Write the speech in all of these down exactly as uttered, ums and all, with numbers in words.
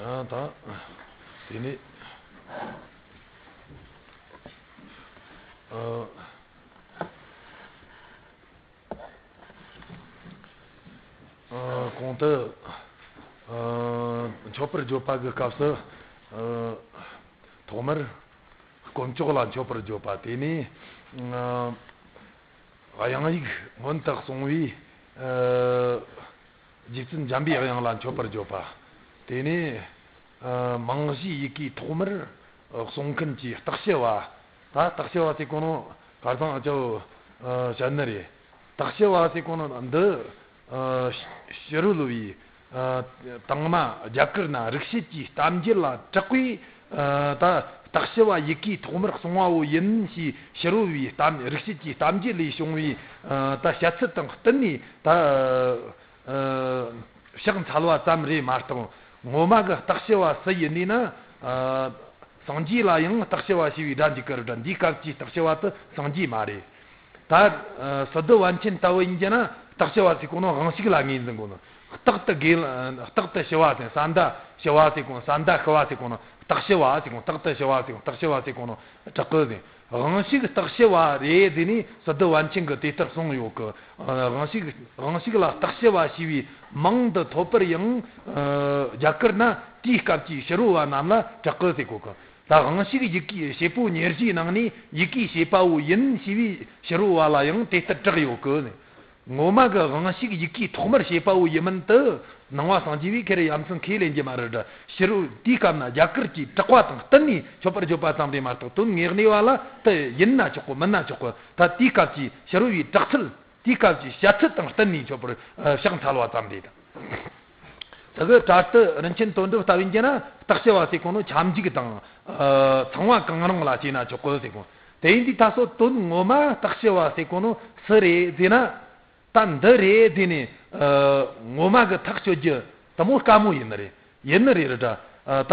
ཨ་ད་དེ་ནས་ཨ། ཨ། གོང་དུ་ཨ། མཆོད་པར་བརྗོད་པ་གི་སྐབས་སུ་ཨ། ཐོག་མར་དཀོན་མཆོག་ལ་མཆོད་པར་བརྗོད་པ། དེ་ནས་ཨ། དབྱངས་ཡིག་སྔོན་དུ་སོང་བའི་ཨ། རྗེ་བཙུན་འཇམ་པའི་དབྱངས་ལ་མཆོད་པར་བརྗོད་པ། དེ་ནས་ཨ། མང་གཞིའི་ཡི་གེ་ཐོག་མར་གསུང་མཁན་གྱི་སྟག་ཤི་བ། ད་སྟག་ཤི་བ་ཟེར་གོ་ནོ་ཁ་སང་ཨ་ཅོ་ཨ། བཤད་ནི་རེད། སྟག་ཤི་བ་ཟེར་གོ་ནོ་འདི་ཨ། ཕྱི་རོལ་བའི་ཨ། དང་མ་རྒྱ་གར་ན་རིག་བྱེད་ཀྱི་གཏམ་རྒྱུད་ལ་གྲགས་པའི་ཨ། ད་སྟག་ཤི་བ་ཡི་གེ་ཐོག་མར་གསུང་བའོ་ཡིན་ཞེས་ཕྱི་རོལ་བའི་གཏམ་རིག་བྱེད་ཀྱི་གཏམ་རྒྱུད་ལས་བྱུང་བའི་ཨ། ད་བཤད་ཚུལ་དང་བསྟུན་ནས་ད་ཨ། ཕྱག་འཚལ་བ་ཙམ་རེད་མ་གཏོགས། ངོ་མ་གི་སྟག་ཤི་བ་སུ་ཡིན་ནི་ན་ཨ། སངས་རྒྱས་ལ་ཡང་སྟག་ཤི་བ་ཞེས་པའི་སྒྲ་འཇུག་གི་རེད་དྲ། འདིའི་སྐབས་ཀྱི་སྟག་ཤི་བ་དེ་སངས་རྒྱས་མ་རེད། ད་ཨ། སི་ཏུ་པཎ་ཆེན་ལྟ་བུ་ཡིན་གྱི་ན་སྟག་ཤི་བ་ཟེར་གོ་ནོ་དབང་ཕྱུག་ལ་ངོས་འཛིན་གོ་ནོ། སྟག་ཏུ་དགེ་སྟག་ཏུ་ཤི་བ་ཟེར། ས་མདའ་ཤི་བ་ཟེར་གོ་ནོ། ས་མདའ་ཤི་བ་ཟེར་གོ་ནོ། སྟག་ཤི་བ་ཟེར་གོ་ནོ། སྟག་ཏུ་ཤི་བ་ཟེར་གོ་ནོ། སྟག་ཤི་བ་ཟེར་གོ་ནོ་དྲག་གི་ཟེར། དབང་ཕྱུག་སྟག་ཤི་བ་རེད་ཟེར་ནས་སི་ཏུ་པཎ་ཆེན་གྱིས་དེ་ལྟར་གསུངས་ཡོད་གི། དབང་ཕྱུག་དབང་ཕྱུག་ལ་སྟག་ཤི་བ་ཞེས་པའི་མིང་འདི་ཐོབ་པར་ཡང་རྒྱ་གར་ན་དེའི་སྐབས་ཀྱི་ཕྱི་རོལ་བ་རྣམས་ལ་གྲགས་གི་ཟེར་གོ་གི། ད་དབང་ཕྱུག་ཡི་གེ་བྱེད་པོ་ཉེར་བཞིའི་ནང་ནས་ཡི་གེ་བྱེད་པ་བོ་ཡིན་ཞེས་པའི་ཕྱི་རོལ་བ་ལ་ཡང་དེ་ལྟར་གྲགས་ཡོད་གི། ངོ་མ་གི་དབང་ཕྱུག་ཡི་གེ་ཐོག་མར་བྱེད་པ་བོ་ཡིན་མིན་དེ་ནང་པ་སངས་རྒྱས་པས་ཁེར་ཡ་མཚན་ཁས་ལེན་གྱི་མ་རེད་དྲ། ཕྱི་རོལ་དེའི་སྐབས་ན་རྒྱ་གར་གྱིས་གྲགས་པ་དང་བསྟུན་ནས་མཆོད་པར་བརྗོད་པ་ཙམ་རེད་མ་གཏོགས། དོན་དངོས་གནས་བ་ལ་དེ་ཡིན་ན་ཆོག་གི་མིན་ན་ཆོག་གི། ད་དེའི་སྐབས་ཀྱི་ཕྱི་རོལ་བའི་གྲགས་ཚུལ། དེའི་སྐབས་ཀྱི་བཤད་ཚུལ་དང་བསྟུན་ནས་མཆོད་པར་ཕྱག་འཚལ་བ་ཙམ་རེད། དེ་གི་དྲ་ཏི་རིན་ཆེན་དོན་གྲུབ་ལྟ་བུ་ཡིན་གྱི་ན་སྟག་ཤི་བ་ཟེར་གོ་ནོ་ཁྱབ་འཇུག་དང་ཚངས་པ་གང་རུང་ལ་བྱས་ན་ཆོག་གི་ཟེར་གོ། དེ་ཡིན་དུས་ད་སོ་དོན་ངོ་མ་སྟག་ཤི་བ་ཟེར་གོ་ནོ་སུ་རེད་ཟེར་ན། ད་འདི་རེད་ཟེར་ནས་ངོ་མ་གི་ཐག་གཅོད་རྒྱུ་དེ་མོ་དཀའ་མོ་ཡིན་ནི་རེད། ཡིན་ནི་རེད་རེད་དྲ། ད་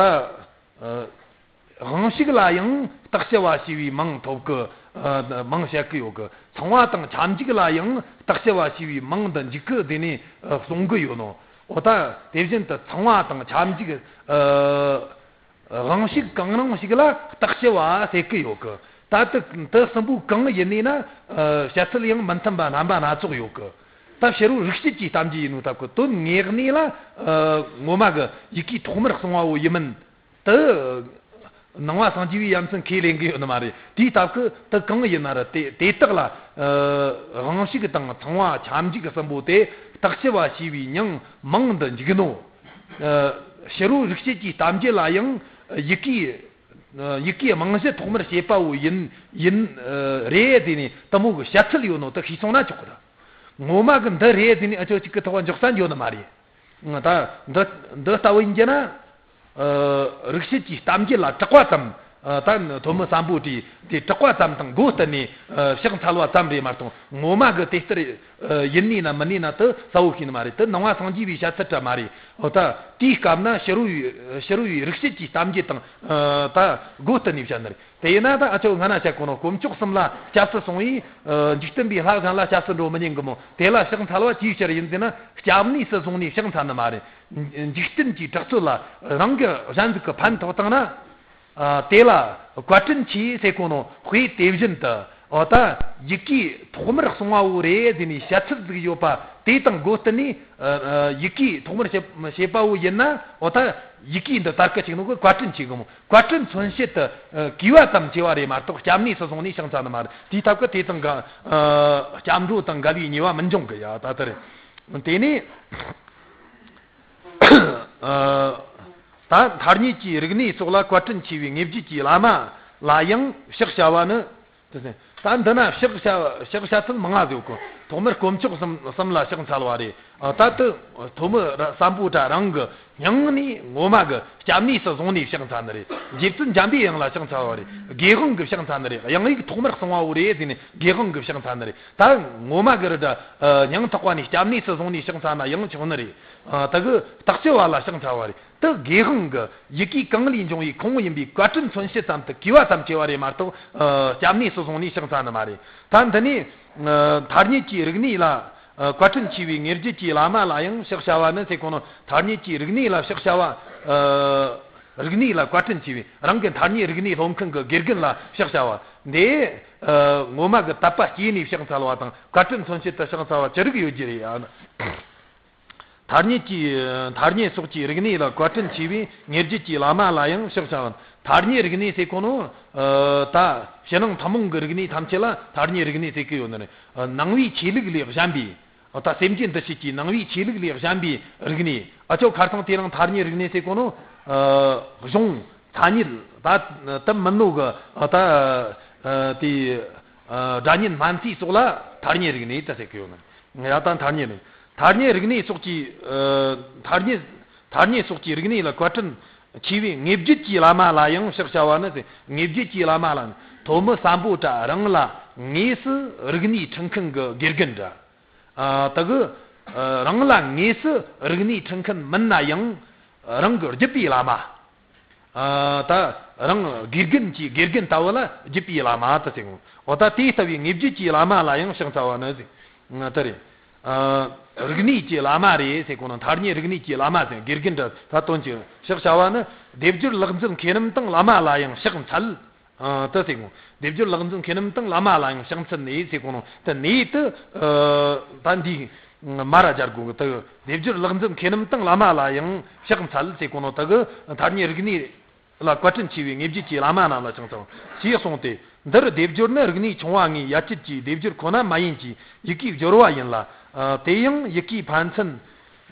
དབང་ཕྱུག་ལ་ཡང་སྟག་ཤི་བ་ཞེས་པའི་མིང་ཐོབ་གི། མིང་བཤད་གི་ཡོད་གི། ཚངས་པ་དང་ཁྱབ་འཇུག་ལ་ཡང་སྟག་ཤི་བ་ཞེས་པའི་མིང་འདི་འཇུག་གི་དེ་ནས་གསུང་གི་ཡོད་ནོ། འོ་ད་དེ་བཞིན་དུ་ཚངས་པ་དང་ཁྱབ་འཇུག་དབང་ཕྱུག་གང་རུང་ཞིག་ལ་སྟག་ཤི་བ་ཟེར་གི་ཡོད་གི། ད་དེ་དེ་གསུམ་པོ་གང་ཡིན་ནི་ན་བཤད་ཚུལ་ཡང་མི་མཐུན་པ་རྣམ་པ་སྣ་ཚོགས་ཡོད་གི། ད་ཕྱི་རོལ་རིག་བྱེད་ཀྱི་གཏམ་རྒྱུད་ཡིན་ནོ་སྟབས་གི། དོན་དངོས་གནས་ལ་ངོ་མ་གི་ཡི་གེ་ཐོག་མར་གསུང་བ་བོ་ཡིན་མིན་དེ་ནང་པ་སངས་རྒྱས་པའི་ཡ་མཚན་ཁས་ལེན་གི་ཡོད་ནི་མ་རེད། དེའི་སྟབས་གི་དེ་གང་ཡིན་ན་ར་དེ་དེ་དག་ལ་དབང་ཕྱུག་དང་ཚངས་པ་ཁྱབ་འཇུག་གསུམ་པོ་དེ་སྟག་ཤི་བ་ཞེས་པའི་མིང་མིང་འདི་འཇུག་ནོ། ཕྱི་རོལ་རིག་བྱེད་ཀྱི་གཏམ་རྒྱུད་ལ་ཡང་ཡི་གེ་ཡི་གེའི་རྨང་གཞི་ཐོག་མར་བྱེད་པ་བོ་ཡིན་ཡིན་རེད་དེ་ནས་དེ་མོ་གི་བཤད་ཚུལ་ཡོད་ནོ་དེ་ཤེས་སོང་ན་ཆོག་གི། ད་ངོ་མ་གི་འདི་རེད་དེ་ནས་ཨ་ཅོ་གཅིག་གི་ཐོག་འཇོག་ས་འགྱོ་ནི་མ་རེད། ད་འདི་འདི་ལྟ་བུ་ཡིན་གྱི་ན། རིག་བྱེད་ཀྱི་གཏམ་རྒྱུད་ལ་གྲགས་པ་ཙམ། ད་ཐོན་མི་སམ་བྷོ་ཊ་དེ་གྲགས་པ་ཙམ་དང་མགོ་བསྟན་ནས་ཕྱག་འཚལ་བ་ཙམ་རེད་མ་གཏོགས། ངོ་མ་གི་དེ་ལྟར་ཡིན་ནི་ན་མིན་ནི་ན་དེ་གསལ་བོ་ཤེས་ནི་མ་རེད། དེ་ནང་པ་སངས་རྒྱས་པའི་བཤད་ཚུལ་འདྲ་མ་རེད། འོ་ད་དེའི་སྐབས་ན་ཕྱི་རོལ་བའི་ཕྱི་རོལ་བའི་རིག་བྱེད་ཀྱི་གཏམ་རྒྱུད་དང་ད་མགོ་བསྟན་ནས་བཤད་ནི་རེད། དེ་ཡིན་ན་ད་ཨ་ཅོ་སྔ་ན་བཤད་གོ་ནོ་དཀོན་མཆོག་གསུམ་ལ་སྐྱབས་སུ་སོང་བས་འཇིག་རྟེན་པའི་ལྷ་གཞན་ལ་སྐྱབས་སུ་འགྲོ་མི་ཉན་གི་མོ། དེ་ལ་ཕྱག་འཚལ་བ་ཅིའི་ཕྱིར་ཡིན་ཟེར་ན། སྐྱབས་གནས་སུ་བཟུང་ནས་ཕྱག་འཚལ་ནི་མ་རེད། འཇིག་རྟེན་གྱི་དྲག་རྩུབ་ལ་རང་གི་གཞན་ཟིག་གི་ཕན་ཐོགས་བཏང་ན། དེ་ལ་བཀའ་དྲིན་ཆེ་ཟེར་གོ་ནོ་དཔེ་དེ་བཞིན་དུ། འོ་ད་ཡི་གེ་ཐོག་མར་གསུང་བ་བོ་རེད་ཟེར་ནས་བཤད་ཚུལ་ཟིག་ཡོད་པ་དེ་དང་མགོ་བསྟུན་ནས། ཡི་གེ་ཐོག་མར་བྱེད་བྱེད་པ་བོ་ཡིན་ན། འོ་ད་ཡི་གེ་འདི་དར་གི་བཅུག་ནོ་གི་བཀའ་དྲིན་ཆེ་གི་མོ། བཀའ་དྲིན་མཚོན་བྱེད་དུ་གུས་པ་ཙམ་བྱས་པ་རེད་མ་གཏོགས་སྐྱབས་གནས་སུ་བཟུང་ནས་ཕྱག་འཚལ་ནི་མ་རེད། དེའི་ཐབས་ཀྱིས་དེ་དང་འགལ། སྐྱབས་འགྲོ་དང་འགལ་བའི་ཉེས་པ་མི་འབྱུང་གི་ཡ་ད་ལྟར། དེ་ནས་ད་ཐ་སྙད་ཀྱི་རིག་གནས་སོགས་ལ་བཀའ་དྲིན་ཆེ་བའི་དངོས་བརྒྱུད་ཀྱི་བླ་མ་ལ་ཡང་ཕྱག་བྱ་བ་ནི། དེ་ཟེར། ད་འདི་ན་ཕྱག་བྱ་ཕྱག་བྱ་ཚུལ་མང་ང་ཟིག་གོ། ཐོག་མར་དཀོན་མཆོག་གསུམ་གསུམ་ལ་ཕྱག་འཚལ་བ་རེད། ད་དུ་ཐོག་མར་སམ་བྷོ་ཊ་རང་གི་སྙིང་ནས་ངོ་མ་གི་སྐྱབས་གནས་སུ་བཟུང་ནས་ཕྱག་འཚལ་ནི་རེད། རྗེ་བཙུན་འཇམ་པའི་དབྱངས་ལ་ཕྱག་འཚལ་བ་རེད། དགེ་དབང་གི་ཕྱག་འཚལ་ནི་རེད། དབྱངས་ཡིག་ཐོག་མར་གསུང་བ་བོ་རེད་ཟེར་ནས་དགེ་དབང་གི་ཕྱག་འཚལ་ནི་རེད། ད་ངོ་མ་གི་རེད་དྲ། སྙིང་ཐག་པ་ནས་སྐྱབས་གནས་སུ་བཟུང་ནས་ཕྱག་འཚལ་ན་ཡང་ཆོག་ནི་རེད། ད་གི་སྟག་ཤི་བ་ལ་ཕྱག་འཚལ་བ་རེད། དེ་དགེ་དབང་གི་ཡི་གེ་གང་ལས་འབྱུང་བའི་ཁུངས་ཡིན་པའི་བཀའ་དྲིན་མཚོན་བྱེད་ཙམ་དུ་གུས་པ་ཙམ་བྱས་པ་རེད་མ་གཏོགས། སྐྱབས་གནས་སུ་བཟུང་ནས་ཕྱག་འཚལ་ནི་མ་རེད། ད་འདི་ནས་ཐ་སྙད་ཀྱི་རིག་གནས་ལ་ ཨ། བཀའ་དྲིན་ཆེ་བའི་ངེས་བརྗོད་ཀྱི་བླ་མ་ལ་ཡང་ཕྱག་བྱ་བ་ནི་ཟེར་གོ་ནོ། ཐ་སྙད་ཀྱི་རིག་གནས་ལ་ཕྱག་བྱ་བ། ཨ། རིག་གནས་ལ་བཀའ་དྲིན་ཆེ་བའི་རང་གི་ཐ་སྙད་རིག་གནས་སློབ་མཁན་གྱི་དགེ་རྒན་ལ་ཕྱག་བྱ་བ་འདི། ཨ། ངོ་མ་གི་དད་པ་སྐྱེས་ནས་ཕྱག་འཚལ་བ་དང་བཀའ་དྲིན་མཚོན་བྱེད་དུ་ཕྱག་འཚལ་བ་ཅི་རིགས་ཡོད་རྒྱུ་རེད་ཨ། ཐ་སྙད་ཀྱི་ཐ་སྙད་སོགས་ཀྱི་རིག་གནས་ལ་བཀའ་དྲིན་ཆེ་བའི་ངེས་བརྗོད་ཀྱི་བླ་མ་ལ་ཡང་ཕྱག་བྱ་བ། ཐ་སྙད་རིག་གནས་ཟེར་གོ་ནོ། ཨ། ད་ཕྱི་ནང་ཐུན་མོང་གི་རིག་གནས་ཐམས་ཅད་ལ་ཐ་སྙད་རིག་གནས་ཟེར་གི་ཡོད་ནི་རེད། ཨ། ནང་པའི་ཆོས་ལུགས་ལས་གཞན་པའི། ཨ། ད་སེམས་ཅན་འདུ་བྱེད་ཀྱི་ནང་པའི་ཆོས་ལུགས་ལས་གཞན་པའི་རིག་གནས། ཨ་ཅོ་ཁར་ཐང་དེ་རིང་ཐ་སྙད་རིག་གནས་ཟེར་གོ་ནོ། ཨ། གཞུང་ཐ་སྙད་ད་དུ་མིན་ནོ་གི། ཨ། ད། ཨ། དེ། ཨ། སྒྲ་སྙན་སྨན་རྩིས་སོགས་ལ་ཐ་སྙད་རིག་གནས་ད་ཟེར་གི་ཡོད་ནི། ཡ་ད་ཐ་སྙད་རིག་ཐ་སྙད་རིག་གནས་སོགས་ཀྱི། ཨ། ཐ་སྙད་ཐ་སྙད་སོགས་ཀྱི་རིག་གནས་ལ་བཀའ་དྲིན་ཆེ་བའི་ངེས་བརྗོད་ཀྱི་བླ་མ་ལ་ཡང་ཕྱག་བྱ་བ་ནི་ཟེར། ངེས་བརྗོད་ཀྱི་བླ་མ་ལ་ཐོན་མི་སམ་བྷོ་ཊ་རང་ལ་དངོས་སུ་རིག་གནས་འཕྲུལ་མཁན་གྱི་དགེ་རྒན་འདྲ། ཨ། ད་གི། ཨ། རང་ལ་དངོས་སུ་རིག་གནས་འཕྲུལ་མཁན་མིན་ན་ཡང་རང་གི་བརྒྱུད་པའི་བླ་མ། ཨ། ད་རང་དགེ་རྒན་གྱི་དགེ་རྒན་ལྟ་བུ་ལ་བརྒྱུད་པའི་བླ་མ་ད་ཟེར་གོ། འོ་ད་དེ་ལྟ་བུའི་ངེས་བརྗོད་ཀྱི་བླ་མ་ལ་ཡང་ཕྱག་འཚལ་བ་ནི་ཟེར། ད་རེད། ཨ། རིག་གནས་ཀྱི་བླ་མ་རེད་ཟེར་གོ་ནོ། ཐ་སྙད་རིག་གནས་ཀྱི་བླ་མ་ཟེར་དགེ་རྒན་འདྲ་ད་དོན་གྱི་ཕྱག་བྱ་བ་ནི། སྡེབ་སྦྱོར་ལེགས་འཛིན་མཁས་རྣམས་དང་བླ་མ་ལ་ཡང་ཕྱག་འཚལ། ཨ། ད་ཟེར་གོ། སྡེབ་སྦྱོར་ལེགས་འཛིན་མཁས་རྣམས་དང་བླ་མ་ལ་ཡང་ཕྱག་འཚལ་ནས་ཟེར་གོ་ནོ། ད་ནས་ད། ཨ། ད་འདི་མ་ར་སྦྱར་དགོས་གི། ད་སྡེབ་སྦྱོར་ལེགས་འཛིན་མཁས་རྣམས་དང་བླ་མ་ལ་ཡང་ཕྱག་འཚལ་ཟེར་གོ་ནོ། ད་གི་ཐ་སྙད་རིག་གནས་ལ་བཀའ་དྲིན་ཆེ་བའི་ངེས་བརྗོད་ཀྱི་བླ་མ་རྣམས་ལ་ཕྱག་འཚལ་ཞེས་གསུངས་ཏེ། འདིར་སྡེབ་སྦྱོར་ནི་རིག་གནས་ཆུང་བ་ལྔའི་ཡ་གྱལ་གྱི་སྡེབ་སྦྱོར་ཁོ་ན་མ་ཡིན་གྱི་ཡི་གེའི་སྦྱོར་བ་ཡིན་ལ། ཨ། དེ་ཡང་ཡི་གེའི་ཕན་ཚུན་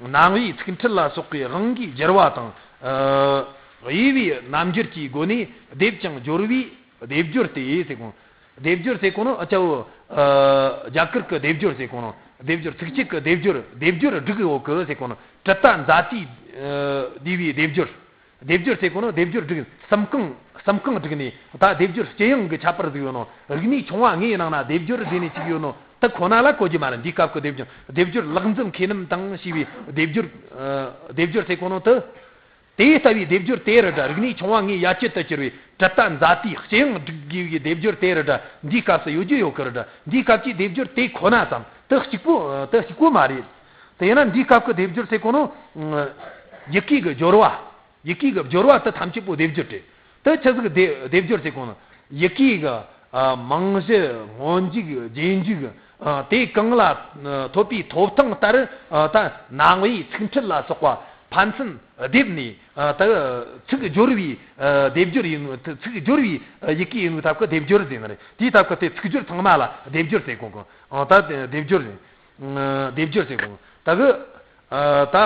རྣམ་དབྱེའི་ཚིག་ཕྲད་ལ་སོགས་པའི་དབང་གིས་སྦྱར་བ་དང་། ཨ། དབྱེ་བའི་རྣམ་འགྱུར་གྱི་སྒོ་ནས་སྡེབ་ཅིང་སྦྱོར་བའི་སྡེབ་སྦྱོར་ཏེ་ཟེར་གོ། སྡེབ་སྦྱོར་ཟེར་གོ་ནོ། ཨ་ཅོ། ཨ། རྒྱ་གར་གྱི་སྡེབ་སྦྱོར་ཟེར་གོ་ནོ། སྡེབ་སྦྱོར་ཚིགས་བཅད་ཀྱི་སྡེབ་སྦྱོར། སྡེབ་སྦྱོར་སྒྲིག་ཡོད་གི་ཟེར་གོ་ནོ། དྲི་ད་ཛ་ཏི། ཨ། བསྡུས་པའི་སྡེབ་སྦྱོར། སྡེབ་སྦྱོར་ཟེར་གོ་ནོ། སྡེབ་སྦྱོར་སྒྲིག་གསུམ་རྐང་། གསུམ་རྐང་བསྒྲིགས་ནས་ད་སྡེབ་སྦྱོར་སྤྱི་ཡོངས་ཀྱི་ཁྱད་པར་ཟིག་ཡོད་ནོ། རིག་གནས་ཆུང་བ་ལྔའི་ནང་ན་སྡེབ་སྦྱོར་ཟེར་ནས་གཅིག་ཡོད་ནོ། ད་ཁོ་ན་ལ་གོ་རྒྱུ་མ་རེད། འདིའི་སྐབས་ཀྱི་སྡེབ་སྦྱོར། སྡེབ་སྦྱོར་ལེགས་འཛིན་མཁས་རྣམས་དང་ཞེས་པའི་སྡེབ་སྦྱོར། ཨ། སྡེབ་སྦྱོར་ཟེར་གོ་ནོ་ད། དེ་ལྟ་བུའི་སྡེབ་སྦྱོར་དེ་རུ་འདྲ། རིག་གནས་ཆུང་བ་ལྔའི་ཡ་གྱལ་དུ་གྱུར་བའི་དྲི་ད་ཛ་ཏི་སྤྱི་ཡོངས་སྒྲིག་དགོས་པའི་སྡེབ་སྦྱོར་དེ་རུ་འདྲ། འདིའི་སྐབས་སུ་ཡོད་རྒྱུ་ཡོད་གི་རུ་འདྲ། འདིའི་སྐབས་ཀྱི་སྡེབ་སྦྱོར་དེ་ཁོ་ན་ཙམ་དུ་གཅིག་པུ། ཨ། དུ་གཅིག་པུ་མ་རེད། དེ་ཡིན་ན་འདིའི་སྐབས་ཀྱི་སྡེབ་སྦྱོར་ཟེར་གོ་ནོ། ཨ། ཡི་གེ་གི་སྦྱོར་བ། ཡི་གེ་གི་སྦྱོར་བ་དུ་ཐམས་ཅད་པོ་སྡེབ་སྦྱོར་ཏེ། དུ་ཆི་ཟིག་སྡེ་སྡེབ་སྦྱོར་ཟེར་གོ་ནོ། ཡི་གེ་གི། ཨ། མིང་གཞི། སྔོན་འཇུག་རྗེས་འཇུག་ཨ། དེ་གང་ལ། ཨ། ཐོབ་པའི་ཐོབ་ཐང་ལྟར། ཨ། ད་རྣམ་དབྱེའི་ཚིག་ཕྲད་ལ་སོགས་པ་ཕན་ཚུན་སྡེབ་ནས། ཨ། ད་ཚིག་སྦྱོར་བའི། ཨ། སྡེབ་སྦྱོར་ཡིན། ཚིག་སྦྱོར་བའི། ཨ། ཡི་གེ་ཡིན་ནོ་ཐབས་ཀྱི་སྡེབ་སྦྱོར་ཟེར་ནི་རེད། དེའི་ཐབས་ཀྱི་དེ་ཚིག་སྦྱོར་ཚང་མ་ལ་སྡེབ་སྦྱོར་ཟེར་གོ་གི། ཨ། ད་སྡེབ་སྦྱོར་ཟེར། ཨ། སྡེབ་སྦྱོར་ཟེར་གོ་གི། ད་གི། ཨ། ད་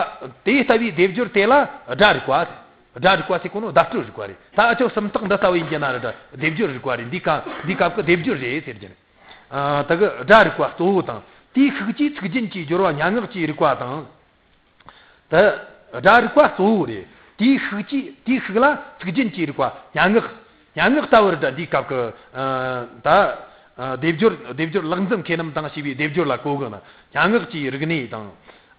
དེ་ལྟ་བུའི་སྡེབ་སྦྱོར་དེ་ལ་སྒྲ་རིག་པ། སྒྲ་རིག་པ་ཟེར་གོ་ནོ་བརྡ་སྤྲོད་རིག་པ་རེད། ད་ཨ་ཅོ་སུམ་རྟགས་འདི་ལྟ་བུ་ཡིན་གྱི་ན་ར་འདྲ། སྡེབ་སྦྱོར་རིག་པ་རེད། འདི་ཀ་འདི་སྐབས་ཀྱི་སྡེབ་སྦྱོར་རེད་ཟེར་གྱི་རེད། ཨ། ད་གི་སྒྲ་རིག་པ་གཙོ་བོ་དང་། དེའི་ཤུགས་ཀྱིས་ཚིག་རྒྱན་གྱི་སྦྱོར་བ་སྙན་ངག་ཅེས་རིག་པ་དང་། ད་སྒྲ་རིག་པ་གཙོ་བོ་རེད། དེའི་ཤུགས་ཀྱིས། དེའི་ཤུགས་ལ་ཚིག་རྒྱན་གྱི་རིག་པ་སྙན་ངག་སྙན་ངག་ལྟ་བུ་རེད་འདྲ། འདིའི་སྐབས་ཀྱི། ཨ། ད། ཨ། སྡེབ་སྦྱོར། སྡེབ་སྦྱོར་ལེགས་འཛིན་མཁས་རྣམས་དང་ཞེས་པའི་སྡེབ་སྦྱོར་ལ་གོ་གི་ན། སྙན་ངག་ཅེས་རིག་གནས་དང་།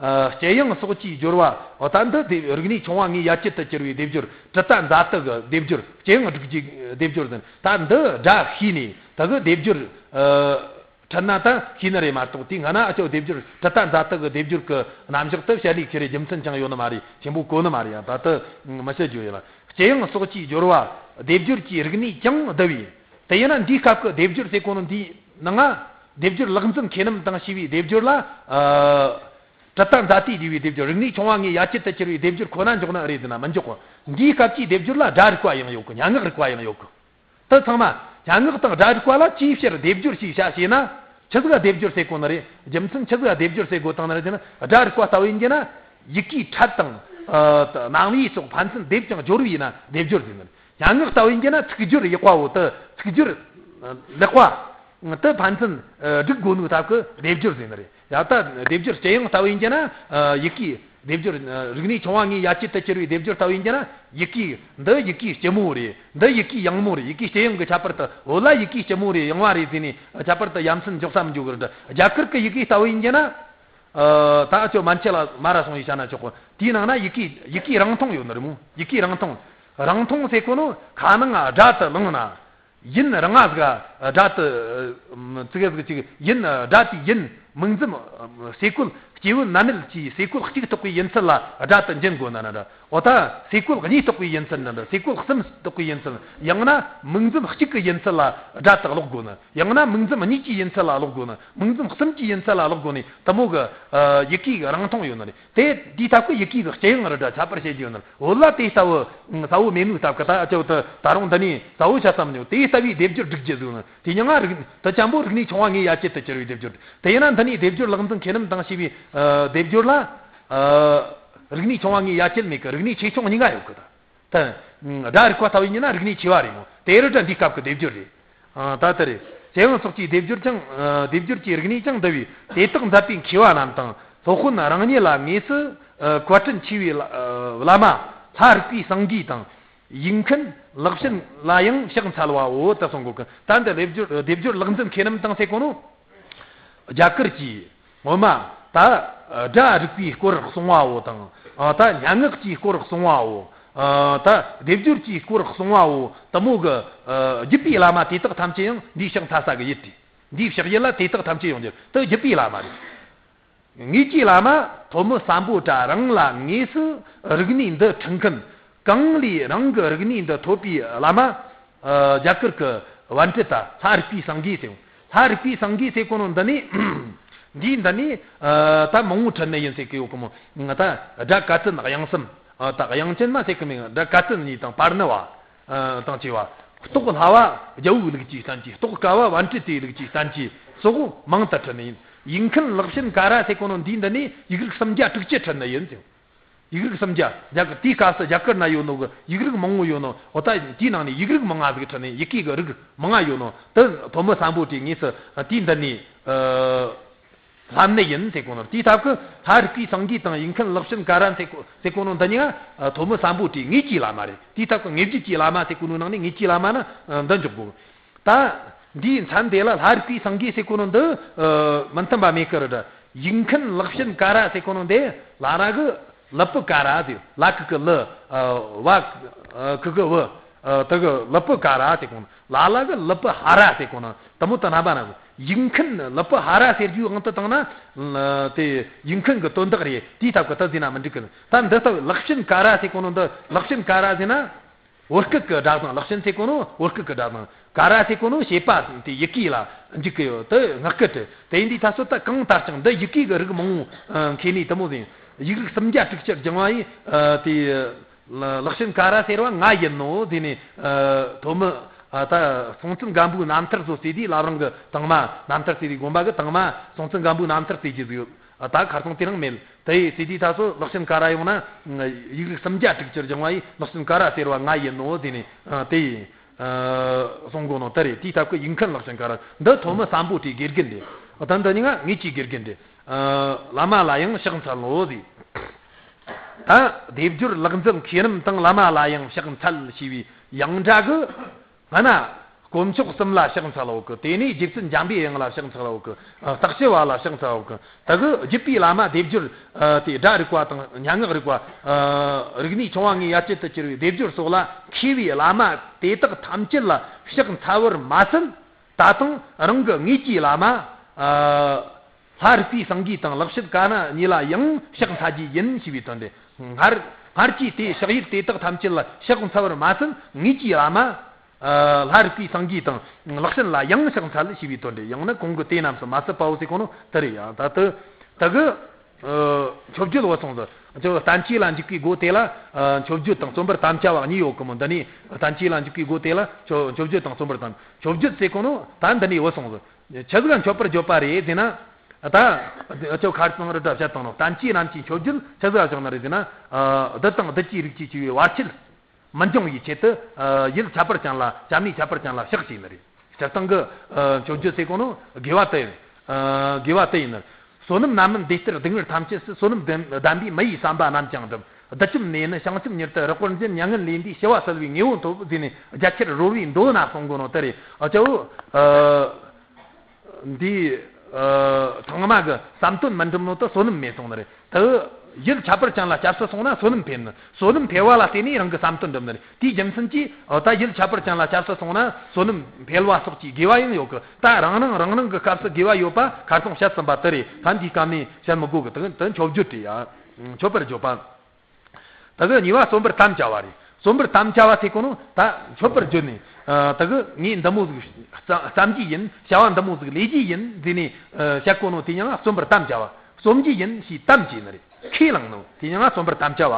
ཨ། སྤྱི་ཡོངས་སོགས་ཀྱི་སྦྱོར་བ། འོ་ད་འདི་སྡེབ། རིག་གནས་ཆུང་བ་ལྔའི་ཡ་གྱལ་དུ་གྱུར་བའི་སྡེབ་སྦྱོར། དྲི་ད་ཛ་ཏི་གི་སྡེབ་སྦྱོར། སྤྱི་ཡོངས་སྒྲིག་གི་སྡེབ་སྦྱོར་ཟེར། ད་འདི་སྒྲ་ཤེས་ནས་ད་གི་སྡེབ་སྦྱོར། ཨ། འཕྲད་ན་ད་ཤེས་ནི་རེད་མ་གཏོགས། དེ་སྔ་ན་ཨ་ཅོ་སྡེབ་སྦྱོར། དྲི་ད་ཛ་ཏི་གི་སྡེབ་སྦྱོར་གྱི་རྣམ་གཞག་དུ་བཤད་ལས་ཁྱེར་རྒྱུ་མཚན་ཅང་ཡོད་ནི་མ་རེད། ཆེན་པོ་གོ་ནི་མ་རེད་ཡ། ད་དུ་མི་བཤད་རྒྱུ་ཡོད་ལ། སྤྱི་ཡོངས་སོགས་ཀྱི་སྦྱོར་བ། སྡེབ་སྦྱོར་གྱི་རིག་གནས་ཀྱང་བསྡུ་བས། དེ་ཡིན་ན་འདིའི་སྐབས་ཀྱི་སྡེབ་སྦྱོར་ཟེར་གོ་ནོ་འདིའི་ནང་ང་། སྡེབ་སྦྱོར་ལེགས་འཛིན་མཁས་རྣམས་དང་ཞེས་པའི་སྡེབ་སྦྱོར་ལ། ཨ། དྲི་ད་ཛ་ཏི་བསྡུས་པའི་སྡེབ་སྦྱོར། རིག་གནས་ཆུང་བ་ལྔའི་ཡ་གྱལ་དུ་གྱུར་བའི་སྡེབ་སྦྱོར་ཁོ་ན་འཇོག་ན་ཨེ་རེད་ཟེར་ན་མི་འཇོག་གོ། འདིའི་སྐབས་ཀྱི་སྡེབ་སྦྱོར་ལ་སྒྲ་རིག་པ་ཡང་ཡོད་གི། སྙན་ངག་རིག་པ་ཡང་ཡོད་གི། དེ་ཚང་མ་སྙན་ངག་དང་སྒྲ་རིག་པ་ལ་ཅིའི་ཕྱིར་སྡེབ་སྦྱོར་ཞེས་བྱ་ཞེ་ན། ཆི་ཟིག་སྡེབ་སྦྱོར་ཟེར་གོ་ནི་རེད། རྒྱུ་མཚན་ཆི་ཟིག་སྡེབ་སྦྱོར་ཟེར་གོ་བཏང་ནི་རེད་ཟེར་ན། སྒྲ་རིག་པ་ལྟ་བུ་ཡིན་གྱི་ན། ཡི་གེའི་ཕྲད་དང་། ཨ། རྣམ་དབྱེ་སོགས་ཕན་ཚུན་སྡེབ་ཅིང་སྦྱོར་བས་ན་སྡེབ་སྦྱོར་ཟེར་ནི་རེད། སྙན་ངག་ལྟ་བུ་ཡིན་གྱི་ན་ཚིག་སྦྱོར་ཡག་པ་བོ་དེ། ཚིག་སྦྱོར་ལེགས་པ་དེ་ཕན་ཚུན་སྒྲིག་དགོས་ནོ་ཐབས་ཀྱི་སྡེབ་སྦྱོར་ཟེར་ནི་རེད། ཡ། ད་སྡེབ་སྦྱོར་སྤྱི་ཡོངས་ལྟ་བུ་ཡིན་གྱི་ན། ཨ། ཡི་གེ། སྡེབ་སྦྱོར། ཨ། རིག་གནས་ཆུང་བ་ལྔའི་ཡ་གྱལ་དུ་གྱུར་བའི་སྡེབ་སྦྱོར་ལྟ་བུ་ཡིན་གྱི་ན། ཡི་གེ་འདི་ཡི་གེ་ལྕི་མོ་རེད། འདི་ཡི་གེ་ཡང་མོ་རེད། ཡི་གེ་སྤྱི་ཡོངས་ཀྱི་ཁྱད་པར་དུ། འོ་ལ་ཡི་གེ་ལྕི་མོ་རེད། ཡང་བ་རེད་ཟེར་ནས་ཁྱད་པར་དུ་ཡ་མཚན་འཇོག་ས་མི་འཇོག་གི་རེད། རྒྱ་གར་གྱི་ཡི་གེ་ལྟ་བུ་ཡིན་གྱི་ན། ཨ། ད་ཨ་ཅོ་མན་ཆད་ལ་མ་ར་སོང་ཡི་ཤ་ན་ཆོག་གོ། དེའི་ནང་ན་ཡི་གེ། ཡི་གེ་རིང་ཐུང་ཡོད་ནི་རེད་མོ། ཡི་གེ་རིང་ཐུང་། རིང་ཐུང་ཟེར་གོ་ནོ་ཁ་ནང་སྒྲ་དེ་ལངས་ན། ཡིན་རང་ང་ཟིག་སྒྲ་དེ། ཙི་གེ་ཟིག་ཅིག་ཡིན། སྒྲ་དེ་ཡིན། མིང་འཛིན་ཨ་ཟས་གོལ་སྐྱེས་བུ་མནར་མེད་ཀྱི་ཟས་གོལ་གཅིག་གཏོགས་པའི་ཡུན་ཚད་ལ་སྒྲ་དེ་འབྱིན་དགོས་ན་འདྲ། འོ་ད་ཟས་གོལ་གཉིས་གཏོགས་པའི་ཡུན་ཚད་འདྲ་འདྲ། ཟས་གོལ་གསུམ་གཏོགས་པའི་ཡུན་ཚད། ཡང་ན་མིང་འཛིན་གཅིག་གི་ཡུན་ཚད་ལ་སྒྲ་དེ་ཀློག་དགོས་ན། ཡང་ན་མིང་འཛིན་གཉིས་ཀྱི་ཡུན་ཚད་ལ་ཀློག་དགོས་ན། མིང་འཛིན་གསུམ་གྱི་ཡུན་ཚད་ལ་ཀློག་དགོས་ནི་དེ་མོ་གི་ཨ་ཡི་གེ་གི་རིང་ཐུང་ཡོད་ནི་རེད། དེ་དེའི་སྟབས་ཀྱིས་ཡི་གེ་གི་དཔྱད་ཡངས་རི་འདྲ་ཁྱད་པར་བྱེད་རྒྱུ་ཡོད་ནི་རེད། འོ་ལ་དེ་ལྟ་བུ་གསལ་བོ་མེད་ནོའི་སྟབས་ཀྱིས་ད་ཨ་ཅོ་ད་ད་རུང་འདི་ནས་གསལ་བོ་བྱ་བསམ་མྱོང་། དེ་ལྟ་བུའི་སྡེབ་སྦྱོར་སྒྲིག་རྒྱུ་ཟིག་ནི། དེ་མྱིང་ང་རིག་དེ་ཅན་པོ་རིག་གནས་ཆུང་བ་ལྔའི་ཡ་གྱལ་དུ་གྱུར་བའི་སྡེབ་སྦྱོར། དེ་ཡིན་ན་འདི་ནས་སྡེབ་སྦྱོར་ལེགས་འཛིན་མཁས་རྣམས་དང་ཞེས་པའི་ཨ་སྡེབ་སྦྱོར་ལ་ཨ་རིག་གནས་ཆུང་བ་ལྔའི་ཡ་གྱལ་མེད་ཀི། རིག་གནས་ཆེ་ཆུང་གཉིས་ཀ་ཡོད་ཀི། ད་ད་སྒྲ་རིག་པ་ལྟ་བུ་ཡིན་ན་རིག་གནས་ཆེ་བ་རེད་མོ། དེ་རུ་འདྲ་འདིའི་སྐབས་ཀྱི་སྡེབ་སྦྱོར་རེད། ཨ་ད་ལྟ་རེད། ཅེ་ཡང་སོགས་ཀྱི་སྡེབ་སྦྱོར་ཀྱང་ཨ་སྡེབ་སྦྱོར་གྱི་རིག་གནས་ཀྱང་འདི་བས། དེ་དག་མཛད་པའི་མཁས་པ་རྣམས་དང་སློབ་དཔོན་རང་ཉིད་ལ་དངོས་སུ་ཨ་བཀའ་དྲིན་ཆེ་བའི་བླ་ཨ་བླ་མ་ལྷ་རིག་པའི་སེང་གེ་དང་། ཡིག་མཁན་ལེགས་བྱིན་ལ་ཡང་ཕྱག་འཚལ་བའོ། ད་གསུང་གོ་གི། ད་འདི་སྡེབ་སྦྱོར་སྡེབ་སྦྱོར་ལེགས་འཛིན་མཁས་རྣམས་དང་ཟེར་གོ་ནོ། རྒྱ་གར་གྱི་སྔོན་མ་ད་སྒྲ་རིག་པའི་སྐོར་གསུང་བའོ་དང་། ད་སྙན་ངག་གི་སྐོར་གསུང་བའོ། ད་སྡེབ་སྦྱོར་གྱི་སྐོར་གསུང་བའོ། དེ་མོ་གི་རྒྱུད་པའི་བླ་མ་དེ་དག་ཐམས་ཅད་ཡང་འདིའི་ཕྱག་འཚལ་ས་གི་ཡུལ་དེ། འདིའི་ཕྱག་ཡུལ་ལ་དེ་དག་ཐམས་ཅད་ཡོང་རྒྱུ་དེ་རྒྱུད་པའི་བླ་མ་རེད། དངོས་ཀྱི་བླ་མ་ཐོན་མི་སམ་བྷོ་ཊ་རང་ལ་དངོས་སུ་རིག་གནས་འདི་འཕྲིན་མཁན། གང་ལས་རང་གི་རིག་གནས་འདི་ཐོབ་པའི་བླ་མ། ཨ་རྒྱ་གར་གྱི་པཎྜི་ཏ་ལྷ་རིག་པའི་སེང་གེ་ཟེར། ལྷ་རིག་པའི་སེང་གེ་ཟེར་གོ་ནོ་འདི་ནི། འདིའི་འདི་ནི་ཨ་ད་མང་བོ་ཁྲིད་ནི་ཡིན་ཟེར་གི་ཡོད་གི་མོ། ད་སྒྲ་ག་ཙན་དབྱངས་གསུམ། ཨ་ད་དབྱངས་ཅན་མ་ཟེར་གི་མིན། སྒྲ་ག་ཙན་གཉིས་དང་པར་ཎི་བ། ཨ་དང་བཅས་པ། རྟོགས་སླ་བ་རྒྱལ་པོའི་ལུགས་ཀྱི་བསྟན་བཅོས། རྟོགས་དཀའ་བ་པཎྜི་ཏའི་ལུགས་ཀྱི་བསྟན་བཅོས་སོགས་མང་དུ་ཁྲིད་ནི་ཡིན། ཡིག་མཁན་ལེགས་བྱིན་ཀ་ར་ཟེར་གོ་ནོ་འདིའི་འདི་ནི་ཡིག་རིགས་སུམ་བརྒྱ་དྲུག་ཅུ་ཁྲིད་ནི་ཡིན་ཟེར། ཡིག་རིགས་སུམ་བརྒྱ། རྒྱ་གར་དེའི་སྐབས་སུ་རྒྱ་གར་ན་ཡོད་ནོ་གི་ཡིག་རིགས་མང་བོ་ཡོད་ནོ། འོ་ད་དེའི་ནང་ནས་ཡིག་རིགས་མང་ང་ཟིག་ཁྲིད་ནི། ཡི་གེ་གི་རིགས་མང་ང་ཡོད་ནོ། དེ་ཐོན་མི་སམ་བྷོ་ཊས་དངོས་སུ་དེའི་འདི་ནས་ཨ། ལྷམ་ནི་ཡིན་ཟེར་གོ་ནོ། དེའི་སྟབས་ཀྱིས་ལྷ་རིག་པའི་སེང་གེ་དང་ཡིག་མཁན་ལེགས་བྱིན་ཀ་ར་ཟེར་གོ་ཟེར་གོ་ནོ་འདི་གཉིས་ཀ་ཐོན་མི་སམ་བྷོ་ཊའི་དངོས་ཀྱི་བླ་མ་རེད། དེའི་སྟབས་ཀྱིས་དངོས་བརྒྱུད་ཀྱི་བླ་མ་ཟེར་གོ་ནོའི་ནང་ནས་དངོས་ཀྱི་བླ་མ་ནི་འདི་འཇོག་དགོས། ད་འདིའི་མཚན་དེ་ལ་ལྷ་རིག་པའི་སེང་གེ་ཟེར་གོ་ནོ་འདི་མི་མཐུན་པ་མེད་ཀི་རེད། ཡིག་མཁན་ལེགས་བྱིན་ཀ་ར་ཟེར་གོ་ནོ་འདི་ལ་ར་གི་ལ་པི་ཀ་ར་ཟེར། ལ་གི་གུ་ལི། ཨ་བ་ཨ་གི་གུ་བི། ཨ་དེ་གི་ལ་པི་ཀ་ར་ཟེར་གོ་ནོ། ལ་ལ་གི་ལ་པི་ཧ་ར་ཟེར་གོ་ནོ། དེ་མོ་དེ་རྣམ་པ་ན་ཡིག་མཁན་ལ་པི་ཧ་ར་ཟེར་རྒྱུའི་དབང་དུ་བཏང་ན་ལ་དེ་ཡིག་མཁན་གི་དོན་དག་རེད། དེའི་སྟབས་ཀྱིས་དེ་ཟེར་ན་མི་འགྲིག་གི། ད་འདི་ལྟ་བུ་ལེགས་བྱིན་ཀ་ར་ཟེར་གོ་ནོ་འདི། ལེགས་བྱིན་ཀ་ར་ཟེར་ན། བོད་སྐད་ཀྱི་སྒྲ་གདངས། ལེགས་བྱིན་ཟེར་གོ་ནོ་བོད་སྐད་ཀྱི་སྒྲ་གདངས། ཀ་ར་ཟེར་གོ་ནོ་བྱེད་པ་དེ་ཡི་གེ་ལ་འཇུག་གི་ཡོད། དེ་སྔགས་སྐད་དེ། དེ་ཡིན་དུས་ད་སོ་ད་གང་ལྟར་ཀྱང་འདི་ཡི་གེ་གི་རིགས་མང་བོ་ཨ་མཁས་ནི་དེ་མོ་ཟིག་ཡིན། ཡིག་རིགས་སུམ་བརྒྱ་དྲུག་ཅུ་སྦྱང་བ་ཡིས་ཨ་དེ་ལེགས་བྱིན་ཀ་ར་ཟེར་བ་ང་ཡིན་ནོ་ཟེར་ནས། ཨ་ཐོན་མི་ཨ་ད་སྲོང་བཙན་སྒམ་པོའི་རྣམ་ཐར་ཚོ་བལྟས་དུས། བླ་བྲང་གི་དང་མ། རྣམ་ཐར་ཟེར་བའི་དགོན་པ་གི་དང་མ་སྲོང་བཙན་སྒམ་པོའི་རྣམ་ཐར་བལྟས་རྒྱུ་ཟིག་ཡོད། ཨ་ད་ཁ་སང་དེ་རིང་མེད། དེ་ཡི་ཚེ་དུས་ད་སོ་ལེགས་བྱིན་ཀ་ར་ཡོང་ན་ཡིག་རིགས་སུམ་བརྒྱ་དྲུག་ཅུ་སྦྱང་བ་ཡིས་ལེགས་བྱིན་ཀ་ར་ཟེར་བ་ང་ཡིན་ནོ་ཟེར་ནས། ཨ་དེ་ཡིས་ཨ་གསུང་གོ་ནོ་དེ་རེད། དེའི་སྟབས་ཀྱིས་ཡིག་མཁན་ལེགས་བྱིན་ཀ་ར། འདི་ཐོན་མི་སམ་བྷོ་ཊའི་དགེ་རྒན་རེད། ད་འདི་གཉིས་ཀ་དངོས་ཀྱི་དགེ་རྒན་རེད། ཨ་བླ་མ་ལ་ཡང་ཕྱག་འཚལ་ལོ་ཟེར། ད་སྡེབ་སྦྱོར་ལེགས་འཛིན་མཁས་རྣམས་དང་། བླ་མ་ལ་ཡང་ཕྱག་འཚལ་ཞེས་པའི་ཡང་སྒྲ་གི་སྔ་ན་དཀོན་མཆོག་གསུམ་ལ་ཕྱག་འཚལ་ལོ་གི། དེ་ནས་རྗེ་བཙུན་འཇམ་པའི་དབྱངས་ལ་ཕྱག་འཚལ་ལོ་གི། ཨ་རྟག་གཅོད་པ་ལ་ཕྱག་འཚལ་ལོ་གི། ད་གི་རྒྱུད་པའི་བླ་མ་སྡེབ་སྦྱོར་ཨ་དེ་སྒྲ་རིག་པ་དང་སྙན་ངག་རིག་པ། ཨ་རིག་གནས་ཆུང་བ་ལྔའི་ཡ་གྱལ་དུ་གྱུར་བའི་སྡེབ་སྦྱོར་སོགས་ལ་མཁས་པའི་བླ་མ་དེ་དག་ཐམས་ཅད་ལ་ཕྱག་འཚལ་བར་མ་ཟད། ད་དུང་རང་གི་དངོས་ཀྱི་བླ་མ་ཨ་ལྷ་རིག་པའི་སེང་གེ་དང་ལེགས་བྱིན་ཀ་ར་གཉིས་ལ་ཡང་ཕྱག་འཚལ་རྒྱུ་ཡིན་ཞེས་པའི་དོན་ཏེ། སྔར་སྔར་གྱི་དེ་ཕྱག་ཡིག་དེ་དག་ཐམས་ཅད་ལ་ཕྱག་འཚལ་བར་མ་ཟད། དངོས་ཀྱི་བླ་མ་ཨ་ལྷ་རིག་པའི་སེང་གེ་དང་ལེགས་བྱིན་ལ་ཡང་ཕྱག་འཚལ་ཞེས་པའི་དོན་ཏེ། ཡང་ན་གོང་གི་དེ་རྣམས་སུ་མ་ཟད་པའོ་ཟེར་གོ་ནོ་དེ་རེད། ཡང་ད་དུ་ད་གི་ཨ་མཆོད་བརྗོད་བུད་སོང་ཟིག། ཅོ་བསྟན་བཅོས་ལ་འཇུག་པའི་སྒོ་དེ་ལ་ཨ་མཆོད་བརྗོད་དང་རྩོམ་པར་དམ་བཅའ་བ་གཉིས་ཡོད་གི་མོ། འདི་ནས་བསྟན་བཅོས་ལ་འཇུག་པའི་སྒོ་དེ་ལ་མཆོད་མཆོད་བརྗོད་དང་རྩོམ་པར་དམ། མཆོད་བརྗོད་ཟེར་གོ་ནོ་ད་འདི་ནས་བུད་སོང་ཟིག། ཆི་ཟིག་ག་མཆོད་པར་བརྗོད་པ་རེད་ཟེར་ན། ད་ཅོ་ཁར་ཚང་རི་འདྲ་བཤད་བཏང་ནོ། བསྟན་བཅོས་རྣམས་ཀྱི་མཆོད་བརྗོད་ཆི་ཟིག་ག་བཞག་ན་རེད་ཟེར་ན། ཨ་བདུད་དང་བདུད་ཀྱི་རིགས་ཀྱིས་བྱུགས་པའི་བར་ཆད་མི་འབྱུང་བའི་ཆེད་དུ། ཨ་ཡུལ་ཁྱད་པར་ཅན་ལ། སྐྱབས་གནས་ཁྱད་པར་ཅན་ལ་ཕྱག་བྱས་ནི་རེད། སྤྱིར་བཏང་གི་ཨ་མཆོད་བརྗོད་ཟེར་གོ་ནོ་དགེ་བ་དེ་ཡིན། ཨ་དགེ་བ་དེ་ཡིན་ནི། བསོད་ནམས་རྣམ་སྨིན་བདེ་སྟེར་སྡུག་བསྔལ་ཐམས་ཅད་སེལ། བསོད་ནམས་ལྡན་པའི་མི་ཡི་བསམ་པ་རྣམས་ཀྱང་འགྲུབ། བདུད་ཀྱི་ནད་ནི་བྱང་ཆུབ་མྱུར་དུ་རེག་པར་འགྱུར། མྱ་ངན་ལས་འདས་ཞི་བ་གསལ་བའི་ངོ་བོ་ཐོབ་ཟེར་ནས་རྒྱ་ཆེར་རོལ་བའི་མདོ་ན་གསུང་གོ་ནོ་དེ་རེད། ཨ་ཅོ་ཨ་འདི་ཨ་ཚང་མ་གི་བསམ་དོན་མི་འགྲུབ་ནོ་དེ་བསོད་ནམས་མེད་སོང་ནི་རེད། དེ་ ཡུལ་ཁྱད་པར་ཅན་ལ་སྐྱབས་སུ་སོང་ན་བསོད་ནམས་འཕེལ་ནི། བསོད་ནམས་འཕེལ་བ་ལ་བརྟེན་ནས་རང་གི་བསམ་དོན་འགྲུབ་ནི་རེད། དེའི་རྒྱུ་མཚན་གྱིས་ད་ཡུལ་ཁྱད་པར་ཅན་ལ་སྐྱབས་སུ་སོང་ན་བསོད་ནམས་འཕེལ་བ་སོགས་ཀྱི་དགེ་བ་ཡང་ཡོད་གི། ད་རང་སྣང་རང་སྣང་གི་སྐབས་སུ་དགེ་བ་ཡོད་པ་ཁ་སང་བཤད་ཟིན་པ་དེ་རེད། ད་འདིའི་སྐབས་ནས་བཤད་མི་དགོས་གི། དེ་དེ་མཆོད་བརྗོད་རེད་ཡ། མཆོད་པར་བརྗོད་པ། ད་གི་གཉིས་པ་རྩོམ་པར་དམ་བཅའ་བ་རེད། རྩོམ་པར་དམ་བཅའ་བ་ཟེར་གོ་ནོ་ད་མཆོད་པར་བརྗོད་ནས། ད་གི་ངས་འདི་མོ་ཟིག་བརྩམ་རྒྱུ་ཡིན། བྱ་བ་འདི་མོ་ཟིག་ལས་རྒྱུ་ཡིན་ཟེར་ནས་བཤད་གོ་ནོ་དེ་ཡང་རྩོམ་པར་དམ་བཅའ་བ། རྩོམ་རྒྱུ་ཡིན་ཞེས་དམ་བཅས་ནི་རེད། ཁས་བླངས་ནོ་དེ་ཡང་རྩོམ་པར་དམ་བཅའ་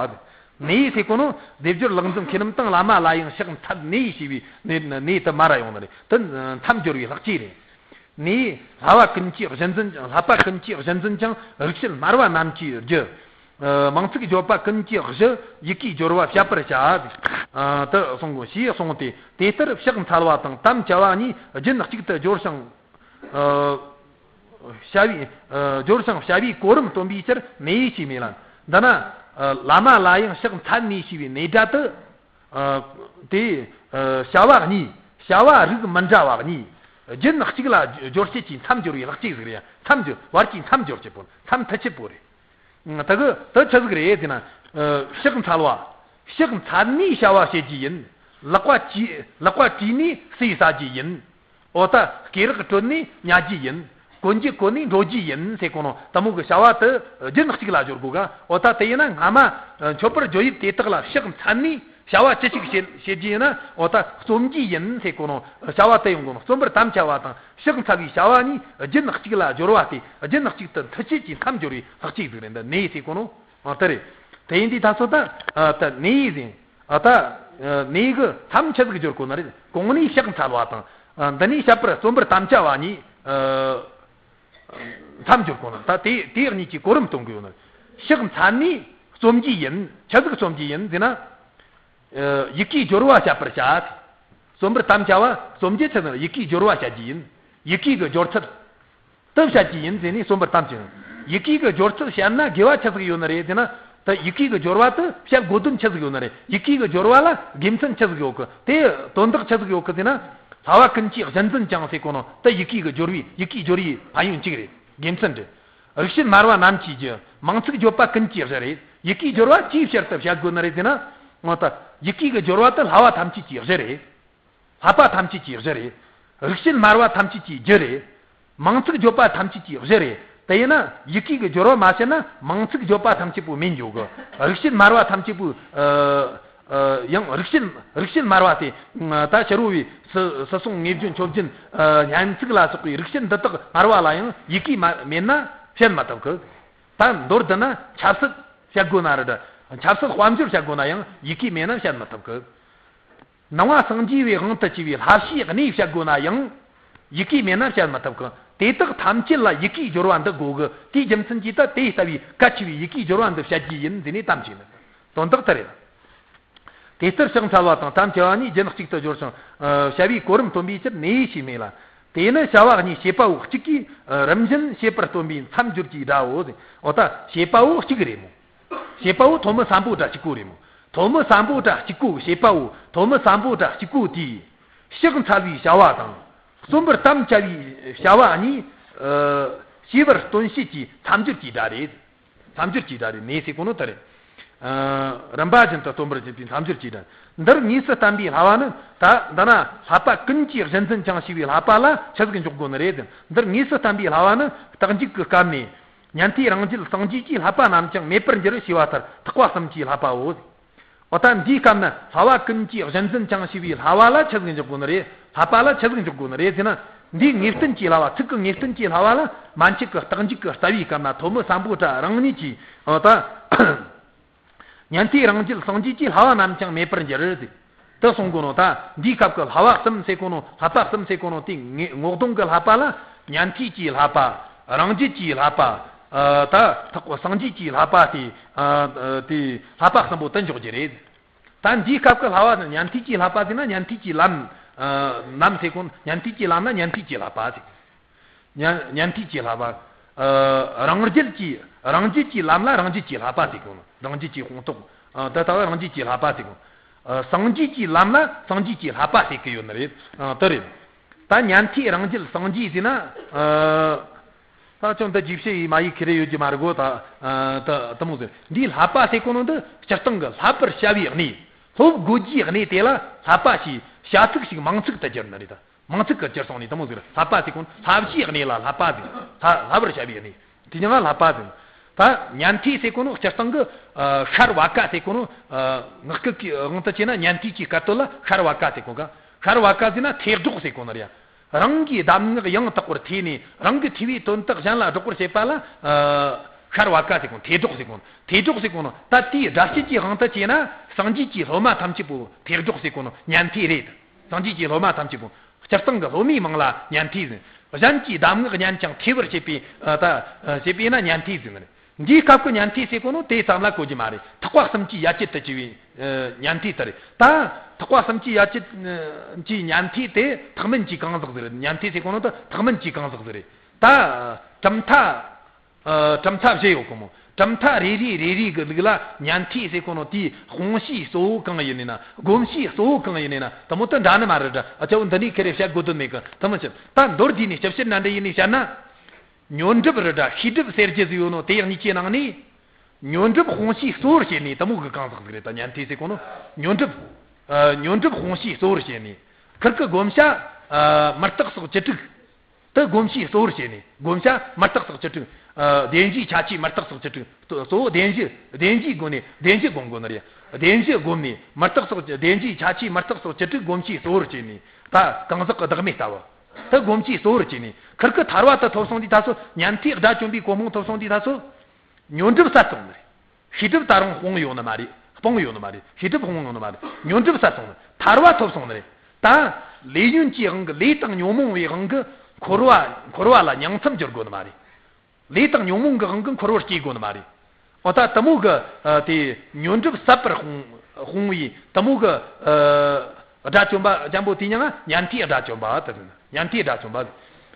བ། ནས་ཟེར་གོ་ནོ་སྡེབ་སྦྱོར་ལེགས་འཛིན་མཁས་རྣམས་དང་། བླ་མ་ལ་ཡང་ཕྱག་འཚལ་ནས་ཞེས་པའི་ནས་ནས་དེ་མར་ར་ཡོང་ནི་རེད། དེ་མཚམས་སྦྱོར་བའི་ལྷག་བཅས་རེད། ནས་བསླབ་པ་ཀུན་གྱི་གཞི་འཛིན། བསླབ་པ་ཀུན་གྱི་གཞི་འཛིན་ཀྱང་རིགས་ཤད་སྨྲ་བ་རྣམས་ཀྱི་རྒྱུ། ཨ། མིང་ཚིག་བརྗོད་པ་ཀུན་གྱི་གཞི་ཡི་གེའི་སྦྱོར་བ་བཤད་པར་བྱ། ཨ། དུ་གསུངས་གོ་ཞེས་གསུངས་ཏེ། དེ་ལྟར་ཕྱག་འཚལ་བ་དང་དམ་བཅའ་བ་གཉིས་རྒྱུན་གཅིག་ཏུ་སྦྱོར་ཞིང་། ཨ། བྱ་བའི། ཨ། སྦྱོར་ཞིང་བྱ་བའི་གོ་རིམ་སྟོན་པའི་ཕྱིར་ནས་ཞེས་སྨྲས་ལ། འདི་ན། ཨ། བླ་མ་ལ་ཡང་ཕྱག་འཚལ་ནས་ཞེས་པའི་ནས་སྒྲ་དེ། ཨ། དེ། ཨ། བྱ་བ་གཉིས། བྱ་བ་རིགས་མི་འདྲ་བ་གཉིས་རྒྱུན་གཅིག་ལ་སྦྱོར་བྱེད་ཀྱི་མཚམས་སྦྱོར་བའི་ལྷག་བཅས་ཟིག་རེད། མཚམས་སྦྱོར་བར་གྱི་མཚམས་སྦྱོར་བྱེད་པོ། མཚམས་མཐུད་བྱེད་པོ་རེད། ད་གི་དེ་ཆི་ཟིག་རེད་ཟེར་ན། ཨ། ཕྱག་འཚལ་བ། ཕྱག་འཚལ་ནས་བྱ་བ་བྱེད་རྒྱུ་ཡིན། ལག་པ་བྲིས། ལག་པ་བྲིས་ནས་ཟས་ཟ་རྒྱུ་ཡིན། འོ་ད་སྐེ་རགས་བྲོལ་ནས་ཉལ་རྒྱུ་ཡིན། གོན་རྒྱུ་གོན་ནས་འགྲོ་རྒྱུ་ཡིན་ཟེར་གོ་ནོ་དེ་མོ་གི་བྱ་བ་དེ་རྒྱུན་གཅིག་ལ་སྦྱོར་དགོས་ག། འོ་ད་དེ་ཡིན་ན་སྔ་མ་མཆོད་པར་བརྗོད་དབྱིབས་དེ་དག་ལ་ཕྱག་འཚལ་ནས་བྱ་བ་ཅི་ཞིག་བྱེད་བྱེད་རྒྱུ་ཡིན་ན། འོ་ད་རྩོམ་རྒྱུ་ཡིན་ཟེར་གོ་ནོ་བྱ་བ་དེ་ཡོང་གོ་ནོ། རྩོམ་པར་དམ་བཅའ་བ་དང་ཕྱག་འཚལ་བའི་བྱ་བ་གཉིས་རྒྱུན་གཅིག་ལ་སྦྱོར་བ་སྟེ། རྒྱུན་གཅིག་ཏུ་མཐུད་བྱེད་ཀྱི་མཚམས་སྦྱོར་བའི་ལྷག་བཅས་ཟིག་རེད། འདི་ནས་ཟེར་གོ་ནོ། ཨ། དེ་རེད། དེ་ཡིན་དུས་ད་སོ་ད། ཨ། ད་ནས་ཟེར། ཨ། ད། ཨ། ནས་གི་མཚམས་ཆི་ཟིག་སྦྱོར་དགོས་ནི་རེད། གོང་ནས་ཕྱག་འཚལ་བ་དང་། ཨ། འདི་ནས་བཤད་པར་རྩོམ་པར་དམ་བཅའ་བ་གཉིས། ཨ། མཚམས་སྦྱོར་དགོས་ནི། ད་དེ་དེ་གཉིས་ཀྱི་གོ་རིམ་སྟོན་དགོས་ནི། ཕྱག་འཚལ་ནས་རྩོམ་རྒྱུ་ཡིན། ཆི་ཟིག་རྩོམ་རྒྱུ་ཡིན་ཟེར་ན། ཨ། ཡི་གེའི་སྦྱོར་བ་བཤད་པར་བྱ། རྩོམ་པར་དམ་བཅའ་བ་རྩོམ་རྒྱུ་ཆི་ཟིག་ཡི་གེའི་སྦྱོར་བ་བཤད་རྒྱུ་ཡིན། ཡི་གེ་གི་སྦྱོར་ཚུལ། དེ་བཤད་ཀྱི་ཡིན་ཟེར་ནས་རྩོམ་པར་དམ་བཅའ། ཡི་གེ་གི་སྦྱོར་ཚུལ་བཤད་ན་དགེ་བ་ཆི་ཟིག་ཡོད་ནི་རེད་ཟེར་ན། ད་ཡི་གེ་གི་སྦྱོར་བ་དེ་བཤད་དགོས་དོན་ཆི་ཟིག་ཡོད་ནི་རེད། ཡི་གེ་གི་སྦྱོར་བ་ལ་དགེ་མཚན་ཆི་ཟིག་ཡོད་གི། དེ་དོན་དག་ཆི་ཟིག་ཡོད་གི་ཟེར་ན། བསླབ་པ་ཀུན་གྱི་གཞི་འཛིན་ཀྱང་ཟེར་གོ་ནོ་དེ་ཡི་གེ་གི་སྦྱོར་བའི། ཡི་གེའི་སྦྱོར་བའི་ཕན་ཡོན་གཅིག་རེད། དགེ་མཚན་རེད། རིགས་ཤད་སྨྲ་བ་རྣམས་ཀྱི་རྒྱུ། མིང་ཚིག་བརྗོད་པ་ཀུན་གྱི་གཞི་རེད། ཡི་གེའི་སྦྱོར་བ་ཅིའི་ཕྱིར་དུ་བཤད་དགོས་ནི་རེད་ཟེར་ན། འོ་ད་ཡི་གེ་གི་སྦྱོར་བ་དེ་བསླབ་པ་ཐམས་ཅད་ཀྱི་གཞི་རེད། བསླབ་པ་ཐམས་ཅད་ཀྱི་གཞི་རེད། རིགས་ཤད་སྨྲ་བ་ཐམས་ཅད་ཀྱི་རྒྱུ་རེད། མིང་ཚིག་བརྗོད་པ་ཐམས་ཅད་ཀྱི་གཞི་རེད། དེ་ཡིན་ན་ཡི་གེ་གི་སྦྱོར་བ་མ་བྱས་ན་མིང་ཚིག་བརྗོད་པ་ཐམས་ཅད་པོ་མེད་འགྱོ་གི། རིགས་ཤད་སྨྲ་བ་ཐམས་ཅད་པོ། ཨ། ཨ། ཡང་རིགས་ཤད། རིགས་ཤད་སྨྲ་བ་དེ། ད་ཕྱི་རོལ་བའི་སུ་སུ་སོང་ངེས་བརྗོད་མཆོད་བརྗོད། ཨ། སྙན་ཚིག་ལ་སོགས་པའི་རིགས་ཤད་འདི་དག་སྨྲ་བ་ལ་ཡང་ཡི་གེ་མ་མེད་ན་བཤད་མ་ཐུབ་གི། ད་མདོར་བསྡུ་ན་ཆབ་སྲིད་བཤད་དགོས་ན་རེད། ཆབ་སྲིད་དཔལ་འབྱོར་བཤད་དགོས་ན་ཡང་ཡི་གེ་མེད་ན་བཤད་མི་ཐུབ་གི། ནང་པ་སངས་རྒྱས་པའི་དབང་དུ་བྱས་པའི་བསླབ་བྱའི་གནས་བཤད་དགོས་ན་ཡང་ཡི་གེ་མེད་ན་བཤད་མི་ཐུབ་གི། དེ་དག་ཐམས་ཅད་ལ་ཡི་གེའི་སྦྱོར་བ་འདི་དགོས་གི། དེའི་རྒྱུ་མཚན་གྱིས་ད་དེ་ལྟ་བུའི་གལ་ཆེ་བའི་ཡི་གེའི་སྦྱོར་བ་འདི་བཤད་རྒྱུ་ཡིན་ཟེར་ནས་དམ་བཅས་ནི། དོན་དག་དེ་རེད། དེ་ལྟར་ཕྱག་འཚལ་བ་དང་དམ་བཅའ་བ་གཉིས་རྒྱུན་གཅིག་ཏུ་སྦྱོར་ཞིང་། ཨ། བྱ་བའི་གོ་རིམ་སྟོན་པའི་ཕྱིར་ནས་ཞེས་སྨྲས་ལ། དེས་ནི་བྱ་བ་གཉིས་བྱེད་པ་པོ་གཅིག་གིས། ཨ། རིམ་བཞིན་བྱེད་པར་སྟོན་པའི་མཚམས་སྦྱོར་གྱི་སྒྲའོ། འོ་ད་བྱེད་པ་པོ་གཅིག་རེད་མོ། བྱེད་པ་པོ་ཐོན་མི་སམ་བྷོ་ཊ་གཅིག་པོ་རེད་མོ། ཐོན་མི་སམ་བྷོ་ཊ་གཅིག་པོ། བྱེད་པ་པོ་ཐོན་མི་སམ་བྷོ་ཊ་གཅིག་པོ་དེས། ཕྱག་འཚལ་བའི་བྱ་བ་དང་། རྩོམ་པར་དམ་བཅའ་བའི་བྱ་བ་གཉིས། ཨ། བྱེད་པར་སྟོན་བྱེད་ཀྱི་མཚམས་སྦྱོར་གྱི་སྒྲ་རེད། མཚམས་སྦྱོར་གྱི་སྒྲ་རེད། ནས་ཟེར་གོ་ནོ་དེ་རེད། ཨ། རིམ་པ་བཞིན་དུ་རྩོམ་པར་བྱེད་པའི་མཚམས་སྦྱོར་གྱི་སྒྲ། འདིར་དངོས་སུ་བསྟན་པའི་བསླབ་པ་ནི། ད་འདི་ན་བསླབ་པ་ཀུན་གྱི་གཞི་འཛིན་ཀྱང་ཞེས་པའི་བསླབ་པ་ལ་ཆི་ཟིག་འཇོག་དགོས་ནི་རེད། འདིར་དངོས་སུ་བསྟན་པའི་བསླབ་པ་ནི་རྟག་འཇུག་གི་སྐབས་ནས། ཉན་ཐོས་རང་རྒྱལ་སངས་རྒྱས་ཀྱི་བསླབ་པ་རྣམས་ཀྱང་མེད་པར་འགྱུར་ཞེས་པ་ལྟར་ཐེག་པ་གསུམ་གྱི་བསླབ་པའོ། འོ་ད་འདིའི་སྐབས་ན་བསླབ་པ་ཀུན་གྱི་གཞི་འཛིན་ཀྱང་ཞེས་པའི་བསླབ་པ་ལ་ཆི་ཟིག་འཇོག་དགོས་ནི་རེད། བསླབ་པ་ལ་ཆི་ཟིག་འཇོག་དགོས་ནི་རེད་ཟེར་ན། འདིའི་ངེས་བསྟན་གྱི་བསླབ་པ། ཚིག་གི་ངེས་བསྟན་གྱི་བསླབ་པ་ལ་མན་ཆད་ཀྱི་རྟག་འཇུག་གི་ལྟ་བའི་སྐབས་ན་ཐོན་མི་སམ་བྷོ་ཊ་རང་ཉིད་ཀྱིས། འོ་ད། ཉན་ཐོས་རང་རྒྱལ་སངས་རྒྱས་ཀྱི་བསླབ་པ་རྣམས་ཀྱང་མེད་པར་འགྱུར་ཏེ། དེ་གསུང་གོ་ནོ་ད་འདིའི་སྐབས་ཀྱི་བསླབ་པ་གསུམ་ཟེར་གོ་ནོ། བསླབ་པ་གསུམ་ཟེར་གོ་ནོ་དེ་ངེས་ངོ་གདོང་གི་བསླབ་པ་ལ་ཉན་ཐོས་ཀྱི་བསླབ་པ། རང་རྒྱལ་གྱི་བསླབ་པ། ཨ། ད་ཐེག་པ་སངས་རྒྱས་ཀྱི་བསླབ་པ་དེ། ཨ། དེ་བསླབ་པ་གསུམ་པོ་དེ་འཇོག་རྒྱུ་རེད། ད་འདིའི་སྐབས་ཀྱི་བསླབ་པ་ནི་ཉན་ཐོས་ཀྱི་བསླབ་པ་ཟེར་ན་ཉན་ཐོས་ཀྱི་ལམ། ཨ། ལམ་ཟེར་གོ། ཉན་ཐོས་ཀྱི་ལམ་ལ་ཉན་ཐོས་ཀྱི་བསླབ་པ་ཟེར། ཉན་ཉན་ཐོས་ཀྱི་བསླབ་པ། ཨ། རང་རྒྱལ་གྱི། རང་རྒྱལ་གྱི་ལམ་ལ་རང་རྒྱལ་གྱི་བསླབ་པ་ཟེར་གོ། རང་རྒྱལ་གྱི་དཔང་རྟགས། ཨ། ད་ལྟ་བ་རང་རྒྱལ་གྱི་བསླབ་པ་ཟེར་གོ། ཨ། སངས་རྒྱས་ཀྱི་ལམ་ལ་སངས་རྒྱས་ཀྱི་བསླབ་པ་ཟེར་གི་ཡོད་ནི་རེད། ཨ། དེ་རེད། ད་ཉན་ཐོས་རང་རྒྱལ་སངས་རྒྱས་ཟེར་ན། ཨ། ད་ཅང་འདི་རྗེས་བཤད་ཡིས་མ་ཡིག་ཁེ་རེ་ཡོད་ཀྱི་མ་རེད་གོ། ད་ད་དེ་མོ་ཟེར། འདིའི་བསླབ་པ་ཟེར་གོ་ནོ་འདི་སྤྱིར་བཏང་གི་བསླབ་པར་བྱ་བའི་གནས། སློབ་དགོས་རྒྱུའི་གནས་དེ་ལ་བསླབ་པ་ཞེས་བྱ་ཚིག་ཞིག་མིང་ཚིག་ཏུ་གྱུར་ནི་རེད། ད་མིང་ཚིག་གི་གྱུར་སོང་ནས་དེ་མོ་ཟེར། བསླབ་པ་ཟེར་གོ་ནོ་བསླབ་བྱའི་གནས་ལ་བསླབ་པ་ཟེར། ད་བསླབ་པར་བྱ་བའི་གནས། དེ་ཉིད་ལ་བསླབ་པ་ཟེར། ད་ཉན་ཐོས་ཟེར་གོ་ནོ་སྤྱིར་བཏང་གི་ཤར་བ་ཀ་ཟེར་གོ་ནོ། ངག་སྐད་ཀྱི་དབང་དུ་བྱས་ན་ཉན་ཐོས་ཀྱི་སྐད་དོད་ལ་ཤར་བ་ཀ་ཟེར་གོ་ག། ཤར་བ་ཀ་ཟེར་ན་ཐེག་སྒྲོགས་ཟེར་གོ་ནོ་རེད། རང་གི་གདམས་ངག་ཡང་དག་པར་ཐོས་ནས་རང་གི་ཐོས་པའི་དོན་དག་གཞན་ལ་སྒྲོག་པར་བྱེད་པ་ལ་ཤར་བ་ཀ་ཟེར་གོ་ནོ། ཐེག་སྒྲོགས་ཟེར་གོ་ནོ། ཐེག་སྒྲོགས་ཟེར་གོ་ནོ། ད་དེའི་སྒྲ་བཤད་ཀྱི་དབང་དུ་བྱས་ན་སངས་རྒྱས་ཀྱི་སློབ་མ་ཐམས་ཅད་པོ་ཐེག་སྒྲོགས་ཟེར་གོ་ནོ་ཉན་ཐོས་རེད། སངས་རྒྱས་ཀྱི་སློབ་མ་ཐམས་ཅད་པོ། སྤྱིར་བཏང་གི་སློབ་མའི་མིང་ལ་ཉན་ཐོས་ཟེར། གཞན་གྱི་གདམས་ངག་ཉན་ཅིང་ཐོས་པར་བྱེད་པའི་ད་བྱེད་པས་ན་ཉན་ཐོས་ཟེར་ནི་རེད། འདིའི་སྐབས་ཀྱི་ཉན་ཐོས་ཟེར་གོ་ནོ་དེ་ཙམ་ལ་གོ་རྒྱུ་མ་རེད། ཐེག་པ་གསུམ་གྱི་ཡ་གྱལ་དུ་གྱུར་པའི་ཉན་ཐོས་དེ་རེད། ད་ཐེག་པ་གསུམ་གྱི་ཡ་གྱལ་གྱི་ཉན་ཐོས་དེ་ཐེག་དམན་གྱི་གང་ཟག་ཟིག་རེད། ཉན་ཐོས་ཟེར་གོ་ནོ་ད་ཐེག་དམན་གྱི་གང་ཟག་ཟིག་རེད། ད་གྲུབ་མཐའ། ཨ། གྲུབ་མཐའ་བཞི་ཡོད་གོ་མོ། གྲུབ་མཐའ་རེ་རེ་རེ་རེ་གི་ལུགས་ལ་ཉན་ཐོས་ཟེར་གོ་ནོ་དེའི་དཔུང་ཤེས་གཙོ་བོ་གང་ཡིན་ནི་ན། སྒོམ་ཤེས་གཙོ་བོ་གང་ཡིན་ནི་ན། དེ་མོ་དེ་འདྲ་ནི་མ་རེད་འདྲ། ཨ་ཅོ་འདི་ནས་ཁེ་རེ་བཤད་དགོས་དོན་མེད་གི། དེ་མོ་ཆེ། ད་མདོར་བསྡུས་ནས་ཞིབ་བཤེར་ནན་ཏན་ཡིན་ནས་བཤད་ན། ཉོན་སྒྲུབ་རེད་འདྲ་ཤེས་སྒྲུབ་ཟེར་རྒྱུ་ཟིག་ཡོད་ནོ། དེ་ཡང་གཉིས་ཀྱི་ནང་ནས་ཉོན་སྒྲུབ་དཔུང་ཤེས་གཙོ་བོར་བྱེད་ནི་དེ་མོ་གི་གང་ཟག་ཟིག་རེད། ད་ཉན་ཐོས་ཟེར་གོ་ནོ་ཉོན་སྒྲུབ། ཨ། ཉོན་སྒྲུབ་དཔུང་ཤེས་གཙོ་བོར་བྱེད་ནི། ཁིར་གི་བགོམ་བྱ། ཨ། མི་རྟག་སོགས་བཅུ་དྲུག་དེ་སྒོམ་བྱའི་གཙོ་བོར་བྱས་ནས། སྒོམ་བྱ་མི་རྟག་སོགས་བཅུ་དྲུག་ཨ། བདེན་བཞིའི་ཁྱད་ཆོས་མི་རྟག་སོགས་བཅུ་དྲུག་གཙོ་བོ་བདེན་བཞི། བདེན་བཞིའི་སྒོ་ནས་བདེན་བཞི་སྒོམ་དགོས་ནི་རེད། བདེན་བཞི་སྒོམ་ནས་མི་རྟག་སོགས་ཀྱི་བདེན་བཞིའི་ཁྱད་ཆོས་མི་རྟག་སོགས་བཅུ་དྲུག་སྒོམ་བྱའི་གཙོ་བོར་བྱས་ནས། ད་གང་ཟག་གི་བདག་མེད་ལྟ་བུ། དེ་སྒོམ་བྱའི་གཙོ་བོར་བྱས་ནས། ཁིར་ཀི་ཐར་བ་དེ་ཐོབ་སོང་དུས་ད་སོ། ཉན་ཐོས་དགྲ་བཅོམ་པའི་གོ་འཕང་ཐོབ་སོང་དུས་ད་སོ། ཉོན་སྒྲུབ་ཟད་སོང་ནི་རེད། ཤེས་སྒྲུབ་ད་རུང་སྤོང་ཡོད་ནི་མ་རེད། སྤོང་ཡོད་ནི་མ་རེད། ཤེས་སྒྲུབ་སྤོང་ཡོད་ནི་མ་རེད། ཉོན་སྒྲུབ་ཟད་སོང་ནི་རེད། ཐར་བ་ཐོབ་སོང་ནི་རེད། ད་ལས་ཉོན་གྱི་དབང་གིས། ལས་དང་ཉོན་མོངས་པའི་དབང་གིས་འཁོར་བ། འཁོར་བ་ལ་ཉིང་མཚམས་སྦྱོར་དགོས་ནི་མ་རེད། ལས་དང་ཉོན་མོངས་ཀྱི་དབང་གིས་འཁོར་བར་སྐྱེ་དགོས་ནི་མ་རེད། འོ་ད་དེ་མོ་གི། ཨ། དེ་ཉོན་སྒྲུབ་ཟད་པར་སྤོང་སྤོང་བའི་དེ་མོ་གི། ཨ། དགྲ་བཅོམ་པ་ཅན་པོ་དེ་ཉིད་ཉན་ཐོས་དགྲ་བཅོམ་པ་དེ་ཟེར་ན། ཉན་ཐོས་དགྲ་བཅོམ་པ།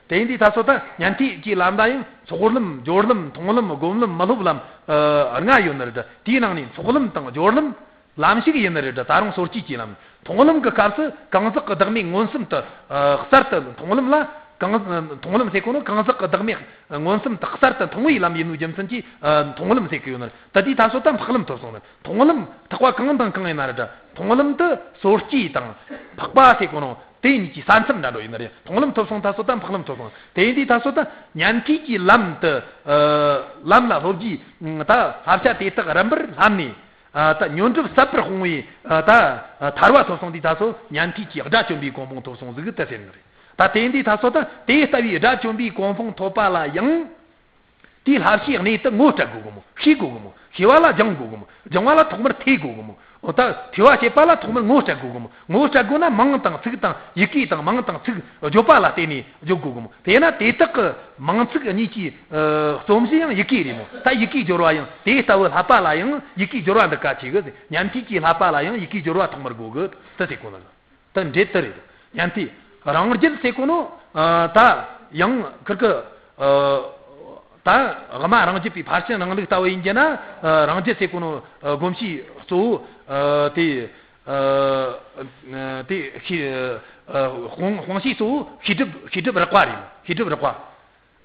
དེ་ཡིན་དུས་ད་སོ་ད་ཉན་ཐོས་ཀྱི་ལམ་ལ་ཡང་ཚོགས་ལམ། སྦྱོར་ལམ། མཐོང་ལམ། སྒོམ་ལམ། མི་སློབ་ལམ། ཨ། ལྔ་ཡོད་ནི་རེད། དེའི་ནང་ནས་ཚོགས་ལམ་དང་སྦྱོར་ལམ་ལམ་ཞིག་ཡིན་ནི་རེད། ད་རུང་སོ་སྐྱེའི་ལམ། མཐོང་ལམ་གྱི་སྐབས་སུ་གང་ཟག་གི་བདག་མེད་མངོན་སུམ་དུ། ཨ། གསར་དུ་མཐོང་ལམ་ལ། གང་། མཐོང་ལམ་ཟེར་གོ་ནོ་གང་ཟག་གི་བདག་མེད་མངོན་སུམ་དུ་གསར་དུ་མཐོང་བའི་ལམ་ཡིན་ནོ་རྒྱུ་མཚན་གྱིས། ཨ། མཐོང་ལམ་ཟེར་གི་ཡོད་ནི་རེད། ད་དེའི་ད་སོ་ད་འཕགས་ལམ་ཐོབ་སོང་ནི། མཐོང་ལམ་ཐེག་པ་གང་དང་གང་ཡིན་ན་རེད། མཐོང་ལམ་དེ་སོ་སྐྱེ་དང་འཕགས་པ་ཟེར་གོ་ནོ་དེ་གཉིས་ཀྱི་ས་མཚམས་འདྲ་འགྲོ་ཡིན་ནི་རེད། མཐོང་ལམ་ཐོབ་སོང་ད་སོ་ད་འཕགས་ལམ་ཐོབ་སོང་། དེ་ཡིན་དུས་ད་སོ་ད་ཉན་ཐོས་ཀྱི་ལམ་དུ། ཨ། ལམ་ལ་སློབ་རྒྱུའི་ད་བསླབ་བྱ་དེ་དག་རིམ་པར་བསླབས་ནས། ཨ། ད་ཉོན་སྒྲུབ་ཟད་པར་སྤོང་བའི། ཨ། ད་ཐར་བ་ཐོབ་སོང་དུས་ད་སོ་ཉན་ཐོས་ཀྱི་དགྲ་བཅོམ་པའི་གོ་འཕང་ཐོབ་སོང་ཟིག་དེ་ཟེར་ནི་རེད། ད་དེ་ཡིན་དུས་ད་སོ་ད་དེ་ལྟ་བུའི་དགྲ་བཅོམ་པའི་གོ་འཕང་ཐོབ་པ་ལ་ཡང་། དེའི་བསླབ་བྱའི་གནས་དེ་ངོ་སྤྲད་དགོས་གི་མོ། ཤེས་དགོས་གི་མོ། ཤེས་པ་ལ་སྦྱང་དགོས་གི་མོ། སྦྱང་བ་ལ་ཐོག་མར་ཐོས་དགོས་གི་མོ། འོ་ད་ཐོས་པ་བྱེད་པ་ལ་ཐོག་མར་ངོ་སྤྲད་དགོས་གི་མོ། ངོ་སྤྲད་དགོས་ན་མིང་དང་ཚིག་དང་། ཡི་གེ་དང་མིང་དང་ཚིག་བརྗོད་པ་ལ་བརྟེན་ནས་བརྗོད་དགོས་གི་མོ། དེས་ན་དེ་དག་གི་མིང་ཚིག་གཉིས་ཀྱི། ཨ། རྩོམ་གཞི་ཡང་ཡི་གེ་རེད་མོ། ད་ཡི་གེའི་སྦྱོར་བ་ཡང་དེ་ལྟ་བུ་བསླབ་པ་ལ་ཡང་ཡི་གེའི་སྦྱོར་བ་འདི་གལ་ཆེ་གི། ཉན་ཐོས་ཀྱི་བསླབ་པ་ལ་ཡང་ཡི་གེའི་སྦྱོར་བ་ཐོག་མར་དགོས་གི། དེ་ཟེར་གོ་ནི། ད་འགྲེལ་དེ་རེད། ཉན་ཐོས་རང་རྒྱུད་ཟེར་གོ་ནོ། ཨ། ད་ཡང་ཁིར་ཀི། ཨ། ད་དབུ་མ་རང་རྒྱུད་པའི་ཕར་ཕྱིན་རིང་ལུགས་ལྟ་བུ་ཡིན་རྒྱུ་ན། ཨ། རང་རྒྱུད་ཟེར་གོ་ནོ། ཨ། སྒོམ་བྱའི་གཙོ་བོ། ཨ། དེ། ཨ། དེ་ཤེས། ཨ། དཔུང་དཔུང་ཤེས་གཙོ་བོ་ཤེས་སྒྲུབ། ཤེས་སྒྲུབ་རགས་པ་རེད། ཤེས་སྒྲུབ་རགས་པ།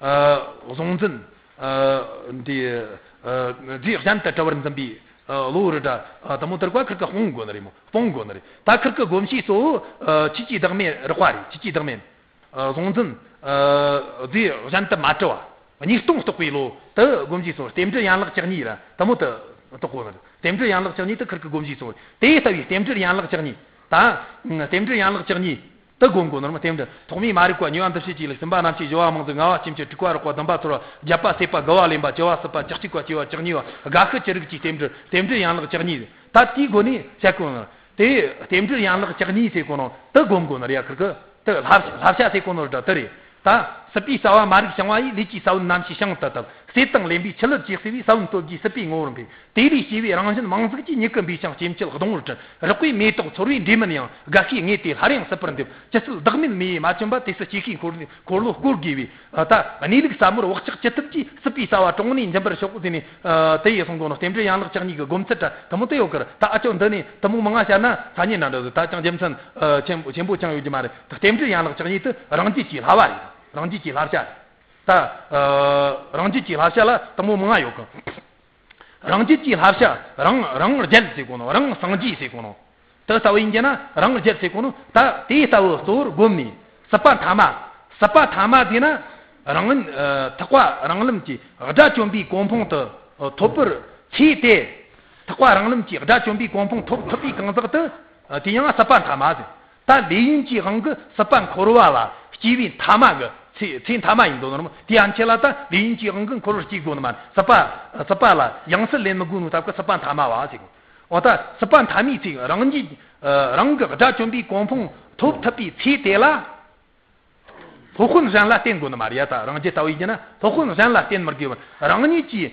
ཨ། གཟུང་འཛིན། ཨ། འདི། ཨ། རྫས་གཞན་དུ་གྲུབ་པར་འཛིན་པའི། ཨ། བློ་རེ་འདྲ། ཨ། དེ་མོ་དེར་ཀ་ཁིར་ཀི་སྤོང་དགོས་ནི་རེད་མོ། སྤོང་དགོས་ནི་རེད། ད་ཁིར་ཀི་སྒོམ་བྱའི་གཙོ་བོ། ཨ། ཆོས་ཀྱི་བདག་མེད་རགས་པ་རེད། ཆོས་ཀྱི་བདག་མེད། ཨ། གཟུང་འཛིན། ཨ། རྫས་གཞན་དུ་མ་གྲུབ་པ། གཉིས་སྟོང་རྟོགས་པའི་བློ་དེ་སྒོམ་བྱའི་གཙོ་བོ། རྟེན་འབྲེལ་ཡན་ལག་བཅུ་གཉིས་ར་དེ་མོ་དེ་རྟོགས་དགོས་ནི་རེད། རྟེན་འབྲེལ་ཡན་ལག་བཅུ་གཉིས་དེ་ཁིར་ཀི་སྒོམ་བྱའི་གཙོ་བོ། དེ་ལྟ་བུའི་རྟེན་འབྲེལ་ཡན་ལག་བཅུ་གཉིས། ད་རྟེན་འབྲེལ་ཡན་ལག་བཅུ་གཉིས། དེ་སྒོམ་དགོས་ནོ་མ། རྟེན་འབྲེལ་ཐོག་མའི་མ་རིག་པ། གཉིས་པ་འདུ་བྱེད་ཀྱི་ལུགས། གསུམ་པ་རྣམ་ཤེས། བཞི་པ་རྨང་འཛུགས། ལྔ་པ་སྐྱེ་མཆེད། དྲུག་པ་རེག་པ། བདུན་པ་ཚོར་བ། བརྒྱད་པ་སྲེད་པ། དགུ་པ་ལེན་པ། བཅུ་པ་སྲིད་པ། བཅུ་གཅིག་པ་སྐྱེ་བ། བཅུ་གཉིས་པ་དགའ་ཤུལ་གྱི་རིགས་ཀྱི་རྟེན་འབྲེལ། རྟེན་འབྲེལ་ཡན་ལག་བཅུ་གཉིས་རེད། ད་དེའི་སྒོ་ནས་བཤད་དགོས་ནོ། དེ་རྟེན་འབྲེལ་ཡན་ལག་བཅུ་གཉིས་ཟེར་གོ་ནོ་དེ་སྒོམ་དགོས་ནོ་རེད་ཡ། ཁིར་ཀི་དེ་བསླབ་བསླབ་བྱ་ཟེར་གོ་ནོ་རེད། དེ་རེད། ད་སྲིད་པའི་རྩ་བ་མ་རིག་བྱང་བ་ཡིས། ལས་ཀྱི་ས་བོན་རྣམ་ཤེས་བྱང་དུ་བཏབ། སྲེད་དང་ལེན་པའི་ཆུ་ལུད་ཀྱིས་བསྲེས་པའི་ས་བོན་སྟོབས་ཀྱིས་སྲིད་པའི་ངོ་བོར་འཕེལ། དེ་ལས་སྐྱེས་པའི་རང་བཞིན་མིང་གཟུགས་ཀྱིས། མྱུ་གུ་འབུས་ཤིང་སྐྱེ་མཆེད་གདོང་བར་བྲལ། རེག་པས་མེ་ཏོག་ཚོར་བས་འབྲས་སྨན་ཡང་། རྒ་ཤིའི་ངོས་དེ་སླར་ཡང་སྲིད་པར་འདེབས། ཇི་སྲིད་བདག་མེད་མེ་ཡིས་མ་བཅོམ་པ། དེ་སྲིད་སྐྱེ་ཤིང་འཁོར་འཁོར་ལོ་བསྐོར་དགོས་པས། ད་གནས་ལུགས་ཟབ་མོར་བག་ཆགས་ཅི་ཐུབ་ཀྱིས། སྲིད་པའི་རྩ་བ་དྲུང་ནས་འབྱིན་པར་ཤོག་ཟེར་ནས། དེ་ཡི་གསུང་གོ་ནོ། རྟེན་འབྲེལ་ཡན་ལག་བཅུ་གཉིས་ཀྱི་སྒོམ་ཚུལ་ད་དེ་མོ་དེ་ཡོད་ཀི། ད་ཨ་ཅོ་འདི་ནས་དེ་མོ་མང་ང་བཤད་ན་ཐ་སྙད་འདྲ་འདྲ་ཟིག། ད་ཅང་རྒྱུ་མཚན་ཆེན་པོ་ཆེན་པོ་ཅང་ཡོད་རྒྱུ་མ་རེད། ད་རྟེན་འབྲེལ་ཡན་ལག་བཅུ་གཉིས་དེ་རང་རྒྱུད་ཀྱི་བསླབ་པ་རེད། རང་རྒྱུད་ཀྱི་བསླབ་བྱ་རེད། ད་རང་རྒྱུད་ཀྱི་བསླབ་བྱ་ལ་དང་པོ་མང་ང་ཡོད་གི། རང་རྒྱུད་ཀྱི་བསླབ་བྱ་རང་རང་རྒྱལ་ཟེར་གོ་ནོ། རང་སངས་རྒྱས་ཟེར་གོ་ནོ། དེ་ལྟ་བུ་ཡིན་གྱི་ན་རང་རྒྱལ་ཟེར་གོ་ནོ། ད་དེ་ལྟ་བུ་གཙོ་བོར་བསྒོམས་ནས་ཟིལ་པ་མཐའ་མ། ཟིལ་པ་མཐའ་མ་དེ་ན་རང་ཐེག་པ་རང་ལམ་གྱི་དགྲ་བཅོམ་པའི་གོ་འཕང་དུ་ཐོབ་པར་བྱས་ཏེ། ཐེག་པ་རང་ལམ་གྱི་དགྲ་བཅོམ་པའི་གོ་འཕང་ཐོབ་ཐུབ་པའི་གང་ཟག་དེ། དེ་ཡང་ཟིལ་པ་མཐའ་མ་ཟེར། ད་ལས་ཡུན་གྱི་དབང་གིས་ཟིལ་པ་འཁོར་བ་ལ་སྐྱེ་བའི་མཐའ་མ་གི་ཚེ་ཚེ་མཐའ་མ་ཡིན་དོ་ནོ། དེ་ཡན་ཆད་ལ་ད་ལས་ཡུན་གྱི་དབང་གིས་འཁོར་བར་སྐྱེ་དགོས་ནི་མ་རེད། ཟིལ་པ་ཟིལ་པ་ལ་ཡང་སྲིད་ལེན་མི་དགོས་ནོ་སྟབས་ཀྱིས་ཟིལ་པ་མཐའ་མ་བ་ཟེར་གོ། འོ་ད་ཟིལ་པ་མཐའ་མའི་ཚེ་རང་གི་རང་གི་དགྲ་བཅོམ་པའི་གོ་འཕང་ཐོབ་ཐུབ་པའི་ཚེ་དེ་ལ། སློབ་དཔོན་གཞན་ལ་བརྟེན་དགོས་ནི་མ་རེད་ཡ། ད་རང་རྒྱུད་ལྟ་བུ་ཡིན་གྱི་ན་སློབ་དཔོན་གཞན་ལ་བརྟེན་མི་དགོས་པར་རང་ཉིད་ཀྱིས་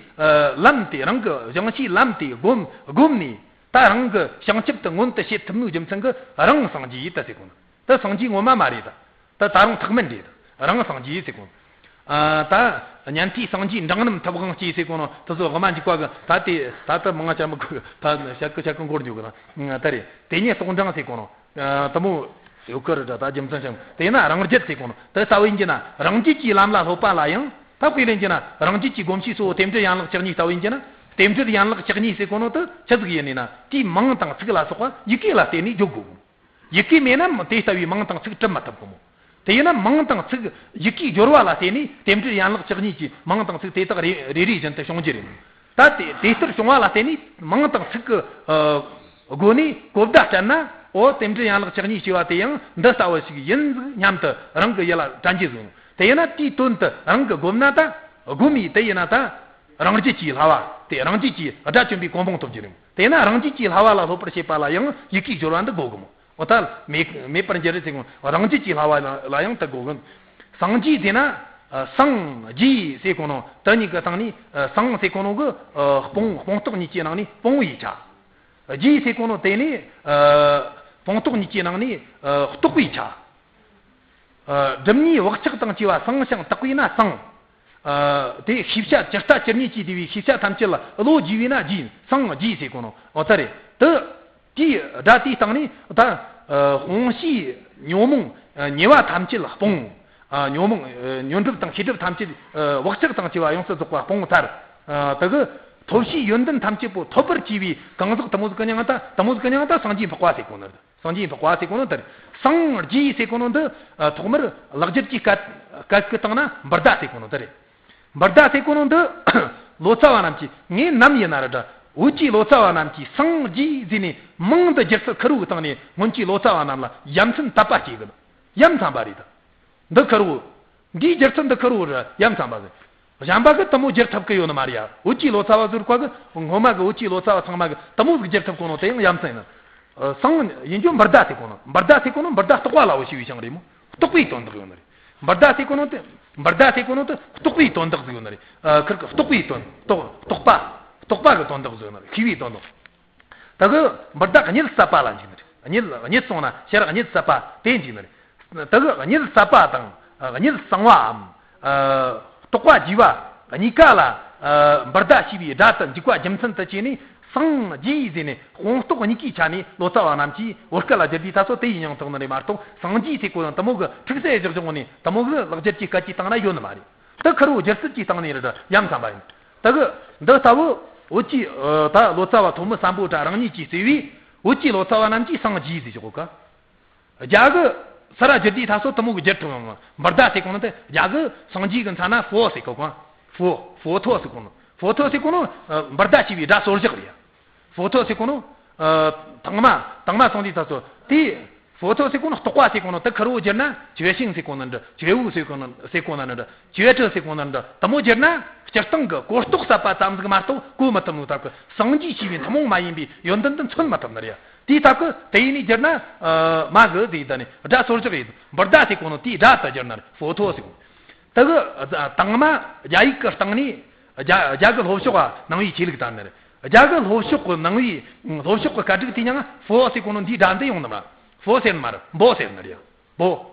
ལམ་དེ། རང་གི་བཞེངས་བྱའི་ལམ་དེ་བསྒོམ་བསྒོམས་ནས། ད་རང་གི་བྱང་ཆུབ་ཏུ་མངོན་དུ་བྱེད་ཐུབ་ནོའི་རྒྱུ་མཚན་གྱིས་རང་སངས་རྒྱས་ཡིན་ད་ཟེར་གོ་ནོ། ད་སངས་རྒྱས་ངོ་མ་མ་རེད། ད་ད་རུང་ཐེག་དམན་རེད། རང་སངས་རྒྱས་ཡིན་ཟེར་གོ་ནོ། ད་ཉན་ཐོས་སངས་རྒྱས་འབྲིང་རྣམས་ཐུབ་དབང་སྐྱེས་ཟེར་གོ་ནོ། དེ་ཚོ་དབུ་མ་འཇུག་པ་གི་ད་དེ་ད་ལྟ་མང་ང་ཅང་མི་གོ་གི། ད་བཤད་གི་བཤད་གི་འགོར་འཇུག་གི་ད་རེད། དེ་ཉིད་རྟོགས་འབྲིང་ཟེར་གོ་ནོ། དེ་མོ་ཡོད་གི་རེད། ད་རྒྱུ་མཚན་ཞིག་དེས་ན་རང་རྒྱུད་ཟེར་གོ་ནོ། དེ་ལྟ་བུ་ཡིན་གྱི་ན་རང་རྒྱུད་ཀྱི་ལམ་ལ་སློབ་པ་ལ་ཡང་ད་དཔེ་ལེན་གྱི་ན་རང་རྒྱུད་ཀྱི་སྒོམ་བྱའི་གཙོ་བོ་རྟེན་འབྲེལ་ཡན་ལག་བཅུ་གཉིས་ལྟ་བུ་ཡིན་གྱི་ན། རྟེན་འབྲེལ་ཡན་ལག་བཅུ་གཉིས་ཟེར་གོ་ནོ་དེ་ཆི་ཟིག་ཡིན་ནི་ན། དེའི་མིང་དང་ཚིག་ལ་སོགས་པ་ཡི་གེ་ལ་བརྟེན་ནས་བརྗོད་དགོས་གོ། ཡི་གེ་མེད་ན་དེ་ལྟ་བུའི་མིང་དང་ཚིག་གྲུབ་མ་ཐུབ་གོ་མོ། དེ་ཡིན་ན་མིང་དང་ཚིག་ཡི་གེའི་སྦྱོར་བ་ལ་བརྟེན་ནས་རྟེན་འབྲེལ་ཡན་ལག་བཅུ་གཉིས་ཀྱི་མིང་དང་ཚིག་དེ་དག་རེ་རེ་རེ་བཞིན་དུ་བྱུང་རྒྱུ་རེད། ད་དེ་དེ་ལྟར་བྱུང་བ་ལ་བརྟེན་ནས་མིང་དང་ཚིག་གི་ཨ་སྒོ་ནས་གོ་བརྡ་སྤྲད་ན། འོ་རྟེན་འབྲེལ་ཡན་ལག་བཅུ་གཉིས་ཞེས་པ་དེ་ཡང་འདི་ལྟ་བུ་ཞིག་ཡིན་ཟིག་སྙམ་དུ་རང་གི་ཡིད་ལ་དྲན་གྱི་བཟུང་། དེ་ཡིན་ན་དེའི་དོན་དུ་རང་གིས་བསྒོམས་ན། ད་སྒོམ་ཡས་དེ་ཡིན་ན་ད་རང་རྒྱུད་ཀྱི་བསླབ་པ་དེ། རང་རྒྱུད་ཀྱི་དགྲ་བཅོམ་པའི་གོ་འཕང་ཐོབ་རྒྱུ་རེད། དེས་ན་རང་རྒྱུད་ཀྱི་བསླབ་པ་ལ་སློབ་པར་བྱེད་པ་ལ་ཡང་ཡི་གེའི་སྦྱོར་བ་འདི་དགོས་གི་མོ། འོ་ད་མེད་མེད་པར་འགྱུར་རེད་ཟེར་གོ། རང་རྒྱུད་ཀྱི་བསླབ་པ་ལ་ལ་ཡང་དེ་དགོས་གི། སངས་རྒྱས་ཟེར་ན་ཨ་སངས་རྒྱས་ཟེར་གོ་ནོ་དེ་གཉིས་ཀྱི་སྟེང་ནས། ཨ་སངས་ཟེར་གོ་ནོ་གི་ཨ་སྤོང་སྤོང་རྟོགས་གཉིས་ཀྱི་ནང་ནས་སྤོང་བའི་ཆ། རྒྱས་ཟེར་གོ་ནོ་དེ་ནི་ཨ་སྤོང་རྟོགས་གཉིས་ཀྱི་ནང་ནས་ཨ་རྟོགས་པའི་ཆ། ཨ་སྒྲིབ་གཉིས་བག་ཆགས་དང་བཅས་པ་སངས་ཤིང་དག་པས་ན་སངས། ཨ་དེ་ཤེས་བྱ་ཇི་ལྟ་ཇི་སྙེད་ཀྱིས་བསྡུས་པའི་ཤེས་བྱ་ཐམས་ཅད་ལ་བློ་རྒྱས་པས་ན་རྒྱས། སངས་རྒྱས་ཟེར་གོ་ནོ། འོ་ད་རེད། དེ་དེའི་སྒྲ་དེའི་སྟེང་ནས་ད་ཨ་དཔང་བྱའི་ཉོན་མོངས་ཨ་ཉེས་པ་ཐམས་ཅད་ལ་སྤོང་། ཨ་ཉོན་མོངས་ཨ་ཉོན་སྒྲིབ་དང་ཤེས་སྒྲིབ་ཐམས་ཅད་ཨ་བག་ཆགས་དང་བཅས་པ་ཡོངས་སུ་རྫོགས་པ་སྤོང་ཚར། ཨ་དེ་གི་ཐོབ་བྱའི་ཡོན་ཏན་ཐམས་ཅད་པོ་ཐོབ་པར་བྱས་པའི་གང་ཟག་དེ་མོ་ཟིག་གི་མྱིང་ད། དེ་མོ་ཟིག་གི་མྱིང་ད་སངས་རྒྱས་འཕགས་པ་ཟེར་གོ་ནི་རེད། སངས་རྒྱས་འཕགས་པ་ཟེར་གོ་ནོ་དེ་རེད། སངས་རྒྱས་ཟེར་གོ་ནོ་འདི་ཨ་ཐོག་མར་ལེགས་སྦྱར་གྱི་སྐད་སྐད་ཀྱི་སྟེང་ན་འབུར་ཟླ་ཟེར་གོ་ནོ་དེ་རེད། འབུར་ཟླ་ཟེར་གོ་ནོ་འདི་ལོ་ཙཱ་བ་རྣམས་ཀྱིས། ངས་ནམ་ཡིན་ན་ར་འདྲ། བོད་ཀྱི་ལོ་ཙཱ་བ་རྣམས་ཀྱིས་སངས་རྒྱས་ཟེར་ནས་མིང་འདི་སྒྱུར་ཚུལ་ཁེར་བོའི་སྟེང་ནས་སྔོན་གྱི་ལོ་ཙཱ་བ་རྣམས་ལ་ཡ་མཚན་དད་པ་སྐྱེ་གི། ཡ་མཚན་པ་རེད། འདི་ཁེར་བོ། འདིའི་སྒྱུར་ཚུལ་འདི་ཁེར་བོ་ར་ཡ་མཚན་པ་ཟེར། གཞན་པ་གིས་དེ་མོ་བསྒྱུར་ཐུབ་ཀྱི་ཡོད་ནི་མ་རེད་ཡ། བོད་ཀྱི་ལོ་ཙཱ་བ་ཟེར་བ་གིས། སྔོན་མ་གི་བོད་ཀྱི་ལོ་ཙཱ་བ་ཚང་མ་གིས་དེ་མོ་ཟིག་བསྒྱུར་ཐུབ་གོ་ནོ་དེ་ཡང་ཡ་མཚན་ཡིན། ཨ་སངས་ཡིན་རྒྱུ་འབུར་ཟླ་ཟེར་གོ་ནོ། འབུར་ཟླ་ཟེར་གོ་ནོ་འབུར་ཟླ་རྟོག་པ་ལ་འོ་ཞེས་པའི་ཞིང་རེད་མོ། རྟོག་པའི་དོན་དག་ཡོད་ནི་རེད། འབུར་ཟླ་ཟེར་གོ་ནོ་དེ། འབུར་ཟླ་ཟེར་གོ་ནོ་དེ་རྟོག་པའི་དོན་དག་ཟིག་ཡོད་ནི་རེད། ཨ་ཁེར་གི་རྟོག་པའི་དོན། རྟོག་རྟོག་པ། རྟོག་པ་གི་དོན་དག་ཟིག་ཡོད་ནི་རེད། ཤེས་པའི་དོན་དག། དེ་གི་འབུར་ཟླ་གཉིད་སད་པ་ལ་འཇུག་ནི་རེད། གཉིད་གཉིད་སོང་ན་ཕྱིར་གཉིད་སད་པ་དེ་འཇུག་ནི་རེད། དེ་གི་གཉིད་སད་པ་དང་གཉིད་སངས་པའམ། ཨ་རྟོག་པ་རྒྱས་པ་གཉིས་ཀ་ལ་ཨ་འབུར་ཟླ་ཞེས་པའི་སྒྲ་དེ་འཇུག་པ་རྒྱུ་མཚན་དུ་བྱས་ནས་སངས་རྒྱས་ཟེར་ནས་སྤོང་རྟོགས་གཉིས་ཀའི་ཆ་ནས་ལོ་ཙཱ་བ་རྣམས་ཀྱིས་བོད་སྐད་ལ་བསྒྱུར་དུས་ད་གཟོད་དེ་ཡི་མྱིང་ཐོགས་ནི་རེད་མ་གཏོགས། སངས་རྒྱས་ཟེར་གོ་ཡང་དེ་མོ་གི་ཁྲིག་སེ་བཞག་བཞག་ནས་དེ་མོ་གི་ལེགས་སྦྱར་གྱི་སྐད་ཀྱི་སྟེང་ན་ཡོད་ནི་མ་རེད། དེ་ཁེར་བོ་སྒྱུར་ཚུལ་གྱི་སྟེང་ནས་རེད་ཡ་མཚན་པ་ཡིན། དེ་གི་འདི་ལྟ་བུ་བོད་ཀྱི་ཨ་ད་ལོ་ཙཱ་བ་ཐོན་མི་སམ་བྷོ་ཊ་རང་ཉིད་ཀྱིས་གཙོས་པའི་བོད་ཀྱི་ལོ་ཙཱ་བ་རྣམས་ཀྱིས་སངས་རྒྱས་ཟེར་གོ་ག། རྒྱ་གི་སི་ར་བསྒྱུར་དུས་ད་གཟོད་དེ་མོ་གི་བསྒྱུར་ཐུབ་ཡོང་། འབུར་ཟླ་ཟེར་གོ་ནོ་དེ་རྒྱ་གི་སངས་རྒྱས་གི་མཚན་ན་ཧྥོ་ཟེར་གོ་ག། ཧྥོ་ཧྥོ་ཐོ་ཟེར་གོ་ནོ། ཧྥོ་ཐོ་ཟེར་གོ་ནོ་ཨ་འབུར་ཟླ་ཞེས་པའི་སྒྲ་སོར་བཞག་རེད། ཧྥོ་ཐོ་ཟེར་གོ་ནོ། ཨ་དང་མ་དང་མ་སོང་དུས་ད་གཟོད་དེ། ཧྥོ་ཐོ་ཟེར་གོ་ནོ་རྟོག་པ་ཟེར་གོ་ནོ་དེ་ཁེར་བོ་བསྒྱུར་ན་觉醒ཟེར་གོ་ནོ་འདྲ།觉悟ཟེར་གོ་ནོ་ཟེར་གོ་ནོ་འདྲ། 觉知ཟེར་གོ་ནོ་འདྲ། དེ་མོ་བསྒྱུར་ན་སྤྱིར་བཏང་གི་གོ་རྟོགས་ཟབ་པ་ཙམ་ཟིག་མ་གཏོགས་གོ་མི་ཐུབ་ནོ་སྟབས་ཀྱིས་སངས་རྒྱས་ཞེས་པའི་ཐུན་མོང་མ་ཡིན་པའི་ཡོན་ཏན་དེ་མཚོན་མི་ཐུབ་ནི་རེད། དེའི་སྟབས་ཀྱིས་དེ་ཡིན་ནས་བསྒྱུར་ན་ཨ་མ་གི་དེ་ཡིན་ད་ནི་སྒྲ་སོར་བཞག་ཡིན། འབུར་ཟླ་ཟེར་གོ་ནོ་དེའི་སྒྲ་དེ་བསྒྱུར་ན་ཧྥོ་ཐོ་ཟེར་གོ་ནོ། དེ་གི་ཨ་དང་མ་རྒྱ་ཡིག་གི་སྟེང་ནས་རྒྱ་རྒྱ་གི་ལྷོ་ཕྱོགས་ནང་པའི་ཆོས་ལུགས་དར་ནི་རེད། རྒྱ་གི་ལྷོ་ཕྱོགས་ཀྱི་ནང་པའི་ལྷོ་ཕྱོགས་ཀྱི་སྐད་རིགས་དེ་ཡང་ཧྥོ་ཟེར་གོ་ནོ་འདིའི་སྒྲ་འདི་ཡོང་ནི་མ། ཧྥོ་ཟེར་ནི་མ་རེད། བོ་ཟེར་ནི་རེད། བོ།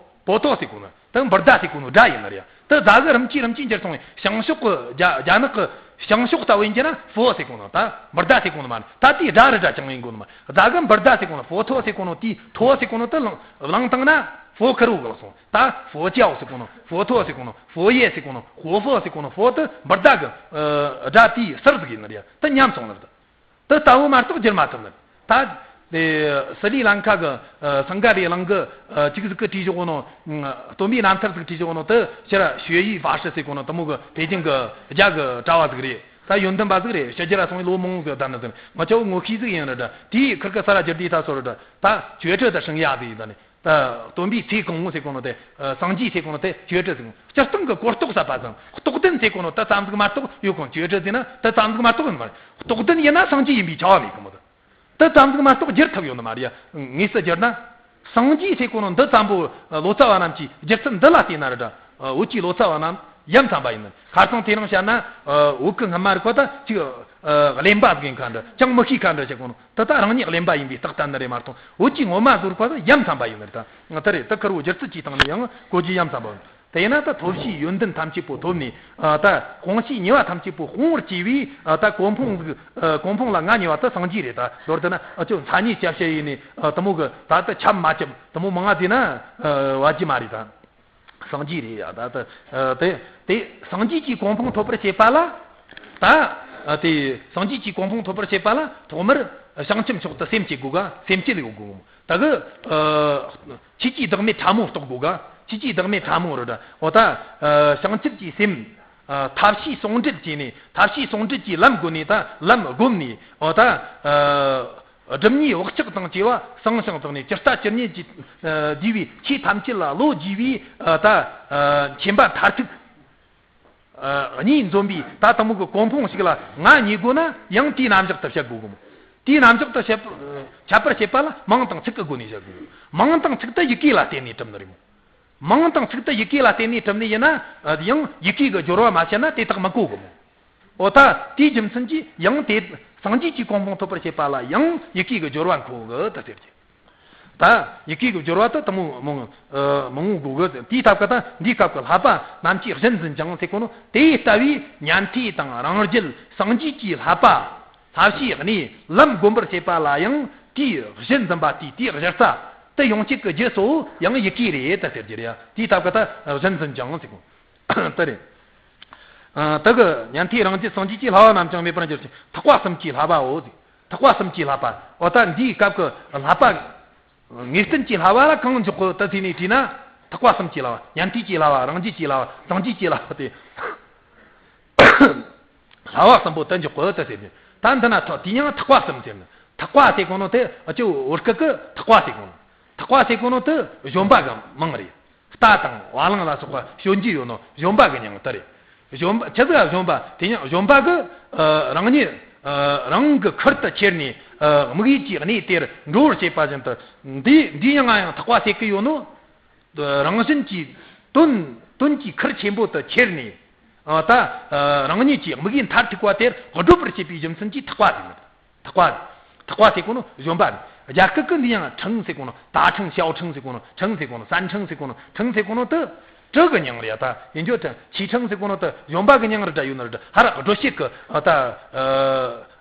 བོ་ཐོ་ཟེར་གོ་ནོ། དེ་འབུར་ཟླ་ཟེར་གོ་ནོ་སྒྲ་ཡིན་ནི་རེད། དེ་ད་གི་རིམ་གྱིས་རིམ་གྱིས་འགྱུར་སོང་བས་བྱང་ཕྱོགས་ཀྱི་རྒྱ་རྒྱ་ནག་གི་བྱང་ཕྱོགས་ལྟ་བུ་ཡིན་གྱི་ན་ཧྥོ་ཟེར་གོ་ནོ། ད་འབུར་ཟླ་ཟེར་གོ་ནོ་མ་རེད། ད་དེའི་སྒྲ་རི་སྒྲ་ཅང་ཡིན་གོ་ནོ་མ། ད་གི་འབུར་ཟླ་ཟེར་གོ་ནོ། ཧྥོ་ཐོ་ཟེར་གོ་ནོ་དེའི་ཐོ་ཟེར་གོ་ནོ་དེ་བླངས་བཏང་ན། 佛ཁེར་རོ་གི་ལག་སོང་། ད་佛教ཟེར་གོ་ནོ།佛陀ཟེར་གོ་ནོ།佛爷ཟེར་གོ་ནོ། 活佛ཟེར་གོ་ནོ། 佛的གི་ཨ་སྒྲ་དེའི་ཟུར་ཟིག་ཡིན་ནི་རེད། ད་ཉམས་སོང་ནི་རེད། ད་ལྟ་བུ་མ་གཏོགས་བསྒྱུར་མ་ཐུབ་ནི་རེད། ད་དེ་སི་རི་ལང་ཀ་གི་ཨ་སིང་ག་རའི་གླིང་གི་ཨ་ཅིག་ཟིག་གི་བྲིས་བཞག་གོ་ནོ། ཨ་སྟོན་པའི་རྣམ་ཐར་ཟིག་བྲིས་བཞག་གོ་ནོ། ད་ཕྱིར་学医法师ཟེར་གོ་ནོ། དེ་མོ་གི་པེ་ཅིང་གི་རྒྱ་གི་གྲྭ་བ་ཟིག་རེད། ད་ཡོན་ཏན་པ་ཟིག་རེད། ཕྱི་རྒྱལ་ལ་སོང་བའི་ལོ་མང་ཟིག་བསྡད་ནི་ཟིག་ང་ཆོ་ངོ་ཤེས་ཟིག་ཡིན་རེད། ད་དེའི་ཁུར་གི་ས་ར་རྒྱུ་དེའི་ད་སོ་རེད། ད་觉者的生涯ཟིག་ཡིན། ད་ནི་ད་སྟོན་པའི་ཚེ་གང་བོ་ཟེར་གོ་ནོ་དེ། ཨ་སངས་རྒྱས་ཟེར་གོ་ནོ་དེ་觉者ཟེར་གོ་ནོ། སྤྱིར་བཏང་གི་གོ་རྟོགས་ཟབ་པ་ཙམ། རྟོགས་ལྡན་ཟེར་གོ་ནོ་དེ་ཙམ་ཟིག་མ་གཏོགས་ཡོད་གོ། 觉者ཟེར་ན་དེ་ཙམ་ཟིག་མ་གཏོགས་ཡིན་པ་རེད། རྟོགས་ལྡན་ཡིན་ན་སངས་རྒྱས་ཡིན་པའི་ཆ་བ་མེད་གི་མོ། དེ་ཙམ་ཟིག་མ་གཏོགས་བསྒྱུར་ཐུབ་ཡོད་ནི་མ་རེད་ཡ། དངོས་སུ་བསྒྱུར་ན། སངས་རྒྱས་ཟེར་གོ་ནོ་འདི་ཙམ་པོ་ལོ་ཙཱ་བ་རྣམས་ཀྱིས་སྒྱུ་རྩལ་འདི་ལ་བལྟས་ན་རེད་ད། བོད་ཀྱི་ལོ་ཙཱ་བ་རྣམས་ཡ་མཚན་པ་ཡིན་ནི། ཁ་སང་དེ་རིང་བཤད་ན་བོད་ཀྱི་སྔ་མ་རིག་པ་ད་ཅིག་གླེན་པ་ཟིག་ཡིན་ཁ་འདྲ། ཅང་མི་ཤེས་ཁ་འདྲ་བྱེད་གོ་ནོ། ད་ད་རང་ཉིད་གླེན་པ་ཡིན་པའི་རྟགས་བསྟན་ནི་རེད་མ་གཏོགས། བོད་ཀྱི་ངོ་མ་བཟོ་རིག་པ་ད་ཡ་མཚན་པ་ཡིན་ནི་རེད་ད། དེ་རེད། ད་ཁེར་བོ་སྒྱུ་རྩལ་གྱི་སྟེང་ནས་ཡང་གོ་རྒྱུ་ཡ་མཚན་པ་ཡིན། དེ་ཡིན་ན་ད་ཐོབ་བྱའི་ཡོན་ཏན་ཐམས་ཅད་པོ་ཐོབ་ནས། ཨ་ད་སྤོང་བྱའི་ཉེས་པ་ཐམས་ཅད་པོ་སྤོང་བར་བྱས་པའི་ཨ་ད་གོ་འཕང་གི་ཨ་གོ་འཕང་ལ་ང་ཉེ་བ་ད་སངས་རྒྱས་རེད་ད། མདོར་བསྡུ་ན་ཨ་ཅོ་མཚན་ཉིད་སྐྱབས་བྱ་ཡིན་ནས་ཨ་དེ་མོ་གི་ད་ད་ཁྱབ་མ་ཁྱབ་དེ་མོ་མང་ང་བསྡད་ན་ཨ་བ་རྒྱུ་མ་རེད་ད། སངས་རྒྱས་རེད་ཡ། ད་ད་ཨ་དེ་དེ་སངས་རྒྱས་ཀྱི་གོ་འཕང་ཐོབ་པར་བྱེད་པ་ལ། ད་ཨ་དེ་སངས་རྒྱས་ཀྱི་གོ་འཕང་ཐོབ་པར་བྱེད་པ་ལ་ཐོག་མར་བྱང་ཆུབ་མཆོག་ཏུ་སེམས་བསྐྱེད་དགོས་ག་སེམས་བསྐྱེད་ཡོད་དགོས་གི་མོ། ད་གི་ཨ་ཆོས་ཀྱི་བདག་མེད་ཕྲ་མོ་རྟོགས་དགོས་ག་ཆོས་ཀྱི་བདག་མེད་ཕྲ་མོ་རེད་ད། འོ་ད་ཨ་བྱང་ཆུབ་ཀྱི་སེམས་ཨ་ཐབས་ཤེས་ཟུང་འབྲེལ་བྱས་ནས། ཐབས་ཤེས་ཟུང་འབྲེལ་གྱི་ལམ་བགོས་ནས། ད་ལམ་བསྒོམས་ནས། འོ་ད་ཨ་སྒྲིབ་གཉིས་བག་ཆགས་དང་བཅས་པ་སངས་ཤིང་དག་ནས། ཇི་ལྟ་ཇི་སྙེད་ཀྱི་ཨ་བསྡུས་པའི་ཆོས་ཐམས་ཅད་ལ་བློ་བསྒྱུས་པའི་ཨ་ད་ཨ་མཁྱེན་པ་མཐར་ཐུག་ཨ་གཉིས་འཛོམས་པའི་ད་དེ་མོ་གི་གོ་འཕང་ཞིག་ལ་ང་ཉེ་དགོས་ན། ཡང་དེའི་རྣམ་གཞག་ཏུ་བཤད་དགོས་གི་མོ། དེའི་རྣམ་གཞག་ཏུ་བཤད་ཁྱབ་པར་བྱེད་པ་ལ་མིང་དང་ཚིག་གི་སྒོ་ནས་བཤད་དགོས། མིང་དང་ཚིག་དེ་ཡི་གེ་ལ་བརྟེན་ནས་གྲུབ་ནི་རེད་མོ། མིང་དང་ཚིག་དེ་ཡི་གེ་ལ་བརྟེན་ནས་གྲུབ་ནི་ཡིན་ན། ཡང་ཡི་གེ་གི་སྦྱོར་བ་མ་བྱས་ན་དེ་དག་མི་གོ་གི་མོ། འོ་ད་དེའི་རྒྱུ་མཚན་གྱིས་ཡང་དེ་སངས་རྒྱས་ཀྱི་གོ་འཕང་ཐོབ་པར་བྱེད་པ་ལ་ཡང་ཡི་གེ་གི་སྦྱོར་བ་མཁོ་གི་ད་ཟེར་གྱི། ད་ཡི་གེ་གི་སྦྱོར་བ་དེ་དེ་མོ་མང་ཨ་མང་བོ་དགོས་གི། དེའི་སྟབས་ཀྱིས་ད་འདིའི་སྐབས་ཀྱི་བསླབ་པ་རྣམས་ཀྱིས་གཞན་འཛིན་ཅིང་ཟེར་གོ་ནོ། དེ་ལྟ་བུའི་ཉན་ཐོས་དང་རང་རྒྱལ་སངས་རྒྱས་ཀྱི་བསླབ་པ་བསླབ་བྱའི་གནས་ལམ་བསྒོམ་པར་བྱེད་པ་ལ་ཡང་དེའི་གཞན་འཛིན་པ་དེའི་དེའི་གཞི་རྩ་དེ་ཡོངས་ཁྱབ་ཀྱི་རྒྱུ་གཙོ་བོ་ཡང་ཡི་གེ་རེད་ད་ཟེར་རྒྱུ་རེད་ཡ། དེའི་སྟབས་ཀྱིས་ད་གཞན་འཛིན་ཅིང་ཟེར་གོ་དེ་རེད། ཨ་དེ་གི་ཉན་ཐོས་རང་རྒྱལ་སངས་རྒྱས་ཀྱི་བསླབ་པ་རྣམས་ཀྱང་མེད་པར་འགྱུར་ཞིང་། ཐེག་པ་གསུམ་གྱི་བསླབ་པའོ་ཟེར། ཐེག་པ་གསུམ་གྱི་བསླབ་པ། འོ་ད་འདིའི་སྐབས་ཀྱི་བསླབ་པ། ངེས་བསྟན་གྱི་བསླབ་པ་ལ་གང་འཇོག་གི་ད་ཟེར་ནས་དྲིས་ན། ཐེག་པ་གསུམ་གྱི་བསླབ་པ། ཉན་ཐོས་ཀྱི་བསླབ་པ། རང་རྒྱལ་གྱི་བསླབ་པ། སངས་རྒྱས་ཀྱི་བསླབ་པ་དེ། བསླབ་པ་གསུམ་པོ་དེ་འཇོག་གི་ད་ཟེར་ནས། ད་འདི་ན་ཐེག་དེ་ཡང་ཐེག་པ་གསུམ་ཟེར་ནས། ཐེག་པ་ཟེར་གོ་ནོ་དེ་ཨ་ཅོ་བོད་སྐད་ཀྱི་ཐེག་པ་ཟེར་གོ་ནོ། ཐེག་པ་ཟེར་གོ་ནོ་དེ་བཞོན་པ་གི་མིང་རེད། རྟ་དང་བ་ལང་ལ་སོགས་པ་ཞོན་རྒྱུ་ཡོད་ནོ་བཞོན་པ་གི་མིང་དེ་རེད། བཞོན་པ་ཆི་ཟིག་ག་བཞོན་པ་དེ་ཡང་བཞོན་པ་གི་ཨ་རང་ཉིད་ཨ་རང་གི་ཁུར་དུ་ཁྱེར་ནས་ཨ་དམིགས་ཡུལ་གྱི་གནས་དེར་འགྲོ་བར་བྱེད་པ་བཞིན་དུ། འདི་འདི་ཡང་ང་ཡང་ཐེག་པ་ཟེར་གི་ཡོད་ནོ། ཨ་རང་བཞིན་གྱིས་དོན་དོན་གྱི་ཁུར་ཆེན་པོ་དུ་ཁྱེར་ནས། ཨ་ད་ཨ་རང་ཉིད་ཀྱི་དམིགས་ཡུལ་མཐར་ཐུག་པ་དེར་སྒྲུབ་པར་བྱེད་པའི་རྒྱུ་མཚན་གྱིས་ཐེག་པ་ཟེར་ནི། ཐེག་པ། ཐེག་པ་ཟེར་གོ་ནོ་བཞོན་པ་རེད། རྒྱ་སྐད་ཀྱི་འདི་ཡང་ཁྲང་ཟེར་གོ་ནོ། ད་ཁྲང་ཞའོ་ཁྲང་ཟེར་གོ་ནོ། ཁྲང་ཟེར་གོ་ནོ། སན་ཁྲང་ཟེར་གོ་ནོ། ཁྲང་ཟེར་གོ་ནོ་དེ་གྲི་གི་མིང་རེད་ད། ཡིན་རྒྱུ་ཁྲང་། ཆི་ཁྲང་ཟེར་གོ་ནོ་དེ་བཞོན་པ་གི་མིང་རེད་ད། ཡོད་ནི་རེད་ད། ཧ་ར་སྒྲོ་བཤད་གི་ཨ་ད་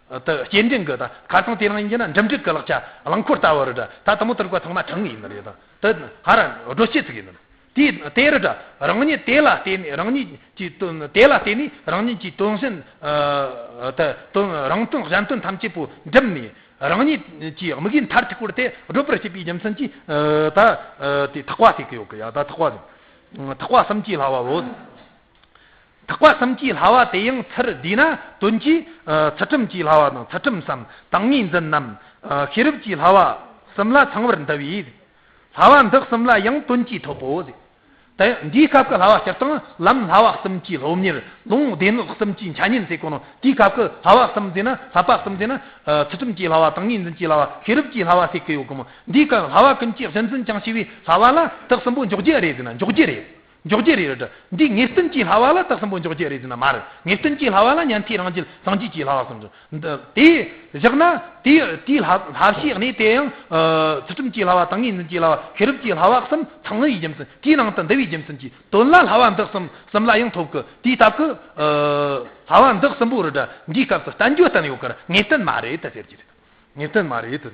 ཨ་ད་སྐྱེལ་འདྲེན་གི་ད་ཁ་སང་དེ་རིང་ཡིན་རྒྱུ་ན་འགྲིམ་འགྲུལ་གི་ལག་ཆ་རླངས་འཁོར་ལྟ་བུ་རེད་ད། ད་དེ་མོ་དེར་གོ་ཚང་མ་ཁྲང་ཡིན་ནི་རེད་ད། དེ་ཧ་ར་སྒྲོ་བཤད་ཟིག་ཡིན་ནི། དེ་དེ་རེད་ད། རང་ཉིད་དེ་ལ་བརྟེན་ནས། རང་ཉིད་ཀྱི་དོན་དེ་ལ་བརྟེན་ནས་རང་ཉིད་ཀྱི་དོན་གཞན་ཨ་ད་དོན་རང་དོན་གཞན་དོན་ཐམས་ཅད་པོ་འགྲིམས་ནས། རང་ཉིད་ཀྱི་དམིགས་ཡུལ་མཐར་ཐུག་པར་དེ་སྒྲུབ་པར་བྱེད་པའི་རྒྱུ་མཚན་གྱིས་ཨ་ད་ཨ་དེ་ཐེག་པ་ཟེར་གི་ཡོད་གི་ཡ། ད་ཐེག་པ་ཟེར། ཐེག་པ་གསུམ་གྱི་བསླབ་པའོ། ཐེག་པ་གསུམ་གྱི་བསླབ་པ་དེ་ཡང་ཚུར་བསྡུས་ན། དོན་གྱིས་ཨ་ཚུལ་ཁྲིམས་ཀྱི་བསླབ་པ་དང་། ཚུལ་ཁྲིམས་སམ་ཏིང་ངེ་འཛིན་ནམ་ཨ་ཤེས་རབ་ཀྱི་བསླབ་པ་གསུམ་ལ་ཚང་བར་འདུ་བས། བསླབ་པ་འདི་གསུམ་ལ་ཡང་དོན་གྱིས་ཐོབ་བོ་ཟེར། ད་འདིའི་སྐབས་ཀྱི་བསླབ་པ་སྤྱིར་བཏང་ལམ་བསླབ་པ་གསུམ་གྱི་སློབ་གཉེར། ལུང་སྡེ་སྣོད་གསུམ་གྱི་འཆད་ཉན་ཟེར་གོ་ནོ། དེའི་སྐབས་ཀྱི་བསླབ་པ་གསུམ་ཟེར་ན། བསླབ་པ་གསུམ་ཟེར་ན་ཨ་ཚུལ་ཁྲིམས་ཀྱི་བསླབ་པ། ཏིང་ངེ་འཛིན་གྱི་བསླབ་པ། ཤེས་རབ་ཀྱི་བསླབ་པ་ཟེར་གི་ཡོད་གི་མོ། འདིའི་སྐབས་བསླབ་པ་ཀུན་གྱི་གཞི་འཛིན་ཅིང་བྱས་པའི་བསླབ་པ་ལ་དེ་གསུམ་པོ་འཇོག་རྒྱུ་རེད་ཟེར་ན་འཇོག་རྒྱུ་རེད། འཇོག་རྒྱུ་རེད་རེད། འདི་ངེས་བསྟན་གྱི་བསླབ་པ་ལ་དེ་གསུམ་པོ་འཇོག་རྒྱུ་རེད་ཟེར་ན་མ་རེད། ངེས་བསྟན་གྱི་བསླབ་པ་ལ་ཉན་ཐོས་རང་རྒྱལ་སངས་རྒྱས་ཀྱི་བསླབ་པ་གསུམ་འཇོག་འདི་དེ་བཞག་ན། དེ་དེའི་བསླབ་བསླབ་བྱའི་གནས་དེ་ཡང་ཨ་ཚུལ་ཁྲིམས་ཀྱི་བསླབ་པ། ཏིང་ངེ་འཛིན་གྱི་བསླབ་པ། ཤེས་རབ་ཀྱི་བསླབ་པ་གསུམ་ཚང་བའི་རྒྱུ་མཚན། དེའི་ནང་དུ་འདུ་བའི་རྒྱུ་མཚན་གྱིས་དོན་ལ་བསླབ་པ་འདི་གསུམ་གསུམ་ལ་ཡང་ཐོབ་གི། དེའི་སྟབས་ཀྱིས་ཨ་བསླབ་པ་འདི་གསུམ་པོ་རེད་ད། འདིའི་སྐབས་སུ་བསྟན་བཅོས་བསྟན་ཡོད་ཀར་ངེས་བསྟན་མ་རེད་ད་ཟེར་གྱི་རེད། ངེས་བསྟན་མ་རེད་དེ།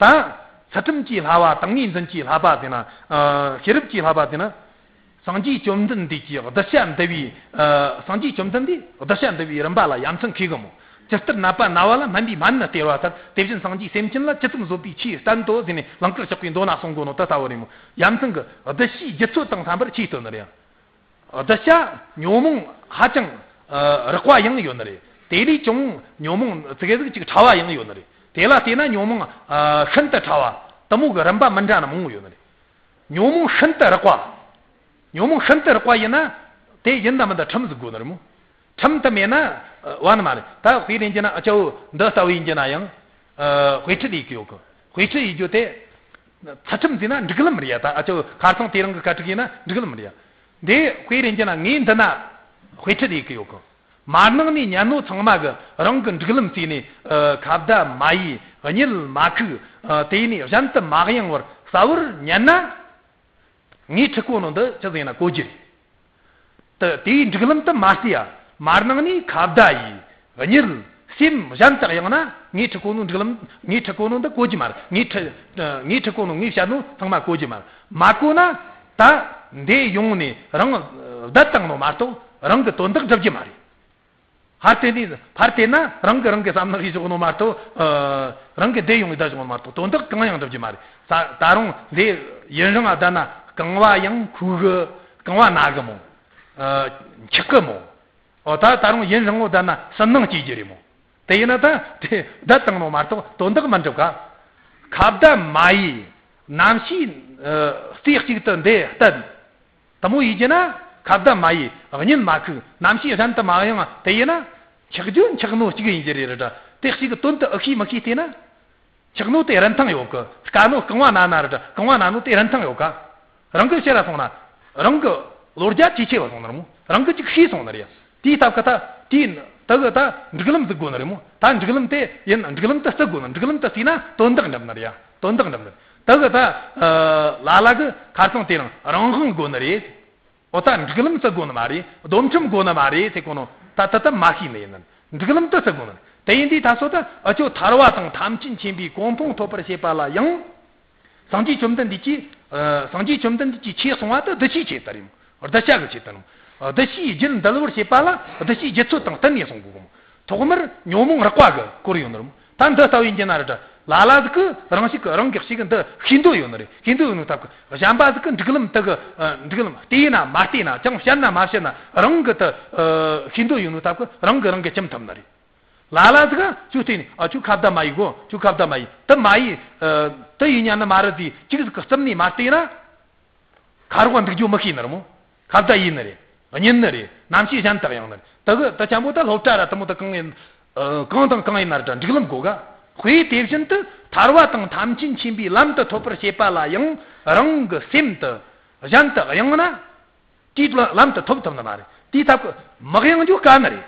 ད་ ཚུལ་ཁྲིམས་ཀྱི་བསླབ་པ། ཏིང་ངེ་འཛིན་གྱི་བསླབ་པ་དེ་ན། ཨ། ཤེས་རབ་ཀྱི་བསླབ་པ་དེ་ན། སངས་རྒྱས་བཅོམ་ལྡན་འདས་ཀྱིས་གདུལ་བྱ་འདུལ་བའི། ཨ། སངས་རྒྱས་བཅོམ་ལྡན་འདས་གདུལ་བྱ་འདུལ་བའི་རིམ་པ་ལ་ཡ་མཚན་མཁས་གི་མོ། ཇི་ལྟར་ནད་པ་ན་བ་ལ་སྨན་པའི་སྨན་ནི་སྟེར་བ་ལྟར། དེ་བཞིན་སངས་རྒྱས་སེམས་ཅན་ལ་ཇི་ཙམ་བཟོད་པའི་ཆོས་བསྟན་ཏོ་ཟེར་ནས་ལང་ཀར་གཤེགས་པའི་མདོ་ན་གསུང་གོ་ནོ་དེ་ལྟ་བུ་རེད་མོ། ཡ་མཚན་གྱི་གདུལ་བྱའི་རྒྱུད་ཚོད་དང་འཚམ་པར་ཆོས་སྟོན་ནི་རེད། གདུལ་བྱ་ཉོན་མོངས་ཧ་ཅང་རགས་པ་ཡང་ཡོད་ནི་རེད། དེ་ལས་ཀྱང་ཉོན་མོངས་ཙི་གེ་ཟིག་ཅིག་ཕྲ་བ་ཡང་ཡོད་ནི་རེད། དེ་ལ་བལྟས་ན་ཉོན་མོངས་ཤིན་ཏུ་ཕྲ་བ་དེ་མོ་གི་རིམ་པ་མི་འདྲ་ན་མང་བོ་ཡོད་ནི་རེད། ཉོན་མོངས་ཤིན་ཏུ་རགས་པ། ཉོན་མོངས་ཤིན་ཏུ་རགས་པ་ཡིན་ན། དེ་ཡིན་དང་མིན་དང་ཁྲིམས་ཟིག་དགོས་ནི་རེད་མོ། ཁྲིམས་དེ་མེད་ན་བ་ནི་མ་རེད། ད་དཔེ་ལེན་རྒྱུ་ན་ཨ་ཅོ་འདི་ལྟ་བུ་ཡིན་རྒྱུ་ན་ཡང་། ཨ། དཔེ་ཁྲིད་ཡེད་གི་ཡོད་གི། དཔེ་ཁྲིད་ཡེད་རྒྱུ་དེ། ཚུལ་ཁྲིམས་ཟེར་ན་འགྲིག་ལམ་རེད་ཡ། ད་ཨ་ཅོ་ཁ་སང་དེ་རིང་གི་བཀའ་ཁྲིད་ཡིན་ན་འགྲིག་ལམ་རེད་ཡ། འདི་དཔེ་ལེན་རྒྱུ་ན་ངས་འདི་ན་དཔེ་ཁྲིད་ཡེད་གི་ཡོད་གི། མར་ནང་ནས་ཉན་ནོ་ཚང་མ་གི་རང་གི་འགྲིག་ལམ་བརྩིས་ནས། ཨ། ཁ་བརྡ་མ་ཡེད། གཉིད་མ་ཁུག། ཨ། དེ་ནས་གཞན་དུ་མ་གཡེང་བར་གསལ་བོར་ཉན་ན། ངས་ཁྲིད་གོ་ནོ་འདི་ཅི་ཟིག་ཡིན་ན་གོ་རྒྱུ་རེད། ད་དེའི་འགྲིག་ལམ་དུ་མ་བརྩིས་ཡ། མར་ནང་ནས་ཁ་བརྡ་ཡེད། གཉིད། སེམས་གཞན་དུ་གཡེང་ན། ངས་ཁྲིད་གོ་ནོ་འགྲིག་ལམ། ངས་ཁྲིད་གོ་ནོ་འདི་གོ་རྒྱུ་མ་རེད། ངས་ཁྲིད། ངས་ཁྲིད་གོ་ནོ། ངས་བཤད་ནོ་ཚང་མ་གོ་རྒྱུ་མ་རེད། མ་གོ་ན། ད་འདི་ཡོང་ནས་རང་བསྡད་བཏང་ནོ་མ་གཏོགས་རང་གི་དོན་དག་འགྲུབ་རྒྱུ་མ་རེད། ཕར་བལྟས་ནས། ཕར་བལྟས་ན་རང་གིས་རང་གི་བསམ་ནག་ཡེད་བཞག་ནོ་མ་གཏོགས། ཨ། རང་གིས་བདེ་ཡོང་ཡེད་བཞག་ནོ་མ་གཏོགས་དོན་དག་གང་ཡང་འགྲུབ་རྒྱུ་མ་རེད། ད་ད་རུང་འདི་ཡུན་རིང་ང་བསྡད་ན་རྐང་བ་ཡང་ཁུ་གི། རྐང་བ་ན་གི་མོ། ཨ། འཁྱག་གི་མོ། འོ། ད་ད་རུང་ཡུན་རིང་བོ་བསྡད་ན་སུན་སྣང་སྐྱེ་རྒྱུ་རེད་མོ། དེ་ཡིན་ན་ད་དེ་བསྡད་བཏང་ནོ་མ་གཏོགས་དོན་དག་མི་འགྲུབ་ག། ཁ་བརྡ་མ་ཡེད། ནམ་ཞིག་ཨ། རྩེ་གཅིག་ཏུ་འདི་བསྡད། དེ་མོ་ཡིན་རྒྱུ་ན། ཁ་བརྡ་མ་ཡེད། གཉིད་མ་ཁུག། ནམ་ཞིག་གཞན་དུ་མ་གཡེང་། དེ་ཡིན་ན། འཁྱག་རྒྱུ་འཁྱག་ནོ་གཅིག་ཡིན་རྒྱུ་རེད་ར། དེ་གཅིག་གི་དོན་དུ་ཨེ་ཤེས་མི་ཤེས་བལྟས་ན། འཁྱག་ནོ་དེ་རིན་ཐང་ཡོད་གི། དཀའ་ནོ་རྐང་བ་ན་ན་ར། རྐང་བ་ན་ནོ་དེ་རིན་ཐང་ཡོད་ག། རང་གི་ཕྱིར་ར་སོང་ན། རང་གི་བློ་རྒྱ་ཇེ་ཆེ་བ་སོང་ནི་རེད་མོ། རང་གི་ཅིག་ཤེས་སོང་ནི་རེད། དེའི་སྟབས་ཀྱིས་ད་དེའི་ད་གི་ད་འགྲིག་ལམ་བརྩི་དགོས་ནི་རེད་མོ། ད་འགྲིག་ལམ་དེ་ཡིན། འགྲིག་ལམ་དེ་བརྩི་དགོས་ནི། འགྲིག་ལམ་དེ་བརྩིས་ན་དོན་དག་འགྲུབ་ནི་རེད་ཡ། དོན་དག་འགྲུབ་ནི་རེད། ད་གི་ད་ཨ་ལ་ལ་གི་ཁ་སང་དེ་རིང་རང་དབང་དགོས་ནི་རེད། འོ། ད་འགྲིག་ལམ་བརྩི་དགོས་ནི་མ་རེད། སྡོམ་ཁྲིམས་དགོས་ནི་མ་རེད་ཟེར་གོ་ནོ། ད་ད་ད་མ་ཤེས་ནི་ཡིན་ནི། འགྲིག་ལམ་དེ་བརྩི་དགོས་ནི། དེ་ཡིན་དུས་ད་སོ་ད་ཨ་ཅོ་ཐར་བ་དང་ཐམས་ཅད་མཁྱེན་པའི་གོ་འཕང་ཐོབ་པར་བྱེད་པ་ལ་ཡང་། སངས་རྒྱས་བཅོམ་ལྡན་འདས་ཀྱིས། ཨ། སངས་རྒྱས་བཅོམ་ལྡན་འདས་ཀྱིས་ཆོས་གསུང་བ་དེ་གདུལ་བྱའི་ཆེད་དུ་རེད། གདུལ་བྱ་གི་ཆེད་དུ་རེད། གདུལ་བྱའི་རྒྱུད་འདུལ་བར་བྱེད་པ་ལ་གདུལ་བྱའི་རྒྱུད་ཚོད་དང་བསྟུན་ནས་གསུང་དགོས་གོ། ཐོག་མར་ཉོན་མོངས་རགས་པ་གི་སྐོར་ཡོད་ནི་རེད། ད་འདི་ལྟ་བུ་ཡིན་རྒྱུ་ན་རེད་དྲ། ལ་ལ་ཟིག་གི་རང་ཞིག་གི་རང་གི་ཞིག་གི་འདི་ཤེས་འདོད་ཡོད་ནི་རེད། ཤེས་འདོད་ཡོད་ནི་སྟབས་ཀྱིས་གཞན་པ་ཟིག་གི་འགྲིག་ལམ་དེ་གི། ཨ། འགྲིག་ལམ་བལྟས་ན་མ་བལྟས་ན། ཅང་བཤད་ན་མ་བཤད་ན། རང་གི་དེ། ཨ། ཤེས་འདོད་ཡོད་ནི་སྟབས་ཀྱིས་རང་གིས་རང་གི་ཁྲིམས་ཐུབ་ནི་རེད། ལ་ལ་ཟིག་ག་ཁྱོད་བལྟས་ནས། ཨ། ཁྱོད་ཁ་བརྡ་མ་ཡེད་གོ། ཁྱོད་ཁ་བརྡ་མ་ཡེད། དེ་མ་ཡེད། ཨ། དེ་ཡེད་ཉན་ནི་མ་རེད་ཟེར་ཅིག་ཟིག་གི་རྩིབ་ནས་མ་བལྟས་ན། ཁ་རོག་འདུག་རྒྱུ་མི་ཤེས་ནི་རེད་མོ། ཁ་བརྡ་ཡེད་ནི་རེད། གཉིད་ནི་རེད། ནམ་ཞིག་གཞན་དག་ཡོང་ནི་རེད། དེ་གི་དེ་ཆེན་པོ་ད་སློབ་གྲྭ་ར་དེ་མོ་དེ་གང་ཡིན། ཨ། གང་དང་གང་ཡིན་ན་རེད་དྲ། འགྲིག་ལམ་དགོས་ག། དཔེ་དེ་བཞིན་དུ་ཐར་བ་དང་ཐམས་ཅད་མཁྱེན་པའི་ལམ་དུ་ཐོབ་པར་བྱེད་པ་ལ་ཡང་རང་གི་སེམས་དེ་གཞན་དུ་གཡེང་ན། དེའི་ལམ་དེ་ཐོབ་ཐུབ་ནི་མ་རེད། དེའི་སྟབས་ཀྱིས་མི་གཡེང་རྒྱུ་དཀའ་ནི་རེད།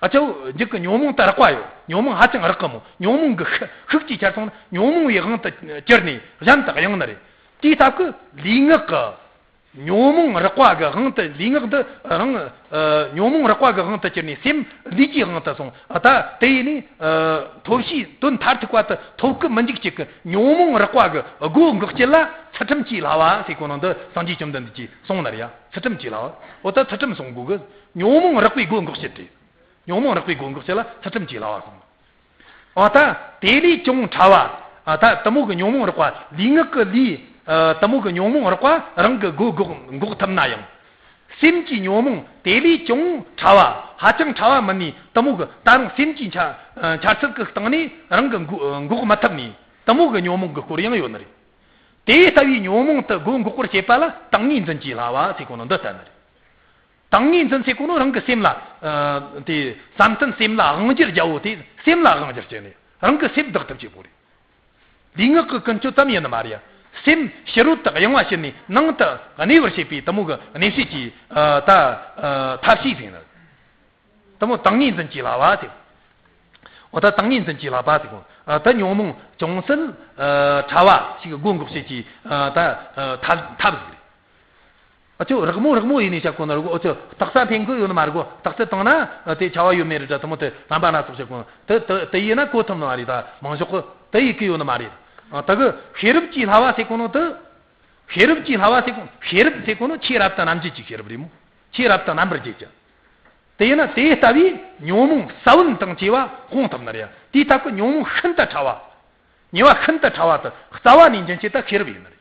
ཨ་ཅོ་འཇིག་གི་ཉོན་མོངས་དེ་རགས་པ་ཡོད། ཉོན་མོངས་ཧ་ཅང་རགས་གི་མོ། ཉོན་མོངས་གི་ཤུགས་ཀྱིས་ཆ་སོང་ན་ཉོན་མོངས་པའི་དབང་དུ་གྱུར་ནས་གཞན་དུ་གཡེང་ནི་རེད། དེའི་སྟབས་ཀྱིས་ལུས་ངག་གི་ཉོན་མོངས་རགས་པ་གི་དབང་དུ། ལུས་ངག་འདི་རང་། ཨ། ཉོན་མོངས་རགས་པ་གི་དབང་དུ་གྱུར་ནས་སེམས་ལུས་ཀྱི་དབང་དུ་སོང་། ཨ། ད་དེ་ཡིན་ནས། ཨ། ཐོབ་བྱའི་དོན་མཐར་ཐུག་པ་དེ་ཐོབ་ཀི་མི་འཇུག་ཅིག་གི་ཉོན་མོངས་རགས་པ་གི་སྒོ་འགོག་བྱེད་ལ་ཚུལ་ཁྲིམས་ཀྱི་བསླབ་པ་ཟེར་གོ་ནོ་འདི་སངས་རྒྱས་བཅོམ་ལྡན་འདས་ཀྱིས་གསུངས་ནི་རེད་ཡ། ཚུལ་ཁྲིམས་ཀྱི་བསླབ་པ། འོ། ད་ཚུལ་ཁྲིམས་སྲུང་དགོས་གི། ཉོན་མོངས་རགས་པའི་སྒོ་འགོག་བྱེད་དེ། ཉོན་མོངས་རགས་པའི་སྒོ་འགོག་བྱེད་ལ་ཚུལ་ཁྲིམས་ཀྱི་བསླབ་པ་གསུངས། འོ། ད་དེ་ལས་ཀྱང་ཕྲ་བ། ཨ། ད་དེ་མོ་གི་ཉོན་མོངས་རགས་པ། ལུས་ངག་གི་ལུས། ཨ། དེ་མོ་གི་ཉོན་མོངས་རགས་པ་རང་གི་སྒོ་འགོག་འགོག་ཐུབ་ན་ཡང་། སེམས་ཀྱི་ཉོན་མོངས་དེ་ལས་ཀྱང་ཕྲ་བ། ཧ་ཅང་ཕྲ་བ་མིན་ནི་དེ་མོ་གི། ད་རུང་སེམས་ཀྱི་འཆར། ཨ། འཆར་ཚུལ་གི་སྟེང་ནས་རང་གི་འགོག་འགོག་མི་ཐུབ་ནི་དེ་མོ་གི་ཉོན་མོངས་གི་སྐོར་ཡང་ཡོད་ནི་རེད། དེ་ལྟ་བུའི་ཉོན་མོངས་དེ་སྒོ་འགོག་པར་བྱེད་པ་ལ་ཏིང་ངེ་འཛིན་གྱི་བསླབ་པ་ཟེར་གོ་ནོ་འདི་ལྟ་ནི་རེད། ཏིང་ངེ་འཛིན་ཟེར་གོ་ནོ་རང་གི་སེམས་ལ། ཨ། དེ་བསམ་གཏན་སེམས་ལ་དབང་སྒྱུར་རྒྱལ་པོ་དེ། སེམས་ལ་དབང་སྒྱུར་བྱས་ནས་རང་གི་སེམས་བདག་ཐུབ་བྱེད་དགོས་རེད། ལུས་ངག་གི་ཀུན་སྤྱོད་ཙམ་ཡིན་ནི་མ་རེད་ཡ། སེམས་ཕྱི་རོལ་དུ་གཡེང་བ་བྱས་ནས་ནང་དུ་གནས་པར་བྱེད་པའི་དེ་མོ་གི་གནས་བྱེད་ཀྱི། ཨ། ད། ཨ། ཐབས་ཤེས་ཟེར་ནི། དེ་མོ་ཏིང་ངེ་འཛིན་གྱི་བསླབ་པ་དེ། འོ། ད་ཏིང་ངེ་འཛིན་གྱི་བསླབ་པ་དེ་གོ། ཨ། ད་ཉོན་མོངས་ཅུང་ཟད། ཨ། ཕྲ་བ་ཞིག་སྒོ་འགོག་བྱེད་ཀྱི། ཨ། ད། ཨ། ཐབས་ཐབས་ཟིག་རེད། ཨ་ཅོ། རགས་མོ་རགས་མོ་ཡིན་ནས་བཤད་གོ་ནི་རེད་གོ། ཨ་ཅོ། རྟགས་གསལ་འཕེན་གི་ཡོད་ནི་མ་རེད་གོ། རྟགས་གསལ་བཏང་ན་དེ་ཕྲ་བ་ཡོད་མེད་རེད་དྲ། དེ་མོ་དེ་རྣམ་པ་སྣ་ཚོགས་བཤད་གོ། དེ་དེ་དེ་ཡིན་ན་གོ་ཐུབ་ནི་མ་རེད། ད་མང་ཤོས་གི་དེ་ཡེད་གི་ཡོད་ནི་མ་རེད། ཨ། ད་གི་ཤེས་རབ་ཀྱི་བསླབ་པ་ཟེར་གོ་ནོ་དེ། ཤེས་རབ་ཀྱི་བསླབ་པ་ཟེར་གོ། ཤེས་རབ་ཟེར་གོ་ནོ་ཆོས་རབ་ཏུ་རྣམ་འབྱེད་ཀྱི་ཤེས་རབ་རེད་མོ། ཆོས་རབ་ཏུ་རྣམ་པར་འབྱེད་ཀྱི། དེས་ན་དེ་ལྟ་བུའི་ཉོན་མོངས་ས་བོན་དང་བཅས་པ་སྤོང་ཐུབ་ནི་རེད། དེའི་སྟབས་ཀྱིས་ཉོན་མོངས་ཤིན་ཏུ་ཕྲ་བ། ཉེ་བ་ཤིན་ཏུ་ཕྲ་བ་དེ་རྩ་བ་ནས་འབྱིན་བྱེད་དེ་ཤེས་རབ་ཡིན་ནི་རེད།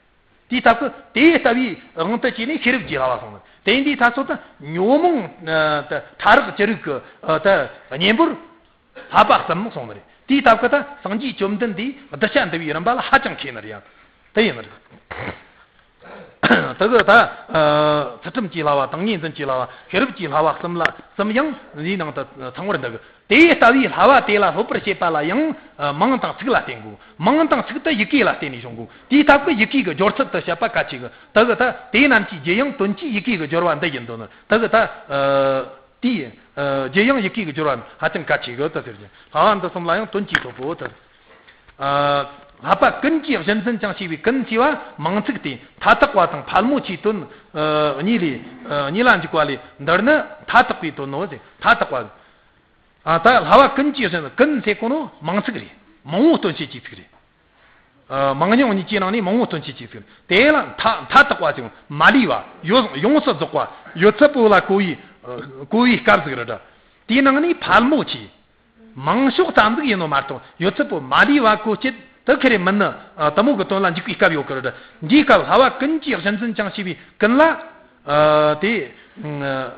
དེའི་སྟབས་ཀྱིས་དེ་ལྟ་བུའི་དབང་དུ་བྱས་ནས་ཤེས་རབ་ཀྱི་བསླབ་པ་སོང་ནི། དེ་ཡིན་དུས་ད་གཟོད་དེ་ཉོན་མོངས་ཨ་དེ་ཕྲ་རགས་ཅི་རིགས་ཀྱི་ཨ་དེ་གཉེན་པོར་བསླབ་པ་གསུམ་སོང་ནི་རེད། དེའི་སྟབས་ཀྱིས་ད་སངས་རྒྱས་བཅོམ་ལྡན་འདས་གདུལ་བྱ་འདུལ་བའི་རིམ་པ་ལ་ཧ་ཅང་མཁས་ནི་རེད། ཡང་དེ་ཡིན་ནི་རེད། དེ་གི་ད་ཨ་ཚུལ་ཁྲིམས་ཀྱི་བསླབ་པ་དང་ངེས་འཛིན་གྱི་བསླབ་པ། ཤེས་རབ་ཀྱི་བསླབ་པ་གསུམ་ལ་གསུམ་ཡང་འདིའི་ནང་དུ་ཚང་བར་འདུ་གི། དེ་ལྟ་བུའི་བསླབ་པ་དེ་ལ་སློབ་པར་བྱེད་པ་ལ་ཡང་ཨ་མིང་དང་ཚིག་ལ་བརྟེན་དགོས། མིང་དང་ཚིག་དེ་ཡི་གེ་ལ་བརྟེན་ནས་བྱུང་དགོས། དེའི་སྟབས་ཀྱིས་ཡི་གེ་གི་སྦྱོར་ཚུལ་དེ་བཤད་པ་གལ་ཆེ་གི། དེ་གི་ད་དེ་རྣམས་ཀྱི་རྒྱུ་ཡང་དོན་གྱི་ཡི་གེ་གི་སྦྱོར་བ་འདི་ཡིན་དོ་ནི། དེ་གི་ད་ཨ་དེའི་ཨ་རྒྱུ་ཡང་ཡི་གེ་གི་སྦྱོར་བ་ཧ་ཅང་གལ་ཆེ་གི་ད་ཟེར་གྱི། བསླབ་པ་འདི་གསུམ་ལ་ཡང་དོན་གྱི་ཐོབ་པོ་ད། ཨ་བསླབ་པ་ཀུན་གྱི་གཞི་འཛིན་ཀྱང་ཞེས་པའི་ཀུན་ཞེས་པ་མིང་ཚིག་སྟེ། མཐའ་དག་པ་དང་ཕལ་མོ་ཆེའི་དོན་ཨ་གཉིས་ལས་ཨ་གཉིས་ལ་འཇུག་པ་ལས། འདིར་ནི་མཐའ་དག་པའི་དོན་ནོ་ཞེས། མཐའ་དག་པ། ཨ་ད་བསླབ་པ་ཀུན་གྱི་གཞི་འཛིན། ཀུན་ཟེར་གོ་ནོ་མིང་ཚིག་རེད། མང་བོ་སྟོན་བྱེད་ཀྱི་ཚིག་རེད། ཨ་མང་ཉུང་གཉིས་ཀྱི་ནང་ནས་མང་བོ་སྟོན་བྱེད་ཀྱི་ཚིག་རེད། དེ་ལ་མཐའ་མཐའ་དག་པ་ཟེར་གོ་ནོ་མ་ལུས་པ། ཡོངས་ཡོངས་སུ་རྫོགས་པ། ཡོད་ཚད་པོ་ལ་གོ་བའི་ཨ་གོ་བའི་སྐབས་ཟིག་རེད་དྲ། དེའི་ནང་ནས་ཕལ་མོ་ཆེ། མང་ཤོས་ཙམ་ཟིག་ཡིན་ནོ་མ་གཏོགས་ཡོད་ཚད་པོ་མ་ལུས་པ་གོ་བྱེད་དེ་ཁེ་རེ་མིན་ནི། ཨ་དེ་མོ་གི་དོན་ལ་འཇུག་པའི་སྐབས་ཡོད་གི་རེད། འདིའི་སྐབས་བསླབ་པ་ཀུན་གྱི་གཞི་འཛིན་ཀྱང་ཞེས་པའི་ཀུན་ལ། ཨ་དེ་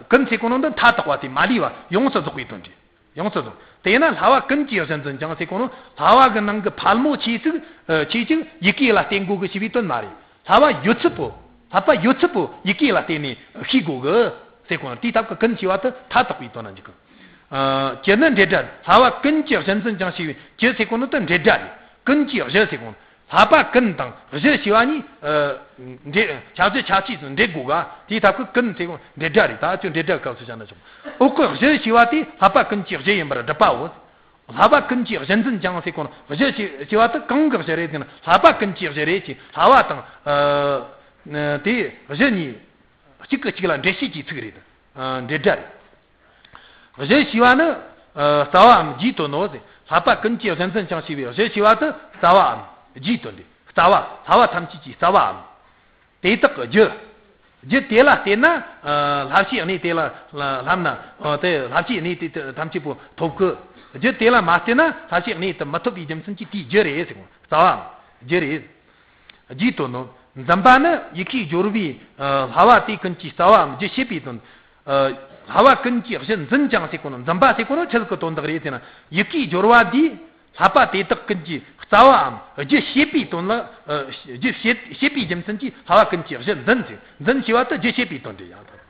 ཀུན་ཟེར་གོ་ནོ་འདི་མཐའ་དག་པ་དེ་མ་ལུས་པ་ཡོངས་སུ་རྫོགས་པའི་དོན་རེད། ཡོངས་སུ་རྫོགས། དེས་ན་བསླབ་པ་ཀུན་གྱི་གཞི་འཛིན་ཀྱང་ཟེར་གོ་ནོ་བསླབ་པ་གི་ནང་གི་ཕལ་མོ་ཆེ་ཚིག་ཨ་ཆེ་ཆིག་ཡི་གེ་ལ་བརྟེན་དགོས་གི་ཞེས་པའི་དོན་མ་རེད། བསླབ་པ་ཡོད་ཚད་པོ། བསླབ་པ་ཡོད་ཚད་པོ་ཡི་གེ་ལ་བརྟེན་ནས་ཤེས་དགོས་གི་ཟེར་གོ་ནོ། དེའི་སྟབས་ཀྱིས་ཀུན་ཞེས་པ་དེ་མཐའ་དག་པའི་དོན་ན་འཇུག་གི། ཨ་ཀྱི་ནི་འབྲེལ་སྒྲ། བསླབ་པ་ཀུན་གྱི་གཞི་འཛིན་ཀྱང་ཞེས་པའི་ཀྱི་ཟེར་གོ་ནོ་དེ་འབྲེལ་སྒྲ་རེད། ཀུན་གྱི་གཞི་ཟེར་གོ་ནོ། བསླབ་པ་ཀུན་དང་གཞི་ཞེས་པ་གཉིས་ཨ་འབྲེལ་ཁྱད་གཞི་ཁྱད་ཆོས་སུ་འབྲེལ་དགོས་ག། དེའི་སྟབས་ཀྱིས་ཀུན་ཟེར་གོ་ནོ་འབྲེལ་སྒྲ་རེད། ད་ཁྱོད་འབྲེལ་སྒྲ་སྐབས་སུ་བྱ་ན་ཆོག། འོག་གི་གཞི་ཞེས་པ་དེ་བསླབ་པ་ཀུན་གྱི་གཞི་ཡིན་པར་སྒྲུབ་པའོ། བསླབ་པ་ཀུན་གྱི་གཞི་འཛིན་ཀྱང་ཟེར་གོ་ནོ། གཞི་ཞེས་ཞེས་པ་དེ་གང་གི་གཞི་རེད་ཟེར་ན་བསླབ་པ་ཀུན་གྱི་གཞི་རེད་ཅེས། བསླབ་པ་དང་ཨ་དེ་གཞི་གཉིས་གཅིག་གིས་གཅིག་ལ་འབྲེལ་བྱེད་ཀྱི་ཚིག་རེད། ཨ་འབྲེལ་སྒྲ་རེད། གཞི་ཞེས་པ་ནི་ཨ་རྩ་བའམ་རྒྱུའི་དོན་ནོ་ཟེར། བསླབ་པ་ཀུན་གྱི་གཞི་འཛིན་ཀྱང་ཞེས་པའི་གཞི་ཞེས་པ་དེ་རྩ་བའམ་རྒྱུའི་དོན་ཏེ། རྩ་བ། བསླབ་པ་ཐམས་ཅད་ཀྱི་རྩ་བའམ། དེ་དག་གི་རྒྱུ། རྒྱུ་དེ་ལ་བརྟེན་ན་ཨ་བསླབ་བྱའི་གནས་དེ་ལ་བསླབ་ན། ཨ་དེ་བསླབ་བྱའི་གནས་དེ་ཐམས་ཅད་པོ་ཐོབ་གི། རྒྱུ་དེ་ལ་མ་བརྟེན་ན་བསླབ་བྱའི་གནས་དེ་མི་ཐོབ་པའི་རྒྱུ་མཚན་གྱིས་དེའི་རྒྱུ་རེད་ཟེར་གོ། རྩ་བའམ་རྒྱུ་རེད། རྒྱུའི་དོན་ནོ། འཛིན་པ་ནི་ཡི་གེའི་སྦྱོར་བའི་ཨ་བསླབ་པ་དེ་ཀུན་གྱི་རྩ་བའམ་རྒྱུ་བྱེད་པའི་དོན། ཨ་བསླབ་པ་ཀུན་གྱི་གཞི་འཛིན་ཀྱང་ཟེར་གོ་ནོ། འཛིན་པ་ཟེར་གོ་ནོ་ཆི་ཟིག་གི་དོན་དག་རེད་ཟེར་ན། ཡི་གེའི་སྦྱོར་བ་འདིས་བསླབ་པ་དེ་དག་ཀུན་གྱི་རྩ་བའམ་རྒྱུ་བྱེད་པའི་དོན་ལ། ཨ་རྒྱུ་བྱེད་བྱེད་པའི་རྒྱུ་མཚན་གྱིས་བསླབ་པ་ཀུན་གྱི་གཞི་འཛིན་ཟེར། འཛིན་ཞེས་པ་དེ་རྒྱུ་བྱེད་པའི་དོན་དེ་ཡང་དང་།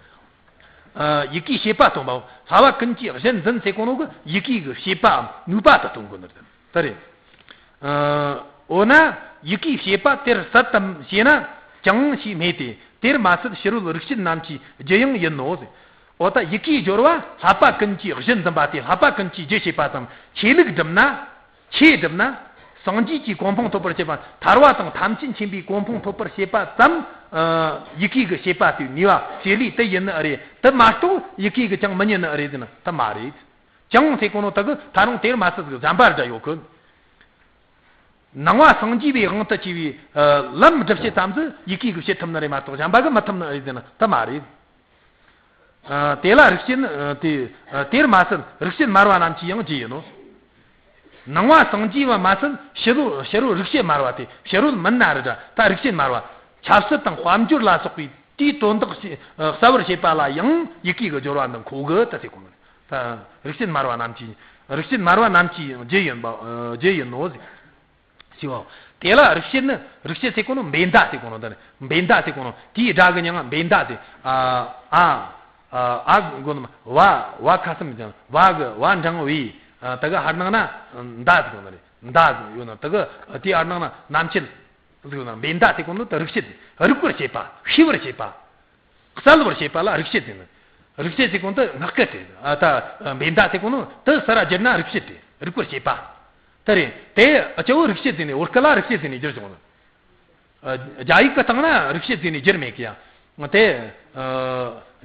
ཨ་ཡི་གེའི་བྱེད་པ་སྟོན་པའོ། བསླབ་པ་ཀུན་གྱི་གཞི་འཛིན་ཟེར་གོ་ནོ་གི་ཡི་གེ་གི་བྱེད་པའམ་ནུས་པ་དེ་སྟོན་གོ་ནི་རེད། དེ་རེད། ཨ་འོ་ན་ཡི་གེའི་བྱེད་པ་དེར་ཟད་དམ་ཞེ་ན་ཀྱང་ཞེས་སྨྲས་ཏེ། དེར་མ་ཟད་ཕྱི་རོལ་རིག་བྱེད་རྣམས་ཀྱི་རྒྱུ་ཡང་ཡིན་ནོ། འོ་ད་ཡི་གེའི་སྦྱོར་བ་བསླབ་པ་ཀུན་གྱི་གཞི་འཛིན་པ་སྟེ། བསླབ་པ་ཀུན་གྱི་རྒྱུ་བྱེད་པ་དང་། ཆོས་ལུགས་བསྒྲུབ་ན། ཆོས་བསྒྲུབ་ན། སངས་རྒྱས་ཀྱི་གོ་འཕང་ཐོབ་པར་བྱེད་པ། ཐར་པ་དང་ཐམས་ཅད་མཁྱེན་པའི་གོ་འཕང་ཐོབ་པར་བྱེད་པ་ཙམ། ཨ་ཡི་གེ་གི་བྱེད་པ་དེའི་ནུས་པ་བྱེད་ལས་དེ་ཡིན་ནི་རེད། དེ་མ་གཏོགས་ཡི་གེ་གི་ཅང་མི་ཉན་ནི་རེད་ཟེར་ན་དེ་མ་རེད། ཅང་ཟེར་གོ་ནོ་དག་གི་ད་རུང་དེར་མ་ཟད་ཟིག་གཞན་པ་འདྲ་ཡོད་གི། ནང་པ་སངས་རྒྱས་པའི་དབང་དུ་བྱས་པའི་ཨ་ལམ་སྒྲུབ་བྱེད་ཙམ་ཟིག་ཡི་གེ་གིས་བྱེད་ཐུབ་ནི་རེད་མ་གཏོགས་གཞན་པ་གིས་མི་ཐུབ་ནི་རེད་ཟེར་ན་དེ་མ་རེད། ཨ་དེ་ལ་རིག་བྱེད་ནི་ཨ་དེ་ཨ་དེར་མ་ཟད་རིག་བྱེད་སྨྲ་བ་རྣམས་ཀྱི་ཡང་རྒྱུ་ཡིན་ནོ། ནང་པ་སངས་རྒྱས་པ་མ་ཟད་ཕྱི་རོལ་ཕྱི་རོལ་རིག་བྱེད་སྨྲ་བ་སྟེ། ཕྱི་རོལ་མིན་ན་རེ་འདྲ། ད་རིག་བྱེད་སྨྲ་བ། ཆབ་སྲིད་དང་དཔལ་འབྱོར་ལ་སོགས་པའི་དེའི་དོན་དག་ཞིག་ཨ་གསལ་བར་བྱེད་པ་ལ་ཡང་ཡི་གེ་གི་སྦྱོར་བ་འདི་མཁོ་གི་ད་ཟེར་གོ་ནི། ད་རིག་བྱེད་སྨྲ་བ་རྣམས་ཀྱི་རིག་བྱེད་སྨྲ་བ་རྣམས་ཀྱི་ཡང་རྒྱུ་ཡིན་པ་ཨ་རྒྱུ་ཡིན་ནོ་ཟེར། ཞེས་པའོ། དེ་ལ་རིག་བྱེད་ནི། རིག་བྱེད་ཟེར་གོ་ནོ་འབེན་ཟླ་ཟེར་གོ་ནོ་དེ་རེད། འབེན་ཟླ་ཟེར་གོ་ནོ་དེའི་སྒྲ་གི་མྱིང་ང་འབེན་ཟླ་ཟེར། ཨ་ཨ་ཨ་ཨ་གོ་ནོ་བ་བ་ཁ་སུམ་ཅན་བ་གི་བ་འབྲིང་བའི་ཨ་དེ་གི་ཧར་ནང་ན་ཟླ་ཟེར་གོ་ནོ་རེད། ཟླ་ཟེར་ཡོད་ནོ་དེ་གི་དེའི་ཧར་ནང་ན་རྣམ་བཅད་ཟེར་ཡོད་ནོ། འབེན་ཟླ་ཟེར་གོ་ནོ་དེ་རིག་བྱེད་རིག་པར་བྱེད་པ། ཤེས་པར་བྱེད་པ། གསལ་བར་བྱེད་པ་ལ་རིག་བྱེད་ཟེར་ནི། རིག་བྱེད་ཟེར་གོ་ནོ་དེ་སྔགས་སྐད་དེ། ཨ་ད་འབེན་ཟླ་ཟེར་གོ་ནོ་དེ་ས་ར་བསྒྱུར་ན་རིག་བྱེད་དེ། རིག་པར་བྱེད་པ། དེ་རེད། དེ་སྤྱི་བོ་རིག་བྱེད་ཟེར་ནས་བོད་སྐད་ལ་རིག་བྱེད་ཟེར་ནས་བསྒྱུར་བྱུང་ནི། ཨ་རྒྱ་ཡིག་གི་སྟེང་ན་རིག་བྱེད་ཟེར་ནས་བསྒྱུར་མེད་གི་ཡ། དེ་ཨ་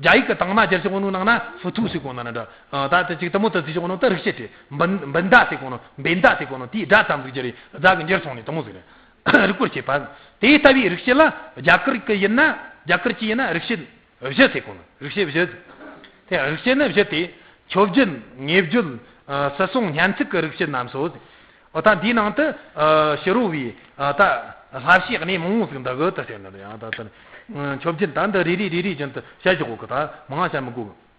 རྒྱ་ཡིག་གི་སྟེང་ན་བསྒྱུར་བྱུང་ནོ་ནང་ན་ཧྥུ་ཐུ་ཟེར་གོ་ནོ་ན་འདྲ། ཨ་ད་དེ་ཅིག་དེ་མོ་དེ་ཟེར་བྱུང་ནོ་དེ་རིག་བྱེད་དེ། འབེན་འབེན་ཟླ་ཟེར་གོ་ནོ་འབེན་ཟླ་ཟེར་གོ་ནོ་དེའི་སྒྲ་ཙམ་ཟིག་བསྒྱུར་རེ་རྫ་གི་འགྱུར་སོང་ནས་དེ་མོ་ཟིག་རེད། རིག་པར་བྱེད་པ། དེ་ལྟ་བུའི་རིག་བྱེད་ལ་རྒྱ་གར་གྱི་ཡིན་ན། རྒྱ་གར་གྱི་ཡིན་ན་རིག་བྱེད་བཞི་ཟེར་གོ་ནོ། རིག་བྱེད་བཞི། དེ་རིག་བྱེད་ནི་བཞི་སྟེ། མཆོད་སྦྱིན། ཉེ་སྦྱོར། ཨ་སུད་སྲུང་སྙན་ཚིག་གི་རིག་བྱེད་རྣམས་སོ། འོ་ད་འདིའི་ནང་དུ་ཨ་ཕྱི་རོལ་བའི་ཨ་ད་བསླབ་བྱའི་གནས་མང་བོ་ཟིག་འདུ་གི་ད་ཟེར་ནི་རེད། ཡང་ད་ལྟ་མཆོད་སྦྱིན་ད་འདི་རེ་རེ་རེ་རེ་བཞིན་དུ་བཤད་ཆོག་གོ་གི། ད་མང་ང་བཤད་མི་དགོས་གི།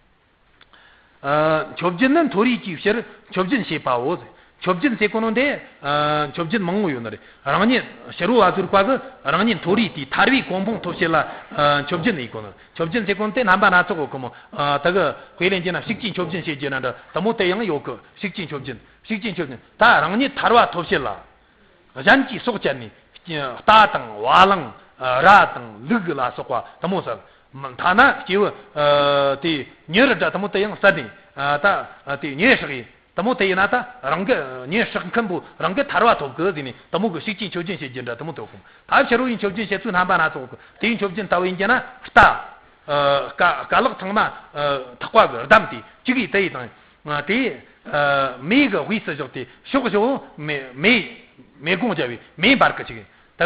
ཨ་མཆོད་སྦྱིན་ནི་མཐོ་རིས་ཀྱི་ཕྱིར་མཆོད་སྦྱིན་བྱེད་པའོ། མཆོད་སྦྱིན་ཟེར་གོ་ནོ་འདི་ཨ་མཆོད་སྦྱིན་མང་བོ་ཡོད་ནི་རེད། རང་ཉིད་ཕྱི་རོལ་བ་ཚོའི་བཀའ་གི་རང་ཉིད་མཐོ་རིས་དེའི་ཐར་བའི་གོ་འཕང་ཐོབ་བྱེད་ལ་ཨ་མཆོད་སྦྱིན་ཡིན་གོ་ནི། མཆོད་སྦྱིན་ཟེར་གོ་ནོ་དེ་རྣམ་པ་སྣ་ཚོགས་ཡོད་གི་མོ། ཨ་ད་གི་དཔེ་ལེན་རྒྱུ་ན་ཤུགས་ཀྱིས་མཆོད་སྦྱིན་བྱེད་རྒྱུ་ན་འདྲ་དེ་མོ་དེ་ཡང་ཡོད་གི། ཤུགས་ཀྱིས་མཆོད་སྦྱིན། ཤུགས་ཀྱིས་མཆོད་སྦྱིན་ད་རང་ཉིད་ཐར་བ་ཐོབ་བྱེད་ལ། གཞན་གྱིས་སྲོག་བཅད་ནས་རྟ་དང་བ་ལང་། ཨ་ར་དང་ལུག་ལ་སོགས་པ་དེ་མོ་ཟ། མ་ཐ་ན་སྐྱེས་བུ་ཨ་དེ་མྱི་རི་འདྲ་དེ་མོ་དེ་ཡང་བསད་ནས་ཨ་ད་ཨ་དེ་མྱེ་ཧྲག་ཡིན། དེ་མོ་དེ་ཡིན་ན་ད་རང་གི་མྱེ་ཧྲག་མཁན་པོ་རང་གི་ཐར་བ་ཐོབ་གི་ཟེར་ནས་དེ་མོ་གི་ཤུགས་ཀྱིས་མཆོད་སྦྱིན་བྱེད་རྒྱུ་འདྲ་དེ་མོ་ཐོབ་གོ། ད་ཕྱི་རོལ་ཡི་མཆོད་སྦྱིན་བྱེད་ཚུལ་རྣམ་པ་སྣ་ཚོགས་གི། དེའི་མཆོད་སྦྱིན་ལྟ་བུ་ཡིན་རྒྱུ་ན་རྟ། ཨ་རྐ་རྐ་ལག་ཚང་མ་ཨ་ཐག་པ་གི་བསྡམས་ཏེ་གཅིག་གིས་དེ་ཡི་དང་། ཨ་དེ་ཨ་མེ་གི་དབུས་སུ་བཞག་སྟེ་ཕྱོགས་བཞི་བོ་མེ་མེ་མེ་དགུང་བརྒྱབ་པའི་མེ་འབར་གི་ཅིག་ཡིན། ད་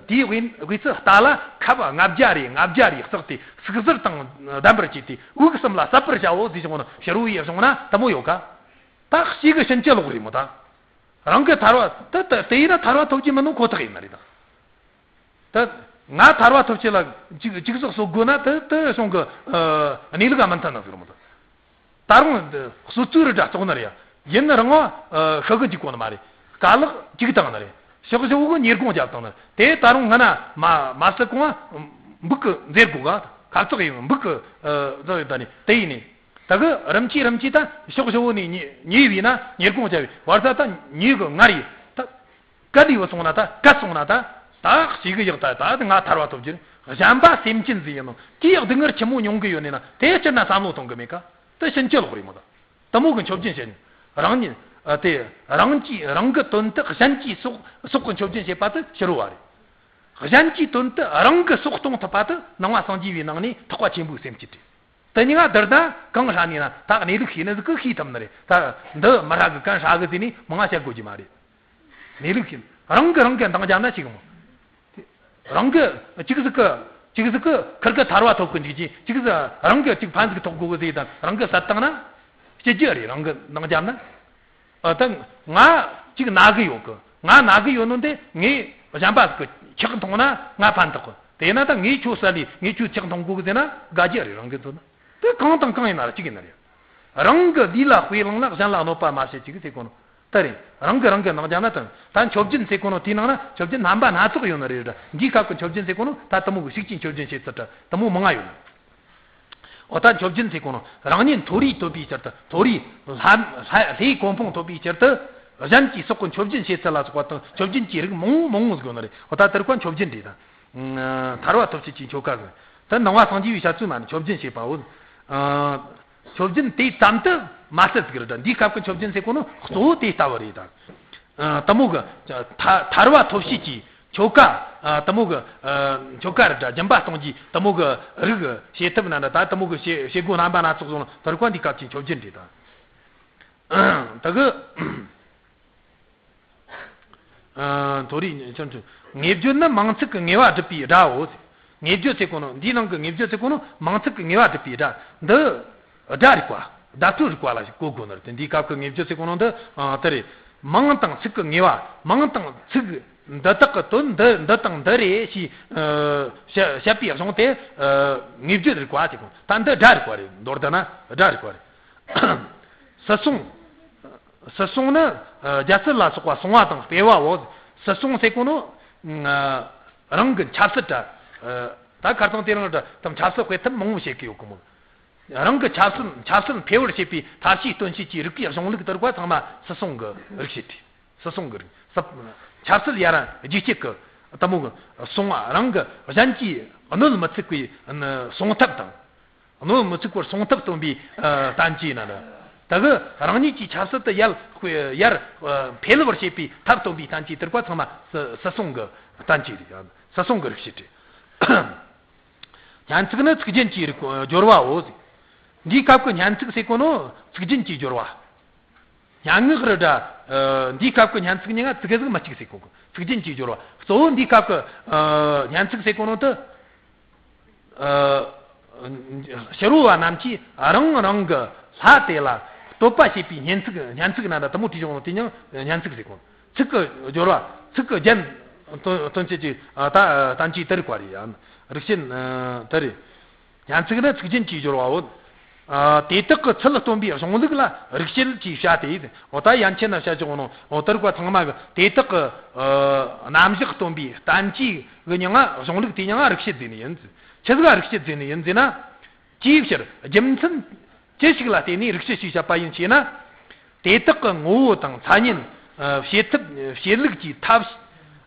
གི་དེའི་དབུས་དབུས་སུ་རྟ་ལ་ཁབ་ལྔ་བརྒྱ་རེ་ལྔ་བརྒྱ་རེ་བརྩེགས་ཏེ་ཟུག་གཟེར་དང་ལྡན་པར་བྱས་ཏེ་དབུགས་གསུམ་ལ་ཟབ་པར་བྱའོ་ཟེར་བྱུང་ན་ཕྱི་རོལ་ཡི་གཞུང་ན་དེ་མོ་ཡོད་ཀ། ད་གཅིག་གི་ཕྱིན་ཅི་ལོག་རེད་མོ་ད། རང་གི་ཐར་བ་དེ་དེ་དེ་ཡིན་ན་ཐར་བ་ཐོབ་ཀྱི་མིན་ནོ་ཁོ་ཐག་ཡིན་ནི་རེད་ད། ད་ང་ཐར་བ་ཐོབ་ཆེད་ལ་ཅིག་ཅིག་ཟོག་གསོད་དགོས་ན་དེ་དེ་གཞུང་གི་ཨ་གནས་ལུགས་ཨ་མི་མཐུན་ན་ཟེར་མོ་ད། ད་རུང་འདི་གསོད་ཚུལ་རི་འདྲ་བཙོག་ནི་རེད་ཡ། ཡིན་ནི་རང་བ་ཨ་ཤི་གི་འཇུག་གོ་ནི་མ་རེད། རྐ་ལག་གཅིག་བཏང་ནི་རེད། ཕྱོགས་བཞི་བོ་གི་མེ་དགུང་བརྒྱབ་བཏང་ནི་དེ་ད་རུང་སྔ་ན་མ་མ་བསད་གོང་བ་འབུག་གི་འཛེར་དགོས་ག། ཁ་བཙོག་ཡིན་འབུག་གི་ཨ་ཟོ་ཡོད་ད་ནི་དེ་ཡིན་ནི། ད་གི་རིམ་གྱིས་རིམ་གྱིས་ད་ཕྱོགས་བཞི་བོ་ནས་ཉེ་ཉེ་བས་ན་མེ་དགུང་བརྒྱབ་བས་བར་ས་ད་ཉེ་གི་ངར་ཡིན་ད། ག་དེ་བ་སོང་ན་ད་ག་སོང་ན་ད་ད་ཞིག་གི་ཡག་ད་ད་ང་ཐར་བ་ཐོབ་རྒྱུ་གཞན་པ་སེམས་ཅན་ཟིག་ཡིན་ནོ། དེ་ཡག་སྡུག་བསྔལ་ཆེན་མོ་མྱོང་གི་ཡོད་ནས་ན་དེ་སྤྱིར་ན་བསམ་བློ་གཏོང་གི་མེད་ཀ། དེ་ཕྱིན་ཅི་ལོག་རེད་མོ་ད། དེ་མོ་གི་མཆོད་སྦྱིན་བྱེད་ནི་རང་ཉིད་ཨ་དེ་རང་གིས་རང་གི་དོན་དུ་གཞན་གྱི་སྲོག་སྲོག་གི་མཆོད་སྦྱིན་བྱེད་པ་དེ་ཕྱི་རོལ་བ་རེད། གཞན་གྱི་དོན་དུ་རང་གི་སྲོག་གཏོང་ཐུབ་པ་དེ་ནང་བ་སངས་རྒྱས་པའི་ནང་ནས་ཐེག་པ་ཆེན་པོའི་སེམས་བསྐྱེད་རེད། དེ་གཉིས་ཀ་བསྡུར་ན་གང་ཧྲ་ནས་ན་ད་གནས་ལུགས་ཤེས་ནི་ཟིག་གིས་ཤེས་ཐུབ་ནི་རེད། ད་འདི་མི་ཧྲ་གི་གན་ཧྲ་གི་ཟེར་ནས་མང་ང་བཤད་དགོས་ཀྱི་མ་རེད། གནས་ལུགས་ཤེས་རང་གི་རང་གི་འདང་རྒྱབ་ན་ཅིག་མོ། རང་གི་ཅིག་ཟིག་གི་ཅིག་ཟིག་གི་ཁིར་གི་ཐར་བ་ཐོབ་གི་འཇུག་ཅིག་ཅིག་ཟིག་རང་གི་ཅིག་ཕན་ཟིག་ཐོབ་དགོས་གི་ཟེར་དང་རང་གི་བསད་བཏང་ན་སྐྱིད་རྒྱུ་རེད། རང་གི་འདང་རྒྱབ་ན། ཨ་ད་ང་ཅིག་ན་གི་ཡོད་གི། ང་ན་གི་ཡོད་ནོ་འདི་ངས་གཞན་པ་ཟིག་གི་ཁྲག་འཐུང་ན་ང་ཕན་ཐོགས་གི། དེས་ན་ད་ངས་ཁྱོད་བསད་ལས་ངས་ཁྱོད་ཁྲག་འཐུང་དགོས་གི་ཟེར་ན་དགའ་རྒྱུ་རེད། རང་གི་འདོད་ན་དེ་གང་དང་གང་ཡིན་ན་ར་གཅིག་ཡིན་ན་རེད། རང་གི་ལུས་ལ་དཔེ་བླངས་ལ་གཞན་ལ་གནོད་པ་མ་བྱེད་ཅིག་ཟེར་གོ་ནོ་དེ་རེད། རང་གི་རང་གི་འདང་རྒྱབ་ན་དང་ད་མཆོད་སྦྱིན་ཟེར་གོ་ནོ་དེའི་ནང་ན་མཆོད་སྦྱིན་རྣམ་པ་སྣ་ཚོགས་ཡོད་ནི་རེད་ར། འདིའི་སྐབས་ཀྱི་མཆོད་སྦྱིན་ཟེར་གོ་ནོ་ད་དེ་མོ་གི་ཤུགས་ཀྱིས་མཆོད་སྦྱིན་བྱེད་ཚུལ་འདྲ་དེ་མོ་མང་ང་ཡོད་ནི། འོ་ད་མཆོད་སྦྱིན་ཟེར་གོ་ནོ་རང་ཉིད་མཐོ་རིས་ཐོབ་པའི་ཕྱིར་དུ། མཐོ་རིས་ལྷ་ལྷ་ལྷའི་གོ་འཕང་ཐོབ་པའི་ཕྱིར་དུ་གཞན་གྱི་སྲོག་གི་མཆོད་སྦྱིན་བྱེད་ཚུལ་ལ་སོགས་པ་དང་མཆོད་སྦྱིན་གྱི་རིགས་མང་བོ་མང་བོ་ཟིག་ཡོད་ནི་རེད། འོ་ད་དེར་ཀ་མཆོད་སྦྱིན་རེད་ད། ཐར་བ་ཐོབ་བྱེད་ཀྱི་ཆོ་ག་ཟིག་ད་ནང་བ་སངས་རྒྱས་པའི་བཤད་ཚུལ་མ་ནི་མཆོད་སྦྱིན་བྱེད་པའོ། མཆོད་སྦྱིན་དེ་ཙམ་དུ་མ་ཟད་ཟིག་རེད་ད། འདིའི་སྐབས་ཀྱི་མཆོད་སྦྱིན་ཟེར་གོ་ནོ་གཙོ་བོ་དེ་ལྟ་བུ་རེད་ད། ཨ་དེ་མོ་གི་ཐ་ཐར་བ་ཐོབ་བྱེད་ཀྱི་ཆོ་ག། ཨ་དེ་མོ་གི་ཨ་ཆོ་ག་རེད་ད། སྦྱིན་པ་གཏོང་རྒྱུའི་དེ་མོ་གི་རིགས་བྱེད་ཐབས་ན་འདྲ་ད་དེ་མོ་གི་བྱེད་བྱེད་སྒོ་རྣམ་པ་སྣ་ཚོགས་ཟུང་ལ་ཐར་ཀ་འདི་སྐབས་ཀྱི་མཆོད་སྦྱིན་རེད་ད། ད་གི་ཨ་མཐོ་རིས་ཉེ་སྦྱོར་ནི་མིང་ཚིག་གི་ངེས་པ་སྒྲུབ་པའི་སྒྲའོ། ངེས་སྦྱོར་ཟེར་གོ་ནོ་འདིའི་ནང་གི་ངེས་སྦྱོར་ཟེར་གོ་ནོ་མིང་ཚིག་གི་ངེས་པ་སྒྲུབ་པའི་སྒྲ་འདི། སྒྲ་རིག་པ། བརྡ་སྤྲོད་རིག་པ་ལ་གོ་དགོས་ནི་རེད་དེ། འདིའི་སྐབས་ཀྱི་ངེས་སྦྱོར་ཟེར་གོ་ནོ་འདི་ཨ་དེ་རེད། མིང་དང་ཚིག་གི་ངེས་པ། མིང་དང་ཚིག་འདི་དག་གི་དོན་འདི་འདི་དང་འདི་རེད་ཞེས་ཨ་བཤད་བཤད་པའི་གཞུང་དེ་ཨ་ངེས་སྦྱོར་རིག་པ་ཟེར་གོ། ད་འདི་སྒྲ་རིག་པ་རེད། མདོར་བསྡུ་ན་སྒྲ་རིག་པ་རེད། སུད་སྲུང་། སུད་སྲུང་ནི་ཨ་རྒྱལ་སྲིད་ལ་སོགས་པ་སྲུང་བ་དང་སྤེལ་བའོ། སུད་སྲུང་ཟེར་གོ་ནོ་ཨ་རང་གི་ཆབ་སྲིད་འདྲ། ཨ་ད་ཁར་སང་དེ་རིང་འདྲ་དམ་ཆབ་སྲིད་སྤེལ་ཐབས་མང་བོ་བྱེད་ཀྱི་ཡོད་གི་མོད། རང་གི་ཆབ་སྲིད་ཆབ་སྲིད་འཕེལ་བར་བྱེད་པའི་ཐབས་ཤེས་སྟོན་བྱེད་ཀྱི་རིག་པའི་གཞུང་ལུགས་དེར་ཀ་ཚང་མ་སུད་སྲུང་གི་རིག་བྱེད་རེད། སུད་སྲུང་གི་རིག་སུད་ཆབ་སྲིད་ཡར་རྒྱས་བྱེད་ཀྱི་དེ་མོ་གི་སྲུང་བ། རང་གི་གཞན་གྱིས་གནོད་མི་ཚུགས་པའི་སྲུང་ཐབས་དང་། གནོད་མི་ཚུགས་པར་སྲུང་ཐབས་སྟོན་པའི་ཨ་བསྟན་བཅོས་ན་འདྲ། ད་གི་རང་ཉིད་ཀྱི་ཆབ་སྲིད་དེ་ཡར་ཡར་ཨ་འཕེལ་བར་བྱེད་པའི་ཐབས་སྟོན་པའི་བསྟན་བཅོས་དེར་ཀ་ཚང་མ་སུད་སུད་སྲུང་གི་བསྟན་བཅོས་རེད། སུད་སྲུང་གི་རིག་བྱེད་རེད། སྙན་ཚིག་ནི་ཚིག་རྒྱན་གྱི་རིགས་སྦྱོར་བའོ། འདིའི་སྐབས་ཀྱི་སྙན་ཚིག་ཟེར་གོ་ནོ་ཚིག་རྒྱན་གྱི་སྦྱོར་བ། སྙན་ངག་རེད་འདྲ། ཨ། འདིའི་སྐབས་ཀྱི་སྙན་ཚིག་ཉིད་ང་ཙིག་གེ་ཟིག་མི་གཅིག་ཟེར་གོ་གི། ཚིག་རྒྱན་གྱིས་སྦྱོར་བ། གཙོ་བོ་འདིའི་སྐབས་ཀྱི་ཨ་སྙན་ཚིག་ཟེར་གོ་ནོ་དེ། ཨ། ཕྱི་རོལ་བ་རྣམས་ཀྱིས་རང་རང་གི་ལྷ་དེ་ལ་བསྟོད་པ་བྱེད་པའི་སྙན་ཚིག་སྙན་ཚིག་ན་འདྲ་དེ་མོ་བྲིས་བྱུང་ནོ་དེ་ཉིད་སྙན་ཚིག་ཟེར་གོ། ཚིག་གི་སྦྱོར་བ། ཚིག་གི་རྒྱན། དོན་དོན་བྱེད་ཀྱི་ཨ་ད་བསྟན་བཅོས་དེ་རིགས་པ་རེད་ཡ། རིགས་ཞེན་ཨ་དེ་རེད། སྙན་ཚིག་ནི་ཚིག་རྒྱན་གྱིས་སྦྱོར་བའོ། ཨ། དེ་དག་གི་ཚུལ་སྟོན་པའི་གཞུང་ལུགས་ལ་རིགས་བཤད་ཅེས་བྱ་སྟེ། འོ་ད་ཡན་ཆད་ན་བཤད་ཆོག་ནོ། འོ་དེ་རིགས་པ་ཚང་མ་གི་དེ་དག་གི་ཨ་རྣམ་གཞག་སྟོན་པའི་བསྟན་བཅོས་གི་མིང་ང་གཞུང་ལུགས་དེ་མིང་ང་རིགས་བཤད་ཟེར་ནི་ཡིན། ཆི་ཟིག་ག་རིགས་བཤད་ཟེར་ནི་ཡིན་ཟེར་ན། ཅིའི་ཕྱིར་རྒྱུ་མཚན་ཅི་ཞིག་ལ་བརྟེན་ནས་རིགས་བཤད་ཞེས་བྱ་བ་ཡིན་ཞེ་ན། དེ་དག་གི་ངོ་བོ་དང་མཚན་ཉིད། ཨ། བྱེད་ཐབས། བྱེད་ལུགས་ཀྱི་ཐབས།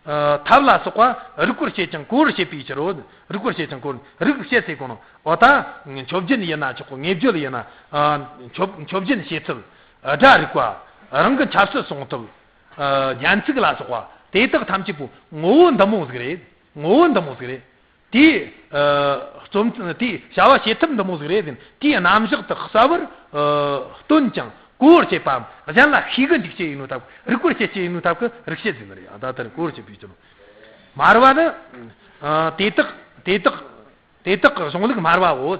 ཨ། ཐབས་ལ་སོགས་པ་རིགས་པར་བྱེད་ཅིང་གོ་བར་བྱེད་པའི་ཕྱིར་རོ། རིགས་པར་བྱེད་ཅིང་གོ་བར། རིགས་བཤད་ཟེར་གོ་ནོ། འོ་ད་མཆོད་སྦྱིན་ཡིན་ན་ཆོག་གོ། དངོས་བརྗོད་ཡིན་ན། ཨ། མཆོད་མཆོད་སྦྱིན་བྱེད་ཚུལ། སྒྲ་རིག་པ། རང་གི་འཆར་གཞི་སྲུང་ཐབས། ཨ། སྙན་ཚིག་ལ་སོགས་པ་དེ་དག་ཐམས་ཅད་པོ་ངོ་བོ་འདི་མོ་ཟིག་རེད། ངོ་བོ་འདི་མོ་ཟིག་རེད། དེའི་ཨ་རྩོམ་དེའི་བྱ་བ་བྱེད་ཐབས་འདི་མོ་ཟིག་རེད་ཟེར། དེའི་རྣམ་གཞག་དག་གསལ་བར་ཨ་སྟོན་ཅིང་གོ་བར་བྱེད་པའམ། གཞན་ལ་ཤེས་གི་འཇུག་བྱེད་ཡིན་ནོ་ཐབས། རིག་པར་བྱེད་བྱེད་ཡིན་ནོ་ཐབས་ཀྱི་རིགས་བཤད་ཟེར་ནི་རེད། ཨ་ད་ལྟར་གོ་བར་བྱེད་པའི་ཕྱིར་རོ། སྨྲ་བ་ནི་ཨ་དེ་དག་དེ་དག་དེ་དག་གི་གཞུང་ལུགས་སྨྲ་བའོ།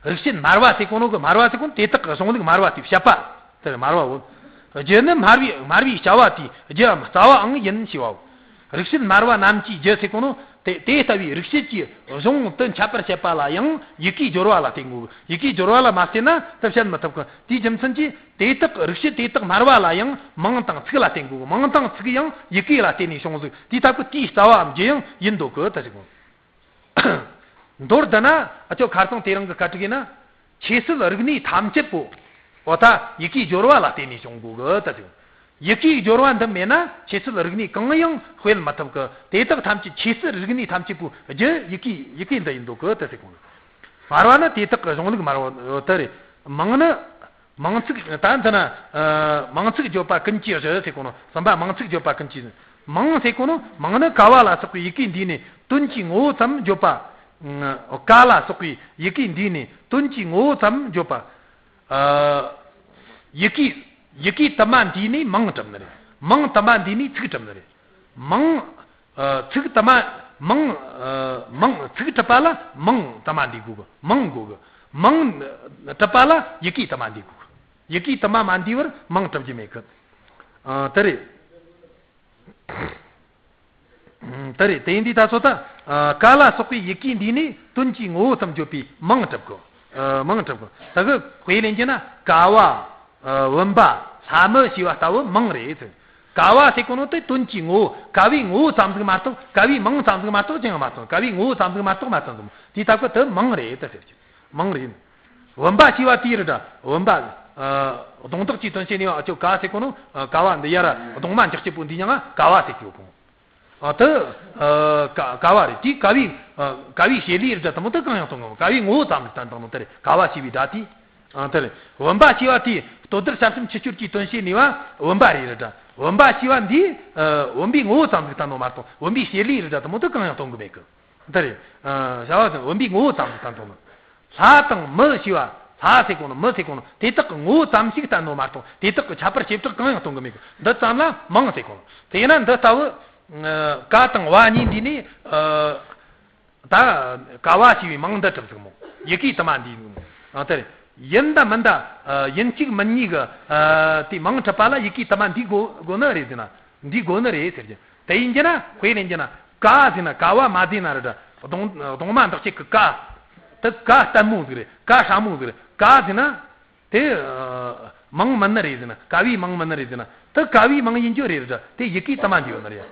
རིགས་ཞེན་སྨྲ་བ་ཟེར་གོ་ནོ་གི། སྨྲ་བ་ཟེར་གོ་ནོ་དེ་དག་གི་གཞུང་ལུགས་སྨྲ་བ་དེ་བཤད་པ། དེར་སྨྲ་བའོ། རྒྱུ་ནི་སྨྲ་བའི་སྨྲ་བའི་བྱ་བ་དེའི་རྒྱུའམ་རྩ་བའང་ཡིན་ཞེས་པའོ། རིགས་ཞེན་སྨྲ་བ་རྣམས་ཀྱིས་རྒྱུ་ཟེར་གོ་ནོ་དེ་དེ་ལྟ་བུའི་རིགས་བཤད་ཀྱི་གཞུང་དོན་ཁྱད་པར་བཤད་པ་ལ་ཡང་ཡི་གེའི་སྦྱོར་བ་ལ་བརྟེན་དགོས། ཡི་གེའི་སྦྱོར་བ་ལ་མ་བརྟེན་ན་དེ་བཤད་མི་ཐུབ་གི། དེའི་རྒྱུ་མཚན་གྱིས་དེ་དག་རིགས་བཤད་དེ་དག་སྨྲ་བ་ལ་ཡང་མིང་དང་ཚིག་ལ་བརྟེན་དགོས། མིང་དང་ཚིག་ཡང་ཡི་གེ་ལ་བརྟེན་ནས་བྱུང་ཟིག། དེའི་སྟབས་ཀྱིས་དེའི་རྩ་བའམ་རྒྱུ་ཡང་ཡིན་འདོད་གི། ད་ཞིག་གོ། མདོར་བསྡུ་ན་ཨ་ཅོ་ཁར་སང་དེ་རིང་གི་བཀའ་ཁྲིད་ཡིན་ན། ཆོས་སྲིད་རིག་གནས་ཐམས་ཅད་པོ། འོ་ད་ཡི་གེའི་སྦྱོར་བ་ལ་བརྟེན་ནས་བྱུང་དགོས་གི་ད་ཟེར། ཡི་གེའི་སྦྱོར་བ་འདི་མེད་ན་ཆོས་སྲིད་རིག་གནས་གང་ཡང་སྤེལ་མི་ཐུབ་གི། དེ་དག་ཐམས་ཅད་ཆོས་སྲིད་རིག་གནས་ཐམས་ཅད་པོའི་རྒྱུ་ཡི་གེ་ཡི་གེ་འདི་ཡིན་འདོད་གི་ད་ཟེར་གོ། སྨྲ་བ་ནི་དེ་དག་གི་གཞུང་ལུགས་སྨྲ་བ་དེ་རེད། མིང་ནི། མིང་ཚིག་ད་འདི་ན་ཨ་མིང་ཚིག་བརྗོད་པ་ཀུན་གྱི་གཞི་ཟེར་གོ་ནོ། གསུམ་པ་མིང་ཚིག་བརྗོད་པ་ཀུན་གྱི་གཞི། མིང་ཟེར་གོ་ནོ། མིང་ནི་ཀ་བ་ལ་སོགས་པའི་ཡི་གེ་འདིས་ནི་དོན་གྱི་ངོ་བོ་ཙམ་བརྗོད་པ། ཀ་ལ་སོགས་པའི་ཡི་གེ་འདིས་ནི་དོན་གྱི་ངོ་བོ་ཙམ་བརྗོད་པ། ཨ་ཡི་གེ་ཡི་གེ་དུ་མ་འདིས་ནི་མིང་གྲུབ་ནི་རེད། མིང་དུ་མ་འདིས་ནི་ཚིག་གྲུབ་ནི་རེད། མིང་། ཨ་ཚིག་དུ་མ། མིང་། ཨ་མིང་ཚིག་གྲུབ་པ་ལ་མིང་དུ་མ་འདི་དགོས་གི། མིང་དགོས་གི། མིང་གྲུབ་པ་ལ་ཡི་གེ་དུ་མ་འདི་དགོས་གི། ཡི་གེ་དུ་མ་མ་འདི་བར་མིང་གྲུབ་རྒྱུ་མེད་གི། ཨ་དེ་རེད། དེ་རེད། དེ་ཡིན་དུས་ད་ཚོ་ད་ཨ་ཀ་ལ་སོགས་པའི་ཡི་གེ་འདིས་ནི་དོན་གྱི་ངོ་བོ་ཙམ་བརྗོད་པའི་མིང་གྲུབ་གི། ཨ་མིང་གྲུབ་གི། ད་གི་དཔེ་ལེན་རྒྱུ་ན་ཀ་བ། ཨ་བུམ་པ། ལྷ་མི་ཞེས་པ་ལྟ་བུ་མིང་རེད། ཀ་བ་ཟེར་གོ་ནོ་དེ་དོན་གྱི་ངོ་བོ། ཀ་བའི་ངོ་བོ་ཙམ་ཟིག་མ་གཏོགས། ཀ་བའི་མིང་ཙམ་ཟིག་མ་གཏོགས་ཅི་ཡང་མ་གཏོགས། ཀ་བའི་ངོ་བོ་ཙམ་ཟིག་མ་གཏོགས་མ་གཏོགས་ཟིག་མོ། དེའི་སྟབས་ཀྱིས་དེ་མིང་རེད་ད་ཟེར་གི། མིང་རེད། བུམ་པ་ཞེས་པ་དེའི་རེད་ད། བུམ་པ། ཨ་གདོང་བདག་གི་དོན་བྱེད་ནུས་པ་ཨ་ཅོ་ཀ་ཟེར་གོ་ནོ། ཨ་ཀ་བ་འདི་ཡ་ར་གདོང་མ་འཇག་སྐྱིད་པོ་འདི་མིང་ང་ཀ་བ་ཟེར་གི་ཡོད་གོ། ཨ་དེ་ཨ་ཀ་ཀ་བ་རེད། དེ་ཀ་བའི་ཨ་ཀ་བའི་བྱེད་ལས་རེད་ད་དེ་མོ་དེ་གང་ཡང་གཏོང་གི་མོ། ཀ་བའི་ངོ་བོ་ཙམ་ཟིག་བསྟན་བཏང་ནོ་དེ་རེད། ཀ་བ་ཞེས་པའི་སྒྲ་དེ། ཨ་དེ་རེད། བུམ་པ་ཞེས་པ་དེ་ལྟོ་ལྡིར་བྱ་སེམས་ཆུ་སྐྱོར་གྱི་དོན་བྱེད་ནུས་པ་བུམ་པ་རེད་རེད་ད། བུམ་པ་ཞེས་པ་འདི་ཨ་བུམ་པའི་ངོ་བོ་ཙམ་ཟིག་བསྟན་ནོ་མ་གཏོགས། བུམ་པའི་བྱེད་ལས་རེད་ད་དེ་མོ་དེ་གང་ཡང་གཏོང་གི་མེད་གི། དེ་རེད། ཨ་བྱ་བ་ཟེར་བུམ་པའི་ངོ་བོ་ཙམ་ཟིག་བསྟན་བཏང་ནོ། ལྷ་དང་མི་ཞེས་པ། ལྷ་ཟེར་གོ་ནོ། མི་ཟེར་གོ་ནོ། དེ་དག་གི་ངོ་བོ་ཙམ་ཞིག་བསྟན་ནོ་མ་གཏོགས། དེ་དག་གི་ཁྱད་པར་བྱེ་བྲག་གང་ཡང་སྟོན་གི་མེད་གི། འདི་ཙམ་ལ་མིང་ཟེར་གོ་ནོ། དེས་ན་འདི་ལྟ་བུ། ཨ་ཀ་དང་བ་གཉིས་འདིས་ནི། ཨ་ད་ཀ་བ་ཞེས་པའི་མིང་འདི་གྲུབ་ཟིག་མོ། ཡི་གེ་དུ་མ་འདིས་ནི་མོ། ཨ་དེ་རེད། ཡིན་ད་མིན་ད། ཨ་ཡིན་གཅིག་མིན་གཉིས་གི། ཨ་དེ་མིང་གྲུབ་པ་ལ་ཡི་གེ་དུ་མ་འདི་དགོས་དགོས་ནི་རེད་ཟེར་ན། འདི་དགོས་ནི་རེད་ཟེར་གྱི། དེ་ཡིན་གྱི་ན་དཔེ་ལེན་གྱི་ན་ཀ་ཟེར་ན་ཀ་བ་མ་བསྡུས་ན་རེད་ད། གདོང་གདོང་མ་འདག་ཅིག་གི་ཀ། དེ་ཀ་ལྟད་མོ་ཟིག་རེད། ཀ་སྲ་མོ་ཟིག་རེད། ཀ་ཟེར་ན། དེ་ཨ་མིང་མིན་ནི་རེད་ཟེར་ན། ཀ་བའི་མིང་མིན་ནི་རེད་ཟེར་ན། དེ་ཀ་བའི་མིང་ཡིན་རྒྱུ་རེད་རེད་ད། དེ་ཡི་གེ་དུ་མ་འདི་ཡོད་ནི་རེད།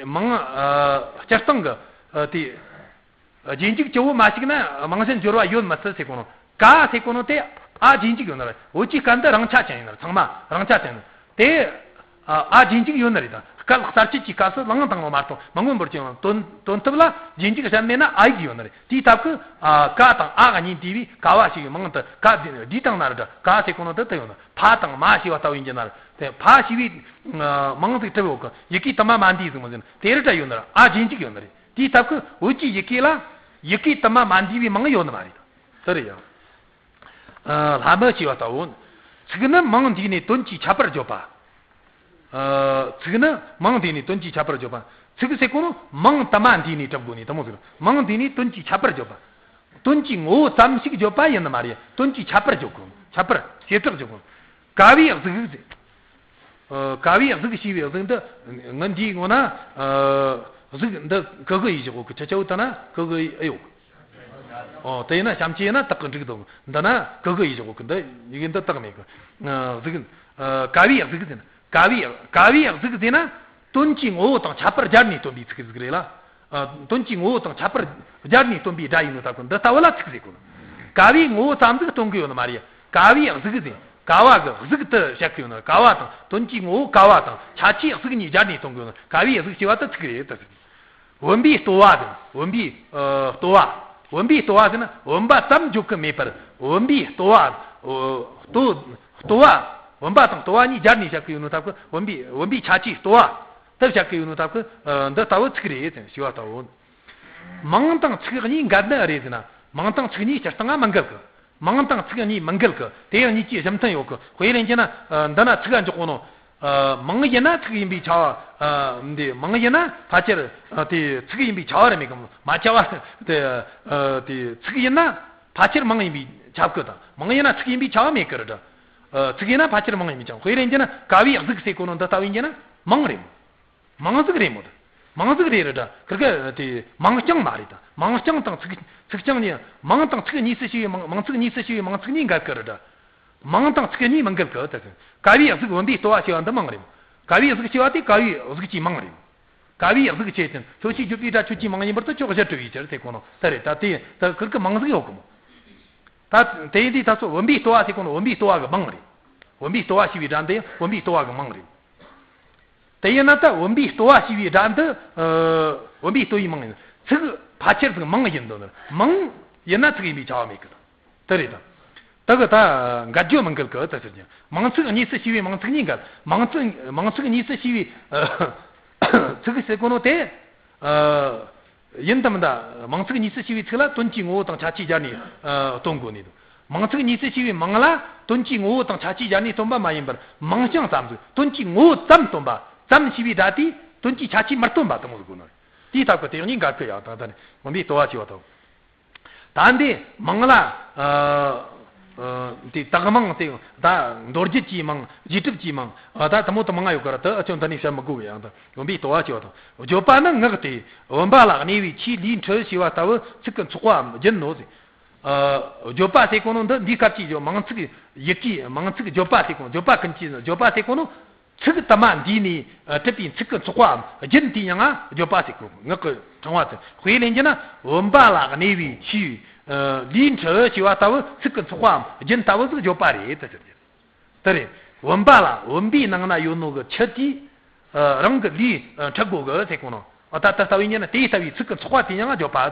མིང་ཨ་སྤྱིར་བཏང་གི་ཨ་དེ། རྗེས་འཇུག་སྤྱི་བོ་མ་ཞིག་ན་རྨང་གཞི་འབྱོར་བ་ཡོད་མི་སྲིད་ཟེར་གོ་ནོ། ཀ་ཟེར་གོ་ནོ་དེ་ཨ་རྗེས་འཇུག་ཡོད་ནི་རེད། འོ་ཅི་ཀ་འདི་རང་ཆ་ཅན་ཡིན་ནི་རེད། ཚང་མ་རང་ཆ་ཅན་ཡིན། དེ་ཨ་ཨ་རྗེས་འཇུག་ཡོད་ནི་རེད་ད། སྐད་གསར་བཅད་ཀྱི་སྐབས་སུ་ལངས་དང་ལོ་མ་གཏོང་མ་མངོན་པར་བྱུང་བ་དོན་དོན་ཐུབ་ལ་རྗེས་འཇུག་གཞན་མེད་ན་ཨ་ཡིག་ཡོད་ནི་རེད། དེའི་སྟབས་ཀྱིས་ཨ་ཀ་དང་ཨ་གཉིས་འདུས་པའི་ཀ་བ་ཞེས་པའི་མིང་དུ་ཀ་འདི་བསྡུས་བཏང་ན་རེད་ད། ཀ་ཟེར་གོ་ནོ་དེ་དེ་ཡོད་ནི། ཕ་དང་མ་ཞེས་པ་ལྟ་བུ་ཡིན་གྱི་ན་རེད། དེ་ཕ་ཞེས་པའི་ཨ་མིང་ཟིག་གྲུབ་ཡོད་གི། ཡི་གེ་དུ་མ་མ་འདུས་ཟིག་མོ་ཟེར་ན་དེ་རེད་ད་ཡོད་ནི་རེད། ཨ་རྗེས་འཇུག་ཡོད་ནི་རེད། དེའི་སྟབས་ཀྱིས་འོ་ཅི་ཡི་གེ་ལ་ཡི་གེ་དུ་མ་མ་འདུས་པའི་མིང་ཡོད་ནི་མ་རེད། དེ་རེད་ཡ། ཨ་ལྷ་མི་ཞེས་པ་ལྟ་བུ། ཚིག་ནི་མིང་འདུས་ནས་དོན་གྱི་ཁྱད་པར་བརྗོད་པ། ཚིག་ནི་མིང་འདས་ནས་དོན་གྱི་ཁྱད་པར་བརྗོད་པ། ཚིག་ཟེར་གོ་ནོ་མིང་དུ་མ་འདས་ནས་གྲུབ་དགོས་ནས་དེ་མོ་ཟེར། མིང་འདས་ནས་དོན་གྱི་ཁྱད་པར་བརྗོད་པ། དོན་གྱི་ངོ་བོ་ཙམ་ཞིག་བརྗོད་པ་ཡིན་ནི་མ་རེད། དོན་གྱི་ཁྱད་པར་བརྗོད་དགོས། ཁྱད་པར་བྱེ་བྲག་བརྗོད་དགོས། ཀ་བའི་གཟུགས་ཟེར། ཀ་བའི་གཟུགས་ཞེས་པའི་གཟུགས་འདི་ངན་འདིའི་ངོ་ན། གཟུགས་འདི་ཀ་གི་ཡི་བཞག་གོ་གི་ཆ་ཆའོ་ད་ན་ཀ་གི་ཨེ་ཡོད། ཨོ་དེ་ཡིན་ན་བྱམས་ཆེ་ཡིན་ན་དག་གི་འགྲིག་དང་འདི་ན་ཀ་གི་ཡི་བཞག་གོ་གི་འདི་ཡི་གི་འདི་དག་མེད་གི། གཟུགས། ཀ་བའི་གཟུགས་ཟེར་ན། ཀ་བའི་ཀ་བའི་གཟུགས་ཟེར་ན་དོན་གྱི་ངོ་བོ་དང་ཁྱད་པར་སྦྱར་ནས་སྟོན་པའི་ཚིག་ཟིག་རེད་ལ། དོན་གྱི་ངོ་བོ་དང་ཁྱད་པར་སྦྱར་ནས་སྟོན་པའི་སྒྲ་ཡིན་ནོ་ད་གོ་འདི་ལྟ་བུ་ལ་ཚིག་ཟེར་གོ། ཀ་བའི་ངོ་བོ་ཙམ་ཟིག་སྟོན་གི་ཡོད་ནི་མ་རེད། ཀ་བའི་གཟུགས་ཟེར་ཀ་བ་གི་གཟུགས་དུ་བཤད་གི་ཡོད་ནི། ཀ་བ་དང་དོན་གྱི་ངོ་བོ་ཀ་བ་དང་ཁྱད་ཆོས་གཟུགས་གཉིས་སྦྱར་ནས་སྟོན་གི་ཡོད་ནི། ཀ་བའི་གཟུགས་ཞེས་པ་དེ་ཚིག་རེད་ད་ཟེར། བུམ་པའི་ལྟོ་བ་དང་བུམ་པའི་ལྟོ་བ། བུམ་པའི་ལྟོ་བ་ཟེར་ན་བུམ་པ་ཙམ་འཇོག་གི་མེད་པར་བུམ་པའི་ལྟོ་བ། ལྟོ་ལྟོ་བ། བུམ་པ་དང་ལྟོ་བ་གཉིས་སྦྱར་ནས་བཤད་གི་ཡོད་ནོ་ད་གོ། བུམ་པའི་བུམ་པའི་ཁྱད་ཆོས་ལྟོ་བ་དེ་བཤད་གི་ཡོད་ནོ་ད་གོ། འདི་ལྟ་བུ་ཚིག་རེད་ཟེར་ཞེས་པ་ལྟ་བུ། མིང་དང་ཚིག་གཉིས་འགལ་ནི་རེད་ཟེར་ན། མིང་དང་ཚིག་གཉིས་སྤྱིར་བཏང་ང་མི་འགལ་གི། མིང་དང་ཚིག་གཉིས་མི་འགལ་གི། དེ་ཡང་གཉིས་ཀྱི་གཞི་མཐུན་ཡོད་གི། དཔེ་ལེན་རྒྱུ་ན་འདི་ན་ཚིག་ག་འཇོག་གོ་ནོ། མིང་ཡིན་ན་ཚིག་ཡིན་པའི་ཁྱབ་པ། འདི་མིང་ཡིན་ན་ཕལ་ཆེར་དེ་ཚིག་ཡིན་པའི་ཁྱབ་པ་རེད་མེད་གི། མ་ཁྱབ་པ་དེ་དེ་ཚིག་ཡིན་ན་ཕལ་ཆེར་མིང་ཡིན་པའི་ཁྱབ་གི་དང་། མིང་ཡིན་ན་ཚིག་ཡིན་པའི་ཁྱབ་པ་མེད་གི་རེད་ད། ཚིག་ཡིན་ན་ཕལ་ཆེར་མིང་ཡིན་པའི་ཁྱབ། དཔེ་ལེན་རྒྱུ་ན་ཀ་བའི་གཟུགས་ཟེར་གོ་ནོ་འདི་ལྟ་བུ་ཡིན་རྒྱུ་ན་མིང་རེད་མོ། མིང་ཟིག་རེད་མོད། མིང་ཟིག་རེད་རེད་ད། ཁིར་ཀ་དེ་མིང་རྐྱང་མ་རེད་ད། མིང་རྐྱང་དང་ཚིག་ཚིག་རྐྱང་གཉིས། མིང་དང་ཚིག་གཉིས་སུ་ཕྱེ་བའི་མིང་། མིང་ཚིག་གཉིས་སུ་ཕྱེ་བའི་མིང་ཚིག་གཉིས་འགལ་གི་རེད་ད། མིང་དང་ཚིག་གཉིས་མི་འགལ་གི་ད། ཀ་བའི་གཟུགས་བུམ་པའི་ལྟོ་བ་ཞེས་པ་འདི་མིང་རེད། ཀ་བའི་གཟུགས་ཞེས་པ་དེ་ཀ་བའི་གཟུགས་ཀྱི་མིང་རེད། ཀ་བའི་གཟུགས་ཆོས་ཅན། ཁྱོད་ཀྱིས་བརྗོད་པའི་སྒྲ་ཁྱོད་ཀྱི་མིང་ཡིན་པར་ཐལ། ཁྱོད་གཞི་གྲུབ་པའི་ཕྱིར་ཟེར་གོ་ནོ་དེ་རེད་ད། དེ་ད་ཁིར་ཀ་མིང་ཟིག་ཡོད་གི་མོ། ད་དེ་ཡིན་དུས་ད་ཚོ་བུམ་པའི་ལྟོ་བ་ཟེར་གོ་ནོ་བུམ་པའི་ལྟོ་བ་གི་མིང་རེད། བུམ་པའི་ལྟོ་བ་ཞེས་པའི་སྒྲ་འདི་ཡང་བུམ་པའི་ལྟོ་བ་གི་མིང་རེད། དེ་ཡིན་ན་ད་བུམ་པའི་ལྟོ་བ་ཞེས་པའི་སྒྲ་འདི། ཨ། བུམ་པའི་ལྟོ་བའི་མིང་ཡིན། ཚིག་ཕལ་ཆེར་ཟིག་མིང་ཡིན་འདུག་ན། མིང་ཡིན་ན་ཚིག་ཡིན་པའི་ཁྱབ་པ་མེད་གི། དེ་རེད་ད། ད་གི་ད་འགལ་རྒྱུ་མི་འགལ་གི་ད་ཟེར་གྱི། མིང་ཚིག་གཉིས་སུ་ཕྱེ་བའི་མིང་ཚིག་གཉིས་འགལ། མིང་ཚིག་མིང་ཚིག་གཉིས་སུ་ཕྱེ་བའི་ཚིག་ཟེར་གོ་ནོ་དེ། ཨ། ཡིན་དམ་ད། མིང་ཚིག་གཉིས་སུ་ཕྱེ་བའི་ཚིག་ལ་དོན་གྱི་ངོ་བོ་དང་ཁྱད་ཆོས་སྦྱར་ནས། ཨ། སྟོན་དགོས་ནི་འདུག། མིང་ཚིག་གཉིས་སུ་ཕྱེ་བའི་མིང་ལ་དོན་གྱི་ངོ་བོ་དང་ཁྱད་ཆོས་སྦྱར་ནས་སྟོན་པ་མ་ཡིན་པར། མིང་རྐྱང་ཙམ་ཟིག་དོན་གྱི་ངོ་བོ་ཙམ་སྟོན་པ་ཙམ་ཞེས་པའི་སྒྲ་དེས་དོན་གྱི་ཁྱད་ཆོས་མི་སྟོན་པ་དེ་མོ་ཟིག་དགོས་ནི་རེད། དེའི་སྟབས་ཀྱིས་དེ་གཉིས་འགལ་གི། ཡང་ད་ལྟ་ནི་བུམ་པའི་ལྟོ་བ་ཞེས་པ་དང་། ད་འདི་མིང་ལ། ཨ། ཨ། དེ་དག་མིང་དེ་ད་མདོ་རྒྱུད་ཀྱི་མིང་། རྗེས་གྲུབ་ཀྱི་མིང་། ཨ། ད་དེ་མོ་དེ་མང་ང་ཡོད་གི་ར། དེ་ཨ་ཆོ་འདི་ནས་བཤད་མི་དགོས་གི། ཡང་ད་བུམ་པའི་ལྟོ་བ་ཞེས་པ་དང་། བརྗོད་པ་ནི་ངག་སྟེ། བུམ་པ་ལ་གནས་པའི་ཆོས་ལུས་འཁྲུལ་ཞེས་པ་ལྟ་བུ་ཚིག་གི་ཚོགས་པའམ་རྒྱུན་ནོ་ཟེར། ཨ། བརྗོད་པ་ཟེར་གོ་ནོ་འདི་འདིའི་སྐབས་ཀྱི་བརྗོད། མིང་ཚིག་ཡི་གེ། མིང་ཚིག་བརྗོད་པ་ཟེར་གོ་ནོ། བརྗོད་པ་ཀུན་གྱི་བརྗོད་པ་ཟེར་གོ་ནོ། ཚིག་དུ་མ་འདས་ནས་གྲུབ་པའི་ཚིག་གི་ཚོགས་པའམ་རྒྱུན་དེའི་མིང་ང་བརྗོད་པ་ཟེར་གོ། ངག་གི་ཕྲེང་བ་དེ། དཔེ་ལེན་རྒྱུ་ན་བུམ་པ་ལ་གནས་པའི་ཆོས་ལུས་འཁྲུལ་ཞེས་པ་ལྟ་བུ་ཚིག་གི་ཚོགས་པའམ་རྒྱུན་ལྟ་བུ་ཟིག་བརྗོད་པ་རེད་ད་ཟེར་རྒྱུ། དེ་རེད། བུམ་པ་ལ། བུམ་པའི་ནང་ན་ཡོད་ནོ་གི་ཆུ་དེས། ཨ། རང་གི་ལུས། ཨ། འཁྲུད་དགོས་གི་ཟེར་གོ་ནོ། ཨ། ད་ལྟ་ལྟ་བུ་ཡིན་ན་དེ་ལྟ་བུའི་ཚིག་གི་ཚོགས་པ་དེའི་མིང་ང་བརྗོད་པ། ཨ།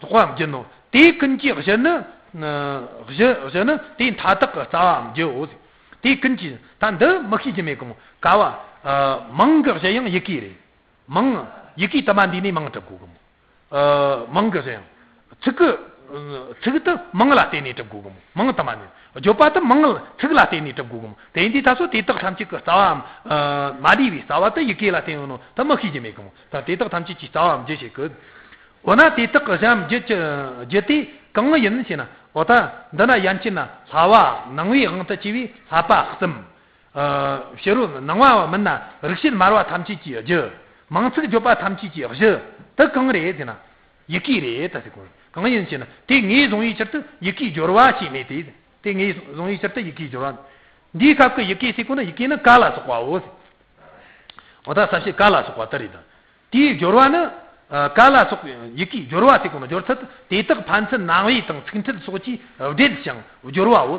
ཚོགས་པའམ་རྒྱུན་ནོ། དེ་ཀུན་གྱི་གཞི་ནི། གཞི། གཞི་ནི་དེ་མཐའ་དག་གི་རྩ་བའམ་རྒྱུའོ། དེ་ཀུན་གྱི། ད་འདི་མི་ཤེས་ཀྱི་མེད་གི་མོ། ཀ་བ། ཨ། མིང་གི་གཞི་ཡང་ཡི་གེ་རེད། མིང་། ཡི་གེ་དུ་མ་འདས་ནས་མིང་གྲུབ་དགོས་གི་མོ། ཨ། མིང་གི་གཞི་ཡང་། ཚིག་གི། ཚིག་དེ་མིང་ལ་བརྟེན་ནས་གྲུབ་དགོས་གི་མོ། མིང་དུ་མ་ནི། བརྗོད་པ་དེ་མིང་ལ། ཚིག་ལ་བརྟེན་ནས་གྲུབ་དགོས་གི་མོ། དེ་ཡིན་དུས་ད་སོ་དེ་དག་ཐམས་ཅད་ཀྱི་རྩ་བའམ། ཨ། མ་འདས་པའི་རྩ་བ་དེ་ཡི་གེ་ལ་བརྟེན་ཡོད་ནོ་དེ་མི་ཤེས་ཀྱི་མེད་གི་མོ། ད་དེ་དག་ཐམས་ཅད་ཀྱི་རྩ་བའམ་རྒྱུ་བྱེད་གི། འོ་ན་དེ་དག་གི་གཞིའམ་རྒྱུ་གྱི། རྒྱུ་དེ་གང་ཡིན་ཞེ་ན། འོ་ད་འདི་ན་ཡན་ཆད་ན་ལྷ་བ་ནང་པའི་དབང་དུ་བྱས་པའི་ལྷ་པ་གསུམ། ཨ། ཕྱི་རོལ་སྣང་བ་མིན་ན་རིག་བྱེད་སྨྲ་བ་ཐམས་ཅད་ཀྱི་རྒྱུ། མིང་ཚིག་བརྗོད་པ་ཐམས་ཅད་ཀྱི་གཞི་དེ་གང་རེད་ཟེར་ན། ཡི་གེ་རེད་ད་ཟེར་གོ། གང་ཡིན་ཞེ་ན་དེ་ངོས་བཟུང་བའི་ཕྱིར་དུ་ཡི་གེའི་སྦྱོར་བ་ཞེས་སྨོས་ཏེ། དེ་ངོས་བཟུང་བའི་ཕྱིར་དུ་ཡི་གེའི་སྦྱོར་བ། འདིའི་སྐབས་ཀྱི་ཡི་གེ་ཟེར་གོ་ན་ཡི་གེ་ནི་ཀ་ལ་སོགས་པའོ། འོ་ད་ས་བཤད་ཀ་ལ་སོགས་པ་དེ་རེད་ད། དེའི་སྦྱོར་བ་ནི། ཨ། ཀ་ལ་སོགས་པའི་ཡི་གེའི་སྦྱོར་བ་ཟེར་གོ་ནོ། སྦྱོར་ཚུལ་དེ་དག་ཕན་ཚུན་རྣམ་དབྱེ་དང་ཚིག་འཕྲད་སོགས་ཀྱིས་སྦྲེལ་ཞིང་སྦྱོར་བའོ།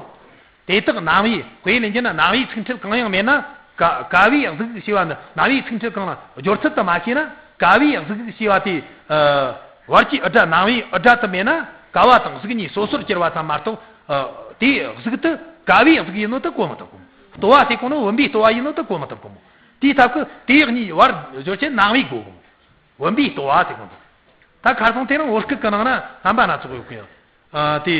དེ་དག་རྣམ་དབྱེ། དཔེ་ལེན་རྒྱུ་ན་རྣམ་དབྱེ་ཚིག་འཕྲད་གང་ཡང་མེད་ན། ཀ་ཀ་བའི་གཟུགས་ཞེས་པ་འདི་རྣམ་དབྱེ་ཚིག་འཕྲད་གང་ལ་སྦྱོར་ཚུལ་དུ་མ་ཤེས་ན། ཀ་བའི་གཟུགས་ཞེས་པ་དེ། ཨ། བར་གྱི་འུར་སྒྲ་རྣམ་དབྱེ་འུར་སྒྲ་དུ་མེད་ན། ཀ་བ་དང་གཟུགས་གཉིས་སོ་སོར་གྱུར་པ་ཙམ་མ་གཏོགས། ཨ། དེའི་གཟུགས་དེ་ཀ་བའི་གཟུགས་ཡིན་ནོ་དེ་གོ་མི་ཐུབ་གོ། ལྟོ་བ་ཟེར་གོ་ནོ་བུམ་པའི་ལྟོ་བ་ཡིན་ནོ་དེ་གོ་མི་ཐུབ་གོ་མོ། དེའི་སྟབས་ཀྱིས་དེའི་གཉིས་བར་སྦྱོར་བྱེད་རྣམ་དབྱེ་དགོས་གོ་མོ། བུམ་པའི་ལྟོ་བ་ཟེར་གོ་ནོ། ད་ཁ་སང་དེ་རིང་བོད་སྐད་ཀྱི་ནང་ན་རྣམ་པ་སྣ་ཚོགས་ཡོད་གི་ཡང་། ཨ། དེ།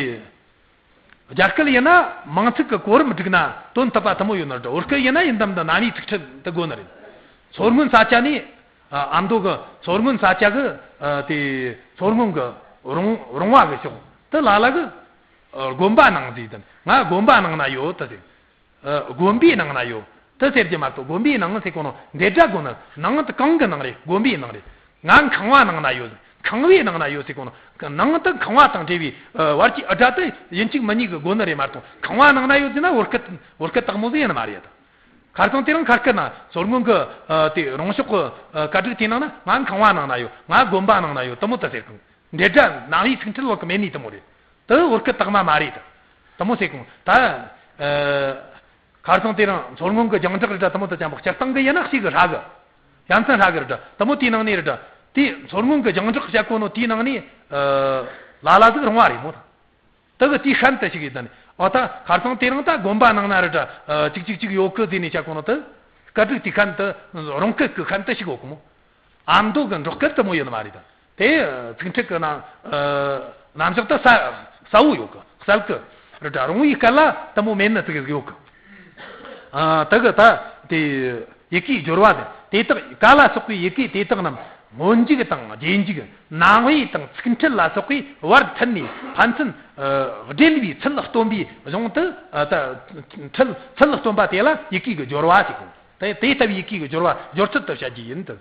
རྒྱ་སྐད་ཡིན་ན་མིང་ཚིག་གི་གོ་རིམ་བསྒྲིགས་ན་དོན་དག་པ་དུ་མོ་ཡོད་ནི་རེད། བོད་སྐད་ཡིན་ན་ཡིན་དམ་དུ་རྣམ་དབྱེ་ཚིག་ཕྲད་དུ་དགོས་ནི་རེད། མཚོ་སྔོན་ས་ཆ་ནས། ཨ་མདོ་གི་མཚོ་སྔོན་ས་ཆ་གི་ཨ་དེ་མཚོ་སྔོན་གི་རོང་རོང་བ་གི་ཕྱོགས་དུ་ལ་ལ་གི་ཨ་དགོན་པ་ནང་ཟིག་དང་ང་དགོན་པ་ནང་ན་ཡོད་དུ་ཟེར། ཨ་དགོན་པའི་ནང་ན་ཡོད་དུ་ཟེར་གྱི་མ་གཏོགས། དགོན་པའི་ནང་ཟེར་གོ་ནོ་འདི་སྒྲ་གོ་ནི་ནང་དུ་གང་གི་ནང་རེད། དགོན་པའི་ནང་རེད། ང་ཁང་བ་ནང་ན་ཡོད། ཁང་བའི་ནང་ན་ཡོད་ཟེར་གོ་ནོ་ནང་དུ་ཁང་བ་དང་འབྲེལ་བའི་ཨ་བར་གྱི་ཨ་སྒྲ་དུ་ཡིན་གཅིག་མིན་གཉིས་གི་དགོས་ནི་རེད་མ་གཏོགས། ཁང་བ་ནང་ན་ཡོད་ཟེར་ན་བོད་སྐད་བོད་སྐད་དག་མོ་ཟིག་ཡིན་ནི་མ་རེད་ད། ཁ་སང་དེ་རིང་ཁ་སྐད་ན་མཚོ་སྔོན་གི་ཨ་དེ་རོང་ཕྱོགས་གི་ཨ་བཀའ་སྒྲིག་དེ་ནང་ན་ང་ཁང་བ་ནང་ན་ཡོད། ང་དགོན་པ་ནང་ན་ཡོད་དུ་མོ་དུ་ཟེར་གང་། འདི་སྒྲ་རྣམ་དབྱེ་ཚིག་ཕྲད་བོད་གི་མེད་ནི་དུ་མོ་རེད། དུ་བོད་སྐད་དག་མ་མ་རེད་དུ། དུ་མོ་ཟེར་གང་ད། ཨ་ཁ་སང་དེ་རིང་མཚོ་སྔོན་གི་རྒྱང་བསྒྲགས་རེད་ད་དུ་མོ་དུ་ཅང་པོ་སྤྱིར་བཏང་གི་ཡིན་ན་གཅིག་གི་ཧྲ་གི། ཡ་མཚན་ཧྲ་གི་རེད་ད་དུ་མོ་དེའི་ནང་ནས་རེད་ད། དེ་མཚོ་སྔོན་གི་རྒྱང་བསྒྲགས་བྱ་གོ་ནོ་དེའི་ནང་ནས་ཨ་ལ་ལ་ཟིག་རོང་བ་རེད་མོ་ད། དེ་གི་དེའི་ཤན་དུ་ཞིག་ཡིན་ད་ནི། ཨོ་ད་ཁ་སང་དེ་རིང་ད་དགོན་པ་ནང་ན་རེད་ད། ཨ་ཅིག་ཅིག་ཅིག་ཡོད་གི་ཟེར་ནས་བྱ་གོ་ནོ་དེ། བཀའ་སྒྲིག་དེའི་ཤན་དུ་རོང་སྐད་གི་ཤན་དུ་ཞིག་ཡོད་གི་མོ། ཨ་མདོ་གི་འབྲོག་སྐད་དུ་མོ་ཡོད་ནི་མ་རེད་ད། དེ་ཚིག་ཕྲད་གི་ནང་ཨ་རྣམ་གཞག་དུ་གསལ་གསལ་བོ་ཡོད་གི། གསལ་གི་རེད་ད། རོང་བའི་སྐད་ལ་དུ་མོ་མེད་ནི་ཚིག་ཡོད་གི། ཨ་དེ་གི་ད་དེ་ཡི་གེའི་སྦྱོར་བ་དེ་དེ་དག་ག་ལ་སོགས་པའི་ཡི་གེ་དེ་དག་རྣམས་སྔོན་འཇུག་དང་རྗེས་འཇུག་རྣམ་དབྱེ་དང་ཚིག་ཕྲད་ལ་སོགས་པའི་བར་མཐུད་ནས་ཕན་ཚུན་ཨ་འབྲེལ་བའི་ཚུལ་སྟོན་པའི་གཞུང་དུ་ཨ་ད་ཚུལ་ཚུལ་སྟོན་པ་དེ་ལ་ཡི་གེ་གི་སྦྱོར་བ་ཞེས་གོ། དེ་དེ་ལྟ་བུའི་ཡི་གེ་གི་སྦྱོར་བ་སྦྱོར་ཚུལ་དུ་བཤད་རྒྱུ་ཡིན་ཏེ།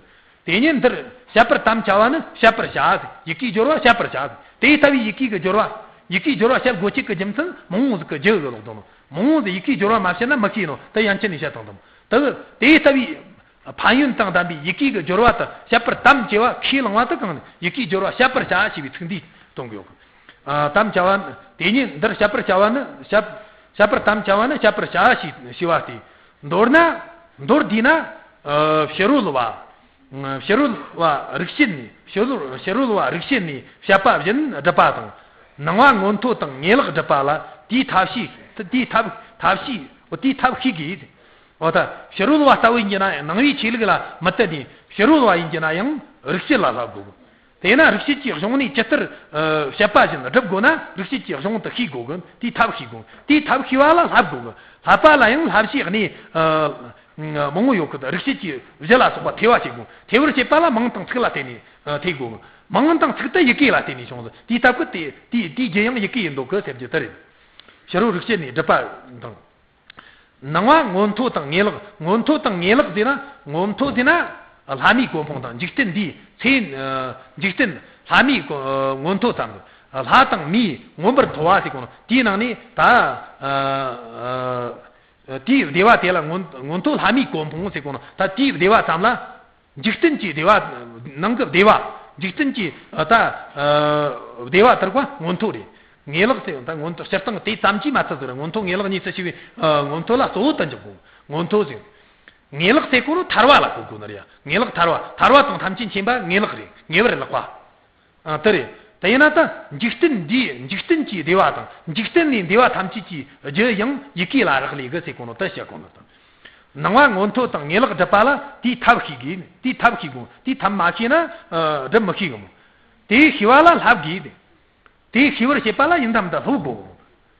དེ་ཉིད་འདིར་བཤད་པར་དམ་བཅའ་བ་ནི་བཤད་པར་བྱ། ཡི་གེའི་སྦྱོར་བ་བཤད་པར་བྱ། དེ་ལྟ་བུའི་ཡི་གེ་གི་སྦྱོར་བ། ཡི་གེའི་སྦྱོར་བ་བཤད་དགོས་ཆེད་ཀྱི་རྒྱུ་མཚན་མང་བོ་ཟིག་གི་རྒྱུ་གི་ལོག་དང་། མང་བོ་ཟིག་ཡི་གེའི་སྦྱོར་བ་མ་བཤད་ན་མི་ཤེས་ནོ་དེ་ཡན་ཆད་ནས་བཤད་དང་དང་། དེ་དེ་ལྟ་བུའི་ཕན་ཡོན་དང་ལྡན་པའི་ཡི་གེ་གི་སྦྱོར་བ་དུ་བཤད་པར་དམ་བཅས་པ་ཁས་བླངས་པ་དུ་གང་ནས་ཡི་གེའི་སྦྱོར་བ་བཤད་པར་བྱ་ཞེས་པའི་ཚིག་འདིས་སྟོན་གི་ཡོད། ཨ་དམ་བཅའ་བ་ནི་དེ་ཉིད་འདིར་བཤད་པར་བྱ་བ་ནི་བཤད་བཤད་པར་དམ་བཅའ་བ་ནི་བཤད་པར་བྱ་ཞེས་ཞུ་བ་སྟེ། མདོར་ན་མདོར་བསྡུས་ན་ཨ་ཕྱི་རོལ་བ། ཕྱི་རོལ་བ་རིག་བྱེད་ནས་ཕྱི་རོལ་ཕྱི་རོལ་བ་རིག་བྱེད་ནས་བཤད་པ་བཞིན་སྒྲུབ་པ་དང་། སྣང་བ་མངོན་མཐོ་དང་ངེས་ལེགས་སྒྲུབ་པ་ལ་དེའི་ཐབས་ཤེས་དེའི་ཐབས་ཐབས་ཤེས་དེའི་ཐབས་ཤེས་དགོས། འོ་ད་ཕྱི་རོལ་བ་ལྟ་བུ་ཡིན་གྱི་ན་ཡང་སྣང་བའི་ཆོས་ལུགས་ལ་མི་བརྟེན་ནས་ཕྱི་རོལ་བ་ཡིན་གྱི་ན་ཡང་རིག་བྱེད་ལ་བསླབ་དགོས། དེས་ན་རིག་བྱེད་ཀྱི་གཞུང་ནས་ཇི་ལྟར་ཨ་བཤད་པ་བཞིན་སྒྲུབ་དགོས་ན་རིག་བྱེད་ཀྱི་གཞུང་དུ་ཤེས་དགོས་གི། དེའི་ཐབས་ཤེས་དགོས། དེའི་ཐབས་ཤེས་པ་ལ་བསླབ་དགོས་གི། བསླབ་པ་ལ་ཡང་བསླབ་བྱའི་གནས་ཨ་མང་བོ་ཡོད་གི། རིག་བྱེད་ཀྱི་གཞི་ལ་སོགས་པ་ཐོས་པ་བྱེད་དགོས། ཐོས་པར་བྱེད་པ་ལ་མིང་དང་ཚིག་ལ་བརྟེན་ནས་ཨ་ཐོས་དགོས་གི། མིང་དང་ཚིག་དེ་ཡི་གེ་ལ་བརྟེན་ནས་བྱུང་ཟིན། དེའི་སྟབས་ཀྱིས་དེ་དེའི་དེའི་རྒྱུ་ཡང་ཡི་གེ་ཡིན་འདུག་གི་ཟེར་རྒྱུ་དེ་རེད། ཕྱི་རོལ་རིག་བྱེད་ནས་སྒྲུབ་པ་དང་། སྣང་བ་མངོན་མཐོ་དང་ངེས་ལེགས། མངོན་མཐོ་དང་ངེས་ལེགས་ཟེར་ན། མངོན་མཐོ་ཟེར་ན་ལྷ་མིའི་གོ་འཕང་དང་འཇིག་རྟེན་འདིའི་ཚེ། ཨ་འཇིག་རྟེན་ལྷ་མིའི་གོ་ཨ་མངོན་མཐོ་ཙམ་གྱི། ལྷ་དང་མིའི་མངོན་པར་མཐོ་བ་ཟེར་གོ་ནོ་དེའི་ནང་ནས་ད་ཨ་ཨ་དེའི་བདེ་བ་དེ་ལ་མངོན་མངོན་མཐོ་ལྷ་མིའི་གོ་འཕང་ཟེར་གོ་ནོ་ད་དེའི་བདེ་བ་ཙམ་ལ། འཇིག་རྟེན་གྱི་བདེ་བ། ནང་གི་བདེ་བ། འཇིག་རྟེན་གྱི་ཨ་ད་ཨ་བདེ་བ་དེར་གོ་མངོན་མཐོ་རེད། ངེས་ལེགས་ཟེར་ཡང་ད་མངོན་མཐོ་སྤྱིར་བཏང་དེ་ཙམ་གྱིས་མ་ཚད་ཟེར། མངོན་མཐོ་ངེས་ལེགས་གཉིས་སུ་ཕྱེ་བའི་ཨ་མངོན་མཐོ་ལ་གཙོ་བོ་དུ་འཇོག་དགོས། མངོན་མཐོ་ཟེར། ངེས་ལེགས་ཟེར་གོ་ནོ་ཐར་བ་ལ་གོ་དགོས་ནི་རེད་ཡ། ངེས་ལེགས་ཐར་བ། ཐར་བ་དང་ཐམས་ཅད་མཁྱེན་པ་ངེས་ལེགས་རེད། ངེས་པར་ལེགས་པ། ཨ་དེ་རེད། དེ་ཡིན་ན་ད་འཇིག་རྟེན་འདིའི་འཇིག་རྟེན་གྱི་བདེ་བ་དང་འཇིག་རྟེན་ནས་བདེ་བ་ཐམས་ཅད་ཀྱི་རྒྱུ་ཡང་ཡི་གེ་ལ་རག་ལས་གི་ཟེར་གོ་ནོ་དེ་བཤད་གོ་ནོ་དང་། སྣང་བ་མངོན་མཐོ་དང་ངེས་ལེགས་སྒྲུབ་པ་ལ་དེའི་ཐབས་ཤེས་དགོས། དེའི་ཐབས་ཤེས་དགོས། དེའི་ཐབས་མ་ཤེས་ན་ཨ་སྒྲུབ་མི་ཤེས་གི་མོ། དེའི་ཤེས་པ་ལ་བསླབ་དགོས་ཏེ། དེའི་ཤེས་པར་བྱེད་པ་ལ་ཡིན་དམ་དུ་སློབ་དགོས།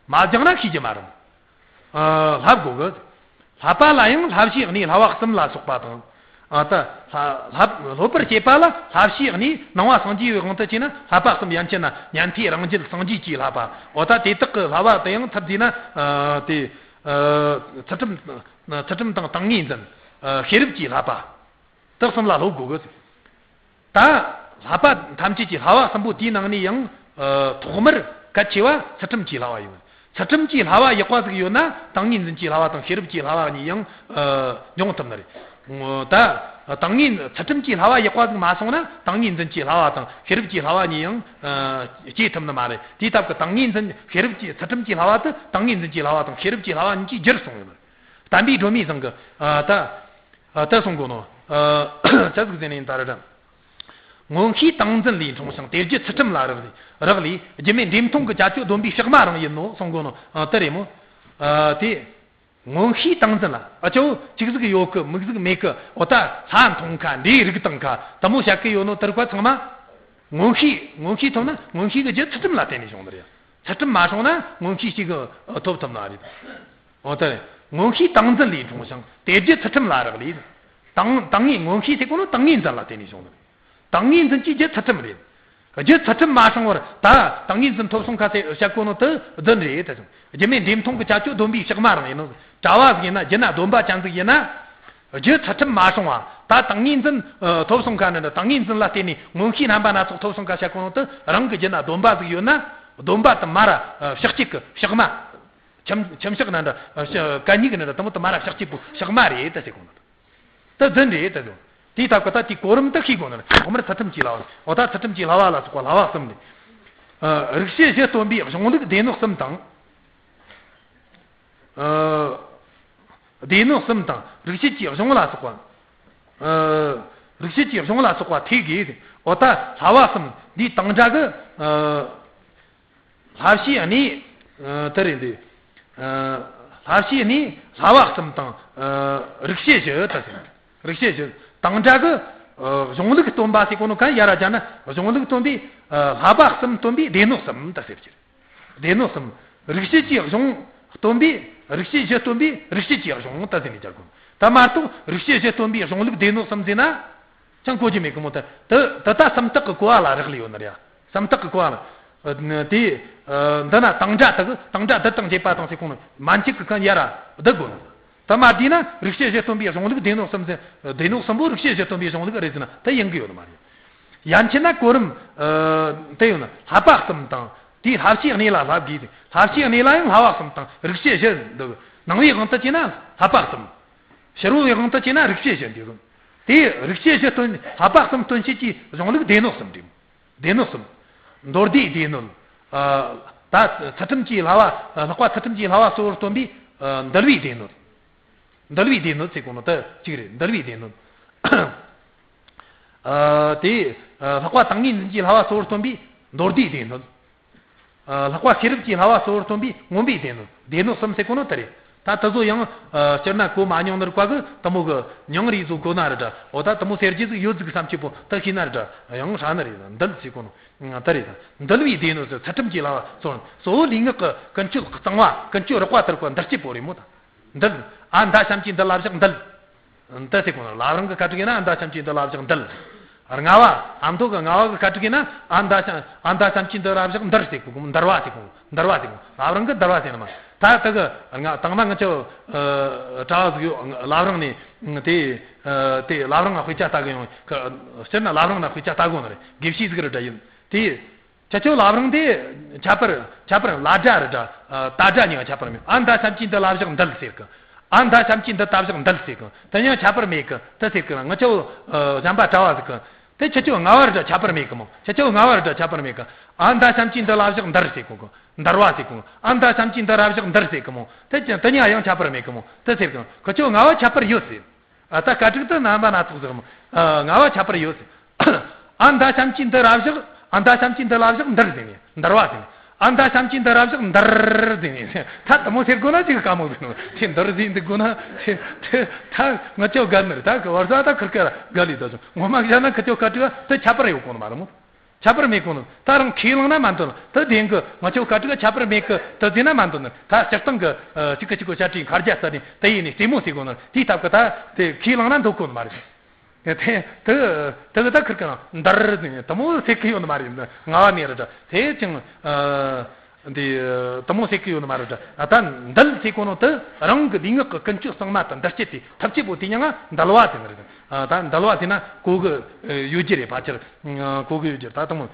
མ་སྦྱངས་ན་ཤེས་རྒྱུ་མ་རེད། ཨ་བསླབ་དགོས་གི། བསླབ་པ་ལ་ཡང་བསླབ་བྱའི་གནས་བསླབ་པ་གསུམ་ལ་སོགས་པ་དང་། ཨ་ད་བསླབ་བསླབ་སློབ་པར་བྱེད་པ་ལ་བསླབ་བྱའི་གནས་སྣང་བ་སངས་རྒྱས་པའི་དབང་དུ་བྱས་ན་བསླབ་པ་གསུམ་ཡན་ཆད་ན་ཉན་ཐོས་རང་རྒྱལ་སངས་རྒྱས་ཀྱི་བསླབ་པ། འོ་ད་དེ་དག་གི་བསླབ་པ་དེ་ཡང་ཐབས་བརྩིས་ན་ཨ་དེ་ཨ་ཚུལ་ཁྲིམས་ཚུལ་ཁྲིམས་དང་ཏིང་ངེ་འཛིན། ཨ་ཤེས་རབ་ཀྱི་བསླབ་པ། དེ་གསུམ་ལ་སློབ་དགོས་གི། ད་བསླབ་པ་ཐམས་ཅད་ཀྱི་བསླབ་པ་གསུམ་པོ་དེའི་ནང་ནས་ཡང་ཨ་ཐོག་མར་གལ་ཆེ་བ་ཚུལ་ཁྲིམས་ཀྱི་བསླབ་པ་ཡིན། ཚུལ་ཁྲིམས་ཀྱི་བསླབ་པ་ཡག་པ་ཟིག་ཡོད་ན་ཏིང་ངེ་འཛིན་གྱི་བསླབ་པ་དང་ཤེས་རབ་ཀྱི་བསླབ་པ་གཉིས་ཡང་ཨ་འབྱུང་ཐུབ་ནི་རེད། ད་ཏིང་ངེ་ཚུལ་ཁྲིམས་ཀྱི་བསླབ་པ་ཡག་པ་ཟིག་མ་སོང་ན་ཏིང་ངེ་འཛིན་གྱི་བསླབ་པ་དང་ཤེས་རབ་ཀྱི་བསླབ་པ་གཉིས་ཡང་ཨ་སྐྱེ་ཐུབ་ནི་མ་རེད། དེའི་སྟབས་ཀྱིས་ཏིང་ངེ་འཛིན་ཤེས་རབ་ཀྱི་ཚུལ་ཁྲིམས་ཀྱི་བསླབ་པ་དེ་ཏིང་ངེ་འཛིན་གྱི་བསླབ་པ་དང་ཤེས་རབ་ཀྱི་བསླབ་པ་གཉིས་ཀྱིས་བསྒྱུར་སོང་ཡོད་ནི་རེད། བསྟན་པའི་སྒྲོན་མེ་ཚང་གི་ཨ་ད། ཨ་ད་གསུང་གོ་ནོ། ཨ་ཅི་ཟིག་ཟེར་ནས་ཡིན་ད་ར་ར། མངོན་ཤེས་ཏིང་འཛིན་ལས་འཁྲུངས་ཤིང་། དེ་རྒྱུ་ཚུལ་ཁྲིམས་ལ་རག་ལས། རག་ལས། རྒྱུ་མེད་འབྲེལ་མཐོང་གི་བྱ་སྤྱོད་སྡོམ་པའི་ཕྱག་མ་རང་ཡིན་ནོ་གསུང་གོ་ནོ། ཨ་དེ་རེད་མོ། ཨ་དེ། མངོན་ཤེས་ཏིང་འཛིན་ལ། ཨ་ཅོ་ཅིག་ཟིག་ཡོད་གི་མིག་ཟིག་མེད་གི། འོ་ད་ལྷ་མཐོང་ཁ་འདྲེ་རིག་དང་ཁ་དུ་མོ་བཤད་གི་ཡོད་ནོ་དེར་ཁ་ཚང་མ། མངོན་ཤེས་མངོན་ཤེས་ཐོབ་ན་མངོན་ཤེས་གི་རྒྱུ་ཚུལ་ཁྲིམས་ལ་བརྟེན་ནས་བྱུང་ནི་རེད། ཚུལ་ཁྲིམས་མ་སྲུང་ན་མངོན་ཤེས་གཅིག་གི་ཐོབ་ཐུབ་ནི་རེད། འོ་ད་མངོན་ཤེས་ཏིང་འཛིན་ལས་འཁྲུངས་ཤིང་དེ་རྒྱུ་ཚུལ་ཁྲིམས་ལ་རག་ལས། ཏིང་ཏིང་ངེ་མངོན་ཤེས་ཟེར་གོ་ནོ་ཏིང་ངེ་འཛིན་ལ་བརྟེན་ནས་བྱུང་ནི། ཏིང་ངེ་འཛིན་གྱི་རྒྱུ་ཚུལ་ཁྲིམས་རེད། རྒྱུ་ཚུལ་ཁྲིམས་མ་སྲུང་བར་ད་ཏིང་ངེ་འཛིན་ཐོབ་སོང་ཁ་ཟེར་བཤད་གོ་ནོ་དེ་བདེན་རེད་ད། རྒྱུ་མེད་འབྲས་མཐོང་གི་བྱ་སྤྱོད་སྡོམ་པའི་ཕྱག་མ་རང་ཡིན་ནོ། གྲྭ་བ་ཟིག་ཡིན་ན་རྒྱུ་ན་སྡོམ་པ་ཅན་ཟིག་ཡིན་ན། རྒྱུ་ཚུལ་ཁྲིམས་མ་སྲུང་བ་ད་ཏིང་ངེ་འཛིན་ཐོབ་སོང་ཁ་ནི་འདྲ། ཏིང་ངེ་འཛིན་ལ་བརྟེན་ནས་མངོན་ཤེས་རྣམ་པ་སྣ་ཚོགས་ཐོབ་སོང་ཁ་བཤད་གོ་ནོ་དེ་རང་གི་རྒྱུ་ན་སྡོམ་པ་ཟིག་ཡོད་ན། སྡོམ་པ་དེ་མ་ར་ཕྱག་བྱེད་གི་ཕྱག་མ། ཁྱིམ་ཁྱིམ་ཕྱག་ན་འདྲ། གད་སྙིགས་ན་འདྲ། དེ་མོ་དེ་མ་ར་ཕྱག་བྱེད་པོ་ཕྱག་མ་རེད་ད་ཟེར་གོ་ནོ། ད་བདེན་རེད་ད་དོ། དེའི་ཐབས་ཀྱི་ད་དེའི་གོ་རིམ་དུ་ཤེས་དགོས་ན། ཐོག་མར་ཚུལ་ཁྲིམས་ཀྱི་བསླབ་པ། འོ་ད་ཚུལ་ཁྲིམས་ཀྱི་བསླབ་པ་ལ་སོགས་པ་བསླབ་པ་གསུམ་ནི། ཨ། རིག་བྱེད་གཞི་སྟོན་པའི་གཞུང་ལུགས་སྡེ་སྣོད་གསུམ་དང་། ཨ། སྡེ་སྣོད་གསུམ་དང་རིག་བྱེད་ཀྱི་གཞུང་ལ་སོགས་པ། ཨ། རིག་བྱེད་ཀྱི་གཞུང་ལ་སོགས་པ་ཐེག་དགོས། འོ་ད་བསླབ་པ་གསུམ་འདིའི་དང་སྒྲ་གི། ཨ། བསླབ་བྱའི་གནས། ཨ། དེ་རེད་འདི། ཨ། བསླབ་བྱའི་གནས་བསླབ་པ་གསུམ་དང་། ཨ། རིག་བྱེད་བཞི་ད་ཟེར། རིག་བྱེད་བཞི། དང་སྒྲ་གི། ཨ། གཞུང་ལུགས་སྟོན་པ་ཟེར་གོ་ནོ་གན་ཡ་ར་བྱ་ན་གཞུང་ལུགས་སྟོན་པའི། ཨ། བསླབ་པ་གསུམ་སྟོན་པའི་སྡེ་སྣོད་གསུམ་ད་ཟེར་གྱི། སྡེ་སྣོད་གསུམ། རིག་བྱེད་ཀྱི་གཞུང་སྟོན་པའི་རིག་བྱེད་བཞི་སྟོན་པའི་རིག་བྱེད་ཀྱི་གཞུང་ད་ཟེར་ནས་སྦྱར་དགོས། ད་མ་གཏོགས་རིག་བྱེད་བཞི་སྟོན་པའི་གཞུང་ལུགས་སྡེ་སྣོད་གསུམ་ཟེར་ན། ཅང་གོ་རྒྱུ་མེད་གི་མོ། ད་ད་ད་ད་སུམ་རྟགས་ཀྱི་གོ་བ་ལ་རག་ལས་ཡོད་ནི་རེད། སུམ་རྟགས་ཀྱི་གོ་བ་ལ། ཨ། དེ། ཨ། འདི་ན་དང་སྒྲ་དག་དང་སྒྲ་འདི་དང་འབྱེད་པ་དང་ཟེར་གོ་ནོ་མན་ཆད་ཀྱི་གན་ཡ་ར་བསྡུ་དགོས་ནོ། ད་མ་བསྡུས་ན་རིག་བྱེད་བཞི་སྟོན་པའི་གཞུང་ལུགས་སྡེ་སྣོད་གསུམ་ཟེར། སྡེ་སྣོད་གསུམ་པོ་རིག་བྱེད་བཞི་སྟོན་པའི་གཞུང་ལུགས་རེད་ཟེར་ན་ད་ཡིན་གི་ཡོད་ནི་མ་རེད། ཡན་ཆད་ན་གོ་རིམ། ཨ། དེ་ཡོད་ན་བསླབ་པ་གསུམ་དང་དེའི་བསླབ་བྱའི་གནས་ལ་བསླབ་དགོས་ཏེ། བསླབ་བྱའི་གནས་ལ་ཡང་བསླབ་པ་གསུམ་དང་རིག་བྱེད་བཞི་འདུག། ནང་པའི་དབང་དུ་བྱས་ན་བསླབ་པ་གསུམ། ཕྱི་རོལ་པའི་དབང་དུ་བྱས་ན་རིག་བྱེད་བཞི་འདུག། དེ་རིག་བྱེད་བཞི་སྟོན། བསླབ་པ་གསུམ་སྟོན་བྱེད་ཀྱི་གཞུང་ལུགས་སྡེ་སྣོད་གསུམ་རེད། སྡེ་སྣོད་གསུམ། མདོ་སྡེའི་སྡེ་སྣོད། ཨ། ད་ཚུལ་ཁྲིམས་ཀྱི་བསླབ་པ། ལྷག་པ་ཚུལ་ཁྲིམས་ཀྱི་བསླབ་པ་གཙོ་བོར་སྟོན་པའི། ཨ། འདུལ་བའི་སྡེ་སྣོད། འདུལ་བའི་སྡེ་སྣོད་ཟེར་གོ་ནོ་དེ་གཅིག་རེད། འདུལ་བའི་སྡེ་སྣོད། ཨ། དེ། ཨ། ལྷག་པ་ཏིང་ངེ་འཛིན་གྱི་བསླབ་པ་གཙོ་བོར་སྟོན་པའི་མདོ་སྡེའི་སྡེ་སྣོད། ཨ། ལྷག་པ་ཤེས་རབ་ཀྱི་བསླབ་པ་གཙོ་བོར་སྟོན་པའི་མངོན་པའི་སྡེ་སྣོད། སྡེ་སྣོད་གསུམ་ཟེར་གོ་ནོ་དེ་རེད། ད་དེ་ཚོ་ཡང་། ཨ། སྤྱིར་ན་གོ་མ་མྱོང་ནི་རིགས་པ་གི་དེ་མོ་གི་མྱིང་རིགས་ཚོ་གོ་ན་རེད་དྲ། འོ་ད་དེ་མོ་ཟེར་རྒྱུ་ཟིག་ཡོད་ཟིག་བསམ་གྱི་པོ་ད་ཤེས་ན་རེད་དྲ། ཡང་ཧྲ་ནི་རེད། འདུལ་ཟེར་གོ་ནོ། ཨ། དེ་རེད། འདུལ་བའི་སྡེ་སྣོད་ཟེར་ཚུལ་ཁྲིམས་ཀྱི་བསླབ་པ་གཙོ་བོ། གཙོ་བོ་ལུས་ངག་གི་ཀུན་སྤྱོད་གཙང་བ། ཀུན་སྤྱོད་རགས་པ་དེར་གོ་འདུལ་བྱེད་པོ་རེད་མོ་ད། འདུལ། ཨ། མདའ་བྱམས་ཀྱིས་འདི་ལ་བཞག་འདུལ། འདི་ཟེར་གོ་ནོ། བླ་བྲང་གི་ཁ་ཐུག་ཡིན་ན་ཨ། མདའ་བྱམས་ཀྱིས་འདི་ལ་བཞག་འདུལ། རྔ་བ། ཨ་མདོ་གི་རྔ་བ་གི་ཁ་ཐུག་ཡིན་ན་ཨ། མདའ་བྱམས། ཨ། མདའ་བྱམས་ཀྱིས་འདི་ལ་བཞག་འདུལ་ཟེར་གོ་གི་མོ། འདུལ་བ་ཟེར་གོ། འདུལ་བ་ཟེར་གོ། བླ་བྲང་གི་འདུལ་བ་ཟེར་ནི་མ། ད་དེ་གི་རྔ་དང་མ་ང་ཚོ། ཨ། གྲྭ་བ་ཟིག་ཡོད། བླ་བྲང་ནས་དེ། ཨ། དེ་བླ་བྲང་ང་དཔེ་ཆ་ལྟ་གི་ཡོང་། སྤྱིར་ན་བླ་བྲང་ན་དཔེ་ཆ་ལྟ་དགོས་ནི་རེད། དགེ་བཤེས་ཟིག་རེད་དྲ་ཡིན་དེ། ཁྱེད་ཚོ་བླ་བྲང་དེ་ཁྱད་པར། ཁྱད་པར་བླ་སྒྲ་རེད་དྲ། ཨ། ད་སྒྲ་གཉིས་ཀ་ཁྱད་པར་མེད། ཨ། མདའ་བྱམས་ཀྱིས་འདི་ལ་བཞག་འདུལ་ཟེར་གི། ཨ། མདའ་བྱམས་ཀྱིས་འདི་ལ་བཞག་འདུལ་ཟེར་གི། དེ་ཡང་ཁྱད་པར་མེད་གི། དེ་ཟེར་གི་ང་ཚོ། ཨ། གཞན་པ་གྲྭ་བ་ཟིག་གི། དེ་ཁྱེད་ཚོ་རྔ་བ་རེད་དྲ་ཁྱད་པར་མེད་གི་མོ། ཁྱེད་ཚོ་རྔ་བ་རེད་དྲ་ཁྱད་པར་མེད་གི། ཨ། མདའ་བྱམས་ཀྱིས་འདི་ལ་བཞག་འདུལ་ཟེར་གོ་གི། འདུལ་བ་ཟེར་གོ། ཨ། མདའ་བྱམས་ཀྱིས་འདི་ལ་བཞག་འདུལ་ཟེར་གི་མོ། དེ་དེ་གཉིས་ཡང་ཁྱད་པར་མེད་གི་མོ། དེ་ཟེར་གི་ཁྱེད་ཚོ་རྔ་བ་ཁྱད་པར་ཡོད་ཟེར། ཨ། ད་བཀའ་དྲུག་ཏུ་རྣམ་པ་སྣ་ཚོགས་ཟེར་མོ། ཨ། རྔ་བ་ཁྱད་པར་ཡོད་ཟེར། ཨ། མདའ་བྱམས་ཀྱིས་འདི་ལ་བཞག། ཨ། མདའ་བྱམས་ཀྱིས་འདི་ལ་བཞག་འདུལ་ཟེར་ནས་འདུལ་བ་ཟེར་ནས། ཨ། མདའ་བྱམས་ཀྱིས་འདི་ལ་བཞག་འདུལ་ཟེར་ནས། ད་དེ་མོ་ཟེར་དགོས་ན་ཅིག་དཀའ་མོ་ཟེར་ནོ། ཁྱེད་འདུལ་ཟེར་འདི་དགོས་ན་ཁྱེད་ཁྱེད་ད་ང་ཚོ་དགའ་ནི་རེད། ད་གི་བར་ས་ད་ཁིར་ཀ་ར་དགའ་ལི་ད་ཚོ་ངོ་མ་བཤད་ན་ཁི་ཚོ་བཀའ་དྲུག་དེ་ཁྱད་པར་ཡོད་གོ་ནི་མ་རེད་མོ། ཁྱད་པར་མེད་གོ་ནོ། ད་རང་ཁས་བླངས་ན་མ་འདོན་ལ་དེ་བདེན་གི། ང་ཚོ་བཀའ་དྲུག་ཁྱད་པར་མེད་གི་དེ་བདེན་ན་མ་འདོན་ནི། ད་སྤྱིར་བཏང་གི། ཨ། གཅིག་གི་གཅིག་གི་བཤད་ཁྲིད་མཁར་རྒྱ་ས་ནས་དེ་ཡིན་ནས་རྩེད་མོ་ཟེར་གོ་ནོ། དེའི་སྟབས་གི་ད་དེ་ཁས་བླངས་ན་འདོད་གོ་ནི་མ་རེད། དེ་དེ་དེ་གི་ད་ཁིར་ཀ་རང་འདུལ་ཟེར་ནས་དེ་མོ་ཟེར་གི་ཡོད་ནི་མ་རེད། རྔ་བ་ནས་རེད་དྲ། དེ་ཅང་། ཨ། འདི་དེ་མོ་ཟེར་གི་ཡོད་ནི་མ་རེད་དྲ། ཨ། ད་འདུལ་ཟེར་གོ་ནོ་དེ་རང་གི་ལུས་ངག་གི་ཀུན་སྤྱོད་གཙང་མ་དང་འདུལ་བྱེད་དེ་ཐབས་ཅིག་པོ་དེ་མྱིང་ང་འདུལ་བ་ཟེར་ནི་རེད། ཨ། ད་འདུལ་བ་ཟེར་ན་གོ་གི་ཡོད་རྒྱུ་རེད། ཕལ་ཆེར་གོ་གི་ཡོད་རྒྱུ་རེད། ད་དེ་མོ་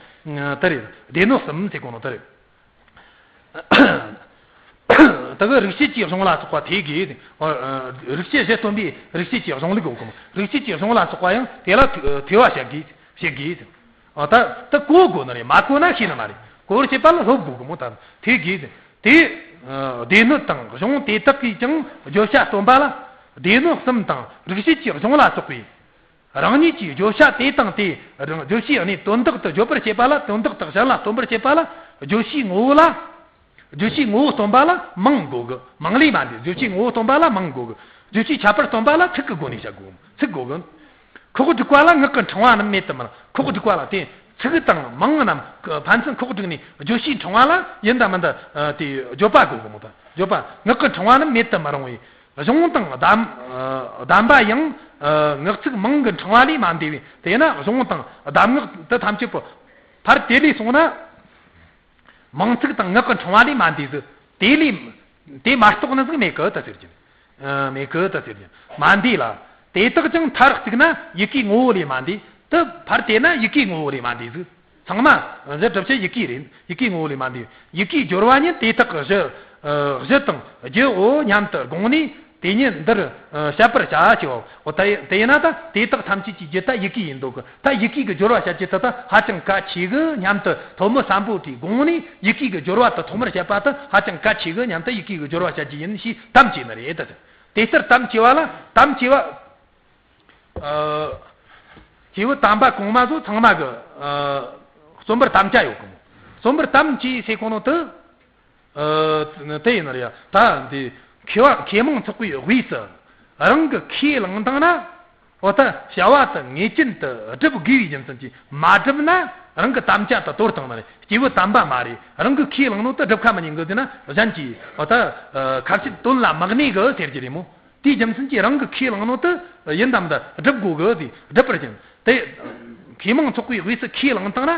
དེ་རེད། སྡེ་སྣོད་གསུམ་ཟེར་གོ་ནོ་དེ་རེད། ད་གི་རིག་བྱེད་ཀྱི་གཞུང་ལ་སོགས་པ་ཐེག་དགོས། ཨ། རིག་བྱེད་བཞི་སྟོན་པའི་རིག་བྱེད་ཀྱི་གཞུང་ལུགས་ཡོད་གི་མོ། རིག་བྱེད་ཀྱི་གཞུང་ལ་སོགས་པ་ཡང་དེ་ལ་ཐོས་པ་བྱེད་དགོས། བྱེད་དགོས། ཨ། ད་ད་གོ་དགོས་ནི་རེད། མ་གོ་ན་ཤེས་ནི་མ་རེད། གོ་བར་བྱེད་པ་ལ་སློབ་དགོས་གི་མོ། ད་ཐེག་དགོས། དེ། ཨ། སྡེ་སྣོད་དང་གཞུང་དེ་དག་གིས་ཀྱང་བརྗོད་བྱ་སྟོན་པ་ལ་སྡེ་སྣོད་གསུམ་དང་རིག་བྱེད་ཀྱི་གཞུང་ལ་སོགས་པའི་རང་ཉིད་ཀྱི་བརྗོད་བྱ་དེ་དང་དེ་རང་། བརྗོད་བྱའི་གནས་དོན་དག་ཏུ་བརྗོད་པར་བྱེད་པ་ལ། དོན་དག་དག་གཞན་ལ་སྟོན་པར་བྱེད་པ་ལ། བརྗོད་བྱའི་ངོ་བོ་ལ། བརྗོད་བྱའི་ངོ་བོ་སྟོན་པ་ལ་མིང་དགོས་གི། མིང་ལས་མ་འདས། བརྗོད་བྱའི་ངོ་བོ་སྟོན་པ་ལ་མིང་དགོས་གི། བརྗོད་བྱའི་ཁྱད་པར་སྟོན་པ་ལ་ཚིག་གི་སྒོ་ནས་བཤད་དགོས། ཚིག་དགོས་གི། ཁོག་དཀྲུགས་པ་ལ་ངག་གི་འཕྲེང་བ་རྣམས་མེད་དུ་མི་རུང་། ཁོག་དཀྲུགས་པ་ལ་དེ། ཚིག་དང་མིང་རྣམས་ཕན་ཚུན་ཁོག་བསྒྲིགས་ནས་བརྗོད་བྱའི་འཕྲེང་བ་ལ་ཡིན་དང་མིན་དང་དེ་བརྗོད་པ་དགོས་གི་མོ། ད་བརྗོད་པ་ངག་གི་འཕྲེང་བ་རྣམས་མེད་དུ་མི་རུང་བས། གཞུང་དང་གདམས་གདམས་པ་ཡང་ངག་ཚིག་མིང་གི་འཕྲེང་བ་ལས་མ་འདས་པས། དེས་ན་གཞུང་དང་གདམས་ངག་དེ་ཐམས་ཅད་པོ་ཕར་དེ་ལས་སོང་ན། མིང་ཚིག་དང་ངག་གི་འཕྲེང་བ་ལས་མ་འདས་ཟིག་དེ་ལས་དེ་མ་གཏོགས་ནི་ཟིག་མེད་གི་ད་ཟེར་གྱི། མེད་གི་ད་ཟེར་གྱི། མ་འདས་ལ། དེ་དག་ཀྱང་མཐར་གཏུགས་ན་ཡི་གེའི་ངོ་བོ་ལས་མ་འདས། དེ་ཕར་དེ་ན་ཡི་གེའི་ངོ་བོ་ལས་མ་འདས་ཟིག་ཚང་མ་གཞི་གྲུབ་ཆེན་ཡི་གེ་རེད། ཡི་གེའི་ངོ་བོ་ལས་མ་འདས། ཡི་གེའི་སྦྱོར་བ་ཉིད་དེ་དག་གི་གཞི་གཞི་དང་རྒྱུའོ་སྙམ་དུ་དགོངས་ནས། དེ་ཉིད་འདིར་བཤད་པར་བྱ་ཞེས་པའོ། དེ་ཡིན་ན་ད་དེ་དག་ཐམས་ཅད་ཀྱི་རྒྱུ་ད་ཡི་གེ་ཡིན་འདུག་གི། ད་ཡི་གེ་གི་སྦྱོར་བ་བཤད་རྒྱུ་དེ་ད་ཧ་ཅང་གལ་ཆེ་གི་སྙམ་དུ་ཐོན་མི་སམ་བྷོ་ཊས་དགོངས་ནས། ཡི་གེ་གི་སྦྱོར་བ་དེ་ཐོག་མར་བཤད་པ་དེ་ཧ་ཅང་གལ་ཆེ་གི་སྙམ་དུ་ཡི་གེ་གི་སྦྱོར་བ་བཤད་རྒྱུ་ཡིན་ཞེས་དམ་བཅས་ནི་རེད། ད་དེ་ལྟར་དམ་བཅས་པ་ལ་དམ་བཅས་པ། སྐྱེས་བུ་དམ་པ་གོང་མ་ཚོ་ཚང་མ་གི་རྩོམ་པར་དམ་བཅའ་ཡོད་གི་མོ། རྩོམ་པར་དམ་བཅས་ཟེར་གོ་ནོ་དེ། ཨ། དེ་ཡིན་ན་རེད་ཡ། ད་འདི་མཁས་པ་མཁས་མང་ཚོགས་པའི་དབུས་སུ་རང་གི་ཁས་བླངས་བཏང་ན། འོ་ད་བྱ་བ་དེ་ངེས་ཅན་དུ་སྒྲུབ་དགོས་པའི་རྒྱུ་མཚན་གྱིས་མ་བསྒྲུབས་ན་རང་གི་དམ་བཅའ་དེ་དོར་བཏང་ནི་རེད། སྐྱེས་བུ་དམ་པ་མ་རེད། རང་གི་ཁས་བླངས་ནོ་དེ་སྒྲུབ་ཁ་མི་ཉན་གི་ཟེར་ན་གཞན་གྱིས་འོ་ད་ཁ་ཆད་དོན་ལ་མི་གནས་གི་ཟེར་གྱི་རེད་མོ། དེའི་རྒྱུ་མཚན་གྱིས་རང་གི་ཁས་བླངས་ནོ་དེ་ཡིན་དམ་དུ་སྒྲུབ་དགོས་གི་ཟེར། སྒྲུབ་པར་བྱིན་ཏེ། མཁས་མང་ཚོགས་པའི་དབུས་སུ་ཁས་བླངས་བཏང་ན།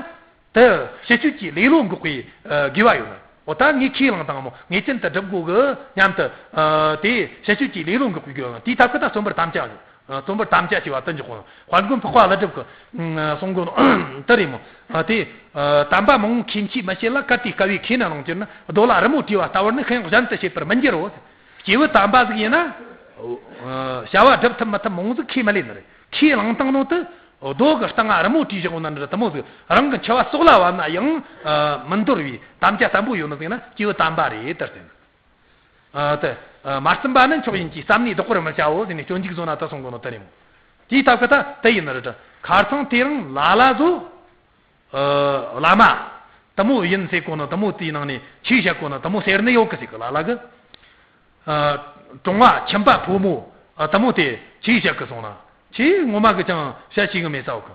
དེ་ཕྱི་སྤྱོད་ཀྱི་ལེ་ལོ་འགོག་པའི་ཨ་དགེ་བ་ཡོད་ན། འོ་ད་ངས་ཁས་བླངས་བཏང་མོ། ངེས་ཅན་དུ་སྒྲུབ་དགོས་གི་སྙམ་དུ། ཨ་དེ་ཕྱི་སྤྱོད་ཀྱི་ལེ་ལོ་འགོག་པའི་དགེ་བ་ཡོད་ན། དེའི་ཐབས་ཀྱིས་ད་རྩོམ་པར་དམ་བཅའ་ཡོད། ཨ་རྩོམ་པར་དམ་བཅའ་ཞེས་པ་དེ་འཇོག་གོ། དཔལ་མགོན་འཕགས་པ་ཀླུ་སྒྲུབ་ཀྱིས་ཨ་གསུང་གོ་ནོ་དེ་རེད་མོ། ཨ་དེ་ཨ་དམ་པ་མང་པོ་མཁས་མཆེད་མི་བྱེད་ལ། གལ་ཏེ་དཀའ་བས་ཁས་ན་ལོངས་གྱུར་ན། རྡོ་ལ་རི་མོ་བྲིས་པ་ལྟ་བུར་ནི། ཤིན་ཏུ་གཞན་དུ་བྱེད་པར་མི་འགྱུར་རོ། སྐྱེས་བུ་དམ་པ་ཟིག་ཡིན་ན། ཨ་བྱ་བ་སྒྲུབ་ཐུབ་མི་ཐུབ་མང་ཟིག་ཁས་མི་ལེན་ནི་རེད། ཁས་བླངས་བཏང་ནོ་དེ། རྡོ་གི་སྟེང་ང་རི་མོ་བྲིས་བཞག་ཡོད་ན་འདྲ། དེ་མོ་ཟིག་རང་གི་འཆི་བ་སྲོག་ལ་བབ་ན་ཡང་ཨ་མི་འདོར་བའི་དམ་བཅའ་བརྟན་པོ་ཡོད་ནི་ཟིག་ན་སྐྱེས་བུ་དམ་པ་རེད་ད་ཟེར། ཨ་དེ་ཨ་མ་བརྩམས་པ་ནི་མཆོག་ཡིན་གྱི། བརྩམས་ནས་བཟློག་པར་མི་བྱའོ་ཟེར་ནས་སྤྱོད་འཇུག་བཟོ་ན་ད་གསུང་གོ་ནོ་དེ་རེད་མོ། དེའི་ཐབས་ཀྱིས་ད་དེ་ཡིན་ནི་རེད་ད། ཁ་སང་དེ་རིང་ལ་ལ་ཟོ། ཨ་བླ་མ་དེ་མོ་ཡིན་ཟེར་གོ་ནོ་དེ་མོ། དེའི་ནང་ནས་ཆོས་བཤད་གོ་ནོ་དེ་མོ་ཟེར་ནི་ཡོད་གི་ཟེར་གི་ལ་ལ་གི། ཨ་གྲོང་བ་ཁྱིམ་པ་ཕོ་མོ་ཨ་དེ་མོ་དེ་ཆོས་བཤད་གི་སོང་ན། ཆོས་ངོ་མ་གི་ཅང་བཤད་ཤེས་གི་མེད་ས་འོ་གི།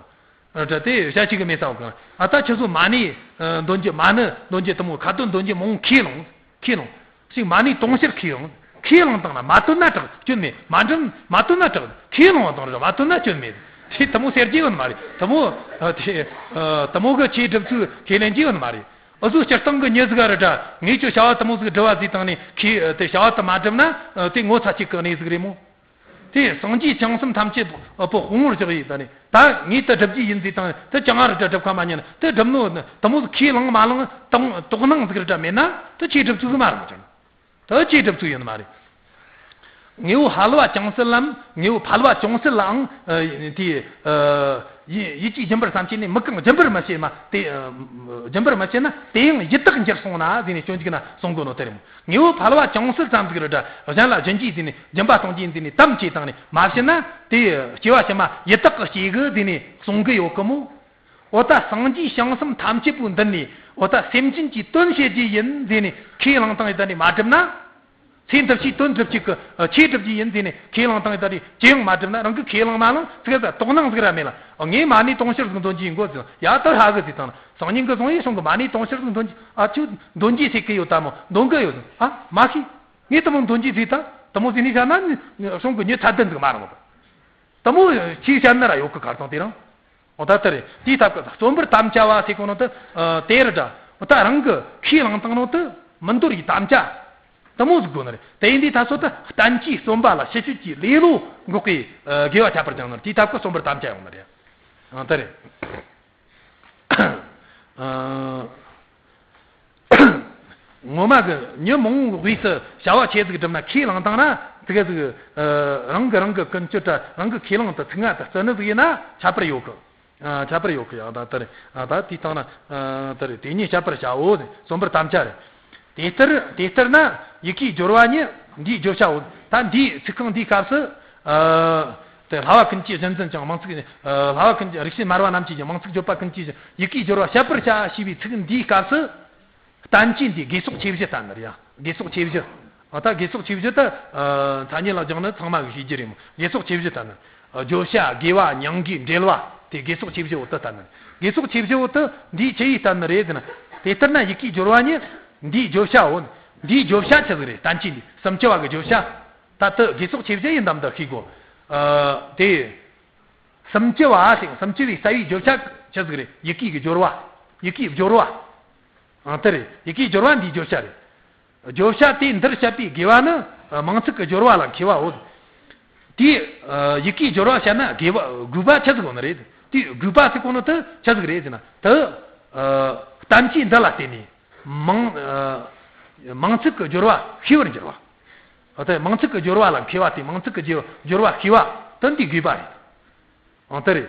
ཨ་དེ་བཤད་ཤེས་གི་མེད་ས་འོ་གི། ཨ་ད་ཁྱེད་ཚོ་མ་ཎི་ཨ་འདོན་རྒྱུ། མ་ཎི་འདོན་རྒྱུ་དེ་མོ་ཁ་ཏོན་འདོན་རྒྱུ་མང་ཁས་བླངས། ཁས་བླངས་ཤིག། མ་ཎི་དུང་ཕྱུར་ཁས་བླངས། ཁས་བླངས་བཏང་ན་མ་བཏོན་ན་དྲག་སྐྱོན་མེད། མ་འདྲེན་མ་བཏོན་ན་དྲག་ཁས་བླངས་བཏང་ར་མ་བཏོན་ན་སྐྱོན་མེད། ཞེས་དེ་མོ་ཟེར་རྒྱུ་ཡོད་ནི་མ་རེད། དེ་མོ་ཨ་དེ་ཨ་དེ་མོ་གི་ཆོས་སྒྲུབ་ཚུལ་ཁས་ལེན་རྒྱུ་ཡོད་ནི་མ་རེད། འུ་ཚོ་སྤྱིར་བཏང་གི་མྱི་ཟིག་ག་རེ་འདྲ། ངས་ཁྱོད་བྱ་བ་དེ་མོ་ཟིག་སྒྲུབ་པ་ཟིག་བཏང་ནས། ཁོས་དེ་བྱ་བ་དེ་མ་བསྒྲུབས་ན་དེ་ངོ་ཚ་ཆེ་གི་གནས་ཟིག་རེད་མོ། དེ་སངས་རྒྱས་བྱང་སེམས་ཐམས་ཅད་པོ་དཔུང་པོར་བཞག་ཡིན། ད་ནི་ད་ངས་དེ་སྒྲུབ་རྒྱུ་ཡིན་ཟིག་བཏང་། དེ་ཅང་ཨ་རི་འདྲ་སྒྲུབ་ཁ་མ་ཉན། དེ་སྒྲུབ་ནོ་དེ་མོ་ཟིག་ཁས་བླངས་མ་བླངས་དང་དོགས་སྣང་ཟིག་རེ་འདྲ་མེད་ན་དེ་ཆོས་སྒྲུབ་ཚུལ་ཟིག་མ་རེད་མོ། ཅང་དེ་ཆོས་སྒྲུབ་ཚུལ་ཡིན་ནི་མ་རེད། དངོས་པོ་ཕལ་བ་ཅུང་ཟད་ལམ། དངོས་པོ་ཕལ་བ་ཅུང་ཟད་ལའང་ཨ་དེ་ཨ་ཡིད་ཡིད་ཀྱིས་སྦྱིན་པར་བསམ་བྱས་ནས། མི་གང་སྦྱིན་པར་མི་བྱེད་མ་དེ་ཨ་སྦྱིན་པར་མི་བྱེད་ན། དེ་ཡང་ཡི་དྭགས་འགྱུར་སོང་ན་ཟེར་ནས་སྤྱོད་འཇུག་ན་གསུང་གོ་ནོ་དེ་རེད་མོ། དངོས་པོ་ཕལ་བ་ཅུང་ཟད་ཙམ་ཟིག་རེ་འདྲ་གཞན་ལ་སྦྱིན་རྒྱུ་ཟེར་ནས། སྦྱིན་པ་གཏོང་རྒྱུ་ཟེར་ནས་དམ་བཅས་བཏང་ནས་མ་བྱིན་ན། དེ་སྐྱེ་བ་ཕྱི་མ་ཡི་དྭགས་ཀྱི་སྐྱེ་གི་ཟེར་ནས་གསུང་གི་ཡོད་གི་མོ། འོ་ད་སངས་རྒྱས་བྱང་སེམས་ཐམས་ཅད་པོའི་མདུན་ནས། འོ་ད་སེམས་ཅན་གྱི་དོན་བྱེད་རྒྱུ་ཡིན་ཟེར་ནས་ཁས་བླངས་བཏང་ཡི། ད་ནི་མ་བསྒྲུབས་ན། ཚེ་འདི་ཕྱིའི་དོན་སྒྲུབ་རྒྱུ་གི་ཆོས་སྒྲུབ་རྒྱུ་ཡིན་ཟེར་ནས་ཁས་བླངས་བཏང་ཡི། ད་ནི་ཅི་ཡང་མ་བསྒྲུབས་ན། རང་གི་ཁས་བླངས་མ་བླངས་ཚིག་ད་དོགས་སྣང་ཟིག་ར་མེད་ལ། ངས་མ་ཎི་དུང་ཕྱུར་ཟིག་འདོན་རྒྱུ་ཡིན་གོ་ཟེར། ཡ་ད་ཧ་གི་ཟེར་བཏང་ན། སང་ཉིན་གི་སང་ཡེ་སོང་གི་མ་ཎི་དུང་ཕྱུར་ཟིག་འདོན་རྒྱུ། ཨ་ཁྱོད་འདོན་རྒྱུ་ཟེར་གི་ཡོད་ད་མོ། འདོན་གི་ཡོད་ཟེར། ཨ་མ་ཤེས། ངས་དེ་མོ་འདོན་རྒྱུ་ཟེར། ད་དེ་མོ་ཟེར་ནས་བཤད་ན་སོང་གི་མྱི་ཚད་ལྡན་ཟིག་མ་རེད་མོ། ད་དེ་མོ་ཆོས་བཤད་ན་ར་ཡོད་གི། ཁ་སང་དེ་རིང་། འོ་ད་དེ་རེད། དེའི་ཐབས་ཀྱིས་རྩོམ་པར་དམ་བཅའ་བ་ཟེར་གོ་ནོ་དེ་ཨ་དེ་རེད་ད། འོ་ད་རང་གི་ཁས་བླངས་བཏང་ནོ་དེ་མི་འདོར་བའི་དམ་བཅའ་དེ་མོ་ཟིག་དགོས་ནི་རེད། དེ་ཡིན་དུས་ད་སོ་ད་བསྟན་བཅོས་རྩོམ་པ་ལ་ཕྱི་སྤྱོད་ཀྱི་ལེ་ལོ་འགོག་པའི་ཨ་དགེ་བ་ཁྱད་པར་ཅན་ནི་རེད། དེའི་ཐབས་ཀྱིས་རྩོམ་པར་དམ་བཅའ་ཡོང་ནི་རེད། ཨ་དེ་རེད། ཨ། ངོ་མ་གི་མྱི་མང་པོའི་དབུས་སུ་བྱ་བ་ཆེ་ཟིག་བསྒྲུབས་ན། ཁས་བླངས་བཏང་ན་དེ་ག་ཟིག་ཨ་རང་གི་རང་གི་ཀུན་སྤྱོད་ད་རང་གི་ཁས་བླངས་དེ་ཚིག་ངག་ཏུ་བརྩི་ནི་ཟིག་ཡིན་ན་ཁྱད་པར་ཡོད་གི། ཨ་ཁྱད་པར་ཡོད་གི། ཡང་ད་ལྟར་ཨ་ད་དེའི་སྟེང་ན་ཨ་ད་རེད། དེ་ཉིད་བཤད་པར་བྱའོ། རྩོམ་པར་དམ་བཅའ་རེད། དེ་ལྟར་དེ་ལྟར་ན་ཡི་གེའི་སྦྱོར་བ་ཉིད་འདིའི་བརྗོད་བྱའོ། ད་འདིའི་ཚིག་རྐང་འདིའི་སྐབས་སུ་ཨ་དེ་བསླབ་པ་ཀུན་གྱི་གཞི་འཛིན་ཅིང་། མིང་ཚིག་ཨ་བསླབ་པ་ཀུན་གྱི་རིགས་ཤེས་སྨྲ་བ་རྣམས་ཀྱིས་ཀྱང་མིང་ཚིག་བརྗོད་པ་ཀུན་གྱི་གཞི། ཡི་གེའི་སྦྱོར་བ་བཤད་པར་བྱ་ཞེས་པའི་ཚིག་འདིའི་སྐབས་སུ། བསྟན་བཅོས་འདིའི་དགེ་སོགས་ཆེ་བཞི་ལྟར་ན་རེད་ཡ། དགེ་སོགས་ཆེ་བཞི། ཨ་ད་དགེ་སོགས་ཆེ་བཞི་ད་ཨ་མཚན་ཉིད་ལ་སྦྱངས་ན་ཚང་མ་གིས་ཤེས་རྒྱུ་རེད་མོ། དགེ་སོགས་ཆེ་བཞི་ལྟར་ན། ཨ་བརྗོད་བྱ། དགེ་བ། སྙིང་གའི་འབྲེལ་བ། དེ་དགེ་སོགས་ཆེ་བཞི་འོ་དེ་ལྟར་ན། དགེ་ཚོགས་ཆེ་བཞི་བོ་དེ་འདིའི་ཆི་ཡིས་བསྟན་ནི་རེད་ཟེར་ན། དེ་ལྟར་ན་ཡི་གེའི་སྦྱོར་བ་ཉིད་འདིའི་བརྗོད་བྱའོ། འདིའི་བརྗོད་བྱ་ཆི་ཟིག་རེད། བསྟན་བཅོས་འདི་སུམ་ཅུ་བ་གི་བརྗོད་བྱ། ད་དེ་དགེ་ཚོགས་ཆེ་བཞི་ཡི་འདམ་དུ་ཤེས་དགོས། ཨ། དེ། སུམ་ཅུ་བ་ཞིག་སུམ་ཅུ་བའི་རྩ་བའི་བརྗོད་བྱ་ཆི་ཟིག་རེད། ཡི་གེ་གི་སྦྱོར་བ། ཡི་གེའི་སྦྱོར་བ། ཨང་། དེ་རེད། ཡི་གེའི་སྦྱོར་བ་འདིའི་བརྗོད་བྱ་རེད། བརྗོད་བྱ་དེ་འདིར་བཤད་པའི་དགེ་བ་ནི་མིང་ཚིག་གི་སྦྱོར་བ་ལ་མཁས་པའོ། དེའི་ཡི་གེའི་སྦྱོར་བ་བཤད་ན་དགེ་བ་དགོས་པ་ཆི་ཟིག་ཡོད་ནི་རེད། དེའི་དགོས་པ་ཟེར་གོ་ནོ་དེ་ཆི་ཟིག་རེད་ཟེར་ན། དེ་བསྟན་བཅོས་འདི་ལ་བརྟེན་ནས་མིང་མིང་ཚིག་གི་སྦྱོར་བ་ཤེས་པར་འགྱུར་བ། དེ་མིང་ཚིག་གི་སྦྱོར་བ་ལ་མཁས་པ་དེ། མིང་ཚིག་གི་སྦྱོར་བ་ཤེས་པ་དེ་འདིའི་དགོས་པ་རེད། ཨང་། དེ་རེད།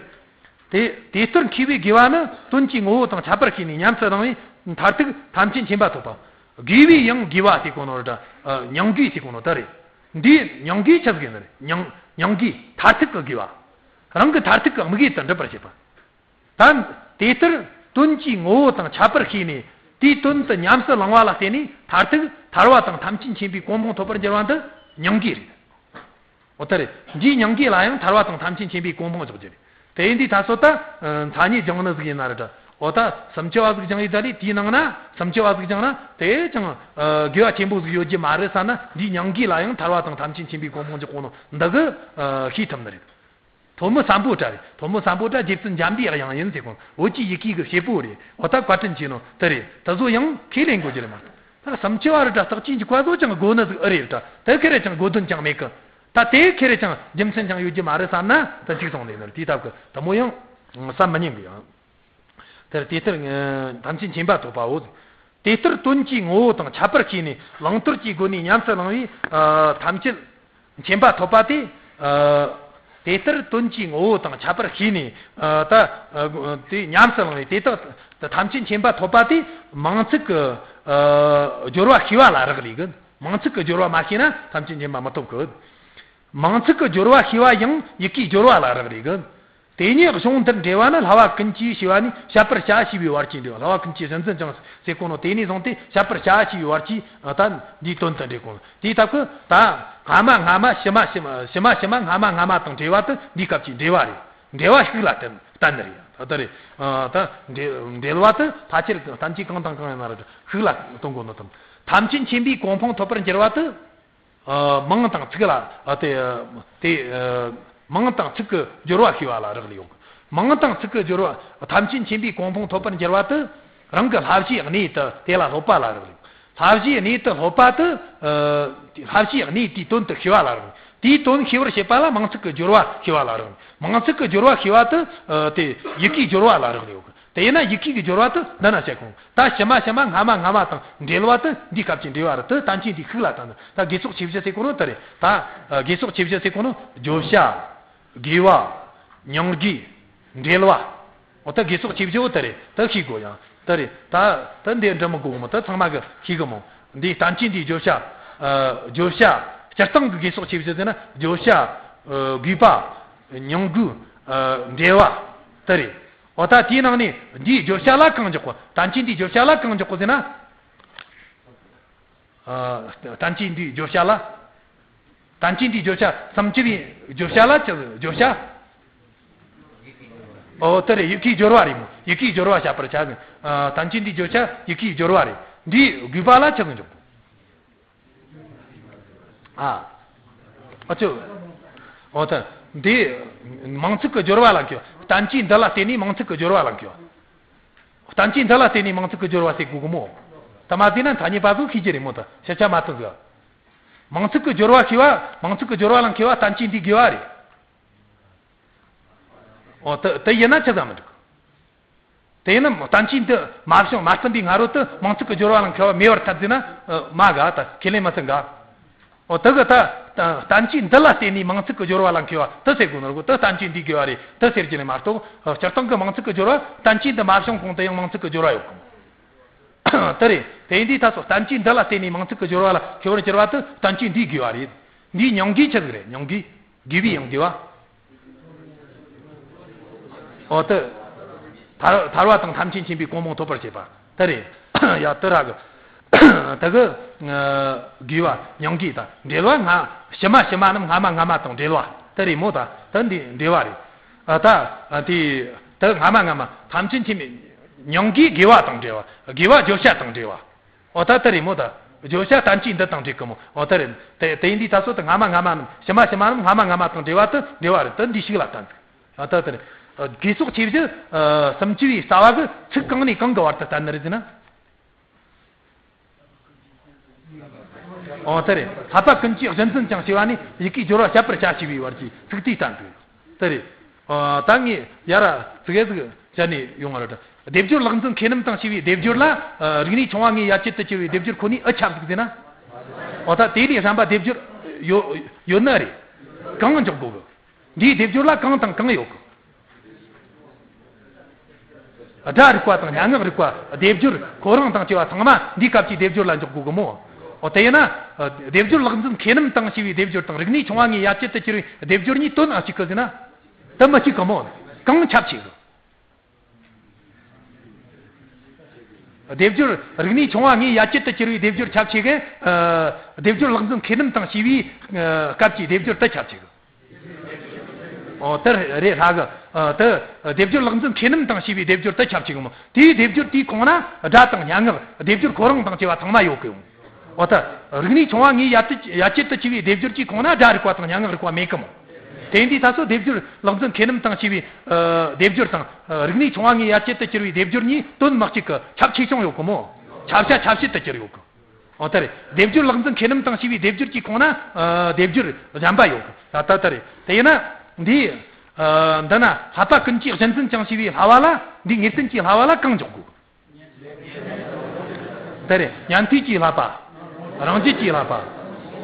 དེ་དེ་ལྟར་མཁས་པའི་དགེ་བ་ནི་དོན་གྱི་ངོ་བོ་དང་ཁྱད་པར་ཤེས་ནས་ཉམས་སུ་བླང་བས་མཐར་ཐུག་ཐམས་ཅད་མཁྱེན་པ་ཐོབ་པ། དགེ་བའི་ཡང་དགེ་བ་ཟེར་གོ་ནོ་རེད། ཨ། སྙིང་དགེ་ཟེར་གོ་ནོ་དེ་རེད། འདིའི་སྙིང་དགེ་ཆི་ཟིག་ཡིན་ནི་རེད། སྙིང་སྙིང་དགེ་མཐར་ཐུག་གི་དགེ་བ། རང་གི་མཐར་ཐུག་གི་དམིགས་ཡུལ་དུ་འགྲུབ་པར་བྱེད་པ། ད་དེ་ལྟར་དོན་གྱི་ངོ་བོ་དང་ཁྱད་པར་ཤེས་ནས་དེའི་དོན་དུ་ཉམས་སུ་བླང་བ་ལ་བརྟེན་ནས་མཐར་ཐུག་ཐར་པ་དང་ཐམས་ཅད་མཁྱེན་པའི་གོ་འཕང་ཐོབ་པར་འགྱུར་བ་འདི་སྙིང་དགེ་རེད། འོ་ད་རེད། འདིའི་སྙིང་དགེ་ལ་ཡང་ཐར་པ་དང་ཐམས་ཅད་མཁྱེན་པའི་གོ་འཕང་འཇོག་རྒྱུ་རེད། དེ་ཡིན་དུས་ད་གཟོད་ད་མཚན་ཉིད་སྦྱངས་ནི་ཟིག་ཡིན་ན་རེད་དྲ། འོ་ད་སུམ་ཅུ་བ་ཟིག་སྦྱངས་ཡིན་ད་རེད། དེའི་ནང་ན་སུམ་ཅུ་བ་ཟིག་སྦྱངས་ན་དེ་ཅང་དགེ་བ་ཆེན་པོ་ཟིག་ཡོད་རྒྱུ་མ་རེད་བསམ་ན། འདིའི་སྙིང་དགེ་ལ་ཡང་ཐར་པ་དང་ཐམས་ཅད་མཁྱེན་པའི་གོ་འཕང་འཇོག་གོ་ནོ་འདི་གི་ཤེས་ཐུབ་ནི་རེད། ཐོན་མི་སམ་བྷོ་ཊ་རེད། ཐོན་མི་སམ་བྷོ་ཊ་རྗེ་བཙུན་འཇམ་པའི་དབྱངས་ཡིན་ཟེར་གོ། བོད་ཀྱི་ཡི་གེ་གི་བྱེད་པོ་རེད། འོ་ད་བཀའ་དྲིན་ཆེ་ནོ་དེ་རེད། དེ་ཚོ་ཡང་ཁས་ལེན་དགོས་རྒྱུ་རེད་མ་གཏོགས། ད་སུམ་ཅུ་བ་རེད་དྲ། རྟགས་ཅན་གྱི་བཀའ་ཚོ་ཅང་དགོས་ནི་ཟིག་ཨེ་རེད་དྲ། དེ་ཁེ་རེ་ཅང་དགོས་དོན་ཅང་མེད་གི། ད་དེ་ཁེ་རེ་ཅང་རྒྱུ་མཚན་ཅང་ཡོད་རྒྱུ་མ་རེད་བསམ་ན། ད་འཇིག་སོང་ནས་ནི་དེའི་ཐབས་ཀྱི་དེ་མོ་ཡང་བསམ་མི་ཉན་གི་ཡང་། དེར་དེ་ལྟར་ཐམས་ཅད་མཁྱེན་པ་ཐོབ་པའོ། དེ་ལྟར་དོན་གྱི་ངོ་བོ་དང་ཁྱད་པར་ཤེས་ནས་བླང་དོར་གྱི་སྒོ་ནས་ཉམས་སུ་བླང་བས་ཐམས་ཅད་མཁྱེན་པ་ཐོབ་པ་དེ། དེ་ལྟར་དོན་གྱི་ངོ་བོ་དང་ཁྱད་པར་ཤེས་ནས་ད་དེ་ཉམས་སུ་བླང་བས་དེ་དག་ཐམས་ཅད་མཁྱེན་པ་ཐོབ་པ་དེ་མིང་ཚིག་གི་སྦྱོར་བ་ཤེས་པ་ལ་རག་ལས་གི། མིང་ཚིག་གི་སྦྱོར་བ་མ་ཤེས་ན་ཐམས་ཅད་མཁྱེན་པ་མི་ཐོབ་གི། མིང་ཚིག་གི་སྦྱོར་བ་ཤེས་པ་ཡང་ཡི་གེའི་སྦྱོར་བ་ལ་རག་ལས་གི། དེ་ཉིད་གཞུང་འདིར་འགྲེལ་བ་ནི། བསླབ་པ་ཀུན་གྱིས་ཞེས་པ་ནས་བཤད་པར་བྱ་ཞེས་པའི་བར་གྱིས་འགྲེལ་བ། བསླབ་པ་ཀུན་གྱིས་གཞི་འཛིན་ཅིང་ཟེར་གོ་ནོ་དེ་ནས་བཟུང་སྟེ་བཤད་པར་བྱ་ཞེས་པའི་བར་གྱིས་ད་འདིའི་དོན་དུ་འགྲེལ་གོ། དེའི་སྟབས་ཀྱིས་ད་སྔ་མ་སྔ་མ་ཕྱི་མ་ཕྱི་མ་ཕྱི་མ་ཕྱི་མ་སྔ་མ་སྔ་མ་དང་འབྲེལ་བ་དེ་འདིའི་སྐབས་ཀྱི་འགྲེལ་བ་རེད། འགྲེལ་བ་ཤུགས་ལ་བསྟན་བསྟན་ནི་རེད། ད་ལྟ་རེད། ད་འགྲེལ་འགྲེལ་བ་དེ་ཕལ་ཆེར་བསྟན་བཅོས་གང་དང་གང་ཡིན་ན་རེད། ཤུགས་ལ་གཏོང་དགོས་ནོ་དང་། ཐམས་ཅད་མཁྱེན་པའི་གོ་འཕང་ཐོབ་པར་འགྱུར་བ་དེ། ཨ། མིང་དང་ཚིག་ལ། ཨ། དེ་དེ་ཨ། མིང་དང་ཚིག་གི་སྦྱོར་བ་ཤེས་པ་ལ་རག་ལས་ཡོང་། མིང་དང་ཚིག་གི་སྦྱོར་བ། ཐམས་ཅད་མཁྱེན་པའི་གོ་འཕང་ཐོབ་པར་འགྱུར་བ་དེ་རང་གི་བསླབ་བྱའི་གནས་དེ་དེ་ལ་སློབ་པ་ལ་རག་ལས་ཡོང་། བསླབ་བྱའི་གནས་དེ་སློབ་པ་དེ། ཨ། བསླབ་བྱའི་གནས་དེའི་དོན་དེ་ཤེས་པ་ལ་རག་ལས་ཡོང་། དེའི་དོན་ཤེས་པར་བྱེད་པ་ལ་མིང་ཚིག་གི་སྦྱོར་བ་ཤེས་པ་ལ་རག་ལས་ཡོང་། མིང་ཚིག་གི་སྦྱོར་བ་ཤེས་པ་དེ། ཨ། དེ་ཡི་གེའི་སྦྱོར་བ་ལ་རག་ལས་ཡོང་། དེས་ན་ཡི་གེ་གི་སྦྱོར་བ་དེ་འདི་ན་བཤད་གོ། ད་ཕྱི་མ་ཕྱི་མ་སྔ་མ་སྔ་མ་དང་འབྲེལ་བ་དེ་འདིའི་སྐབས་ཀྱི་འབྲེལ་བ་རེད། དེ་བསྟན་བཅོས་འདིའི་ཤུགས་ལ་བསྟན་ནི། ད་དགེ་ཚོགས་ཆེ་བཞི་ཟེར་གོ་ནོ་དེ་རེད། ད་དགེ་ཚོགས་ཆེ་བཞི་ཟེར་གོ་ནོ་བརྗོད་བྱ། དགེ་བ། སྙིང་དགེ། འབྲེལ་བ། འོ་ད་དགེ་ཚོགས་ཆེ་བཞི་བོ་དེ་རེད། དེ་ཤེས་དགོས་ཡང་དེ་རེད། ད་དེ་འདི་འདྲི་མི་དགོས་མོ། དེ་ཚང་མ་གི་ཤེས་གི་མོ། འདི་བསྟན་བཅོས་འདིའི་བརྗོད་བྱ། ཨ། བརྗོད་བྱ། སྤྱིར་བཏང་གི་དགེ་ཚོགས་ཆེ་བཞི་ཟེར་ན་བརྗོད་བྱ། ཨ། དགོས་པ། སྙིང་དགོས། ཨ། འབྲེལ་བ། དེ་རེད། འོ་ད་དེའི་ནང་ནས་འདིའི་བརྗོད་བྱ་ལ་གང་འཇོག་གོ། བསྟན་བཅོས་འདིའི་བརྗོད་བྱ་ལ་གང་འཇོག་གོ་ཟེར་ན། ཨ། བསྟན་བཅོས་འདིའི་བརྗོད་བྱ་ལ། བསྟན་བཅོས་འདིའི་བརྗོད་བྱ་སུམ་ཅུ་པའི་བརྗོད་བྱ་ལ་ཆི་ཟིག་བརྗོད་བྱ། ཨོ་དེ་རེད། ཡི་གེའི་སྦྱོར་བ་རེད་མོ། ཡི་གེའི་སྦྱོར་བ་བཤད་པར་བྱ་ཟིན། ཨ། བསྟན་བཅོས་འདིའི་བརྗོད་བྱ་ཡི་གེའི་སྦྱོར་བ་རེད། འདིའི་དགོས་པ་ལ་ཆི་ཟིག་འཇོག་གོ། ཨ། ཨ་ཅོ། འོ་ད། འདི། མིང་ཚིག་གི་སྦྱོར་བ་ལ་མཁས་པ། བསྟན་བཅོས་འདི་ལ་བརྟེན་ནས་མིང་ཚིག་གི་སྦྱོར་བ་ལ་མཁས་པ། བསྟན་བཅོས་འདི་ལ་བརྟེན་ནས་མིང་ཚིག་གི་སྦྱོར་བ་ཟེར་དགོས་གི་མོ། ད་མ་བརྩིས་ན་མཚན་ཉིད་པ་ཚོ་ཤེས་ཀྱི་རེད་མོ། ད་ཤེས་བྱ་མ་ཐུབ་ཟིག་མིང་ཚིག་གི་སྦྱོར་བ་ཤེས་པ། མིང་ཚིག་གི་སྦྱོར་བ་ལ་མཁས་པ་བསྟན་བཅོས་འདི་དགོས་པ་རེད། འོ་ད་དེ་ཡིན་ན་ཆི་ཟིག་མི་འགྲིག་དེ་ཡིན་ན་བསྟན་བཅོས་འདི་མ་བྱུང་མ་བསྟན་པའི་སྔ་རོལ་དུ་མིང་ཚིག་གི་སྦྱོར་བ་ལ་མཁས་པ་མེད་པར་ཐལ་ཟེར་ན། ཨ། མ་ག་ད་ཁས་ལེན་མི་ཚུགས་ག་འོ་དེ་གི་ད་བསྟན་བཅོས་འདི་ལ་བརྟེན་ནས་མིང་ཚིག་གི་སྦྱོར་བ་ལ་མཁས་པ་དེ་ཟེར་དགོས་ནོ་གོ། དེ་བསྟན་བཅོས་འདི་དགོས་པ་རེད། དེ་ཟེར་གྱི་ནི་མ་གཏོགས། ཨ། སྤྱིར་བཏང་གི་མིང་ཚིག་གི་སྦྱོར་བ་བསྟན་བཅོས་འདི་མ་བྱུང་གོང་དུ་ཡང་མིང་ཚིག་གི་སྦྱོར་བ་ཡོད་གོ། དེ་རེད། དེ་ཡིན་དུས་ད་སོ་བསྟན་བཅོས་འདི་ལ་བརྟེན་ནས་མིང་ཚིག་གི་སྦྱོར་བ་ལ་མཁས་པར་གྱུར་པ་དེ་བསྟན་བཅོས་འདིའི་དགོས་པ་རེད། འདིའི་སྙིང་དགོས་ཆི་ཟིག་རེད། སྙིང་དགོས། དགོས་པའི་ཡང་དགོས་པ། འོ་དེ། ཐར་ཐར་པ་དང་ཐམས་ཅད་མཁྱེན་པའི་གོ་འཕང་ཐོབ་པར་བྱེད་པ་དེ་རེད། ཡ་དེ་ར་གི། དེ་གི། ཨ། དགོས་པ་སྙིང་དགོས་དང་འབྲེལ་བ་སྔ། ཕྱི་མ་ཕྱི་མ་རྣམས་སྔ་མ་སྔ་མ་དང་འབྲེལ་བ་དེ་རེད་མོ། ད་དེ་འདི་འབྲེལ་བ་རེད། ཨ། ད་དེ། དེ་སྔ་མ་སྔ་མ་ཐམས་ཅད་མཁྱེན་པའི་མྱང་འདས་དགེ་བ་དང་འབྲེལ་བ། དགེ་བ་བརྗོད་བྱ་དང་འབྲེལ་བ། འོ་ད་དེ་རེད་མོ། ད་བརྗོད་བྱ་བསྟན་བཅོས་འདི་དང་འབྲེལ་གི་མོ། འོ་དེ་རེད། དེ་དེ་ཡིན་དུས་ད་སོ་དེ་སྔ་མ་སྔ་མ་རྣམས་ཕྱི་མ་ཕྱི་མ་རྣམས་སྔ་མ་སྔ་མ་དང་འབྲེལ་བ་དེ་འབྲེལ་བ་རེད། དེ་འདི་ཞིག་ལ་བསྟན་འདུག། འོ་ད་དེ་རེད། དགེ་ཚོགས་ཆེ་བཞི་སུམ་ཅུ་པའི་རྩ་བ་གི་ཚིག་གང་ནས་གང་གི་བར་དུ་བསྟན་ནི་རེད་ཟེར་ན། འོ་དེ་རེད། བསླབ་པ་ཀུན་གྱི་གཞི་འཛིན་ཅིང་ཞེས་པ་ནི་ཡི་གེའི་སྦྱོར་བ་བཤད་པར་བྱ་ཞེས་པའི་བར་གྱི་ཚིག་དེའི་བསྟན་དོན། དེ་རེད། ཨ། ད་ངས་ཡར་ཙི་གེ་ཟིག་བཤད་ནས་ཡོང་བ་རེད། སྡེབ་སྦྱོར་ལེགས་འཛིན་མཁས་རྣམས་དང་ཞེས་པའི་སྡེབ་སྦྱོར་ལ། ཨ། རིག་གནས་ཆུང་བ་ལྔའི་ཡ་གྱལ་དུ་གྱུར་པའི་སྡེབ་སྦྱོར་ཁོ་ནའི་འུ་ཆ་ཟིག་ཟེར་ན། འོ་ད་དེ་ལས་གཞན་པ་སྡེབ་སྦྱོར་ཡོད་ཡོད་ནི་རེད། གང་འཇོག་དགོས་གི། འདིའི་སྡེབ་སྦྱོར་ལ་གང་དང་གང་ཡོད་གི། སྒྲ་རིག་པ་དང་སྙན་ངག་རིག་པ། སྡེབ་སྦྱོར་ཁོ་རང་དང་བཅས་པ་ཚང་མ་འདིའི་སྐབས་ཀྱི་སྡེབ་སྦྱོར་ལ་འཇོག་དགོས་གི་མོ། འོ་དེ་ཡིན་ན། སྡེབ་སྦྱོར་ལེགས་འཛིན་མཁས་རྣམས་དང་ཞེས་པའི་སྡེབ་སྦྱོར་དང་རིག་གནས་ཆུང་བ་ལྔའི་ཡ་གྱལ་དུ་གྱུར་པའི་སྡེབ་སྦྱོར་གཉིས་དོན་ཨ་གཅིག་གི་ཟེར་ན། དེ་མི་གཅིག་གི་མོ། གང་ཁྱབ་ཆེ་གི། སྡེབ་སྦྱོར་རིག་གནས་ཆུང་བ་ལྔའི་ཡ་གྱལ་དུ་གྱུར་པའི་སྡེབ་སྦྱོར་ཁྱབ་ཆེ་གི། ཨ། སྡེབ་སྦྱོར་ལེགས་འཛིན་མཁས་རྣམས་དང་ཞེས་པའི། ཨ། སྐབས་ཀྱི་སྡེབ་སྦྱོར་དེ་ཁྱབ་ཆེ་གི། འོ་དེ་རེད་ལྷ་གི། ཨ། དེ་སྡེབ་སྦྱོར་ལེགས་འཛིན་མཁས་རྣམས་དང་ཞེས་པའི་སྡེབ་སྦྱོར་དེ་ཁྱབ་ཆེ་གི་མོ། དེའི་སྡེབ་སྦྱོར་དེའི་ཁོངས་ན་སྒྲ་དང་སྙན་ངག་སྡེབ་སྦྱོར་ཁོ་རང་དང་བཅས་པ་ཚང་མ་ཡོད་གི་ཡོང་། འོ་ད་རིག་གནས་ཆུང་བ་ལྔའི་ཡ་གྱལ་དུ་གྱུར་པའི་སྡེབ་སྦྱོར་གྱི་ཁོངས་ན་སྒྲ་རིག་པ་དང་སྙན་ངག་རིག་པ་མེད་གི་མོ། དེ་འདི་ད་སོ་སྡེབ་སྦྱོར་ལེགས་འཛིན་མཁས་རྣམས་དང་ཞེས་པའི། ཨ། སྡེབ་སྦྱོར་དང་། ཨ། རིག་གནས་ཆུང་བ་ལྔའི་ཡ་གྱལ་དུ་གྱུར་པའི་སྡེབ་སྦྱོར་གཉིས་དོན་མི་གཅིག་གི། ཁྱབ་ཆེ་ཆུང་ཡོད་གི་མོ། ཁྱབ་བྱ་ཁྱབ་བྱེད་དུ་གྱུར་ཡོད་གི། འོ་དེ་རེད། སྡེབ་སྦྱོར་ལེགས་འཛིན་མཁས་རྣམས་དང་ཞེས་པའི་སྡེབ་སྦྱོར་གྱི་ཁོངས་ན། ཨ། སྡེབ་སྦྱོར་གཞན་པ་ཡོད་གི། ད་ད་ལྟ་རེད། དེ་ཡིན་ན་འདི། ཨ། འདི་ན་བསླབ་པ་ཀུན་གྱི་གཞི་འཛིན་ཅིང་ཞེས་པའི་བསླབ་པ་ལ། འདི་ངེས་བསྟན་གྱི་བསླབ་པ་ལ་གང་འཇོག་དགོས། དེ་རེད། ཉན་ཐོས་ཀྱི་བསླབ་པ། རང་རྒྱུད་ཀྱི་བསླབ་པ།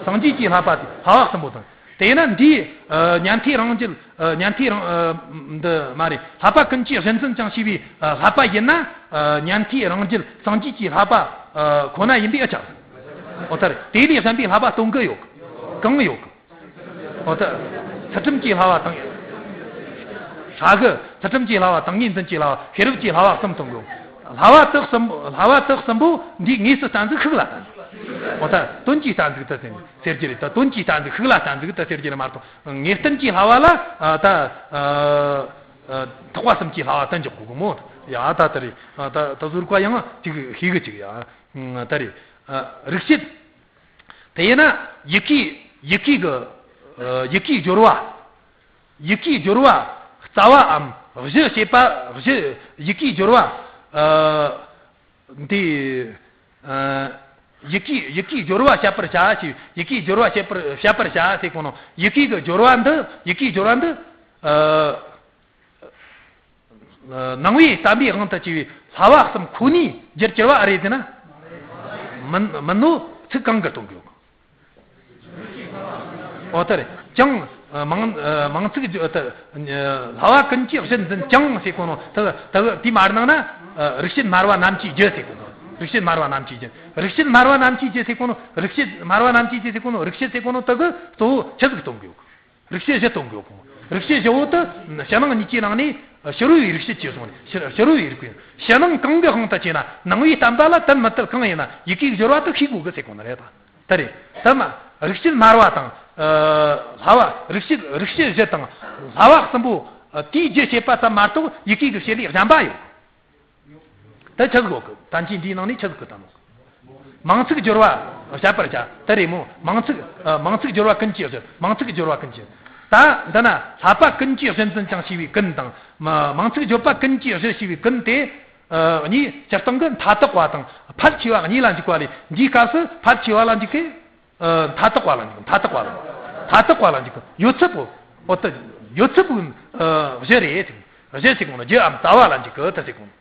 སངས་རྒྱས་ཀྱི་བསླབ་པ། བསླབ་པ་གསུམ་པོ་དང་། དེས་ན་འདིའི། ཨ། ཉན་ཐོས་རང་རྒྱུད། ཨ། ཉན་ཐོས་རང་། ཨ། འདི་མ་རེད། བསླབ་པ་ཀུན་གྱི་གཞི་འཛིན་ཅིང་ཞེས་པའི། ཨ། བསླབ་པ་ཡིན་ན། ཨ། ཉན་ཐོས་རང་རྒྱུད་སངས་རྒྱས་ཀྱི་བསླབ་པ། ཨ། ཁོ་ན་ཡིན་པས་ཨ་ཅག། འོ་ད་རེད། དེ་ལས་གཞན་པའི་བསླབ་པ་སྟོན་གི་ཡོད། གང་ཡོད། འོ་ད་ཚུལ་ཁྲིམས་ཀྱི་བསླབ་པ་དང་། ཧྲ་གི། ཚུལ་ཁྲིམས་ཀྱི་བསླབ་པ། ཏིང་ངེ་འཛིན་གྱི་བསླབ་པ། ཤེས་རབ་ཀྱི་བསླབ་པ་གསུམ་སྟོན་གི་ཡོད། བསླབ་པ་དག་གསུམ། བསླབ་པ་དག་གསུམ་པོ་འདིའི་དངོས་སུ་གཏན་ཚིགས་ཤིག་ལ་གཏན་ཚིགས། འོ་ད་དོན་གྱི་གཏན་ཚིགས་དེ་ཟེར་ཟེར་རྒྱུ་རེད། ད་དོན་གྱི་གཏན་ཚིགས་ཤིག་ལ་གཏན་ཚིགས་དེ་ཟེར་རྒྱུ་རེད་མ་གཏོགས། ངེས་བསྟན་གྱི་བསླབ་པ་ལ། ཨ། ད། ཨ། ཨ། ཐེག་པ་གསུམ་གྱི་བསླབ་པ་དེ་འཇོག་དགོས་གི་མོ། ཡ་ད་ད་རེད། ཨ། ད་ད་ཟུར་བཀའ་ཡང་ཅིག་ཤེས་གི་ཅིག་ཡ། ཨ། ད་རེད། ཨ། རིག་བྱེད། དེ་ཡིན་ན་ཡི་གེ། ཡི་གེ་གི། ཨ། ཡི་གེའི་སྦྱོར་བ། ཡི་གེའི་སྦྱོར་བ་རྩ་བའམ་གཞི་བྱེད་པ། གཞི། ཡི་གེའི་སྦྱོར་བ། ཨ། འདི། ཨ། ཡི་གེ། ཡི་གེའི་སྦྱོར་བ་བཤད་པར་བྱ་ཞེས། ཡི་གེའི་སྦྱོར་བ་བཤད་པར། བཤད་པར་བྱ་ཟེར་གོ་ནོ། ཡི་གེ་གི་སྦྱོར་བ་འདི། ཡི་གེའི་སྦྱོར་བ་འདི། ཨ། ཨ། ནང་པའི་བསྟན་པའི་དབང་དུ་བྱས་པའི་བསླབ་པ་གསུམ་ཁོ་ནའི་རྒྱུར་གྱུར་པ་རེད་ཟེར་ན། མིན། མིན་ནོ། ཚིག་གང་གིས་སྟོན་གི་ཡོད། འོ་དེ་རེད། ཅིང་། ཨ། མིང་། ཨ། མིང་ཚིག་རྒྱུ། ཨ། ད། བསླབ་པ་ཀུན་གྱི་གཞི་འཛིན་ཅིང་ཟེར་གོ་ནོ། ད་ད་དེ་མ་གནང་ན། ཨ། རིག་བྱེད་སྨྲ་བ་རྣམས་ཀྱི་རྒྱུ་ཟེར་གོ་ནོ། རིག་བྱེད་སྨྲ་བ་རྣམས་ཀྱི་རྒྱུ། རིག་བྱེད་སྨྲ་བ་རྣམས་ཀྱི་རྒྱུ་ཟེར་གོ་ནོ། རིག་བྱེད་སྨྲ་བ་རྣམས་ཀྱི་རྒྱུ་ཟེར་གོ་ནོ། རིག་བྱེད་ཟེར་གོ་ནོ་དེ་གིས་གཙོ་བོ་ཆི་ཟིག་སྟོན་གི་ཡོད། རིག་བྱེད་བཞི་སྟོན་གི་ཡོད་གོ། རིག་བྱེད་བཞི་བོ་དེ་ཕྱི་ནང་གཉིས་ཀྱི་ནང་ནས་ཕྱི་རོལ་པའི་རིག་བྱེད་ཟེར་གོ་ནོ། ཕྱི་ཕྱི་རོལ་པའི་རིག་བྱེད། ཕྱི་ནང་གང་གི་དབང་དུ་བྱས་ན། ནང་པའི་བསྟན་པ་ལ་དད་མི་དད་གང་ཡིན་ན་ཡི་གེའི་སྦྱོར་བ་དེ་ཤེས་དགོས་གི་ཟེར་གོ་ནི་རེད་ད། དེ་རེད། དེ་མ་རིག་བྱེད་སྨྲ་བ་དང་། ཨ། བསླབ་པ། རིག་བྱེད། རིག་བྱེད་བཞི་དང་བསླབ་པ་གསུམ་པོ། ཨ། དེའི་རྒྱུ་བྱེད་པ་ཙམ་མ་གཏོགས་ཡི་གེ་གི་བྱེད་ལས་གཞན་པ་ཡོད། དེ་ཆི་ཟིག་ཡོད་གི། བསྟན་བཅོས་འདིའི་ནང་ནས་ཆི་ཟིག་གི་དམ་ཡོད། མིང་ཚིག་སྦྱོར་བ་བཤད་པར་བྱ། དེ་རེད་མོ། མིང་ཚིག། ཨ། མིང་ཚིག་སྦྱོར་བ་ཀུན་གྱི་གཞི། མིང་ཚིག་སྦྱོར་བ་ཀུན་གྱི། ད་འདི་ན་བསླབ་པ་ཀུན་གྱི་གཞི་འཛིན་ཅིང་ཞེས་པའི་ཀུན་དང་། མ། མིང་ཚིག་སྦྱོར་བ་ཀུན་གྱི་གཞི་ཞེས་པའི་ཀུན་དེ། ཨ། གཉིས་སྤྱིར་བཏང་གི་མཐའ་དག་པ་དང་ཕལ་ཆེ་བ་གཉིས་ལ་འཇུག་པ་ལས། འདིའི་སྐབས་སུ་ཕལ་ཆེ་བ་ལ་འཇུག་གི། ཨ། མཐའ་དག་པ་ལ་འཇུག། མཐའ་དག་པ་ལ། མཐའ་དག་པ་ལ་འཇུག་གི། ཡོད་ཚད་པོ། འོ་ད་ཡོད་ཚད་པོ། ཨ། གཞི་རེད། གཞི་ཟེར་གོ་ནོ། རྒྱུའམ་རྩ་བ་ལ་འཇུག་གི་དེ་ཟེར་གོ་ནོ།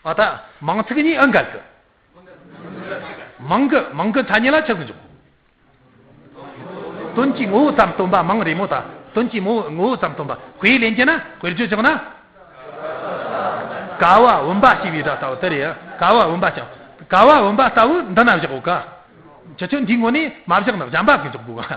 ཨ། ད་མིང་ཚིག་གཉིས་ཨ་འགལ་གི། མིང་གི། མིང་གི་མཚན་ཉིད་ལ་ཆི་ཟིག་འཇོག། དོན་གྱི་ངོ་བོ་ཙམ་སྟོན་པ་མིང་རེད་མོ། ད་དོན་གྱི་ངོ་བོ། ངོ་བོ་ཙམ་སྟོན་པ། དཔེ་ལེན་རྒྱུ་ན། དཔེར་བརྗོད་བྱུང་ན། ཀ་བ་བུམ་པ་ཞེས་པའི་སྒྲ་ལྟ་བུ་དེ་རེད། ཀ་བ་བུམ་པ་ཀྱང་། ཀ་བ་བུམ་པ་ལྟ་བུ་འདི་ན་བཞག་གོ་ག། ཁྱེད་ཚོས་འདིའི་ངོ་ནས་མ་བཞག་ན་གཞན་པ་གིས་འཇོག་དགོས་ག།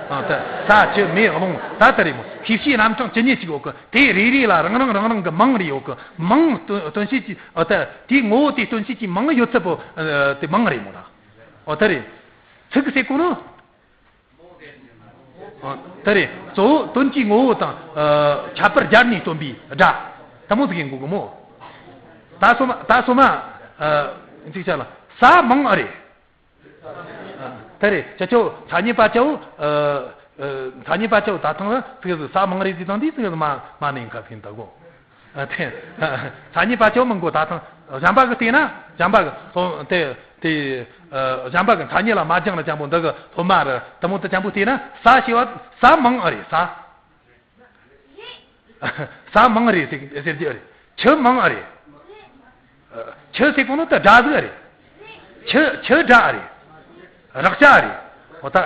ཨ། ད་ས་ཆུ་མེ་རླུང་ད་དེ་རེད་མོ། ཤེས་བྱའི་རྣམ་གྲངས་ཇི་སྙེད་ཅིག་ཡོད་གི། དེ་རེ་རེ་ལ་རང་རང་རང་རང་གི་མིང་རེ་ཡོད་གི། མིང་སྟོན་སྟོན་བྱེད་ཀྱི། ཨ། ད་དེའི་ངོ་བོ་དེ་སྟོན་བྱེད་ཀྱི་མིང་ཡོད་ཚད་པོ། ཨ། དེ་མིང་རེད་མོ་ད། ཨོ་དེ་རེད། ཚིག་ཟེར་གོ་ནོ། ཨ། དེ་རེད། གཙོ་བོ་དོན་གྱི་ངོ་བོ་དང་། ཨ། ཁྱད་པར་སྦྱར་ནས་སྟོན་པའི་སྒྲ། དེ་མོ་ཟིག་ཡིན་དགོས་གི་མོ། ད་སོ་མ། ད་སོ་མ། ཨ། ཅིག་བྱ་ལ། ས་མང་ཨ་རེད། ཨ། དེ་རེད། ཁྱེད་ཚོ་ཐ་སྙད་པ་ཅའོ། ཨ། ཨ། ཐ་སྙད་པ་ཅའོ་ད་ཐང་ལ་ཙིག་ཟིག་ས་མང་རེད་ཟིག་དང་དེ་ཙིག་ཟིག་མ་མ་ནས་ཁ་ཟིག་ད་གོ། ཨ། དེ། ཨ། ཐ་སྙད་པ་ཅོ་མང་གོ་ད་ཐང་། གཞན་པ་གི་བལྟས་ན། གཞན་པ་གི་སློབ་དེ་དེ། ཨ། གཞན་པ་གི་ཐ་སྙད་ལ་མ་སྦྱངས་ན་ཅང་པོ་འདི་གི་སློབ་མ་རེད་དེ་མོ་དེ་ཅང་པོ་བལྟས་ན། ས་ཞེས་པ་ས་མང་ཨ་རེད་ས། ས་མང་རེད་ཟེར་ཟེར་རྒྱུ་རེད། ཆུ་མང་ཨ་རེད། ཨ། ཆུ་ཟེར་གོ་ནོ་དེ་སྒྲ་ཟིག་རེད། ཆུ་ཆུ་སྒྲ་རེད། རེག་བྱ་རེད། འོ་ད།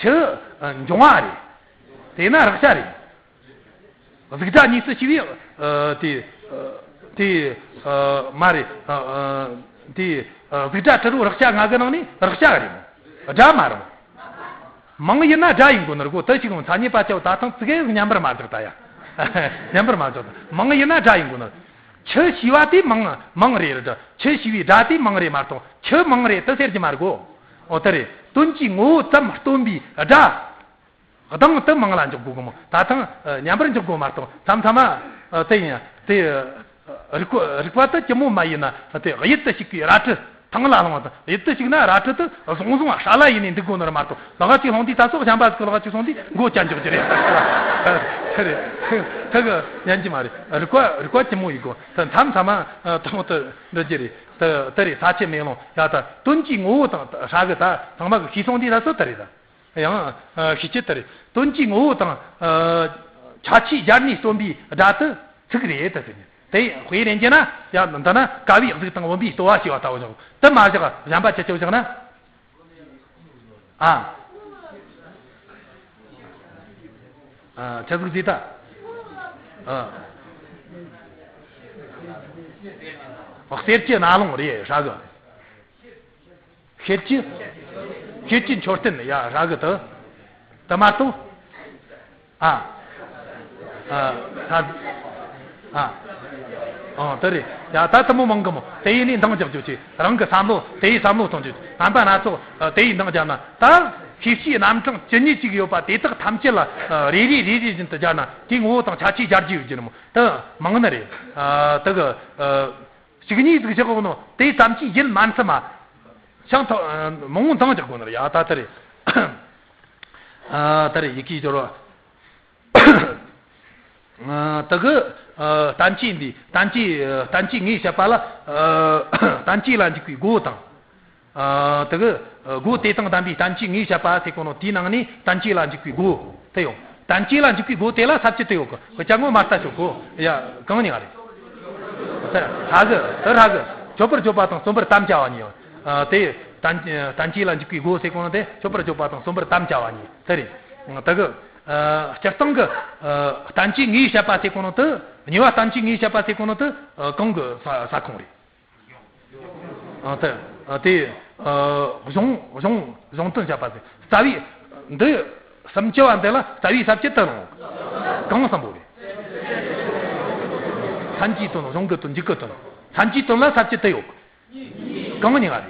ཆུ། ཨ། འབྱུང་བ་རེད། དེས་ན་རེག་བྱ་རེད། གཟུགས་སྒྲ་གཉིས་སུ་ཕྱེ་བའི། ཨ། དེ། ཨ། དེ། ཨ། མ་རེད། ཨ། ཨ། དེ། ཨ། གཟུགས་སྒྲ་དྲི་རོ་རེག་བྱ་ལྔ་གི་ནང་ནས་རེག་བྱ་རེད། སྒྲ་མ་རེད། མང་ཡིན་ན་སྒྲ་ཡིན་དགོས་ནི་རེད་གོ། དེ་ཞིག་ཡང་ཐ་སྙད་པ་ཅའོ་ད་ཐང་ཙི་གེ་མཉམ་པར་མ་བཞག་ད་ཡ། མཉམ་པར་མ་བཞག་མང་ཡིན་ན་སྒྲ་ཡིན་དགོས་ནི། ཆུ་ཞེས་པ་དེ་མང་མང་རེད་རེད། ཆུ་ཞེས་པའི་སྒྲ་དེ་མང་རེད་མ་གཏོགས་ཆུ་མང་རེད་དེ་ཟེར་གྱི་མ་རེད་གོ། འོ་དེ་རེད། དོན་གྱི་ངོ་བོ་ཙམ་སྟོན་པའི་སྒྲ། གདངས་དེ་མང་ལ་འཇོག་དགོས་གི་མོ། ད་ཐང་། ཨ། མཉམ་པར་འཇོག་དགོས་མ་གཏོགས་མཚམས་མཚམས་མ། ཨ། དེ་ཡིན་ཡང་དེ། ཨ། རིག་པ་རིག་པ་དེ་ཅི་མོ་མ་ཡིན་ན་དེ་གཡུལ་དུ་ཞུགས་པའི་རལ་གྲི་ཐང་ལ་ལྷུང་བ་དང་། གཡུལ་དུ་ཞུགས་ན་རལ་གྲི་དེ་བཟུང་བཟུང་ཧྲ་ལ་ཡིན་ནས་འདུག་དགོས་ནི་རེད་མ་གཏོགས། ལག་ཅིག་ལྷུང་དུས་ད་སོགས་གཞན་པ་ཟིག་ལག་ཅིག་སོང་དུས་མགོ་བཅད་འཇོག་རྒྱུ་རེད། དེ་རེད། དེ་གི་ཉན་གྱི་མ་རེད། རིག་པ་རིག་པ་ཅི་མོ་ཡིན་དགོས། དེ་མཚམས་མཚམས་མ། ཨ། དེ་མོ་དེ་འདྲ་རྒྱུ་རེད། དེ་དེ་རེད། ས་ཆུ་མེ་རླུང་ཡ་ད་དོན་གྱི་ངོ་བོ་དང་ཧྲ་གི་ད་ཚང་མ་གི་ཤེས་སོང་དུས་ད་སོ་དེ་རེད་ད། ཡང་། ཨ། ཤེས་ཀྱི་དེ་རེད། དོན་གྱི་ངོ་བོ་དང་། ཨ། ཁྱད་ཆོས་སྦྱར་ནས་སྟོན་པའི་སྒྲ་དེ་ཚིག་རེད་དེ་ཟེར་ནས། དེ་དཔེ་རེ་འཇོག་ན་ཡང་འདི་ན་ཀ་བའི་གཟུགས་དང་བུམ་པའི་ལྟོ་བ་ཞེས་པ་ལྟ་བུ་བཞག་དེ་མ་བཞག་གཞན་པ་ཅི་ཅོ་བཞག་ན། ཨ། ཨ། ཆ་གཟུགས་ཟེར་ད། ཨ། གསེར་གྱི་རྣ་ལུང་རེད་ཧྲ་གི། ཤེལ་གྱི། ཤེལ་གྱི་མཆོད་རྟེན་ཡ་ཧྲ་གི་དུ། དུ་མ་ཏོ། ཨ། ཨ། ད། ཨ། ཨ། དེ་རེད་ཡ། ད་དུ་མོ་མང་གི་མོ། དེ་ཡིས་ནི་འདང་རྒྱག་རྒྱུ་ཆེ། རང་གི་བསམ་བློ་དེ་ཡིས་བསམ་བློ་གཏོང་རྒྱུ། རྣམ་པ་སྣ་ཚོགས་དེ་ཡིས་འདང་རྒྱག་ན་ད། ཤེས་བྱའི་རྣམ་གྲངས་ཇི་སྙེད་ཅིག་ཡོད་པ་དེ་དག་ཐམས་ཅད་ལ་རེ་རེ་རེ་རེ་བཞིན་དུ་སྦྱར་ན་དེའི་ངོ་བོ་དང་ཁྱད་ཆོས་སྦྱར་རྒྱུ་ཡོད་རྒྱུ་ནི་མོ། དུ་མང་ནི་རེད། ཨ། དུ་གི། ཨ། ཞིག་གཉིས་ཟིག་བཞག་གོ་ནོ་དེ་ཙམ་གྱིས་ཡིད་མ་ཚིམ་མ། ཤང་ཐོ། མང་བོ་འདང་རྒྱག་དགོས་ནི་རེད་ཡ། ད་དེ་རེད། ཨ། དེ་རེད། ཡི་གེའི་སྦྱོར་བ། ཨ། དེ་གི། ཨ། བསྟན་བཅོས་འདི་བསྟན་བཅོས། བསྟན་བཅོས་ངོས་བཤད་པ་ལ། ཨ། བསྟན་བཅོས་ལ་འཇུག་པའི་སྒོ་དང་། ཨ། དེ་གི། སྒོ་དེ་དང་ལྡན་པའི་བསྟན་བཅོས་ངོས་བཤད་པ་ཟེར་གོ་ནོ་དེའི་ནང་ནས་བསྟན་བཅོས་ལ་འཇུག་པའི་སྒོ་དེ་ཡོང་། བསྟན་བཅོས་ལ་འཇུག་པའི་སྒོ་དེ་ལ་ས་བཅད་དེ་ཡོད་གི། དཔེ་ཆ་ངོ་མ་ལྟ་ཆོག་གོ་ཡ། གང་ཉིད་རེད། དེ་ཧྲ་གི། དེ་ཧྲ་གི། མཆོད་པར་བརྗོད་པ་དང་གསོན་པོར་དམ་བཅའ་བ་གཉིས་ཡོད། ཨ། དེ་བསྟན་བསྟན་བཅོས་ལ་འཇུག་པའི་སྒོ་ཟེར་གོ་ནོ་དེ་མཆོད་པར་བརྗོད་པ་དང་གསོན་པོར་དམ་བཅའ་བ་གཉིས་དེ་རེད། དེ་གི། ཨ། སྤྱིར་བཏང་གི། ཨ། བསྟན་བཅོས་ངོས་བཤད་པ་ཟེར་གོ་ནོ་དེ། གཉིས་པ་བསྟན་བཅོས་ངོས་བཤད་པ་ཟེར་གོ་ནོ་དེ། ཨ། གང་གི་ས་ས་ཁོངས་རེད། ཨ། དེ། ཨ། དེ། ཨ། གཞུང་གཞུང་གཞུང་དོན་བཤད་པ་ཟེར། རྩ་བའི་འདི་སུམ་ཅུ་པ་འདི་ལ་རྩ་བའི་ས་བཅད་དུ་རུང་། གང་གསུམ་པོ་རེད། མཚན་གྱི་དོན། གཞུང་གི་དོན། མཇུག་གི་དོན། མཚན་གྱི་དོན་ལ་ས་བཅད་དུ་ཡོད། གང་ཉིད་རེད།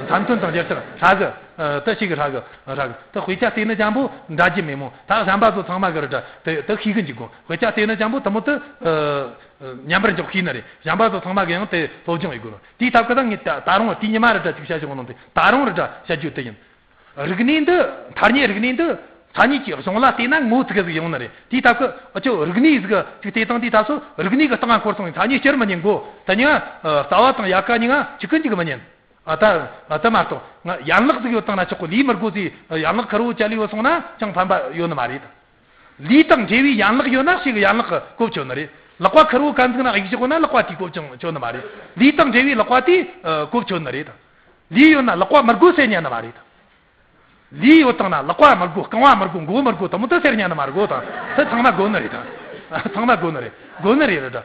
མཚན་དོན་དང་རྒྱུ་ཆ་ཧྲ་གི། ཨ། དེ་ཞིག་གི་ཧྲ་གི་ཧྲ་གི། དེ་དཔེ་ཆ་བལྟས་ན་ཅང་པོ་འདྲ་རྒྱུ་མེད་མོ། ད་གཞན་པ་ཚོ་ཚང་མ་གི་རེད་དྲ་དེ་དེ་ཤེས་གི་འཇུག་གོ། དཔེ་ཆ་བལྟས་ན་ཅང་པོ་དེ་མོ་དེ། ཨ། མཉམ་པར་འཇོག་ཤེས་ནི་རེད། གཞན་པ་ཚོ་ཚང་མ་གི་ཡང་དེ་སློབ་སྦྱོང་ཡེད་དགོས་ནོ། དེའི་ཐབས་ཀ་ད་ངས་ད་ད་རུང་དེ་ཉི་མ་རེ་འདྲ་ཅིག་བཤད་ཞོག་ནོ་དེ་ད་རུང་རེ་འདྲ་བཤད་རྒྱུ་དེ་ཡིན། རིག་གནས་འདི། ཐ་སྙད་རིག་གནས་འདི་ཐ་སྙད་ཀྱི་གཞུང་ལ་བལྟས་ན་ངོ་ཐུག་གི་ཟིག་ཡོང་ནི་རེད། དེའི་ཐབས་ཀ་ཨ་ཅོ་རིག་གནས་ཟིག་ཅིག་བལྟས་དང་དེའི་ཐབས་སུ་རིག་གནས་ཀྱི་སྟེང་ང་འཁོར་སོང་བའི་ཐ་སྙད་སྤྱིར་མི་ཉན་གོ། དེ་ཉིན་རྩ་བ་དང་ཡལ་ག་གཉིས་ཀ་གཅིག་གི་འཇུག་མི་ཉན། ཨ། ད་ཨ་ད་མ་གཏོགས་ང་ཡན་ལག་ཟིག་ཡོད་བཏང་ན་ཆོག་གོ། ལས་མི་དགོས་ཟིག་ཡན་ལག་ཁེར་བོ་ཅལ་ལི་ཡོད་སོང་ན་ཅང་ཕན་པ་ཡོད་ནི་མ་རེད། ལས་དང་འབྲེལ་བའི་ཡན་ལག་ཡོད་ན་ཞིག་ཡན་ལག་གི་གོ་ཆོད་ནི་རེད། ལག་པ་ཁེར་བོ་གན་ཟིག་ན་ཡིག་བཞག་གོ་ན་ལག་པ་དེ་གོ་ཅང་ཆོད་ནི་མ་རེད། ལས་དང་འབྲེལ་བའི་ལག་པ་དེ་ཨ་གོ་ཆོད་ནི་རེད། ལས་ཡོད་ན་ལག་པ་མི་དགོས་ཟེར་ཉན་ནི་མ་རེད། ལས་ཡོད་བཏང་ན་ལག་པ་མི་དགོས། རྐང་བ་མི་དགོས། མགོ་མི་དགོས། དེ་མོ་དེ་ཟེར་ཉན་ནི་མ་རེད་གོ། ད་དེ་ཚང་མ་དགོས་ནི་རེད། ད་ཚང་མ་དགོས་ནི་རེད། དགོས་ནི་རེད་རེད། ད་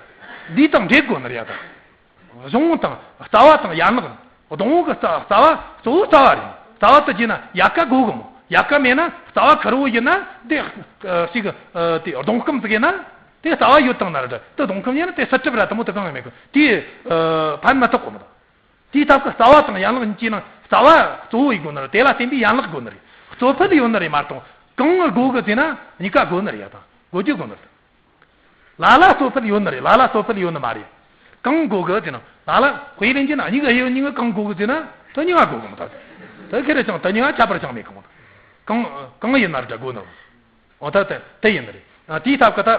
ལས་དང་འབྲེལ་དགོས་ནི་རེད། ད་གཞུང་དང་རྩ་བ་དང་ཡན་ལག་གདོང་བོ་གི་རྩ་རྩ་བ་གཙོ་བོ་རྩ་བ་རེད། རྩ་བ་དེ་བརྗེས་ན་ཡལ་ག་དགོས་གི་མོ། ཡལ་ག་མེད་ན་རྩ་བ་ཁེར་བོ་ཡིན་ན་དེ་ཞིག་དེ་གདོང་སྐམ་ཟིག་ཡིན་ན་དེ་རྩ་བ་ཡོད་བཏང་ན་རེད། དེ་གདོང་སྐམ་ཡིན་ན་དེ་སྲི་གྲིབ་ར་དེ་མོ་དེ་གང་ཡང་མེད་གི། དེ་ཕན་མི་ཐོགས་གི་མོ། དེའི་ཐབས་ཀྱི་རྩ་བ་དང་ཡན་ལག་གཉིས་ཀྱི་ནང་རྩ་བ་གཙོ་བོ་ཡིན་དགོས་ནི་རེད། དེ་ལ་བརྟེན་པའི་ཡན་ལག་དགོས་ནི་རེད། གཙོ་ཕལ་ཡོད་ནི་རེད་མ་གཏོགས། གང་དགོས་གི་ཟེར་ན་གཉིས་ཀ་དགོས་ནི་རེད། ཡ་དང་དགོས་རྒྱུ་དགོས་ནི་རེད། ལ་ལ་གཙོ་ཕལ་ཡོད་ནི་རེད། ལ་ལ་གཙོ་ཕལ་ཡོད་ནི་མ་རེད། གང་དགོས་གི་ཟེར་ན་ལ་ལ་དཔེ་ལེན་གྱི་ན་གཉིས་ཀ་ཡོད། གཉིས་ཀ་གང་དགོས་གི་ཟེར་ན་དེ་གཉིས་ཀ་དགོས་གི་མི་ད། དེ་ཁེ་རེ་ཅང་དེ་གཉིས་ཀ་ཁྱད་པར་ཅང་མེད་གི་མོ། གང་གང་ཡིན་ན་རེད་དགོས་ནི་རེད། འོ་ད་དེ་དེ་ཡིན་ནི་རེད། ཨ། དེའི་སྟབས་ཀྱིས་ད།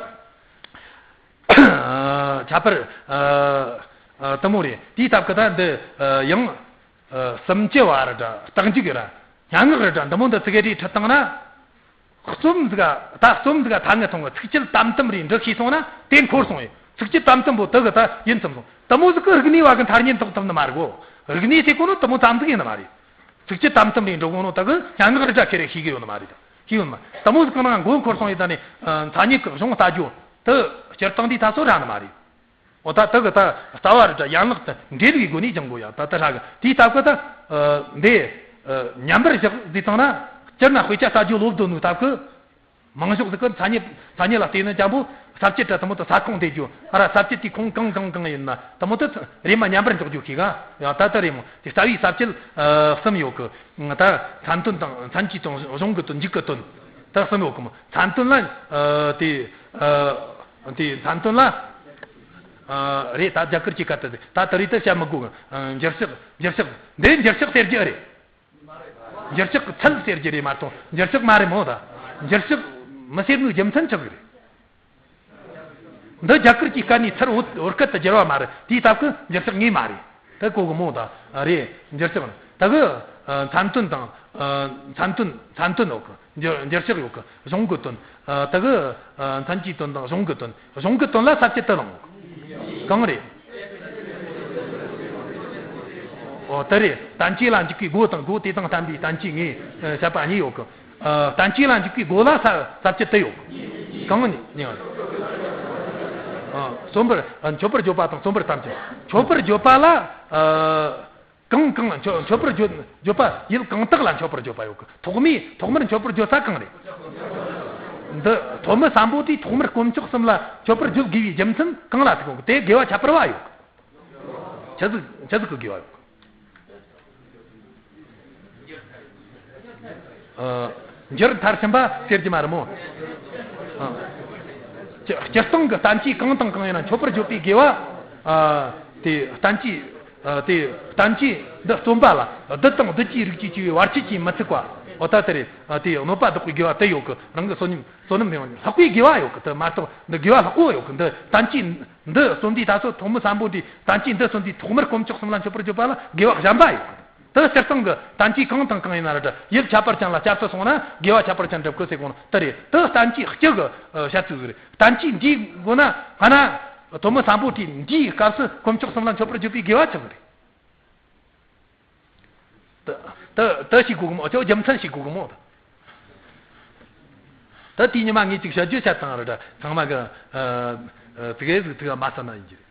ཁྱད་པར། ཨ། ཨ། དེ་མོ་རེད། དེའི་སྟབས་ཀྱིས་ད་འདི། ཨ། ཡང་། ཨ། སུམ་ཅུ་བ་རེད་དྲ། རྟགས་འཇུག་ར། སྙན་ངག་རེད་དྲ། འདི་མོ་འདི་ཚིག་གི་རེ་ཁྲིད་བཏང་ན། རྩོམ་ཟིག་ག་ད་རྩོམ་ཟིག་ག་ཐ་སྙད་མཐོང་གི། ཚིགས་བཅད་དམ་དམ་རེ་འབྲི་ཤེས་སོང་ན་དེ་འཁོར་སོང་ཡོད། ཚིགས་བཅད་དམ་དམ་པོ་དེ་གི་ད་ཡིན་ཙམ་སོང་། དེ་མོ་ཟིག་གི་རིག་གནས་བ་གི་མཐར་སྙད་འདོགས་ཐུབ་ནི་མ་རེད་གོ། རིག་གནས་ཟེར་གོ་ནོ་དེ་མོ་ཙམ་ཟིག་ཡིན་ནི་མ་རེད། ཚིགས་བཅད་དམ་དམ་རེ་འབྲི་གོ་ནོ་དེ་གི་སྙན་ངག་རེད་དྲ་ཁེ་རེ་ཤེས་གི་ཡོད་ནི་མ་རེད། ཤེས་ཡོད་ནི་མ། དེ་མོ་ཟིག་གི་ནང་མགོ་འཁོར་སོང་ཡོད། ད་ནི་ཐ་སྙད་གི་གཞུང་ལྟ་རྒྱུ་དེ་སྤྱིར་བཏང་འདི་ད་སོ་ར་ནི་མ་རེད། འོ་ད་དེ་གི་ད་རྩ་བ་རེད་དྲ། ཡན་ལག་ཏུ་འབྲེལ་བའི་སྒོ་ནས་སྦྱང་དགོས་ཡ། ད་ད་ཧྲ་གི་དེའི་སྟབས་ཀྱིས་ད། ཨ། འདི། ཨ། ཉམས་པར་བཞག་ཟེར་བཏང་ན། སྤྱིར་ན་དཔེ་ཆ་ལྟ་རྒྱུ་སློབ་དོན་ནོ་སྟབས་ཀྱིས། མང་ཤོས་ཟིག་གི་ཐ་སྙད་ཐ་སྙད་ལ་བལྟས་ན་ཅང་པོ་ས་བཅད་དྲ་དེ་མོ་དེ་ས་ཁོངས་འདེད་རྒྱུ། ཨ་ར་ས་བཅད་དེའི་ཁོངས་གང་གང་གང་ཡིན་ན་དེ་མོ་དེ་རེམ་མ་ཉམས་པར་འཇོག་རྒྱུ་ཤེས་ག། ཡང་ད་ལྟ་རེད་མོ། དེ་རྩ་བའི་ས་བཅད། ཨ། གསུམ་ཡོད་གི། ད་མཚན་དོན་དང་མཚན་གྱི་དོན། གཞུང་གི་དོན། མཇུག་གི་དོན། ད་གསུམ་ཡོད་གི་མོ། མཚན་དོན་ལ། ཨ། དེ། ཨ། དེ་མཚན་དོན་ལ། ཨ། རེད། ད་རྒྱ་གར་གྱི་སྐད་དུ་ད་དེ་རིགས་དེ་བཤད་མི་དགོས་གི། ཨ། འགྱུར་ཕྱག་འགྱུར་ཕྱག་འདི་འགྱུར་ཕྱག་ཟེར་རྒྱུ་རེད། འགྱུར་ཕྱག་གི་ཚུལ་ཟེར་རྒྱུ་རེད་མ་གཏོགས་འགྱུར་ཕྱག་མ་རེད་མོ། ད་འགྱུར་ཕྱག་མི་ཟེར་ནོ་རྒྱུ་མཚན་ཆི་ཟིག་རེད། འདི་རྒྱ་གར་གྱི་སྐད་ནས་ཚུར་བོད་བོད་སྐད་དུ་བསྒྱུར་བ་མ་རེད། དེའི་སྟབས་ཀྱིས་འགྱུར་ཕྱག་ངེས་མ་རེད། དེ་གོ་གི་མོ། ད་རེད། འགྱུར་ཕྱག་ད་གི། ཨ། མཚན་དོན་དང་། ཨ། མཚན་དོན་མཚན་དོན་ཡོད་གི། འགྱུར་འགྱུར་ཕྱག་ཡོད་གི། གཞུང་གི་དོན། ཨ། ད་གི། ཨ། མཚན་གྱི་དོན་དང་གཞུང་གི་དོན། གཞུང་གི་དོན་ལ་ས་བཅད་དུ་ལོངས། གང་རེད། ཨོ་དེ་རེད། བསྟན་བཅོས་ལ་འཇུག་པའི་སྒོ་དང་སྒོ་དེ་དང་བསྟན་པའི་བསྟན་བཅོས་ངེས། ཨ། བཤད་པ་གཉིས་ཡོད་གི། ཨ། བསྟན་བཅོས་ལ་འཇུག་པའི་སྒོ་ལ་ས་ས་བཅད་དུ་ཡོད་གི། གང་ནི་ནི། ཨ། རྩོམ་པར། ཨ། མཆོད་པར་བརྗོད་པ་དང་རྩོམ་པར་དམ་བཅས། མཆོད་པར་བརྗོད་པ་ལ། ཨ། གང་གང་མཆོད་མཆོད་པར་བརྗོད་བརྗོད་པ་ཡུལ་གང་དག་ལ་མཆོད་པར་བརྗོད་པ་ཡོད་གི། ཐོག་མའི་ཐོག་མར་མཆོད་པར་བརྗོད་ས་གང་རེད། འདི་ཐོན་མི་སམ་བྷོ་ཊས་ཐོག་མར་དཀོན་མཆོག་གསུམ་ལ་མཆོད་པར་བརྗོད་དགོས་པའི་རྒྱུ་མཚན་གང་ལ་ཐུག་གི། དེ་དགེ་བ་ཁྱད་པར་བ་ཡོད་གི། ཆི་ཟིག་ཆི་ཟིག་གི་དགེ་བ་ཡོད་གི། ཨ། འགྱུར་མཐར་ཕྱིན་པ་ཟེར་གྱི་མ་རེད་མོ། ཨ། སྤྱི་སྤྱིར་བཏང་གི་བསྟན་བཅོས་གང་དང་གང་ཡིན་ན་མཆོད་པར་བརྗོད་པའི་དགེ་བ། ཨ། དེ་བསྟན་བཅོས། ཨ། དེ་བསྟན་བཅོས་འདི་རྩོམ་པ་ལ་བདུད་དང་བདུད་ཀྱི་རིགས་ཀྱིས་བྱས་པའི་བར་ཆད་ཀྱིས་མི་ཚུགས་པ། འོ་ད་དེ་རེད། ཨ། དེ་གནོད་པ་བཟློག་པའི་དགེ་བ་དེ་ཡོད་གི། རང་གི་བསོད་ནམས་བསོད་ནམས་ཡང་ལྷག་པའི་དགེ་བ་ཡོད་གི། དེ་མ་གཏོགས་འདི་དགེ་བ་ལྷག་པོ་ཡོད་གི། འདི་བསྟན་བཅོས་འདི་རྩོམ་དུས་ད་སོ་ཐོག་མའི་སམ་བྷོ་ཊས་བསྟན་བཅོས་འདི་རྩོམ་དུས་ཐོག་མར་དཀོན་མཆོག་གསུམ་ལ་མཆོད་པར་བརྗོད་པ་ལ་དགེ་བ་གཞན་པ་ཡོད་གི། དེ་སྤྱིར་བཏང་གི་བསྟན་བཅོས་གང་དང་གང་ཡིན་ན་རེད། ཡུལ་ཁྱད་པར་ཅན་ལ་སྐྱབས་སུ་སོང་ན་དགེ་བ་ཁྱད་པར་ཅན་འགྲུབ་གི་ཟེར་གོ་ནོ་དེ་རེད། དེ་བསྟན་བཅོས་སྤྱི་གི། ཨ། བཤད་ཚུལ་ཟིག་རེད། བསྟན་བཅོས་འདིའི་མགོ་ན་ང་ན་ཐོག་མའི་སམ་བྷོ་ཊས་འདིའི་སྐབས་སུ་དཀོན་མཆོག་གསུམ་ལ་མཆོད་པར་བརྗོད་པའི་དགེ་བ་ཆི་ཟིག་རེད། དེ་དེ་དེ་ཤེས་དགོས་གི་མོ། ཨ། ཅོ་རྒྱུ་མཚན་ཤེས་དགོས་གི་མོ། ད་དེ་ཉི་མ་ངས་ཅིག་བཤད་རྒྱུ་བཤད་ཚང་རེད་དྲ། ཚང་མ་གི། ཨ། ཨ། དེ་གས་ཟིག་དེ་ག་མ་ཟ་ན་ཡིན་གྱི་རེད།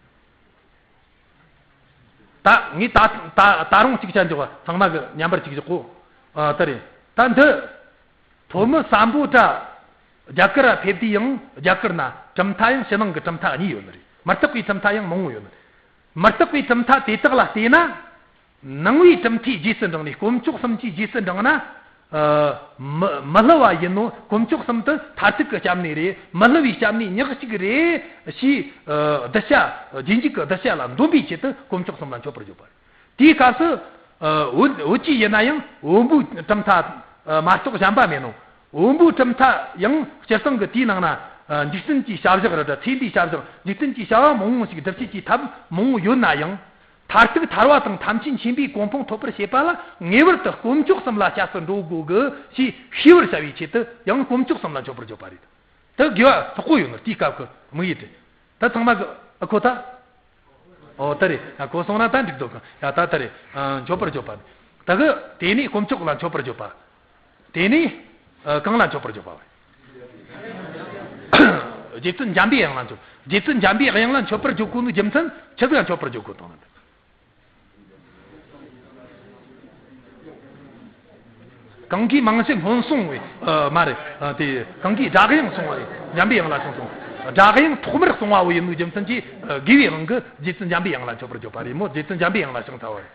ད་ངས་ད་ད་ད་རུང་གཅིག་བྱ་འཇོག་པ། ཚང་མ་གི་མཉམ་པར་གཅིག་བཞག་གོ། ཨ། དེ་རེད། ད་འདི་ཐོན་མི་སམ་བྷོ་ཊ་རྒྱ་གར་ར་ཕེབས་དུས་ཡང་རྒྱ་གར་ན་གྲུབ་མཐའ་ཡང་ཕྱི་ནང་གི་གྲུབ་མཐའ་གཉིས་ཡོད་ནི་རེད། མི་རྟག་པའི་གྲུབ་མཐའ་ཡང་མང་བོ་ཡོད་ནི་རེད། མི་རྟག་པའི་གྲུབ་མཐའ་དེ་དག་ལ་བལྟས་ན། ནང་པའི་གྲུབ་མཐའི་རྗེས་སུ་འབྲངས་ནས། དཀོན་མཆོག་གསུམ་གྱི་རྗེས་སུ་འབྲངས་ན། ཨ། མི་མི་སླུ་བ་ཡིན་ནོ། དཀོན་མཆོག་གསུམ་དེ་མཐར་ཐུག་གི་སྐྱབས་གནས་རེད། མི་སླུ་བའི་སྐྱབས་གནས་ཉག་གཅིག་རེད་ཞེས། ཨ། གདུལ་བྱ་རྗེས་འཇུག་གི་གདུལ་བྱ་ལ་འདོམས་པའི་ཆེད་དུ་དཀོན་མཆོག་གསུམ་ལ་མཆོད་པར་བརྗོད་པ་རེད། དེའི་སྐབས་སུ། ཨ། བོད་བོད་ཀྱི་ཡིན་ན་ཡང་བོན་པོའི་གྲུབ་མཐའ། ཨ། མ་གཏོགས་གཞན་པ་མེད་ནོ། བོན་པོའི་གྲུབ་མཐའ་ཡང་སྤྱིར་བཏང་གི་དེའི་ནང་ན། ཨ། འཇིག་རྟེན་གྱི་བྱ་བཞག་རེད་དྲ། ཚེ་འདིའི་བྱ་བཞག་འཇིག་རྟེན་གྱི་བྱ་བ་མང་བོ་ཞིག་སྒྲུབ་བྱེད་ཀྱི་ཐབས་མང་བོ་ཡོད་ན་ཡང་། མཐར་ཐུག་ཐར་པ་དང་ཐམས་ཅད་མཁྱེན་པའི་གོ་འཕང་ཐོབ་པར་བྱེད་པ་ལ་ངེས་པར་དུ་དཀོན་མཆོག་གསུམ་ལ་སྐྱབས་སུ་འགྲོ་དགོས་གི་ཞེས་ཤེས་པར་བྱ་བའི་ཆེད་དུ་ཡང་དཀོན་མཆོག་གསུམ་ལ་མཆོད་པར་བརྗོད་པ་རེད། དེ་དགེ་བ་ལྷག་པོ་ཡོད་ནི་དེའི་སྐབས་ཀྱི་དམིགས་ཡུལ་དེ། ད་ཚང་མ་གི། ཨ། གོ་ཐལ། ཨོ་དེ་རེད། ཨ། གོ་སོང་ན་ད་འགྲིག་འདུག་གི། ཡ། ད་དེ་རེད། ཨ། མཆོད་པར་བརྗོད་པ། དེ་གི་དེ་ནས་དཀོན་མཆོག་ལ་མཆོད་པར་བརྗོད་པ། དེ་ནས། ཨ། གང་ལ་མཆོད་པར་བརྗོད་པ། རྗེ་བཙུན་འཇམ་པའི་དབྱངས་ལ་མཆོད། རྗེ་བཙུན་འཇམ་པའི་དབྱངས་ལ་མཆོད་པར་བརྗོད་དགོས་ནི་རྒྱུ་མཚན་ཆི་ཟིག་ལ་མཆོད་པར་བརྗོད་དགོས་དང་ན། གང་གིས་མང་ཞིང་སྔོན་སོང་བའི། ཨ། མ་རེད། ཨ། དེ་གང་གིས་སྒྲ་དབྱངས་སོང་བ་རེད། འཇམ་པའི་དབྱངས་ལ་སོང་སོང་། སྒྲ་དབྱངས་ཐོག་མར་སོང་བ་བོ་ཡིན་ནོ་རྒྱུ་མཚན་གྱིས། ཨ། དགེ་བའི་དབང་གིས་རྗེ་བཙུན་འཇམ་པའི་དབྱངས་ལ་མཆོད་པར་བརྗོད་པ་རེད་མོ། རྗེ་བཙུན་འཇམ་པའི་དབྱངས་ལ་བྱང་ཚར་བ་རེད།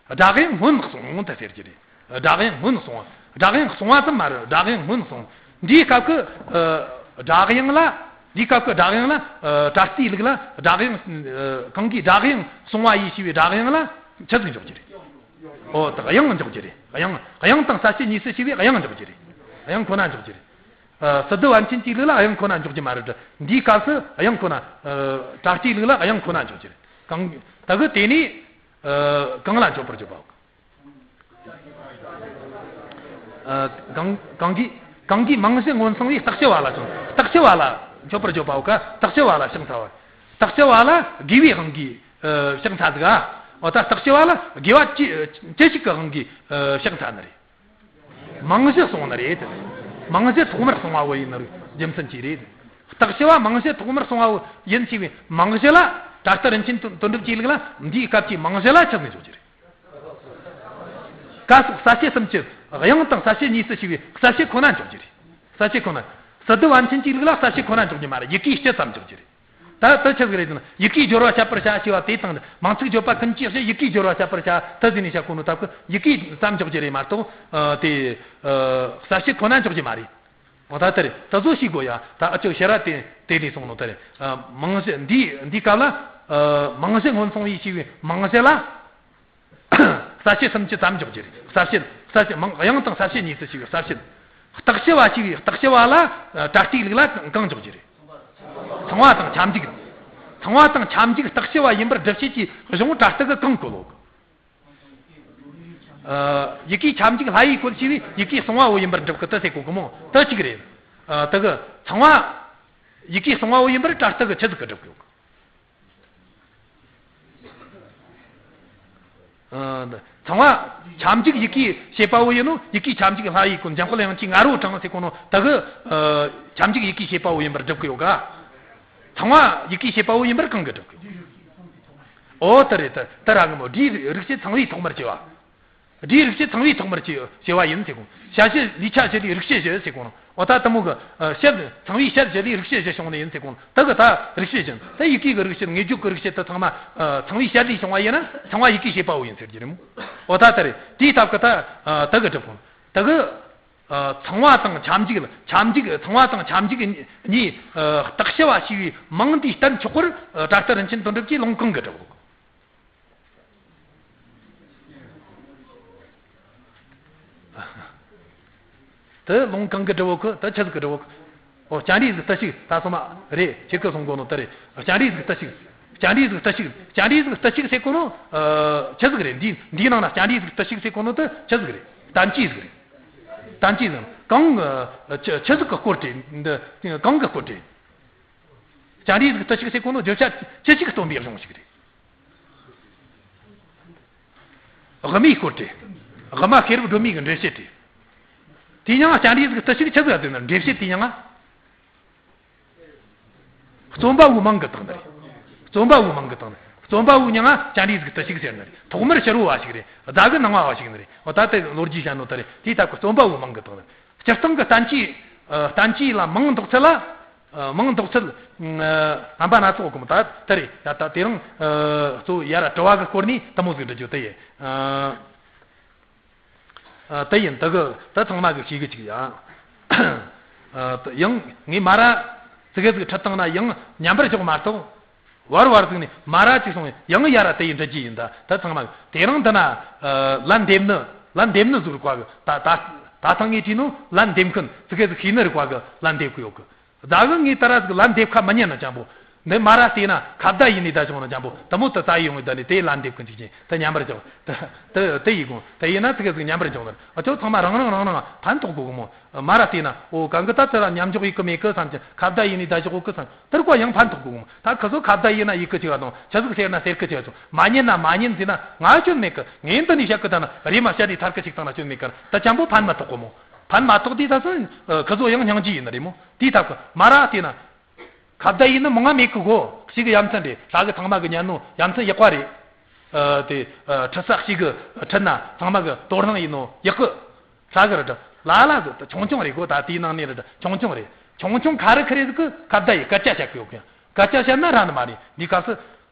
སྒྲ་དབྱངས་སྔོན་སོང་དེ་ཟེར་གྱི་རེད། སྒྲ་དབྱངས་སྔོན་སོང་བ། སྒྲ་དབྱངས་གསུང་བ་ཙམ་མ་རེད། སྒྲ་དབྱངས་སྔོན་སོང་། འདིའི་སྐབས་ཀྱི་ཨ་སྒྲ་དབྱངས་ལ། འདིའི་སྐབས་ཀྱི་སྒྲ་དབྱངས་ལ་ཨ་པྲ་རྟའི་ལུགས་ལ་སྒྲ་དབྱངས་ཨ་གང་གིས་སྒྲ་དབྱངས་གསུང་བ་ཡིས་ཞེས་པའི་སྒྲ་དབྱངས་ལ་ཆི་ཟིག་འཇོག་རྒྱུ་རེད། ཨོ་ད་དབྱངས་འཇོག་རྒྱུ་རེད། དབྱངས་དབྱངས་དང་གསལ་བྱེད་གཉིས་སུ་ཕྱེ་བའི་དབྱངས་འཇོག་རྒྱུ་རེད། དབྱངས་ཁོ་ན་འཇོག་རྒྱུ་རེད། ཨ་སི་ཏུ་པཎ་ཆེན་གྱི་ལུགས་ལ་དབྱངས་ཁོ་ན་འཇོག་རྒྱུ་མ་རེད། འདིའི་སྐབས་སུ་དབྱངས་ཁོ་ན་ཨ་པྲ་རྟའི་ལུགས་ལ་དབྱངས་ཁོ་ན་འཇོག་རྒྱུ་རེད། གང་ད་གི་དེ་ནས་ཨ་གང་ལ་འཇོག་པར་བརྗོད་པའོ། ཨ་གང་གང་གིས་གང་གིས་མིང་གཞི་སྔོན་སོང་བའི་རྟགས་ཕྱེ་བ་ལ་ཞིང་། རྟགས་ཕྱེ་བ་ལ་འཇོག་པར་བརྗོད་པའོ་ཀ། རྟགས་ཕྱེ་བ་ལ་ཕྱག་འཚལ་བ། རྟགས་ཕྱེ་བ་ལ་དགེ་བའི་དབང་གིས་ཨ་ཕྱག་འཚལ་ཟིག་ཨ། འོ་ད་རྟགས་ཕྱེ་བ་ལ་དགེ་བ་ཅི་ཅི་ཞིག་གི་དབང་གིས་ཨ་ཕྱག་འཚལ་ནི་རེད། མིང་གཞི་སོང་ནི་རེད། མིང་གཞི་ཐོག་མར་སོང་བ་བོ་ཡིན་ནི་རྒྱུ་མཚན་གྱིས་རེད། རྟགས་ཕྱེ་བ་མིང་གཞི་ཐོག་མར་སོང་བ་བོ་ཡིན་ཞེས་པའི་མིང་གཞི་ལ། ད་ལྟ་རིན་ཆེན་དོན་གྲུབ་ཀྱི་ལུགས་ལ་འདིའི་སྐབས་ཀྱི་མིང་གཞི་ལ་ཆི་ཟིག་འཇོག་རྒྱུ་རེད། ཀ་སོགས་གསལ་བྱེད་གསུམ་གྱི་དབྱངས་དང་གསལ་བྱེད་གཉིས་སུ་ཕྱེ་བའི་གསལ་བྱེད་ཁོ་ན་འཇོག་རྒྱུ་རེད། གསལ་བྱེད་ཁོ་ན། སི་ཏུ་པཎ་ཆེན་གྱི་ལུགས་ལ་གསལ་བྱེད་ཁོ་ན་འཇོག་རྒྱུ་མ་རེད། ཡི་གེའི་སྤྱི་ཙམ་འཇོག་རྒྱུ་རེད། ད་ལྟ་ཆི་ཟིག་རེད་ཟེར་ན། ཡི་གེའི་སྦྱོར་བ་བཤད་པར་བྱ་ཞེས་པ་དེ་དང་མིང་ཚིག་བརྗོད་པ་ཀུན་གྱི་གཞི་ཡི་གེའི་སྦྱོར་བ་བཤད་པར་བྱ་ད་ཟེར་ནས་བཤད་གོ་ནོ་སྟབས་ཀྱིས་ཡི་གེ་ཙམ་འཇོག་རྒྱུ་རེད་མ་གཏོགས། ཨ་དེ་ཨ་གསལ་བྱེད་ཁོ་ན་འཇོག་རྒྱུ་མ་རེད། འོ་ད་དེ་རེད། ད་གཟོད་ཤེས་དགོས་ཡ། ད་ཨ་ཅོ་ཕྱི་ར་དེ་དེ་ནས་སོང་ནོ་དེ་རེད། ཨ་མིང་གཞི་འདི་འདི་སྐབས་ལ་ཨ་མིང་གཞི་སྔོན་སོང་བའི་ཞེས་པའི་མིང་གཞི་ལ། གསལ་བྱེད་སུམ་ཅུ་ཙམ་འཇོག་རྒྱུ་རེད། གསལ་བྱེད་གསལ་བྱེད་མིང་དབྱངས་དང་གསལ་བྱེད་གཉིས་སུ་ཕྱེ་བའི་གསལ་བྱེད། རྟགས་ཕྱེ་བ་ཞེས་པའི་རྟགས་ཕྱེ་བ་ལ་ཨ་པྲ་རྟའི་ལུགས་ལ་གང་འཇོག་རྒྱུ་རེད། ཚང་བ་དང་ཁྱབ་འཇུག་ཚང་བ་དང་ཁྱབ་འཇུག་རྟགས་ཕྱེ་བ་ཡིན་པར་སྒྲུབ་བྱེད་ཀྱི་གཞུང་པྲ་རྟགས་ཀྱི་གང་བཀོད་ལོག་ཨ་ཡི་གེའི་ཁྱབ་འཇུག་ལྷ་ཡིས་བཀོད་ཞེས་པའི་ཡི་གེ་གསང་བ་བོ་ཡིན་པར་སྒྲུབ་ཀྱི་དེ་ཟེར་གོ་གི་མོ། དེ་གཅིག་རེད། ཨ་དེ་གི་ཚང་བ་ཡི་གེ་གསང་བ་བོ་ཡིན་པར་པྲ་རྟགས་ཀྱི་ཆི་ཟིག་གི་སྒྲུབ་ཀྱི་ཡོད་གི། ཨ་ཚང་བ་ཁྱབ་འཇུག་ཡི་གེའི་བྱེད་པ་བོ་ཡིན་ནོ། ཡི་གེའི་ཁྱབ་འཇུག་ལྷ་ཡིས་བཀོད། འཇམ་དཔལ་དབྱངས་ཀྱིས་ང་རོ་དྲངས་ཟེར་གོ་ནོ་དེ་གི་ཨ་ཁྱབ་འཇུག་ཡི་གེའི་བྱེད་པ་བོ་ཡིན་པར་སྒྲུབ་ཀྱི་ཡོད་ག། ཚང་བ་ཡི་གེའི་བྱེད་པ་བོ་ཡིན་པར་གང་གི་སྒྲུབ་ཀྱི་ཡོད། ཨོ་དེ་རེད། དེ་དེ་ར་གི་མོ། སྒྲའི་རིག་བྱེད་ཚང་བའི་ཐོག་མར་སྐྱེ་བ། སྒྲའི་རིག་བྱེད་ཚང་བའི་ཐོག་མར་སྐྱེ་སྐྱེ་བ་ཡིན་ཟེར་གོ། བྱ་བྱེད་ལས་ཆ་བྱེད་ལས་རིག་བྱེད་བྱེད་ཟེར་གོ་ནོ། ཨོ་ད་དེ་མོ་གི་ཨ་བྱེད་ཚང་བའི་བྱེད་བྱེད་ལས་རིག་བྱེད་བྱེད་བྱུང་ནི་ཡིན་ཟེར་གོ་ནོ། དེ་གི་ད་རིག་བྱེད་ཅན། ད་ཡི་གེ་གི་རིག་བྱེད། ངེས་བརྗོད་ཀྱི་རིག་བྱེད་དེ་ཚང་མ་ཨ་ཚང་བའི་བྱེད་ལས་བྱུང་བ་ཡིན་ན་ཚང་བ་ཡི་གེའི་བྱེད་པ་བོ་ཡིན་ཟེར་རྒྱུ་རེད་མོ། ཨོ་ད་དེ་རེད། དེའི་སྟབས་ཀྱིས་ད་ཨ་དེ་གི་སྒྲུབ་གོ། དེ་གི་ཨ་ཚང་བ་དང་ཁྱབ་འཇུག་ལ། ཁྱབ་འཇུག་ཚང་བ་དང་ཁྱབ་འཇུག་གཉིས་ཨ་རྟགས་ཕྱེ་བ་ཞེས་པའི་མིང་འདིས་བསྟན་ཆོག་པར་ཨ་པྲ་རྟགས་རིན་ཆེན་དོན་གྲུབ་ཀྱིས་ལུང་གང་གི་སྒྲུབ་གོ། དེ་ལུང་གང་གི་སྒྲུབ་བོ་གི། དེ་ཆི་ཟིག་གི་སྒྲུབ་བོ་གི། ཨོ་སྤྱན་རས་གཟིགས་བརྟུལ་ཞུགས། ད་སོ་མ་རེད། ཁྱེད་ཀྱི་གསུང་གོ་ནོ་དེ་རེད། སྤྱན་རས་གཟིགས་བརྟུལ་ཞུགས། སྤྱན་རས་གཟིགས་བརྟུལ་ཞུགས། སྤྱན་རས་གཟིགས་བརྟུལ་ཞུགས་ཟེར་གོ་ནོ་ཨ་ཆི་ཟིག་རེད། འདི་འདིའི་ནང་ན་སྤྱན་རས་གཟིགས་བརྟུལ་ཞུགས་ཟེར་གོ་ནོ་དེ་ཆི་ཟིག་རེད། བསྟན་བཅོས་ཟིག་རེད། བསྟན་བཅོས་ཟིག་གང་ཨ་ཆི་ཆི་ཟིག་གི་སྐོར་དེ། འདི་གང་གི་སྐོར་དེ། སྤྱན་རས་གཟིགས་བརྟུལ་ཞུགས་ཟེར་གོ་ནོ་བརྗོད་བྱ་ཅི་ཞིག་སྟོན་པའི་གཞུང་ཞིག་རེད། དབུ་མའི་སྐོར་དེ། དབུ་མ་ཤེས་རབ་སྒྲོན་མེ་གི་འགྲེལ་བཤད་དེ། དེའི་ནང་སྤྱན་རས་གཟིགས་བརྟུལ་ཞུགས་ཆི་ཟིག་ལ་བསྟན་ན། འགྲེལ་བཤད་དེའི་ནང་རྩོམ་པ་པོའི་མིང་གི་སྟེང་ནས་རེད། རྩོམ་པ་པོའི་མིང་གི་སྟེང་ནས། རྩོམ་པ་པོའི་མིང་ང་སྤྱན་རས་གཟིགས་བརྟུལ་ཞུགས་ཟེར་ནི་རེད། ཐོག་མར་ཕྱི་རོལ་བ་ཞིག་རེད། བརྡ་གི་སྣང་བ་བ་ཞིག་ནི་རེད། འོ་ད་ལྟ་ལོ་རྒྱུས་བཤད་ནོ་དེ་རེད། དེའི་སྟབས་ཀྱིས་རྩོམ་པ་པོའི་མིང་གི་སྟེང་ནས། སྤྱིར་བཏང་གི་བསྟན་བཅོས། ཨ་བསྟན་བཅོས་ལ་མིང་འདོགས་ཚུལ་ལ། ཨ་མིང་འདོགས་ཚུལ། ཨ་རྣམ་པ་སྣ་ཚོགས་གོ་མོ། ད་དེ་རེད་ཡ། ད་དེ་རིང་ཨ་གཙོ་བོ་ཡ་ར་དྲི་བ་གི་སྐོར་ནས་དེ་མོ་ཟིག་འདྲི་རྒྱུ་དེ་ཡིན། ཨ་ཨ་དེ་ཡིན། དེ་གི་ད་ཚང་མ་གི་ཤེས་གི་ཅིག་ཡ། ཨ་ཡང་ངས་མ་ར་ཙི་གེ་ཟིག་ཁྲིད་བཏང་ན་ཡང་ཉམས་པར་འཇོག་མ་གཏོགས། བར་བར་ཟིག་ནས་མ་ར་ཅིག་སོང་ཡང་ཡ་ར་དེ་ཡིན་འདྲི་རྒྱུ་ཡིན། ད་ད་ཚང་མ་དེ་རིང་འདི་ན་ཨ་ལན་འདེབས་ནི། ལན་འདེབས་ནི་ཟིག་རིག་པ་གི། ད་ད་ད་ཐང་ངས་བྲིས་ནོ་ལན་འདེབས་མཁན། ཙི་གེ་ཟིག་ཤེས་ནི་རིག་པ་གི་ལན་འདེབས་གི་ཡོད་གི། ད་གི་ངས་ད་ར་ཟིག་ལན་འདེབས་ཁ་མི་ཉན་ན་ཅང་པོ། འདི་མ་ར་བལྟས་ན་ཁ་བརྡ་ཡིན་ནི་ད་བྱུང་ན་ཅང་པོ། དེ་མོ་ད་ད་ཡི་ཡོང་གི། ད་ནི་དེ་ལན་འདེབས་མཁན་ཅིག་ཅིག་ད་ཉམས་པར་འཇོག། ད་ད་དེ་ཡི་གོང་ད་ཡིན་ན་ཙི་གེ་ཟིག་ཉམས་པར་འཇོག་ནི། ཨ་ཅོ་ཚང་མ་རང་རང་རང་རང་ཕན་ཐོགས་གོ་གི་མོ། མ་ར་བལྟས་ན་ཨོ་གང་གི་ད་དེ་ལ་མཉམ་འཇོག་ཡི་གི་མེད་གི་བསམ་གྱི། ཁ་བརྡ་ཡིན་ནི་ད་ཞོག་གི་བསམ། དེར་ཀོ་ཡང་ཕན་ཐོགས་གི་མོ། ད་ཁི་ཚོ་ཁ་བརྡ་ཡིན་ན་ཡི་གི་ཅིག་བ་དང་ཆི་ཟིག་ཟེར་ན་ཟེར་གི་ཅིག་བ་ཚོ་མ་ཉན་ན་མ་ཉན་ཟེར་ན་ང་སྐྱོན་མེད་གི། ངས་འདི་ནས་བཤད་གི་ད་ན་རེམ་མ་བཤད་ནས་ཐར་གི་ཅིག་བཏང་ན་སྐྱོན་མེད་གི། ད་ཅང་པོ་ཕན་མ་ཐོགས་གི་མོ། ཕན་མ་ཐོགས་དུས་ད་སོ་ཁི་ཚོ་ཡང་སྙིང་རྗེ་ཡིན་ནི་རེད་མོ། དེའི་སྟབས་ཀྱིས་མ་ར་བལྟས་ན། ཁ་བརྡ་ཡིན་ནི་མང་ང་མེད་གི་གོ། ཞིག་གི་ཡ་མཚན་རེད། ཧྲ་གི་ཚང་མ་གི་ཉན་ནོ་ཡ་མཚན་ཡག་པ་རེད། ཨ་དེ་ཨ་ཁྲིད་ས་ཞིག་གི་ཁྲིད་ན་ཚང་མ་གི་དོ་སྣང་ཡིན་ནོ་ཡག་གི། ཧྲ་གི་རེད། ལ་ལ་གི་ད་ཆུང་ཆུང་རེད་གོ། ད་དེའི་ནང་ནས་རེད། ཆུང་ཆུང་རེད། ཆུང་ཆུང་ག་རེ་ག་རེ་ཟིག་གི་ཁ་བརྡ་ཡི་སྐད་ཆ་བཤད་གི་ཡོད་གི། སྐད་ཆ་བཤད་ན་ར་ནི་མ་རེད། འདི་སྐབས་སུ་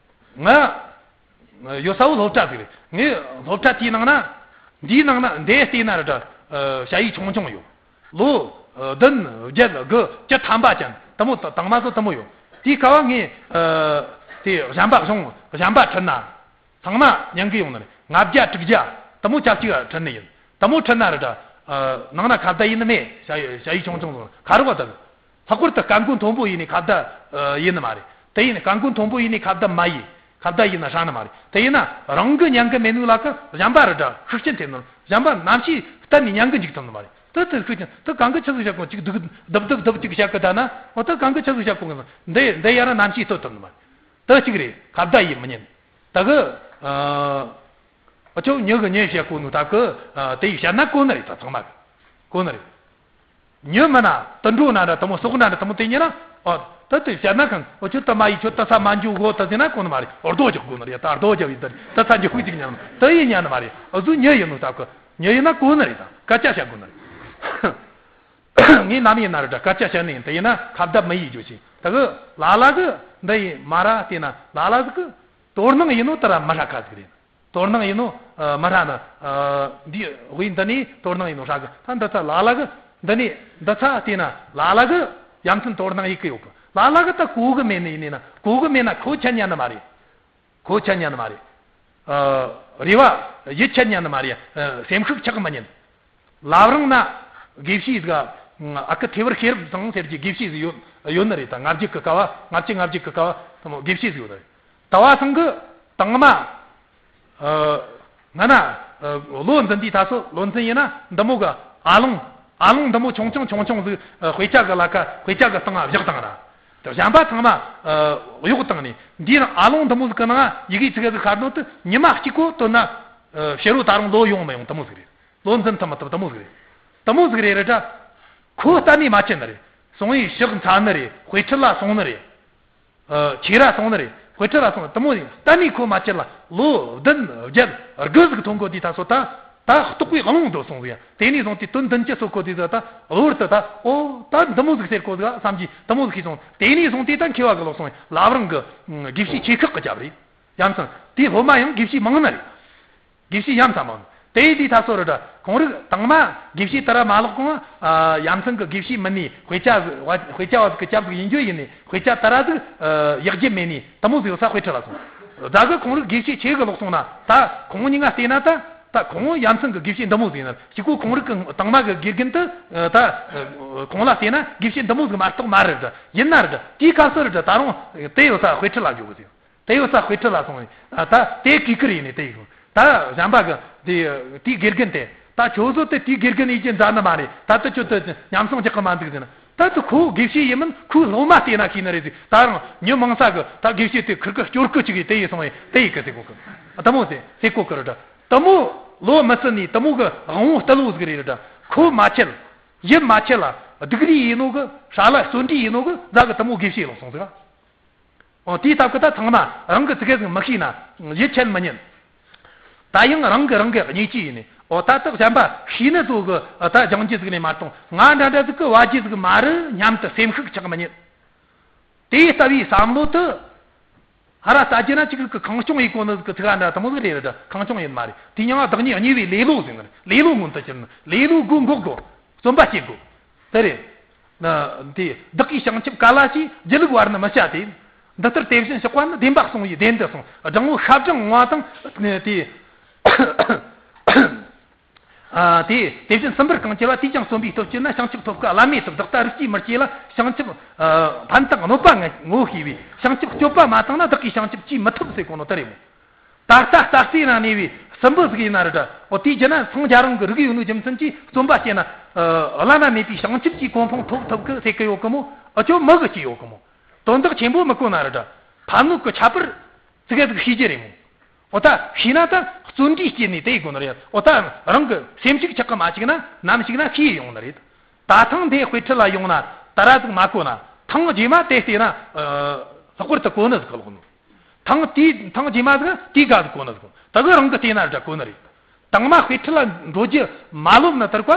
ང་ཡོད་ས་བོ་སློབ་གྲྭ་ཟིག་རེད། ངས་སློབ་གྲྭ་དེའི་ནང་ན། འདིའི་ནང་ན་འདི་བལྟས་ན་ར་འདྲ། ཨ། ཞ་ཡི་ཆུང་ཆུང་ཡོད། ལོ་ཨ་བདུན་བརྒྱད་དགུ་བཅུ་ཐམ་པ་ཅན་དེ་མོ་དང་དང་མ་སོ་དེ་མོ་ཡོད། དེའི་ཁ་བ་ངས་ཨ་དེ་གཞན་པ་གཞུང་གཞན་པ་ཁྲིད་ན། ཚང་མ་ཉན་གི་ཡོང་ནི་རེད། ལྔ་བརྒྱ་དྲུག་བརྒྱ་དེ་མོ་ཆ་གཅིག་ཁྲིད་ནི་ཡིན། དེ་མོ་ཁྲིད་ན་རེད་ད། ཨ་ནང་ན་ཁ་བརྡ་ཡིན་ནི་མེད། ཞ་ཡི་ཞ་ཡི་ཆུང་ཆུང་ཟེར་ཁ་རོག་པ་དེ། ལྷག་པར་དུ་སྐད་མགོ་མཐོན་པོ་ཡིན་ནི་ཁ་བརྡ་ཨ་ཡིན་ནི་མ་རེད། དེ་ཡིན་ནི་སྐད་མགོ་མཐོན་པོ་ཡིན་ནི་ཁ་བརྡ་མ་ཡིན། ཁ་བརྡ་ཡིན་ན་ཧྲ་ནི་མ་རེད། དེ་ཡིན་ན་རང་གི་ཉན་གི་མེད་ནོ་ལ་ཀ་གཞན་པ་རེད་ད་ཤུགས་རྐྱེན་ཐེབས་ནོ། གཞན་པ་ནམ་ཞིག་གཏན་ནས་ཉན་གི་འཇུག་ཐུབ་ནི་མ་རེད། དེ་དེ་ཤུགས་རྐྱེན་དེ་གང་གི་ཆི་ཟིག་བཤད་གོ་ཅིག་སྡུག་སྡུག་སྡུག་སྡུག་ཅིག་བཤད་གི་ད་ན། འོ་དེ་གང་གི་ཆི་ཟིག་བཤད་གོ་གི་ན་འདི་འདི་ཡ་ར་ནམ་ཞིག་ཐོབ་ཐུབ་ནི་མ་རེད། དེ་གཅིག་རེད། ཁ་བརྡ་ཡིན་མི་ཉན། ད་གི་ཨ་ཨ་ཆོ་ཉི་གི་ཉན་བཤད་གོ་ནོ་ད་གི་ཨ་དེ་ཡི་བཤད་ན་གོ་ནི་རེད། ད་ཚང་མ་གི་གོ་ནི་རེད། ཉི་མ་ན་དུད་འགྲོ་ན་འདྲ་དེ་མོ་སོག་ན་འདྲ་དེ་མོ་དེ་ཉིན་ན། ཨོ་ད་དེ་བཤད་ན་གང་། ཨོ་ཁྱོད་ད་མ་ཡི་ཁྱོད་ད་ས་མ་འཇུ་གོ་ད་ཟེར་ན་གོ་ནི་མ་རེད། ཨོ་རྡོ་རྒྱག་དགོ་ནི་རེད། ད་རྡོ་རྒྱག་ཡིན་ད་ད་ས་འཇུ་ཧུ་ཅིག་ཉན་ནི་ད་ཡིན་ཉན་ནི་མ་རེད། ཨ་ཟུ་ཉི་ཡིན་ནོ་ད་གི་ཉི་ཡིན་ན་གོ་ནི་རེད། ད་སྐད་ཆ་བཤད་དགོ་ནི་རེད། ངས་ནམ་ཡིན་ན་རེད་ད་སྐད་ཆ་བཤད་ནི་ཡིན། དེ་ཡིན་ན་ཁ་བརྡ་མི་ཡིས་རྒྱུ་ཞིག་ད་གི་ལ་ལ་གི་འདི་ཡིན་མ་ར་དེ་ན་ལ་ལ་གི་དོ་སྣང་ཡིན་ནོ་ད་ར་མི་ཧྲ་ཁ་ཟིག་རེད། དོ་སྣང་ཡིན་ནོ་ཨ་མི་ཧྲ་ནི། ཨ་འདི་དབུས་འདི་ནས་དོ་སྣང་ཡིན་ནོ་ཧྲ་གི། ད་འདི་ཚ་ལ་ལ་གི་འདི་ནས་འདི་ཚ་བལྟས་ན་ལ་ལ་གི་ཡ་མཚན་དོ་སྣང་ཡེ་གི་ཡོད་གི། ལ་ལ་གི་ད་གོ་གི་མེད་ནི་ཡིན་ནི་ན་གོ་གི་མེད་ན་ཁོ་ཆད་ཉན་ནི་མ་རེད། ཁོ་ཆད་ཉན་ནི་མ་རེད། ཨ་རེ་བ་ཡིད་ཆད་ཉན་ནི་མ་རེད། ཨ་སེམས་ཤུགས་ཆག་མི་ཉན། བླ་བྲང་ན་དགེ་བཤེས་ཟིག་ཨ་ཁུ་ཐེ་བར་ཤེས་རབ་ཚང་ཟེར་གྱི་དགེ་བཤེས་ཟིག་ཡོད་ཡོད་ནི་རེད། ད་ལྔ་བརྒྱ་གི་ཀ་བ་ལྔ་བཅུ་ང་བརྒྱད་གི་ཀ་བ་དེ་མོ་དགེ་བཤེས་ཟིག་ཡོད་ནི་རེད། ད་བ་སང་གི་དང་མ། ཨ་ང་ན་ཨ་ལོ་འཛིན་དུས་ད་སོ་ལོ་འཛིན་ཡིན་ན་འདི་མོ་གི་ཨ་ལོང་ཨ་ལོང་འདི་མོ་ཆུང་ཆུང་ཆུང་ཆུང་ཟིག་ཨ་དཔེ་ཆ་གི་ལ་ཁ་དཔེ་ཆ་གི་སྟེང་ང་བཞག་བཏང་ར། དེ་གཞན་པ་ཚང་མ་ཨ་གཡོག་བཏང་ནས་འདིའི་ནང་ཨ་ལོང་འདི་མོ་ཟིག་གི་ནང་ཡི་གེ་ཚིག་ཟིག་ཤར་ནོ་དེ་ཉི་མ་གཅིག་གོ་དོན་ན་ཨ་ཕྱི་རོ་ད་རུང་ལོ་ཡོང་མི་ཡོང་དེ་མོ་ཟིག་རེད། ལོ་འཛིན་ཐུབ་མི་ཐུབ་དེ་མོ་ཟིག་རེད། དེ་མོ་ཟིག་རེད་རེད་ད། ཁོ་གཏན་ནས་མ་ཆད་ནི་རེད། སོང་ཡིན་ཕྱག་འཚལ་ནི་རེད། དཔེ་ཁྲིད་ལ་སོང་ནི་རེད། ཨ་ཁྱེད་ར་སོང་ནི་རེད། དཔེ་ཁྲིད་ལ་སོང་དེ་མོ་ཡིན། གཏན་ནས་ཁོ་མ་ཁྱེར་ལ་ལོ་བདུན་བརྒྱད་དགུ་ཟིག་ཐོན་གོ་དུས་ད་སོ་ད་ད་རྟོགས་པའི་གླང་དུ་སོང་ཟིག་ཡ། དེ་ནས་བཟུང་སྟེ་དོན་བདུན་ཅུ་སོ་གོ་དུས་ཟིག་ད་གློ་བུར་དུ་ད་ཨོ་ད་འདི་མོ་ཟིག་ཟེར་གོ་ཟིག་བསམ་གྱིས་དེ་མོ་ཟིག་ཤེས་སོང་། དེ་ནས་བཟུང་སྟེ་ད་མཁས་པ་གི་ལོག་སོང་ཡ། བླ་བྲང་གི་དགེ་བཤེས་ཆེ་ཁག་གི་རྒྱབ་རེད། ཡ་མཚན་དེ་སློབ་མ་ཡང་དགེ་བཤེས་མང་ནི་རེད། དགེ་བཤེས་ཡ་མཚན་མང་། དེ་ཡི་དུས་ད་སོ་རེད་ད་ཁོང་རིགས་དང་མ་དགེ་བཤེས་དར་མ་ལོག་གོང་ཨ་ཡ་མཚན་གི་དགེ་བཤེས་མིན་ནི་དཔེ་ཆ་དཔེ་ཆ་བ་ཟིག་གི་སྐྱབས་ཟིག་ཡིན་རྒྱུ་ཡིན་ནི་དཔེ་ཆ་དར་ཟིག་ཡག་རྒྱུ་མེད་ནི་དེ་མོ་ཟིག་ཡོད་ས་དཔེ་ཁྲིད་ལ་སོང་། ད་གི་ཁོང་རིགས་དགེ་བཤེས་ཆེ་གི་ལོག་སོང་ན་ད་ཁོང་གཉིས་ང་བལྟས་ན་ད་ད་ཁོང་ཡ་མཚན་གི་དགེ་བཤེས་འདི་མོ་ཟིག་ཡིན་ན་གཅིག་གོ་ཁོང་རིགས་གི་དང་མ་གི་དགེ་རྒན་དུ་ད་ཁོང་ལ་བལྟས་ན་དགེ་བཤེས་འདི་མོ་ཟིག་མ་གཏོགས་མ་རེད་ད། ཡིན་ན་རེད་ད་དེའི་སྐབས་སུ་རེད་ད་ད་རུང་དེ་ཡོད་ས་དཔེ་ཁྲིད་ལ་འཇུག་གི་ཟིག་དེ་ཡོད་ས་དཔེ་ཁྲིད་ལ་སོང་ནས་ད་དེ་གུས་བཀུར་ཡིན་ནས་དེ་ཡིན། ད་གཞན་པ་གི་དེ་དེའི་དགེ་རྒན་དེ་ད་ཁྱོད་ཚོ་དེ་དེའི་དགེ་རྒན་ཡིན་གྱི་མཛའ་ནི་མ་རེད། ད་ལྟ་ཁྱོད་དེ་ཉམས་སྲུང་རྒྱག་གི་མ་འདུག་ཟེར་ན་ད་དེ་ཁོ་དགེ་བཤེས་ཡིན་མིན་ཁོའི་སློབ་མ་བལྟས་ན་ཤེས་ནི་རེད་ཟེར། ད་རུང་མྱི་མང་ས་གི་ད་དགེ་བཤེས་དེ་ཁུར་གི་སྐྱོར་གི་ཅིག་ཡིན་དེ་ཡིན་སོང་ཡིན་དེ་ཡིན་གི་ཟེར་གོ་གི། དེ་མོ་ཟེར་ཟེར་གོ་གི་རེད་ད། དེ་མོ་ལོ་མི་སྲིད་ནས་དེ་མོ་གི་དབང་བོ་རྟུལ་བོ་ཟིག་རེད་རེད་ད། ཁོ་མ་ཆད་ཡིད་མ་ཆད་ལ་སྡུག་རུས་ཡིན་ནོ་གི་ཧྲ་ལ་བརྩོན་འགྲུས་ཡིན་ནོ་གི་ཛ་གི་དེ་མོ་དགེ་བཤེས་ལོག་སོང་ཟིག་ཨོ་དེའི་སྟབས་ཀྱིས་ད་ཚང་མ་རང་གི་ཙི་གེ་ཟིག་མི་ཤེས་ན་ཡིད་ཆད་མི་ཉན། ད་ཡང་རང་གི་རང་གི་བརྙས་བཅོས་ཡིན་ནས་ཨོ་ད་ད་གཞན་པ་ཤེས་ནི་ཚོ་གི་ད་སྦྱང་རྒྱུ་ཟིག་ནས་མ་གཏོགས་ང་འདྲ་འདྲ་ཟིག་གི་བ་རྒྱུ་ཟིག་མ་རེད་སྙམ་དུ་སེམས་ཤུགས་ཆག་མི་ཉན། དེའི་ལྟ་བུའི་བསམ་བློ་དུ་ཧ་ར་ལྟ་རྒྱུ་ན་ཅིག་གི་གང་བྱུང་ཡིན་གོ་ནི་ཟིག་གི་ཚིག་འདྲ་དེ་མོ་ཟིག་རེད་རེད་གང་བྱུང་ཡིན་མ་རེད། དེ་མྱང་བདག་ཉིད་གཉེར་བའི་ལེ་ལོ་ཟེར་ནི་རེད། ལེ་ལོ་སྔོན་དུ་གྱུར་ནི་ལེ་ལོ་སྒོ་འགོག་དགོ། བརྩོན་པ་བྱེད་དགོ། དེ་རེད། ན་དེ་བདག་གིས་བྱང་ཆུབ་ག་ལ་ཞེས་སྒྱིད་ལུག་བར་ནི་མི་བྱ་སྟེ། འདི་ལྟར་དེ་བཞིན་གཤེགས་པ་ནི་བདེན་པ་གསུང་བའི་བདེན་དུ་གསུངས། སྦྲང་བུ་ཤ་སྦྲང་བ་དང་དེ། ཨ་དེ་དེ་བཞིན་སྲིན་བུར་གང་སྐྱེ་བ་དེས་ཀྱང་གསོན་པའི་སྟོབས་བསྐྱེད་ན་བྱང་ཆུབ་ཐོབ་དཀའ་བླ་མེད་དུ། བདག་ལྟ་རིགས་ཀྱིས་མི་སྐྱེ་ལ་བྱང་ཆུབ་ཨ་ཕན་དང་གནོད་པ་ངོ་ཤེས་པས་བྱང་ཆུབ་སྤྱོད་པ་མ་བཏང་ན་བདག་གིས་བྱང་ཆུབ་ཅིས་མི་ཐུབ་ཟེར་གོ་ནོ་དེ་རེད་མོ། ད་ལྟ་རྟ་རྩེ་ན་གནས་པའི་སྲིན་བུ་ཟིག་ཡིན་ན་རེད་ད། འོ་དེའི་རྒྱུད་ན་འཚང་རྒྱ་རང་གི་རིགས་ཡོད་ནོ་རྒྱུ་མཚན་གྱིས་བརྩོན་པ་བསྐྱེད་ན་ཨ་བླ་ན་མེད་པའི་བྱང་ཆུབ་ཀྱི་གོ་འཕང་ཐོབ་ཐུབ་གི་ཟེར་གི་ཡོད་གི་མོ། ཨ་ཅོ་མི་གི་ཅི་ཡོད་གི་མོ། དོན་དག་ཆེན་པོ་མི་གོ་ན་རེད་ད། ཕན་གནོད་ཀྱི་ཁྱད་པར་ཙི་གེ་ཟིག་ཤེས་རྒྱུ་རེད་མོ། འོ་ད་ཤེས་ན་ད་བརྩོན་འགྲུས་སྐྱེས་ནས་དེ་ཡི་དགོས་ནི་རེད། འོ་ད་རང་གི་སེམས་ཤུགས་ཆག་གི་མ་བཅུག་ན་ནམ་ཞིག་ན་ཤེས་ཡོང་ནི་རེད། ད་ཐེངས་འདི་དཔེ་ཁྲིད་ལ་ཡོང་ན་ད་ར་ཟིག་མ་གོ་ན་ཐེངས་རྗེས་མ་དེ་བལྟས་ན་ལྷག་པར་དུ་གོ་ནི་ཟིག་གི་ལོག་ནོ། ཐེངས་དེའི་ཐེངས་རྗེས་མ་ཟིག་དེའི་ག་ཟིག་གོ་ནི་ཟིག་གོ་ད་གི་རང་གི་བལྟས་ན་ར་གོ་ནི་རེད། དང་མ་དཔེ་ཁྲིད་ལ་འགྲོ་རྒྱུ་མ་ལོབས་ན་དར་བ་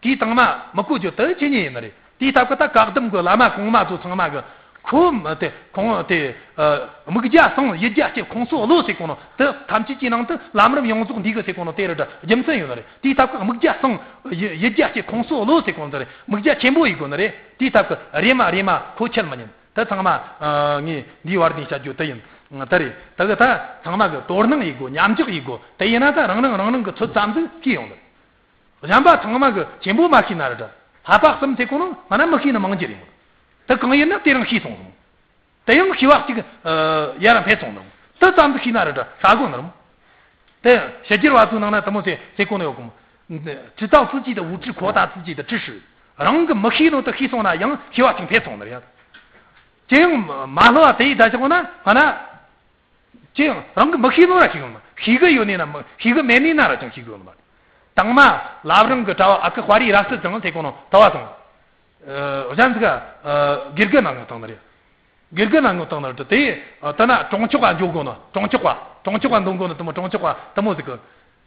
དེའི་དང་མ་མི་གོ་རྒྱུ་དེ་ཆི་ཉིད་ཡིན་ནི་རེད། དེའི་སྟབས་ཀྱིས་ད་བཀའ་གདམས་གི་བླ་མ་གོང་མ་ཚོ་ཚང་མ་གི་ ཁོ་མ་དེ་ཁོང་དེ་དམིགས་བརྒྱ་གསང་ཡུལ་བརྒྱ་སྐྱེ་ཁོང་སོ་བློ་ཟེར་གོ་ནོ་དེ་ཐམས་ཅད་ཀྱི་ནང་དུ་ལམ་རིམ་ཡོངས་རྫོགས་འདུས་གི་ཟེར་གོ་ནོ་དེ་རེད་དྲ་རྒྱུ་མཚན་ཡོད་ནི་རེད། དེའི་སྟབས་ཀྱིས་དམིགས་བརྒྱ་གསང་ཡུལ་བརྒྱ་སྐྱེ་ཁོང་སོ་བློ་ཟེར་གོ་ནོ་དེ་རེད། དམིགས་བརྒྱ་ཆེན་པོ་ཡིན་དགོས་ནི་རེད། དེའི་སྟབས་ཀྱིས་རེ་མ་རེ་མ་ཁོ་ཁྱད་མི་ཉན། ད་ཚང་མ་ངས་འདིའི་བར་ནས་བཤད་རྒྱུ་དེ་ཡིན། དེ་རེད། ད་གི་ད་ཚང་མ་གི་དོ་སྣང་ཡིན་དགོས། མཉམ་འཇོག་ཡིན་དགོས། དེ་ཡིན་ན་ད་རང་རང་རང་རང་གི་ཚོད་ཙམ་དུ་ཤེས་ཡོང་ནི་རེད། གཞན་པ་ཚང་མ་གི་ཆེན་པོ་མ་ཤེས་ན་རེ་དྲ། ལྷག་པ་གསུམ་ཚེ་གོ་ནོ་ང་ན་མི་ཤེས་ནི་མང་རྒྱུ་རེད་མོ། དེ་གང་ཡིན་ན་དེ་རང་ཤེས་སོང་ཟིན། དེ་ཡང་ཤེས་པ་གཅིག་ཡར་འཕེལ་སོང་ནི་རེད་མོ། དེ་ཙམ་དུ་ཤེས་ན་རེ་དྲ་ཧྲ་གོ་ནི་རེད་མོ། དེ་ཕྱི་རྒྱལ་བ་ཚོའི་ནང་ན་དེ་མོ་ཚེ་ཚེ་གོ་ནི་ཡོད་གི་མོ། 知道自己的无知，扩大自己的知识。རང་གི་མི་ཤེས་ནོ་དེ་ཤེས་སོང་ན་ཡང་ཤེས་པ་གཅིག་འཕེལ་སོང་ནི་རེད། ཅི་ཡང་མ་ལྷོ་བ་དེ་ཡི་ད་ཆ་གོ་ན་ང་ན། ཅི་ཡང་རང་གི་མི་ཤེས་ནོ་ར་ཤེས་ཡོང་ན། ཤེས་གི་ཡོད་ནི་ན་མི་ཤེས་གི་མེད་ནི་ན་ར་ཅང་ཤེས་གི་ཡོད་ནི་མ་རེད། དང་མ་ལབ་རང་གི་གྲྭ་བ་ཨ་ཁུ་དཔའ་རིས་རབ་གསལ་ཚང་ཚེ་གོ་ནོ་དོ་བ་སོང་། གཞན་ཟིག་ག་དགེ་རྒན་ནང་ངོ་བཏང་ནི་རེད། དགེ་རྒན་ནང་ངོ་བཏང་ནི་རེད། དེ་ད་ན་གྲོང་ཆོག་ག་འཇོག་གོ་ནོ། གྲོང་ཆོག་ག་གྲོང་ཆོག་ག་འདོན་གོ་ནོ་དེ་མོ་གྲོང་ཆོག་ག་དེ་མོ་ཟིག་གི།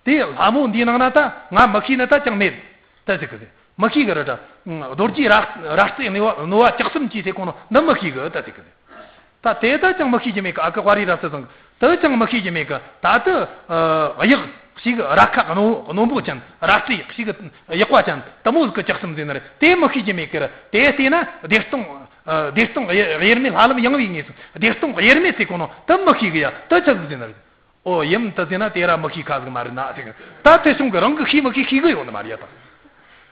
དེ་ལྷ་མོ་འདིའི་ནང་ན་ད་ང་མི་ཤེས་ནི་ད་ཅང་མེད། ད་ཟེར་གི་ཟེར། མི་ཤེས་གི་རེད་དྲ། རྡོ་རྗེ་ར་ར་རྩེ་ནུ་བ་ནུ་བ་ལྕགས་གསུམ་གྱིས་ཟེར་གོ་ནོ་འདི་མི་ཤེས་གི་ད་ཟེར་གི་ཟེར། ད་དེ་ད་ཅང་མི་ཤེས་ཀྱི་མེད་གི། ཨ་ཁུ་དཔའ་རིས་རབ་གསལ་ཚང་གི་ད་ཅང་མི་ཤེས་ཀྱི་མེད་གི། ད་དུ་གཡག་ཞིག་ར་ཁ་རྣོན་པོ་ཅན། ར་རྩེ་ཞིག་གཡག་པ་ཅན་དེ་མོ་ཟིག་གི་ལྕགས་གསུམ་ཟེར་ནི་རེད། དེ་མི་ཤེས་ཀྱི་མེད་གི་རེད། དེ་བལྟས་ན་བདེ་སྟོང་བདེ་སྟོང་དབྱེར་མེད་ལྷ་ལམ་ཡངས་པའི་ངོས་སུ་བདེ་སྟོང་དབྱེར་མེད་ཟེར་གོ་ནོ་དེ་མི་ཤེས་གི་ཡ། དེ་ཆི་ཟིག་ཟེར་ནི་རེད། ཨོ་ཡིན་ད་ཟེར་ན་དེ་ར་མི་ཤེས་ཁ་ཟིག་མ་རེད་ན་ཟེར་གི། ད་དེ་བྱུང་གི་རང་གི་ཤེས་མི་ཤེས་ཤེས་གི་ཡོད་ནི་མ་རེད་ཡ། ད་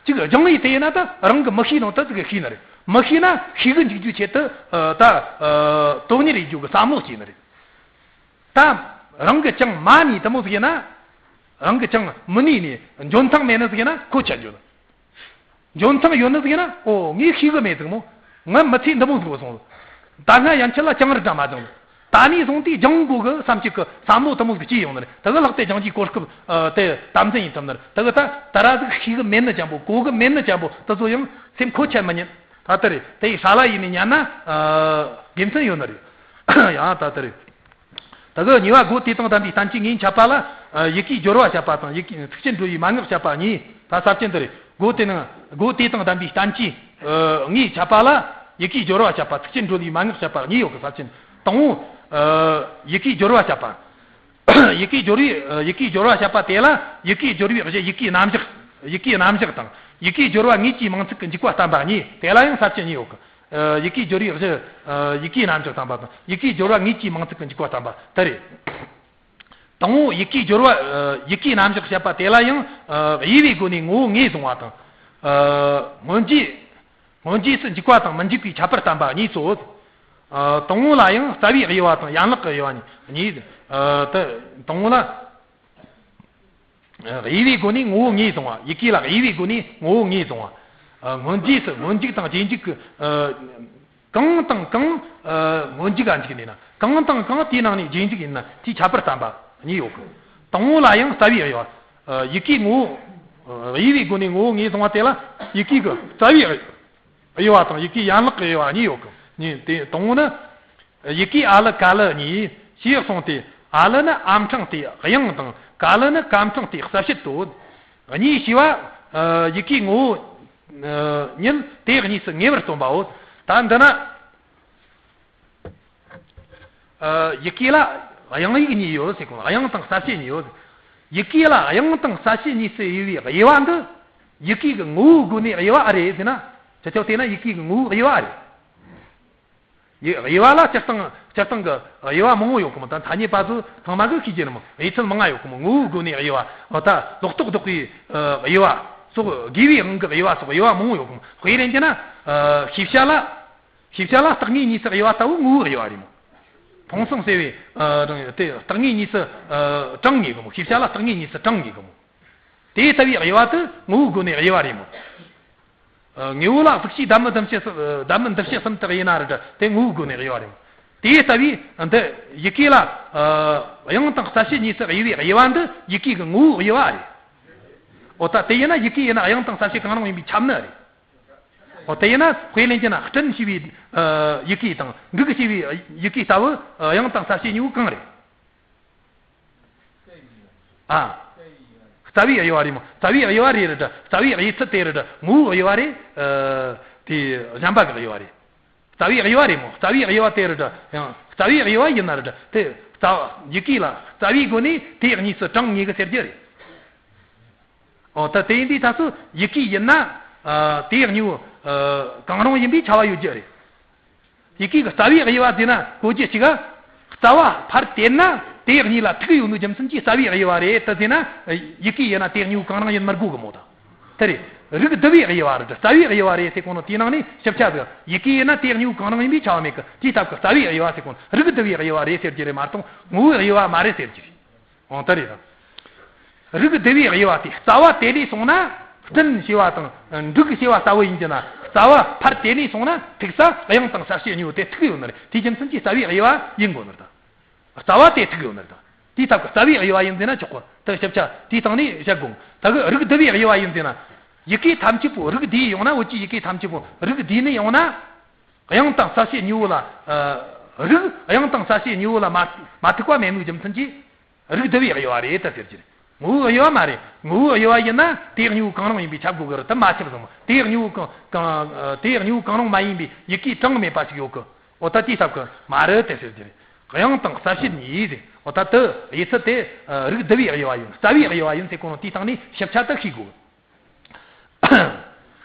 ཅིག་སྦྱང་ཡི་དེ་ཡིན་ན་ད་རང་གི་མི་ཤེས་ནོ་ད་ཟིག་ཤེས་ནི་རེད། མི་ཤེས་ན་ཤེས་གི་འཇུག་རྒྱུ་ཆེད་དུ་ད་དོན་གཉེར་ཡེད་རྒྱུ་གི་བསམ་བློ་སྐྱེ་ནི་རེད། ད་རང་གི་ཅང་མ་ནི་དེ་མོ་ཟིག་ཡིན་ན། རང་གི་ཅང་མི་ནི་ནི་འཇོན་ཐང་མེད་ནི་ཟིག་ཡིན་ན་ཁོ་ཆད་འཇོན། འཇོན་ཐང་ཡོད་ནི་ཟིག་ཡིན་ན། ཨོ་ངས་ཤེས་གི་མེད་ཟིག་མོ། ང་མི་ཚེ་འདི་མོ་ཟིག་བུད་སོང་། ད་སྔ་ཡན་ཆད་ལ་ཅང་རི་འདྲ་མ་བྱུང་། ད་ནས་བཟུང་དེ་སྦྱང་དགོས་གི་བསམ་གྱི་གི་བསམ་བློ་དེ་མོ་ཟིག་སྐྱེས་ཡོང་ནི་རེད། དེ་གི་ལྷག་དེ་སྦྱང་རྒྱུའི་གོ་སྐབས་དེ་དམ་འཛིན་ཡེད་ཐུབ་ནི་རེད། དེ་གི་ད་ད་ར་ཟིག་ཤེས་གི་མེད་ནི་ཅན་པོ་གོ་གི་མེད་ནི་ཅན་པོ་དེ་ཚོ་ཡང་སེམས་ཁོ་ཆད་མི་ཉན། ད་ལྟ་རེད། དེ་ཡི་ཧྲ་ལ་ཡིན་ནི་ཉན་ན་དགེ་མཚན་ཡོད་ནི་རེད། ཡང་ད་ལྟ་རེད། ད་གི་གཉིས་པ་སྒོ་དེ་དང་ལྡན་པའི་བསྟན་བཅོས་ངོས་འཆད་པ་ལ། ཡི་གེའི་སྦྱོར་བ་བཤད་པ་དང་ཡི་གེ་ཚིགས་བཅད་འགྲོལ་བའི་མན་ངག་བཤད་པ་གཉིས། ད་ས་བཅད་འདི་རེད། སྒོ་དེ་ནང་སྒོ་དེ་དང་ལྡན་པའི་བསྟན་བཅོས་ངོས་འཆད་པ་ལ། ཡི་གེའི་སྦྱོར་བ་བཤད་པ། ཚིགས་བཅད་འགྲོལ་བའི་མན་ངག་བཤད་པ་གཉིས་ཡོད་གི། ས་བཅད་དང་པོ། ཡི་གེའི་སྦྱོར་བ་བཤད་པ། ཡི་གེའི་སྦྱོར་བའི་ཡི་གེའི་སྦྱོར་བ་བཤད་པ་དེ་ལ་ཡི་གེའི་སྦྱོར་བའི་གཞི་ཡི་གེའི་རྣམ་གཞག་ཡི་གེའི་རྣམ་གཞག་དང་ཡི་གེའི་སྦྱོར་བ་དངོས་ཀྱི་མིང་ཚིག་གི་འཇུག་པ་བསྟན་པ་གཉིས། དེ་ལ་ཡང་ས་བཅད་གཉིས་ཡོད་གི། ཡི་གེའི་སྦྱོར་བའི་གཞི། ཡི་གེའི་རྣམ་གཞག་བསྟན་པ་དང་ཡི་གེའི་སྦྱོར་བ་དངོས་ཀྱི་མིང་ཚིག་གི་འཇུག་པ་བསྟན་པ་དེ་རེད། དང་པོ་ཡི་གེའི་སྦྱོར་བ། ཡི་གེའི་རྣམ་གཞག་བཤད་པ་དེ་ལ་ཡང་དབྱེ་བའི་སྒོ་ནས་ངོ་བོ་ངོས་བཟུང་བ་དང་། སྔོན་རྗེས། སྔོན་རྗེས་སུ་འཇུག་པ་དང་མི་འཇུག་པའི་ཁྱད་པར་བསྟན་པ་གཉིས་སོ། དང་པོ་ལ་ཡང་རྩ་བའི་དབྱེ་བ་དང་ཡན་ལག་གི་དབྱེ་བ་གཉིས། དང་པོ་ལ། དབྱེ་བའི་སྒོ་ནས་ངོ་བོ་ངོས་བཟུང་བ། ཡི་གེ་ལ་དབྱེ་བའི་སྒོ་ནས་ངོ་བོ་ངོས་བཟུང་བ། སྔོན་རྗེས་སུ་སྔོན་འཇུག་དང་རྗེས་འཇུག་གི། གང་དང་གང་སྔོན་འཇུག་ག་འཇུག་ནས་ན། གང་དང་གང་དེའི་ནང་ནས་རྗེས་འཇུག་ཡིན་ན་དེའི་ཁྱད་པར་བསྟན་པ་གཉིས་ཡོད་གི། དང་པོ་ལ་ཡང་རྩ་བའི་དབྱེ་བ། ཡི་གེའི་ངོ་བོ། དབྱེ་བའི་སྒོ་ནས་ངོ་བོ་ངོས་བཟུང་བ་དེ་ལ་ཡི་གེ་གི་རྩ་བའི་དབྱེ་བ་དང་ཡི་གེའི་ཡན་ལག་གི་དབྱེ་བ་གཉིས་ཡོད་གི། གཉིས་དེ་དང་པོ་ནི། ཡི་གེ་ཨ་ལི་ཀ་ལི་གཉིས་ཞེས་གསུངས་ཏེ། ཨ་ལི་ནི་ཨམ་ཕྲེང་སྟེ་དབྱངས་དང་། ཀ་ལི་ནི་ཀམ་ཕྲེང་སྟེ་གསལ་བྱེད་དོ། གཉིས་ཞེས་པ། ཡི་གེའི་ངོ་བོ་ཉིད་དེ་གཉིས་སུ་ངེས་པར་སྟོན་པའོ། ད་འདི་ན། ཡི་གེ་ལ་དབྱངས་ཡིག་གཉིས་ཡོད་ཟེར་གོ། དབྱངས་དང་གསལ་བྱེད་གཉིས་ཡོད། ཡི་གེ་ལ་དབྱངས་དང་གསལ་བྱེད་གཉིས་སུ་དབྱེ་བའི་དབྱེ་བ་འདི། ཡི་གེ་གི་ངོ་བོའི་སྒོ་ནས་དབྱེ་བ་ཨེ་རེད་ཟེར་ན། ཁྱེད་ཆོས་བལྟས་ན་ཡི་གེ་གི་ངོ་བོའི་དབྱེ་བ་ཨེ་རེད། དབྱེ་བ་ལ་སྤྱིར་བཏང་སྤྱིར་བཏང་གི་དབྱེ་བ་མང་བོ་ཡོད་གི་མོ། ད་ཐ་སྙད་པ་ཚོ་ཚང་མ་གི་ཤེས་ཀྱི་རེད་མོ། དབྱེ་ཚུལ་མང་ང་ཡོད་གི་མོ། ངོ་བོའི་སྒོ་ནས་དབྱེ་བ། འོ་ད་ལོག་རྟོག་ལྡོག་པའི་དབྱེ་བ་སོགས། དགེ་བའི་དབང་གི་དབྱེ་བ་སོགས་དབྱེ་བ་མང་བོ་ཡོད་གི་མོ། དཔེ་ལེན་གྱི་ན། ཤེས་བྱ་ལ། ཤེས་བྱ་ལ་རྟག་དངོས་གཉིས་སུ་དབྱེ་བ་ལྟ་བུ་ངོ་བོའི་དབྱེ་བ་རེད་མོ། ཕུང་སུམ་བསལ་བའི་དེ་རྟག་དངོས་གཉིས་སུ་གྲངས་ངེས་གི་མོ། ཤེས་བྱ་ལ་རྟག་དངོས་གཉིས་སུ་གྲངས་ངེས་གི་མོ། དེ་ལྟ་བུའི་དབྱེ་བ་དེ་ངོ་བོའི་སྒོ་ནས་དབྱེ་བ་རེད་མོ། དངོས་པོ་ལ་གཟུགས་ཤེས་ལྡན་མིན་འདུ་ཤེས་སུ་ལྡན་མིན་འདུ་ཤེས་གསུམ་དུ་དབྱེ་ན་རེད་དྲ། དེ་ངོ་བོའི་སྒོ་ནས་དབྱེ་བ་རེད། དེ་ལྟ་བུའི་འདི་ཡི་གེ་ལ་དབྱངས་དང་གསལ་བྱེད་གཉིས་སུ་དབྱེ་བའི་དབྱེ་བ་འདི་ཡི་གེ་གི་ངོ་བོའི་དབྱེ་བ་རེད། འོ་ད་དེ་ཡིན་ན་ཡི་གེ་ཡིན་ན་དབྱངས་དང་གསལ་བྱེད་གང་རུང་ཡིན་པས་ཁྱབ་ནི་རེད། འོ་དེ་ཡིན་ན་དཔེ་ལེན་གྱི་ན་སྤྲིན་ཞེས་པའི་ཡི་གེ་དང་འབྲུག་ཞེས་པའི་ཡི་གེ་ལྟ་བུ་དབྱངས་དང་གསལ་བྱེད་གཉིས་པོ་གང་རེད། ཨ། རྩ་བའི་དབྱེ་བ་རེད་མོ། རྩ་བའི་དབྱེ་བ་རེད་རེད་དྲ། རྩ་བའི་དབྱེ་ཚུལ་དེ་རེད་དྲ། ངོ་བོའི་དབྱེ་བ་རེད། དེ་གཞན་པ་གི་དབྱེ་བ་རེད། རྩ་བའི་དབྱེ་བ་རེད་མོ། རྩ་བའི་དབྱེ་བ་དེ་རེད་དྲ། ཡང་རྩ་བའི་དབྱེ་བ་ཡིན་ན་རེད་དྲ། དེ་རྩ་བ་ཡི་གེ་ལ་རྩ་བའི་སྒོ་ནས་དེ་གཉིས་སུ་གྲངས་ངེས་གི་ཟེར་རྒྱུ་རེད། འོ་ད་དེ་ཡིན་དུས་ད་ཚོ་ཡི་གེ་ཡིན་ན་ཨ་དེ་གཉིས་པོ་ཨ་གང་རུང་ཡིན་པའི་ཁྱབ་པ་ཡོད་རྒྱུ་རེད། ཡི་གེ་གི་རྩ་བའི་དབྱེ་བ་དེ་ན་གོ་རྒྱུ་གཅིག་ག་རྩ་བ་ཕར་དེད་ན་དེ་གཉིས་ལ་ཐུག་ཡོད་ནོ་རྒྱུ་མཚན་གྱིས་རྩ་བའི་དབྱེ་བ་རེད། ད་དེ་ན་ཡི་གེ་ཡིན་ན་དེ་གཉིས་པོ་གང་རུང་ཡིན་མི་དགོས་གི་མོ་ད། དེ་རེད། རིགས་བསྡུ་བའི་དབྱེ་བ་རེད། རྩ་བའི་དབྱེ་བ་རེད་ཟེར་གོ་ནོ་དེའི་ནང་ནས་ཞིབ་ཆ་ཟིག་ཡི་གེ་ཡིན་ན་དེ་གཉིས་པོ་གང་རུང་ཡིན་པའི་ཁྱབ་པ་མེད་གི། དེའི་སྟབས་ཀྱིས་རྩ་བའི་དབྱེ་བ་ཟེར་གོ་ནོ་རིགས་བསྡུ་བའི་དབྱེ་བ་རེད་ཟེར་རྒྱུ་རེད་མ་གཏོགས་ངོ་བོའི་དབྱེ་བ་མ་རེད་ཟེར་རྒྱུ་རེད། འོ་ད་རེད་ད། རིགས་བསྡུ་བའི་དབྱེ་བ་དེ་རྩ་བ་དེད་ལས་སོང་ན་བསྟུན་ཞེས་པ་དང་འགྲིག་ཞེས་པ་ལྟ་བུ་ཡིན་གྱི་ན། རྩ་བ་ཕར་དེད་ལས་སོང་ན་ཐུག་ས་དབྱངས་དང་གསལ་བྱེད་གཉིས་པོ་དེ་ཐུག་ཡོད་ནི་རེད། དེའི་རྒྱུ་མཚན་གྱིས་རྩ་བའི་དབྱེ་བ་ཡིན་དགོས་ནི་རེད་ད། རྩ་བ་དེ་ཐུག་ཡོད་ནི་རེད་ད། དེའི་སྟབས་ཀྱིས་རྩ་བའི་དབྱེ་བ་ཡིན་ཟེར་ན་ཆོག་གི། ད་ཞིབ་ཆ་དེའི་སྟེང་ནས་བཤད་དགོས། ད་གི་རིགས་བསྡུ་བའི་དབྱེ་བ་ཡིན་ཟེར་ན། ཡི་གེ་ཐམས་ཅད་པོ་རིགས་བསྡུས་ཡོང་ན། བོད་ཀྱི་ཡི་གེ་ཐམས་ཅད་པོ་རིགས་བསྡུས་ནས་ཡོང་ན། དབྱངས་དང་གསལ་བྱེད་གཉིས་པོ་ལ། ཨ། རིགས་དབྱངས་དང་གསལ་བྱེད་གཉིས་པོ་ལ་མ་མ་ཐུག་པ་མེད་ནོའི་རྒྱུ་མཚན་གྱིས་རིགས་བསྡུ་བའི་དབྱེ་བ་རེད་ད་ཟེར་གྱི་རེད། ངོ་བོའི་དབྱེ་བ་མ་རེད། ངོ་བོའི་དབྱེ་བ་ཡིན་ན་དེ་གཉིས་པོ་གང་རུང་ཡིན་པས་ཁྱབ་དགོས་གི་རེད། དེ་མ་ཁྱབ་བཟང་མོ། དེ་གཉིས་པོ་གང་གང་དེ་གཉིས་པོ་གང་རུང་མ་ཡིན་པའི་ཡི་གེ་གྲངས་མེད་པ་ཞིག་ཡོད་གི། འོ་ད་དེའི་སྟབས་ཀྱིས་མ་རེད་དེ་ཟེར་གྱི་རེད། དབྱངས་དང་གསལ་བྱེད་གཉིས་ཟེར། འོ་ད་དེ་དབྱེ་ཚུལ་དེ་རིགས་བསྡུ་བའི་དབྱེ་བ་ཡིན། རྩ་བའི་དབྱེ་བ་ཡིན་ཟེར་གོ་ནོ་དེའི་སྟེང་ནས་ཞིབ་ཆ་དེ་ཤེས་དགོས།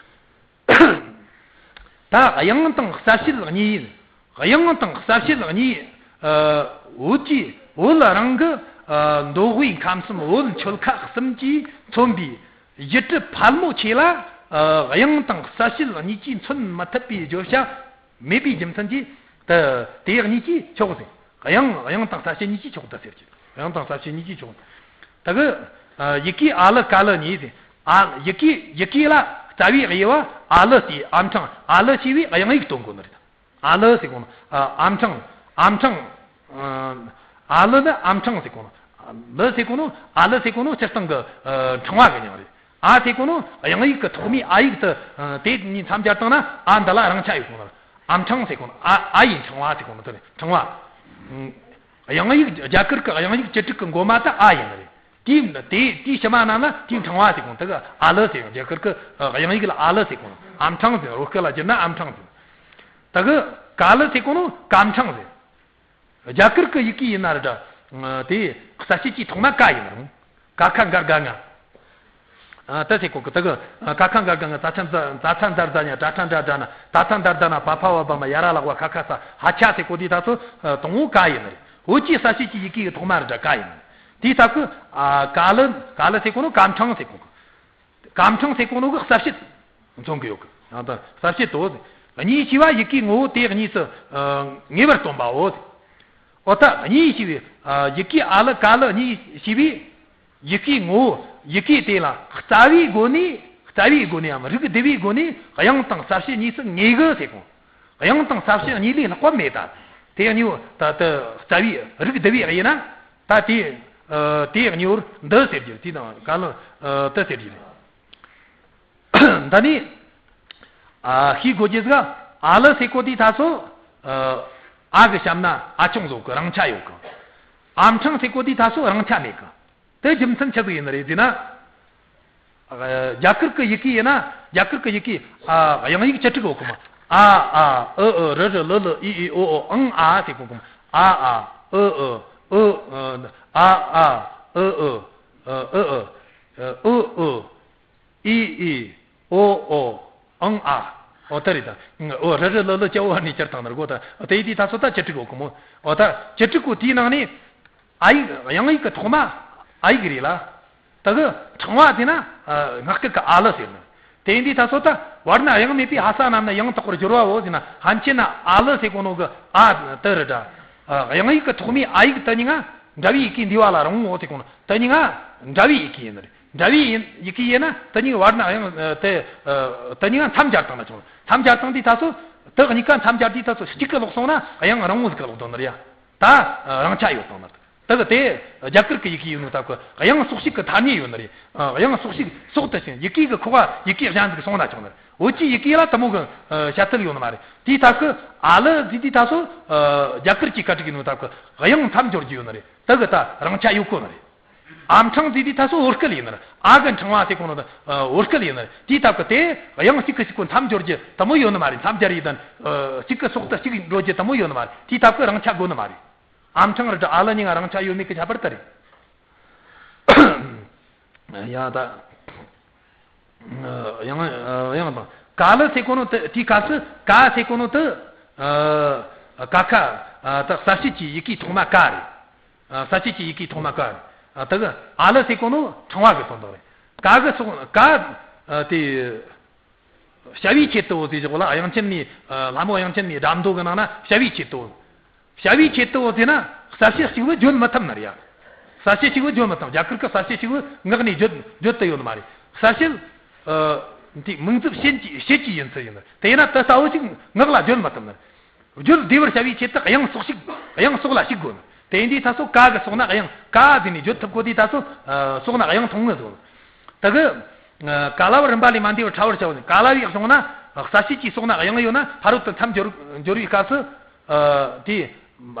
ད་དབྱངས་དང་གསལ་བྱེད་གཉིས་ཡིན། དབྱངས་དང་གསལ་བྱེད་གཉིས། ཨ། བོད་ཀྱི་བོད་རང་གི། ཨ། མདོ་དབུས་ཁམས་གསུམ་བོད་ཆོལ་ཁ་གསུམ་གྱིས་མཚོན་པའི་སྒྱུ་འཕྲུལ་ཕལ་མོ་ཆེ་ལ། ཨ། དབྱངས་དང་གསལ་བྱེད་གཉིས་ཀྱིས་མཚོན་མི་ཐུབ་པའི་བརྗོད་བྱ་མེད་པའི་རྒྱུ་མཚན་གྱིས། ད་དེ་གཉིས་ཀྱིས་ཆོག་ཟེར། དབྱངས་དབྱངས་དང་གསལ་བྱེད་གཉིས་ཀྱིས་ཆོག་ད་ཟེར་གྱི། དབྱངས་དང་གསལ་བྱེད་གཉིས་ཀྱིས་ཆོག་ད་གི། ཨ། ཡི་གེ་ཨ་ལི་ཀ་ལི་གཉིས་ཟེར། ཨ། ཡི་གེ་ཡི་གེ་ལ་རྩ་བའི་དབྱེ་བ་ཨ་ལི་སྟེ་ཨམ་ཕྲེང་ཨ་ལི་ཞེས་པའི་དབྱངས་ཡིག་སྟོན་གོ་ནི་རེད། ཨ་ལི་ཟེར་གོ་ནོ། ཨ། ཨམ་ཕྲེང་། ཨམ་ཕྲེང་། ཨ། ཨ་ལི་ནི་ཨམ་ཕྲེང་ཟེར་གོ་ནོ། ལི་ཟེར་གོ་ནོ། ཨ་ལི་ཟེར་གོ་ནོ་སྤྱིར་བཏང་གི། ཨ། ཕྲེང་བ་གི་མྱིང་རེད། ཨ་ཟེར་གོ་ནོ་དབྱངས་ཡིག་གི་ཐོག་མའི་ཨ་ཡིག་དེ། ཨ། དེ་གཉིས་མཚམས་སྦྱར་བཏང་ན་ཨ་འདི་ལ་རིང་ཆ་ཡོད་གོ་ནོ། ཨམ་ཕྲེང་ཟེར་གོ་ནོ། ཨ། ཨ་ཡི་ཕྲེང་བ་ཟེར་གོ་ནོ་དེ་རེད། ཕྲེང་བ། ཨ། དབྱངས་ཡིག་རྒྱ་གར་གི་དབྱངས་ཡིག་བཅུ་དྲུག་གི་མགོ་མ་དེ་ཨ་ཡིན་ནི་རེད། དེའི་དེའི་དེའི་ཕྱི་མ་རྣམས་ལ་དེའི་ཕྲེང་བ་ཟེར་གོ་ནོ། དེ་གི་ཨ་ལི་ཟེར་གོ་ནོ། རྒྱ་གར་གི་དབྱངས་ཡིག་ལ་ཨ་ལི་ཟེར་གོ་ནོ། ཨམ་ཕྲེང་ཟེར། བོད་སྐད་ལ་བསྒྱུར་ན་ཨམ་ཕྲེང་ཟེར། ད་གི་ཀ་ལི་ཟེར་གོ་ནོ་ཀམ་ཕྲེང་ཟེར། རྒྱ་གར་གི་ཡི་གེ་ཡིན་ན་རེད་དྲ། དེ་གསལ་བྱེད་ཀྱི་ཐོག་མ་ཀ་ཡིན་རུང་། ཀ་ཁ་ག་གྷ་ང་། ཨ། ད་ཟེར་གོ་གི། ད་གི་ཀ་ཁ་ག་གྷ་ང་། ཛ་ཆ་ཛ། ཛ་ཚ་འཛ་རྫ་ཉ། ཏྲ་ཊ་འདྲ་དྲ་ན། ད་ཚ་འདར་དྷ་ན། བ་ཕ་བ་བ་མ། ཡ་ར་ལ་ཝ། ཁ་ཁ་ས། ཧ་ཆ་ཟེར་གོ་དེ་ད་ཚོ་དང་པོ་ཀ་ཡིན་ནི་རེད། བོད་ཀྱི་གསལ་བྱེད་ཀྱི་ཡི་གེ་གི་ཐོག་མ་རེད་དྲ་ཀ་ཡིན་ནི་རེད། དེའི་སྟབས་ཀྱིས། ཨ། ཀ་ལི། ཀ་ལི་ཟེར་གོ་ནོ་ཀམ་ཕྲེང་ཟེར་གོ་གི། ཀམ་ཕྲེང་ཟེར་གོ་ནོ་གི་གསལ་བྱེད་མཚོན་གི་ཡོད་གི། ཡང་ད་གསལ་བྱེད་དོ། གཉིས་ཞེས་པ་ཡི་གེའི་ངོ་བོ་དེ་གཉིས་སུ། ཨ། ངེས་པར་སྟོན་པའོ། འོ་ད་གཉིས་ཞེས་པའི། ཨ། ཡི་གེ་ཨ་ལི་ཀ་ལི་གཉིས་ཞེས་པའི་ཡི་གེའི་ངོ་བོ། ཡི་གེ་དེ་ལ་རྩ་བའི་སྒོ་ནས། རྩ་བའི་སྒོ་ནས་འམ་རིགས་བསྡུ་བའི་སྒོ་ནས་དབྱངས་དང་གསལ་བྱེད་གཉིས་སུ་ངེས་གི་ཟེར་གོ། དབྱངས་དང་གསལ་བྱེད་གཉིས་ལས་ལྷག་པ་མེད་ད། དེ་གཉིས་པོ་ད་ད་རྩ་བའི་རིགས་བསྡུ་བའི་དབྱེ་ན། ད་དེ། ཨ། དེ་གཉིས་པོར་འདི་ཟེར་རྒྱུ། དེ་དང་ཀ་ལི། ཨ། དེ་ཟེར་རྒྱུ་རེད། འདི་ནི། ཨ། ཤེས་དགོས་རྒྱུ་ཟིག་ཨ་ལི་ཟེར་གོ་དེ་ད་ཚོ། ཨ། ཨ་གི་གཤམ་ན་ཨ་ཆུང་ཟིག་གི། རིང་ཆ་ཡོད་གི། ཨམ་ཕྲེང་ཟེར་གོ་དེ་ད་ཚོ་རིང་ཆ་མེད་གི། དེ་རྒྱུ་མཚན་ཆི་ཟིག་ཡིན་ནི་རེད་ཟེར་ན། ཨ། རྒྱ་གར་གི་ཡི་གེ་ཡིན་ན། རྒྱ་གར་གི་ཡི་གེ། ཨ། དབྱངས་ཡིག་བཅུ་དྲུག་ཡོད་གི་མོ། ཨ། ཨ། ཨི། ཨི། རི། རི། ལི། ལི། ཨི། ཨི། ཨོ། ཨོ། ཨང་། ཨ་ཟེར་གོ་གི་མོ། ཨ། ཨ། ཨི། ཨི། ཨི། ཨ། ཨ། ཨི། ཨི། ཨི། ཨི། ཨི། ཨི། ཨི། ཨི། ཨོ། ཨོ། ཨང་། ཨ། ཨོ་ད་རེད་ད། ཨོ། རི། རི། ལི། ལི། ཇ། འོ་ནས་སྤྱིར་བཏང་ནི་རེད་གོ། ད་དེ་དེ་ད་ཚོ་ད་བཅུ་དྲུག་ཡོད་གི་མོ། ཨོ་ད་བཅུ་དྲུག་གོ་དེའི་ནང་ནས། ཨ་ཡིག་དབྱངས་ཡིག་གི་ཐོག་མ་ཨ་ཡིག་རེད་ལ། ད་གི་ཕྲེང་བ་དེ་ན། ཨ། སྔགས་སྐད་ཀྱི་ཨ་ལི་ཟེར་ནི། དེ་ཡིན་དུས་ད་ཚོ་ད་བར་ན་དབྱངས་མེད་པའི་ཧ་ས་རྣམས་ནི་དབྱངས་དག་པར་སྦྱོར་བའོ་ཟེར་ན། ཕན་ཆད་ན་ཨ་ལི་ཟེར་གོ་ནོ་གི་ཨ་དེ་རེད་དྲ། ཨ། དབྱངས་ཡིག་གི་ཐོག་མའི་ཨ་ཡིག་དེ་གཉིས་ཀ་འདྲ་བའི་ཡི་གེ་འདུས་པ་ལ་རུང་ངོ་ཟེར་གོ་ནོ། དེ་གཉིས་ཀ་འདྲ་བའི་ཡི་གེ་ཡིན་ནི་རེད། འདྲ་བའི་ཡིན་ཡི་གེ་ཡིན་ན་དེ་གཉིས་བར་ན་དབྱངས་དེ། ཨ། དེ་གཉིས་ཀ་མཚམས་སྦྱར་བཏང་ན་ཆོག་མཚམས་སྦྱར་བཏང་དུས་ད་ཚོ་དེ་གཉིས་ཀ་མཚམས་སྦྱར་དུས་ད་ཚོ་གཅིག་གི་ལོག་སོང་ན་དབྱངས་རིང་མོ་ཟིག་གི་ལོག་འདུག་ནི་རེད་ཡ། ད་རིང་ཆ་ཡོད་བཏང་ནི། ད་གི་དེ་རྒྱ་གར་གི་ཡི་གེ་ཡིན་ནོ་ད་གི་དབྱངས་སོགས་ཤིག་གི་ཐ་སྙད་ཡོད་ནི་རེད། ཨ། དབྱངས་སོགས་ཤིག་སོགས་དུ་ཕྱིན། ཡི་གེ་གི་ཁོག་པ་ཡི་གེ་གཞན་ཟིག་སོང་ན་ཆོག་ནི་རེད། བོད་ཀྱི་ཡི་གེ་ལ་དེ་མོ་གི། ཨ། བྱ་ཚུལ་ཡོད་ནི་མ་རེད། དེའི་ད་གི་ཨ་ལི་ཟེར་དུས་ད་ཚོ། ཨ། རྒྱ་གར་གྱི་སྐད་རིགས་ཡིན་ནོ་ད་གི་དབྱངས་མཚམས་སྦྱོར་རྒྱུ་ཡོད་ནི་རེད། ད་གི་ད་རིང་ཆ་ཡོད་གོ་ནི་རེད། ཨ་འཕྲེང་ཟེར་དུས་ད་སོ་བོད་སྐད་ཡིན་ནི་རེད། ཨ་གི་འཕྲེང་བ་ཟེར་གོ་ནོ་ད་བོད་སྐད་ཡིན་ནི་རེད། དེའི་སྟབས་ཀྱིས་དེ་དབྱངས་གཅིག་གིས་གཅིག་གོ་མཚམས་སྦྱོར་རྒྱུ་དེ་མོ་ཡོད་ནི་མ་རེད། མཚམས་སྦྱར་ཡིས་དང་གཅིག་གི་ཟོག་ཏུ་གཅིག་འགྲོ་རྒྱུ་དེ་མོ་ཡོད་ནི་མ་རེད། དེའི་སྟབས་ཀྱིས་རིང་ཆ་དགོས་ནི་མ་རེད། ཨ་འཕྲེང་ར་ཨ་ལ་གཉིས་ཀ་རིང་ཆ་ཡོད་མེད་ཀྱི་ཁྱད་པར་དེ་རེད། ཡང་ད། ཡང་ཡང་དང་། ག་ལ་ཟེར་གོ་ནོ་དེ་དེའི་སྐབས་སུ་ག་ཟེར་གོ་ནོ་དེ། ཀ་ཁ། ད་གསལ་བྱེད་ཀྱི་ཡི་གེའི་ཐོག་མ་ཀ་རེད། གསལ་བྱེད་ཀྱི་ཡི་གེའི་ཐོག་མ་ཀ་རེད། དེ་གི་ཨ་ལ་ཟེར་གོ་ནོ་ཕྲེང་བ་གི་དོན་དག་རེད། ག་གི་སོགས་ཀ་དེ། བྱ་བའི་ཆེད་དུ་ཟེར་བཞག་གོ་ལ། དབྱངས་ཅན་ནས་ལྷ་མོ་དབྱངས་ཅན་ནས་སྒྲ་མདོ་གི་ནང་ན་བྱ་བའི་ཆེད་དུ། བྱ་བའི་ཆེད་དུ་ཟེར་ན་གསལ་བྱེད་གཅིག་པུ་བརྗོད་མི་ཐུབ་ནི་རེད་ཡ། གསལ་བྱེད་གཅིག་པུ་བརྗོད་མི་ཐུབ། རྒྱ་གར་གི་གསལ་བྱེད་གཅིག་པུ་ངག་ནས་བརྗོད་བརྗོད་དུ་ཡོད་ནི་མ་རེད། གསལ་བྱེད། འདི་མིང་ཚབ་བྱེད་ཀྱི་བྱེད་ཀྱི་ཡིན་ཚུལ་ཡིན་ནི། དེས་ན་དེ་ལྟ་བུ་ཞིག་ངག་ལ་བརྗོད་མི་ཐུབ་ནི། བརྗོད་བདེ་བར་བྱ་བའི་ཆེད་དུ་དབྱངས་སོགས་ཤིག་དབྱངས་སོགས་ལ་ཞུགས་དགོས་ནི། དེ་འདི་ད་སོ་ཀ་གི་སོགས་ན་དབྱངས་ཀ་ཟེར་ནས་བརྗོད་ཐུབ་གོ་དུས་ད་སོ་སོགས་ན་དབྱངས་མཐོང་ངེས་སོ། དེ་གི་ག་ལ་བ་རིམ་པ་ལས་མ་འདས་པར་ཕྲ་བར་བྱའོ་ཟེར། ག་ལ་བའི་གཞུང་ན་གསལ་བྱེད་ཀྱི་སོགས་ན་དབྱངས་ཡོད་ན་ཕ་རོལ་ཏུ་མཚམས་སྦྱོར་སྦྱོར་བའི་སྐབས་སུ། དེ་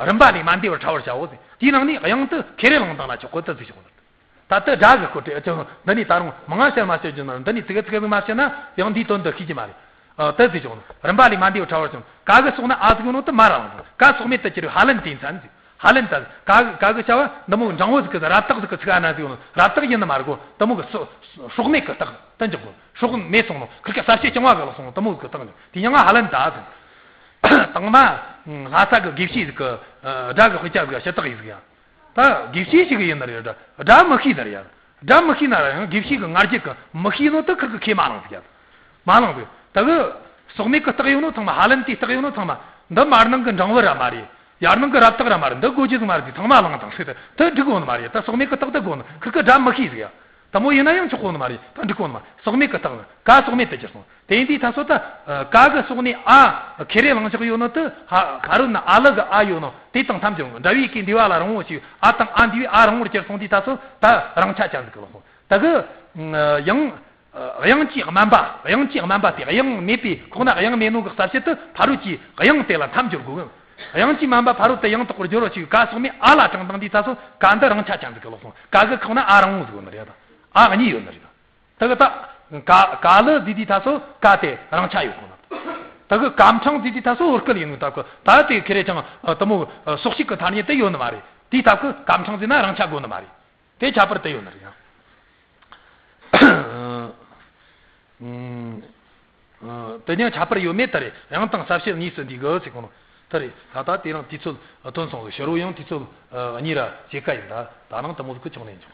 རིམ་པ་ལས་མ་འདས་པར་ཕྲ་བར་བྱའོ་ཟེར། དེའི་ནང་ནས་དབྱངས་དེ་ཁེར་རེ་བླངས་བཏང་ན་ཆོག་གོ་དེ་ཟེར་ཆོག་གོ། ད་ལྟ་སྒྲ་གི་སྐོར་དེ་ཅང་འདི་ནས་ད་རུང་མང་ང་བཤད་མ་བཤད་རྒྱུ་ན། འདི་ནས་ཙི་གེ་ཙི་གེ་ཟིག་མ་བཤད་ན་ཡང་འདིའི་དོན་འདི་ཤེས་ཀྱི་མ་རེད། ཨ། དེ་ཟེར་ཆོག་ནོ། རིམ་པ་ལས་མ་འདས་པར་ཕྲ་བར་བྱའོ། ཀ་གི་སོགས་ན་ཨ་ཟིག་ཡོད་ནོ་དེ་མ་ར་ལངས་དང་། ཀ་སོགས་མེད་དུ་གྱུར་བའི་ཧ་ལན་ཏེ་མཚན་ཟིག་ཧ་ལན་ཏ་ཟིག་ཀ་གི་ཀ་གི་བྱ་བ་འདི་མོ་འགྲེང་བུ་ཟིག་གི་རབ་རྟགས་ཟིག་གི་ཚིག་ཨ་ན་ཟིག་ཡོད་ནོ། རབ་རྟགས་ཡིན་ནི་མ་རེད་གོ། དེ་མོ་གི་སོ་སྲོག་མེད་གི་རྟགས་དེ་འཇོག་གོ། སྲོག་མེད་སོང་ནོ། ཁིར་ཀ་གསལ་བྱེད་རྐྱང་བ་གི་ལོག་སོང་ནོ། དེ་མོ་གི་རྟགས་འཇོག་དེ་ཡང་ཧ་ལན་ཏ་ཟིག་དང་མ། ལྷ་ས་གི་དགེ་བཤེས་ཟིག་གི་སྒྲ་གི་དཔེ་ཆ་ཟིག་ཞུ་དག་ཡིན་ཟིག་ཡ། ད་དགེ་བཤེས་ཤིག་ཡིན་ན་རེད། སྒྲ་མི་ཤེས་ན་རེད་ཡ། སྒྲ་མི་ཤེས་ན་ར་ཡང་དགེ་བཤེས་ཀྱི་ང་རྒྱལ་གྱིས་མི་ཤེས་ནོ་དེ་ཁིར་གིས་ཁས་མ་བླངས་ཟིག་ཡ། མ་བླངས་ཟིག་དེ་གི་སྲོག་མེད་ཀྱི་རྟགས་ཡོད་ནོ་ཚང་མ། ཧ་ལན་ཏའི་རྟགས་ཡོད་ནོ་ཚང་མ། འདི་མར་ནང་གི་འགྲེང་བུ་ར་མ་རེད། ཡར་ནང་གི་རབ་རྟགས་ར་མ་རེད། འདི་གོ་རྒྱུ་ཟིག་མ་རེད་ཟེར། ཚང་མ་བླངས་དང་ཟེར་ཏེ་དེ་འགྲིག་གོ་ནི་མ་རེད། ད་སྲོག་མེད་ཀྱི་རྟགས་དེ་གོ་ནི། ཁིར་གིས་སྒྲ་མི་ཤེས་ཟིག་ཡ། དེ་མོ་ཡིན་ན་ཡང་ཆོག་གོ་ནི་མ་རེད། ད་འགྲིག་གོ་ནི་མ་རེད། སྲོག་མེད་ཀྱི་རྟགས་ནི་ཀ་སྲོག་མེད་དུ་གྱུར་སོང་། དེ་ཡིན་དུས་ད་སོ་ད་ཀ་གི་སོགས་ནས་ཨ་ཁེར་རེ་བླངས་བཞག་ཡོད་ནོ་དེ་ཕ་ཕ་རོལ་ན་ཨ་ལ་གི་ཨ་ཡོད་ནོ་དེ་དང་མཚམས་སྦྱོར། འདྲ་བའི་གི་འདུས་པ་ལ་རིང་བོ་ཞིག་ཨ་དང་ཨ་འདུས་པའི་ཨ་རིང་བོར་གྱུར་སོང་དུས་ད་སོ་ད་རིང་ཆ་ཅན་ཟིག་གི་ལོག་སོང་། ད་གི་ཡང་དབྱངས་ཀྱི་དམན་པ། དབྱངས་ཀྱི་དམན་པ་དེ་དབྱངས་མེད་པའི་ཁོག་ན་དབྱངས་མེད་ནོ་གི་གསལ་བྱེད་དེ་ཕ་རོལ་གྱི་དབྱངས་དེ་ལ་མཚམས་སྦྱོར་དགོས། དབྱངས་ཀྱི་དམན་པ་ཕ་རོལ་ཏུ་ཡང་དག་པར་སྦྱོར་བ་ཞིག་ཀ་སོགས་མེད་ཨ་ལ་དྲངས་དང་དུས་ད་སོ་ཀ་འདི་རིང་ཆ་ཅན་ཟིག་གི་ལོག་སོང་། ཀ་གི་ཁོག་ན་ཨ་རིང་བོ་ཟིག་ཡོད་ནི་རེད། ད་ཨ་གཉིས་ཡོད་ནི་རེད། ད་གི་ད་ཀ་ཀ་ལ་ཟེར་དུས་ད་སོ་ཀ་དེ་རིང་ཆ་ཡོད་གོ་ནི། ད་གི་ཀ་འཕྲེང་ཟེར་དུས་ད་སོ་བོད་སྐད་ཡིན་ནོ། ད་གི་ད་དེ་ཁེར་རེ་ཅང་དེ་མོ་སོགས་ཤིག་གི་ཐ་སྙད་དེ་ཡོད་ནི་མ་རེད། དེའི་སྟབས་ཀྱིས་ཀ་འཕྲེང་ཟེར་ན་རིང་ཆ་དགོས་ནི་མ་རེད། དེ་ཁྱད་པར་དེ་ཡོད་ནི་རེད་ཡ། དེ་ཡང་ཁྱད་པར་ཡོད་མེད་དེ་རེད། དབྱངས་དང་གསལ་བྱེད་གཉིས་སུ་འདུས་གི་ཟེར་གོ་ནོ་དེ་རེད། ད་ལྟ་དེ་རིང་དུས་ཚོད་ཐུང་སོང་ཟིག་ཕྱི་རུ་ཡང་དུས་ཚོད་གཉིས་ར་ཕྱེད་ཀ་ཡིན། ད་ད་རིང་དེ་མོ་ཟིག་གི་ཆོག་ནས་འཇོག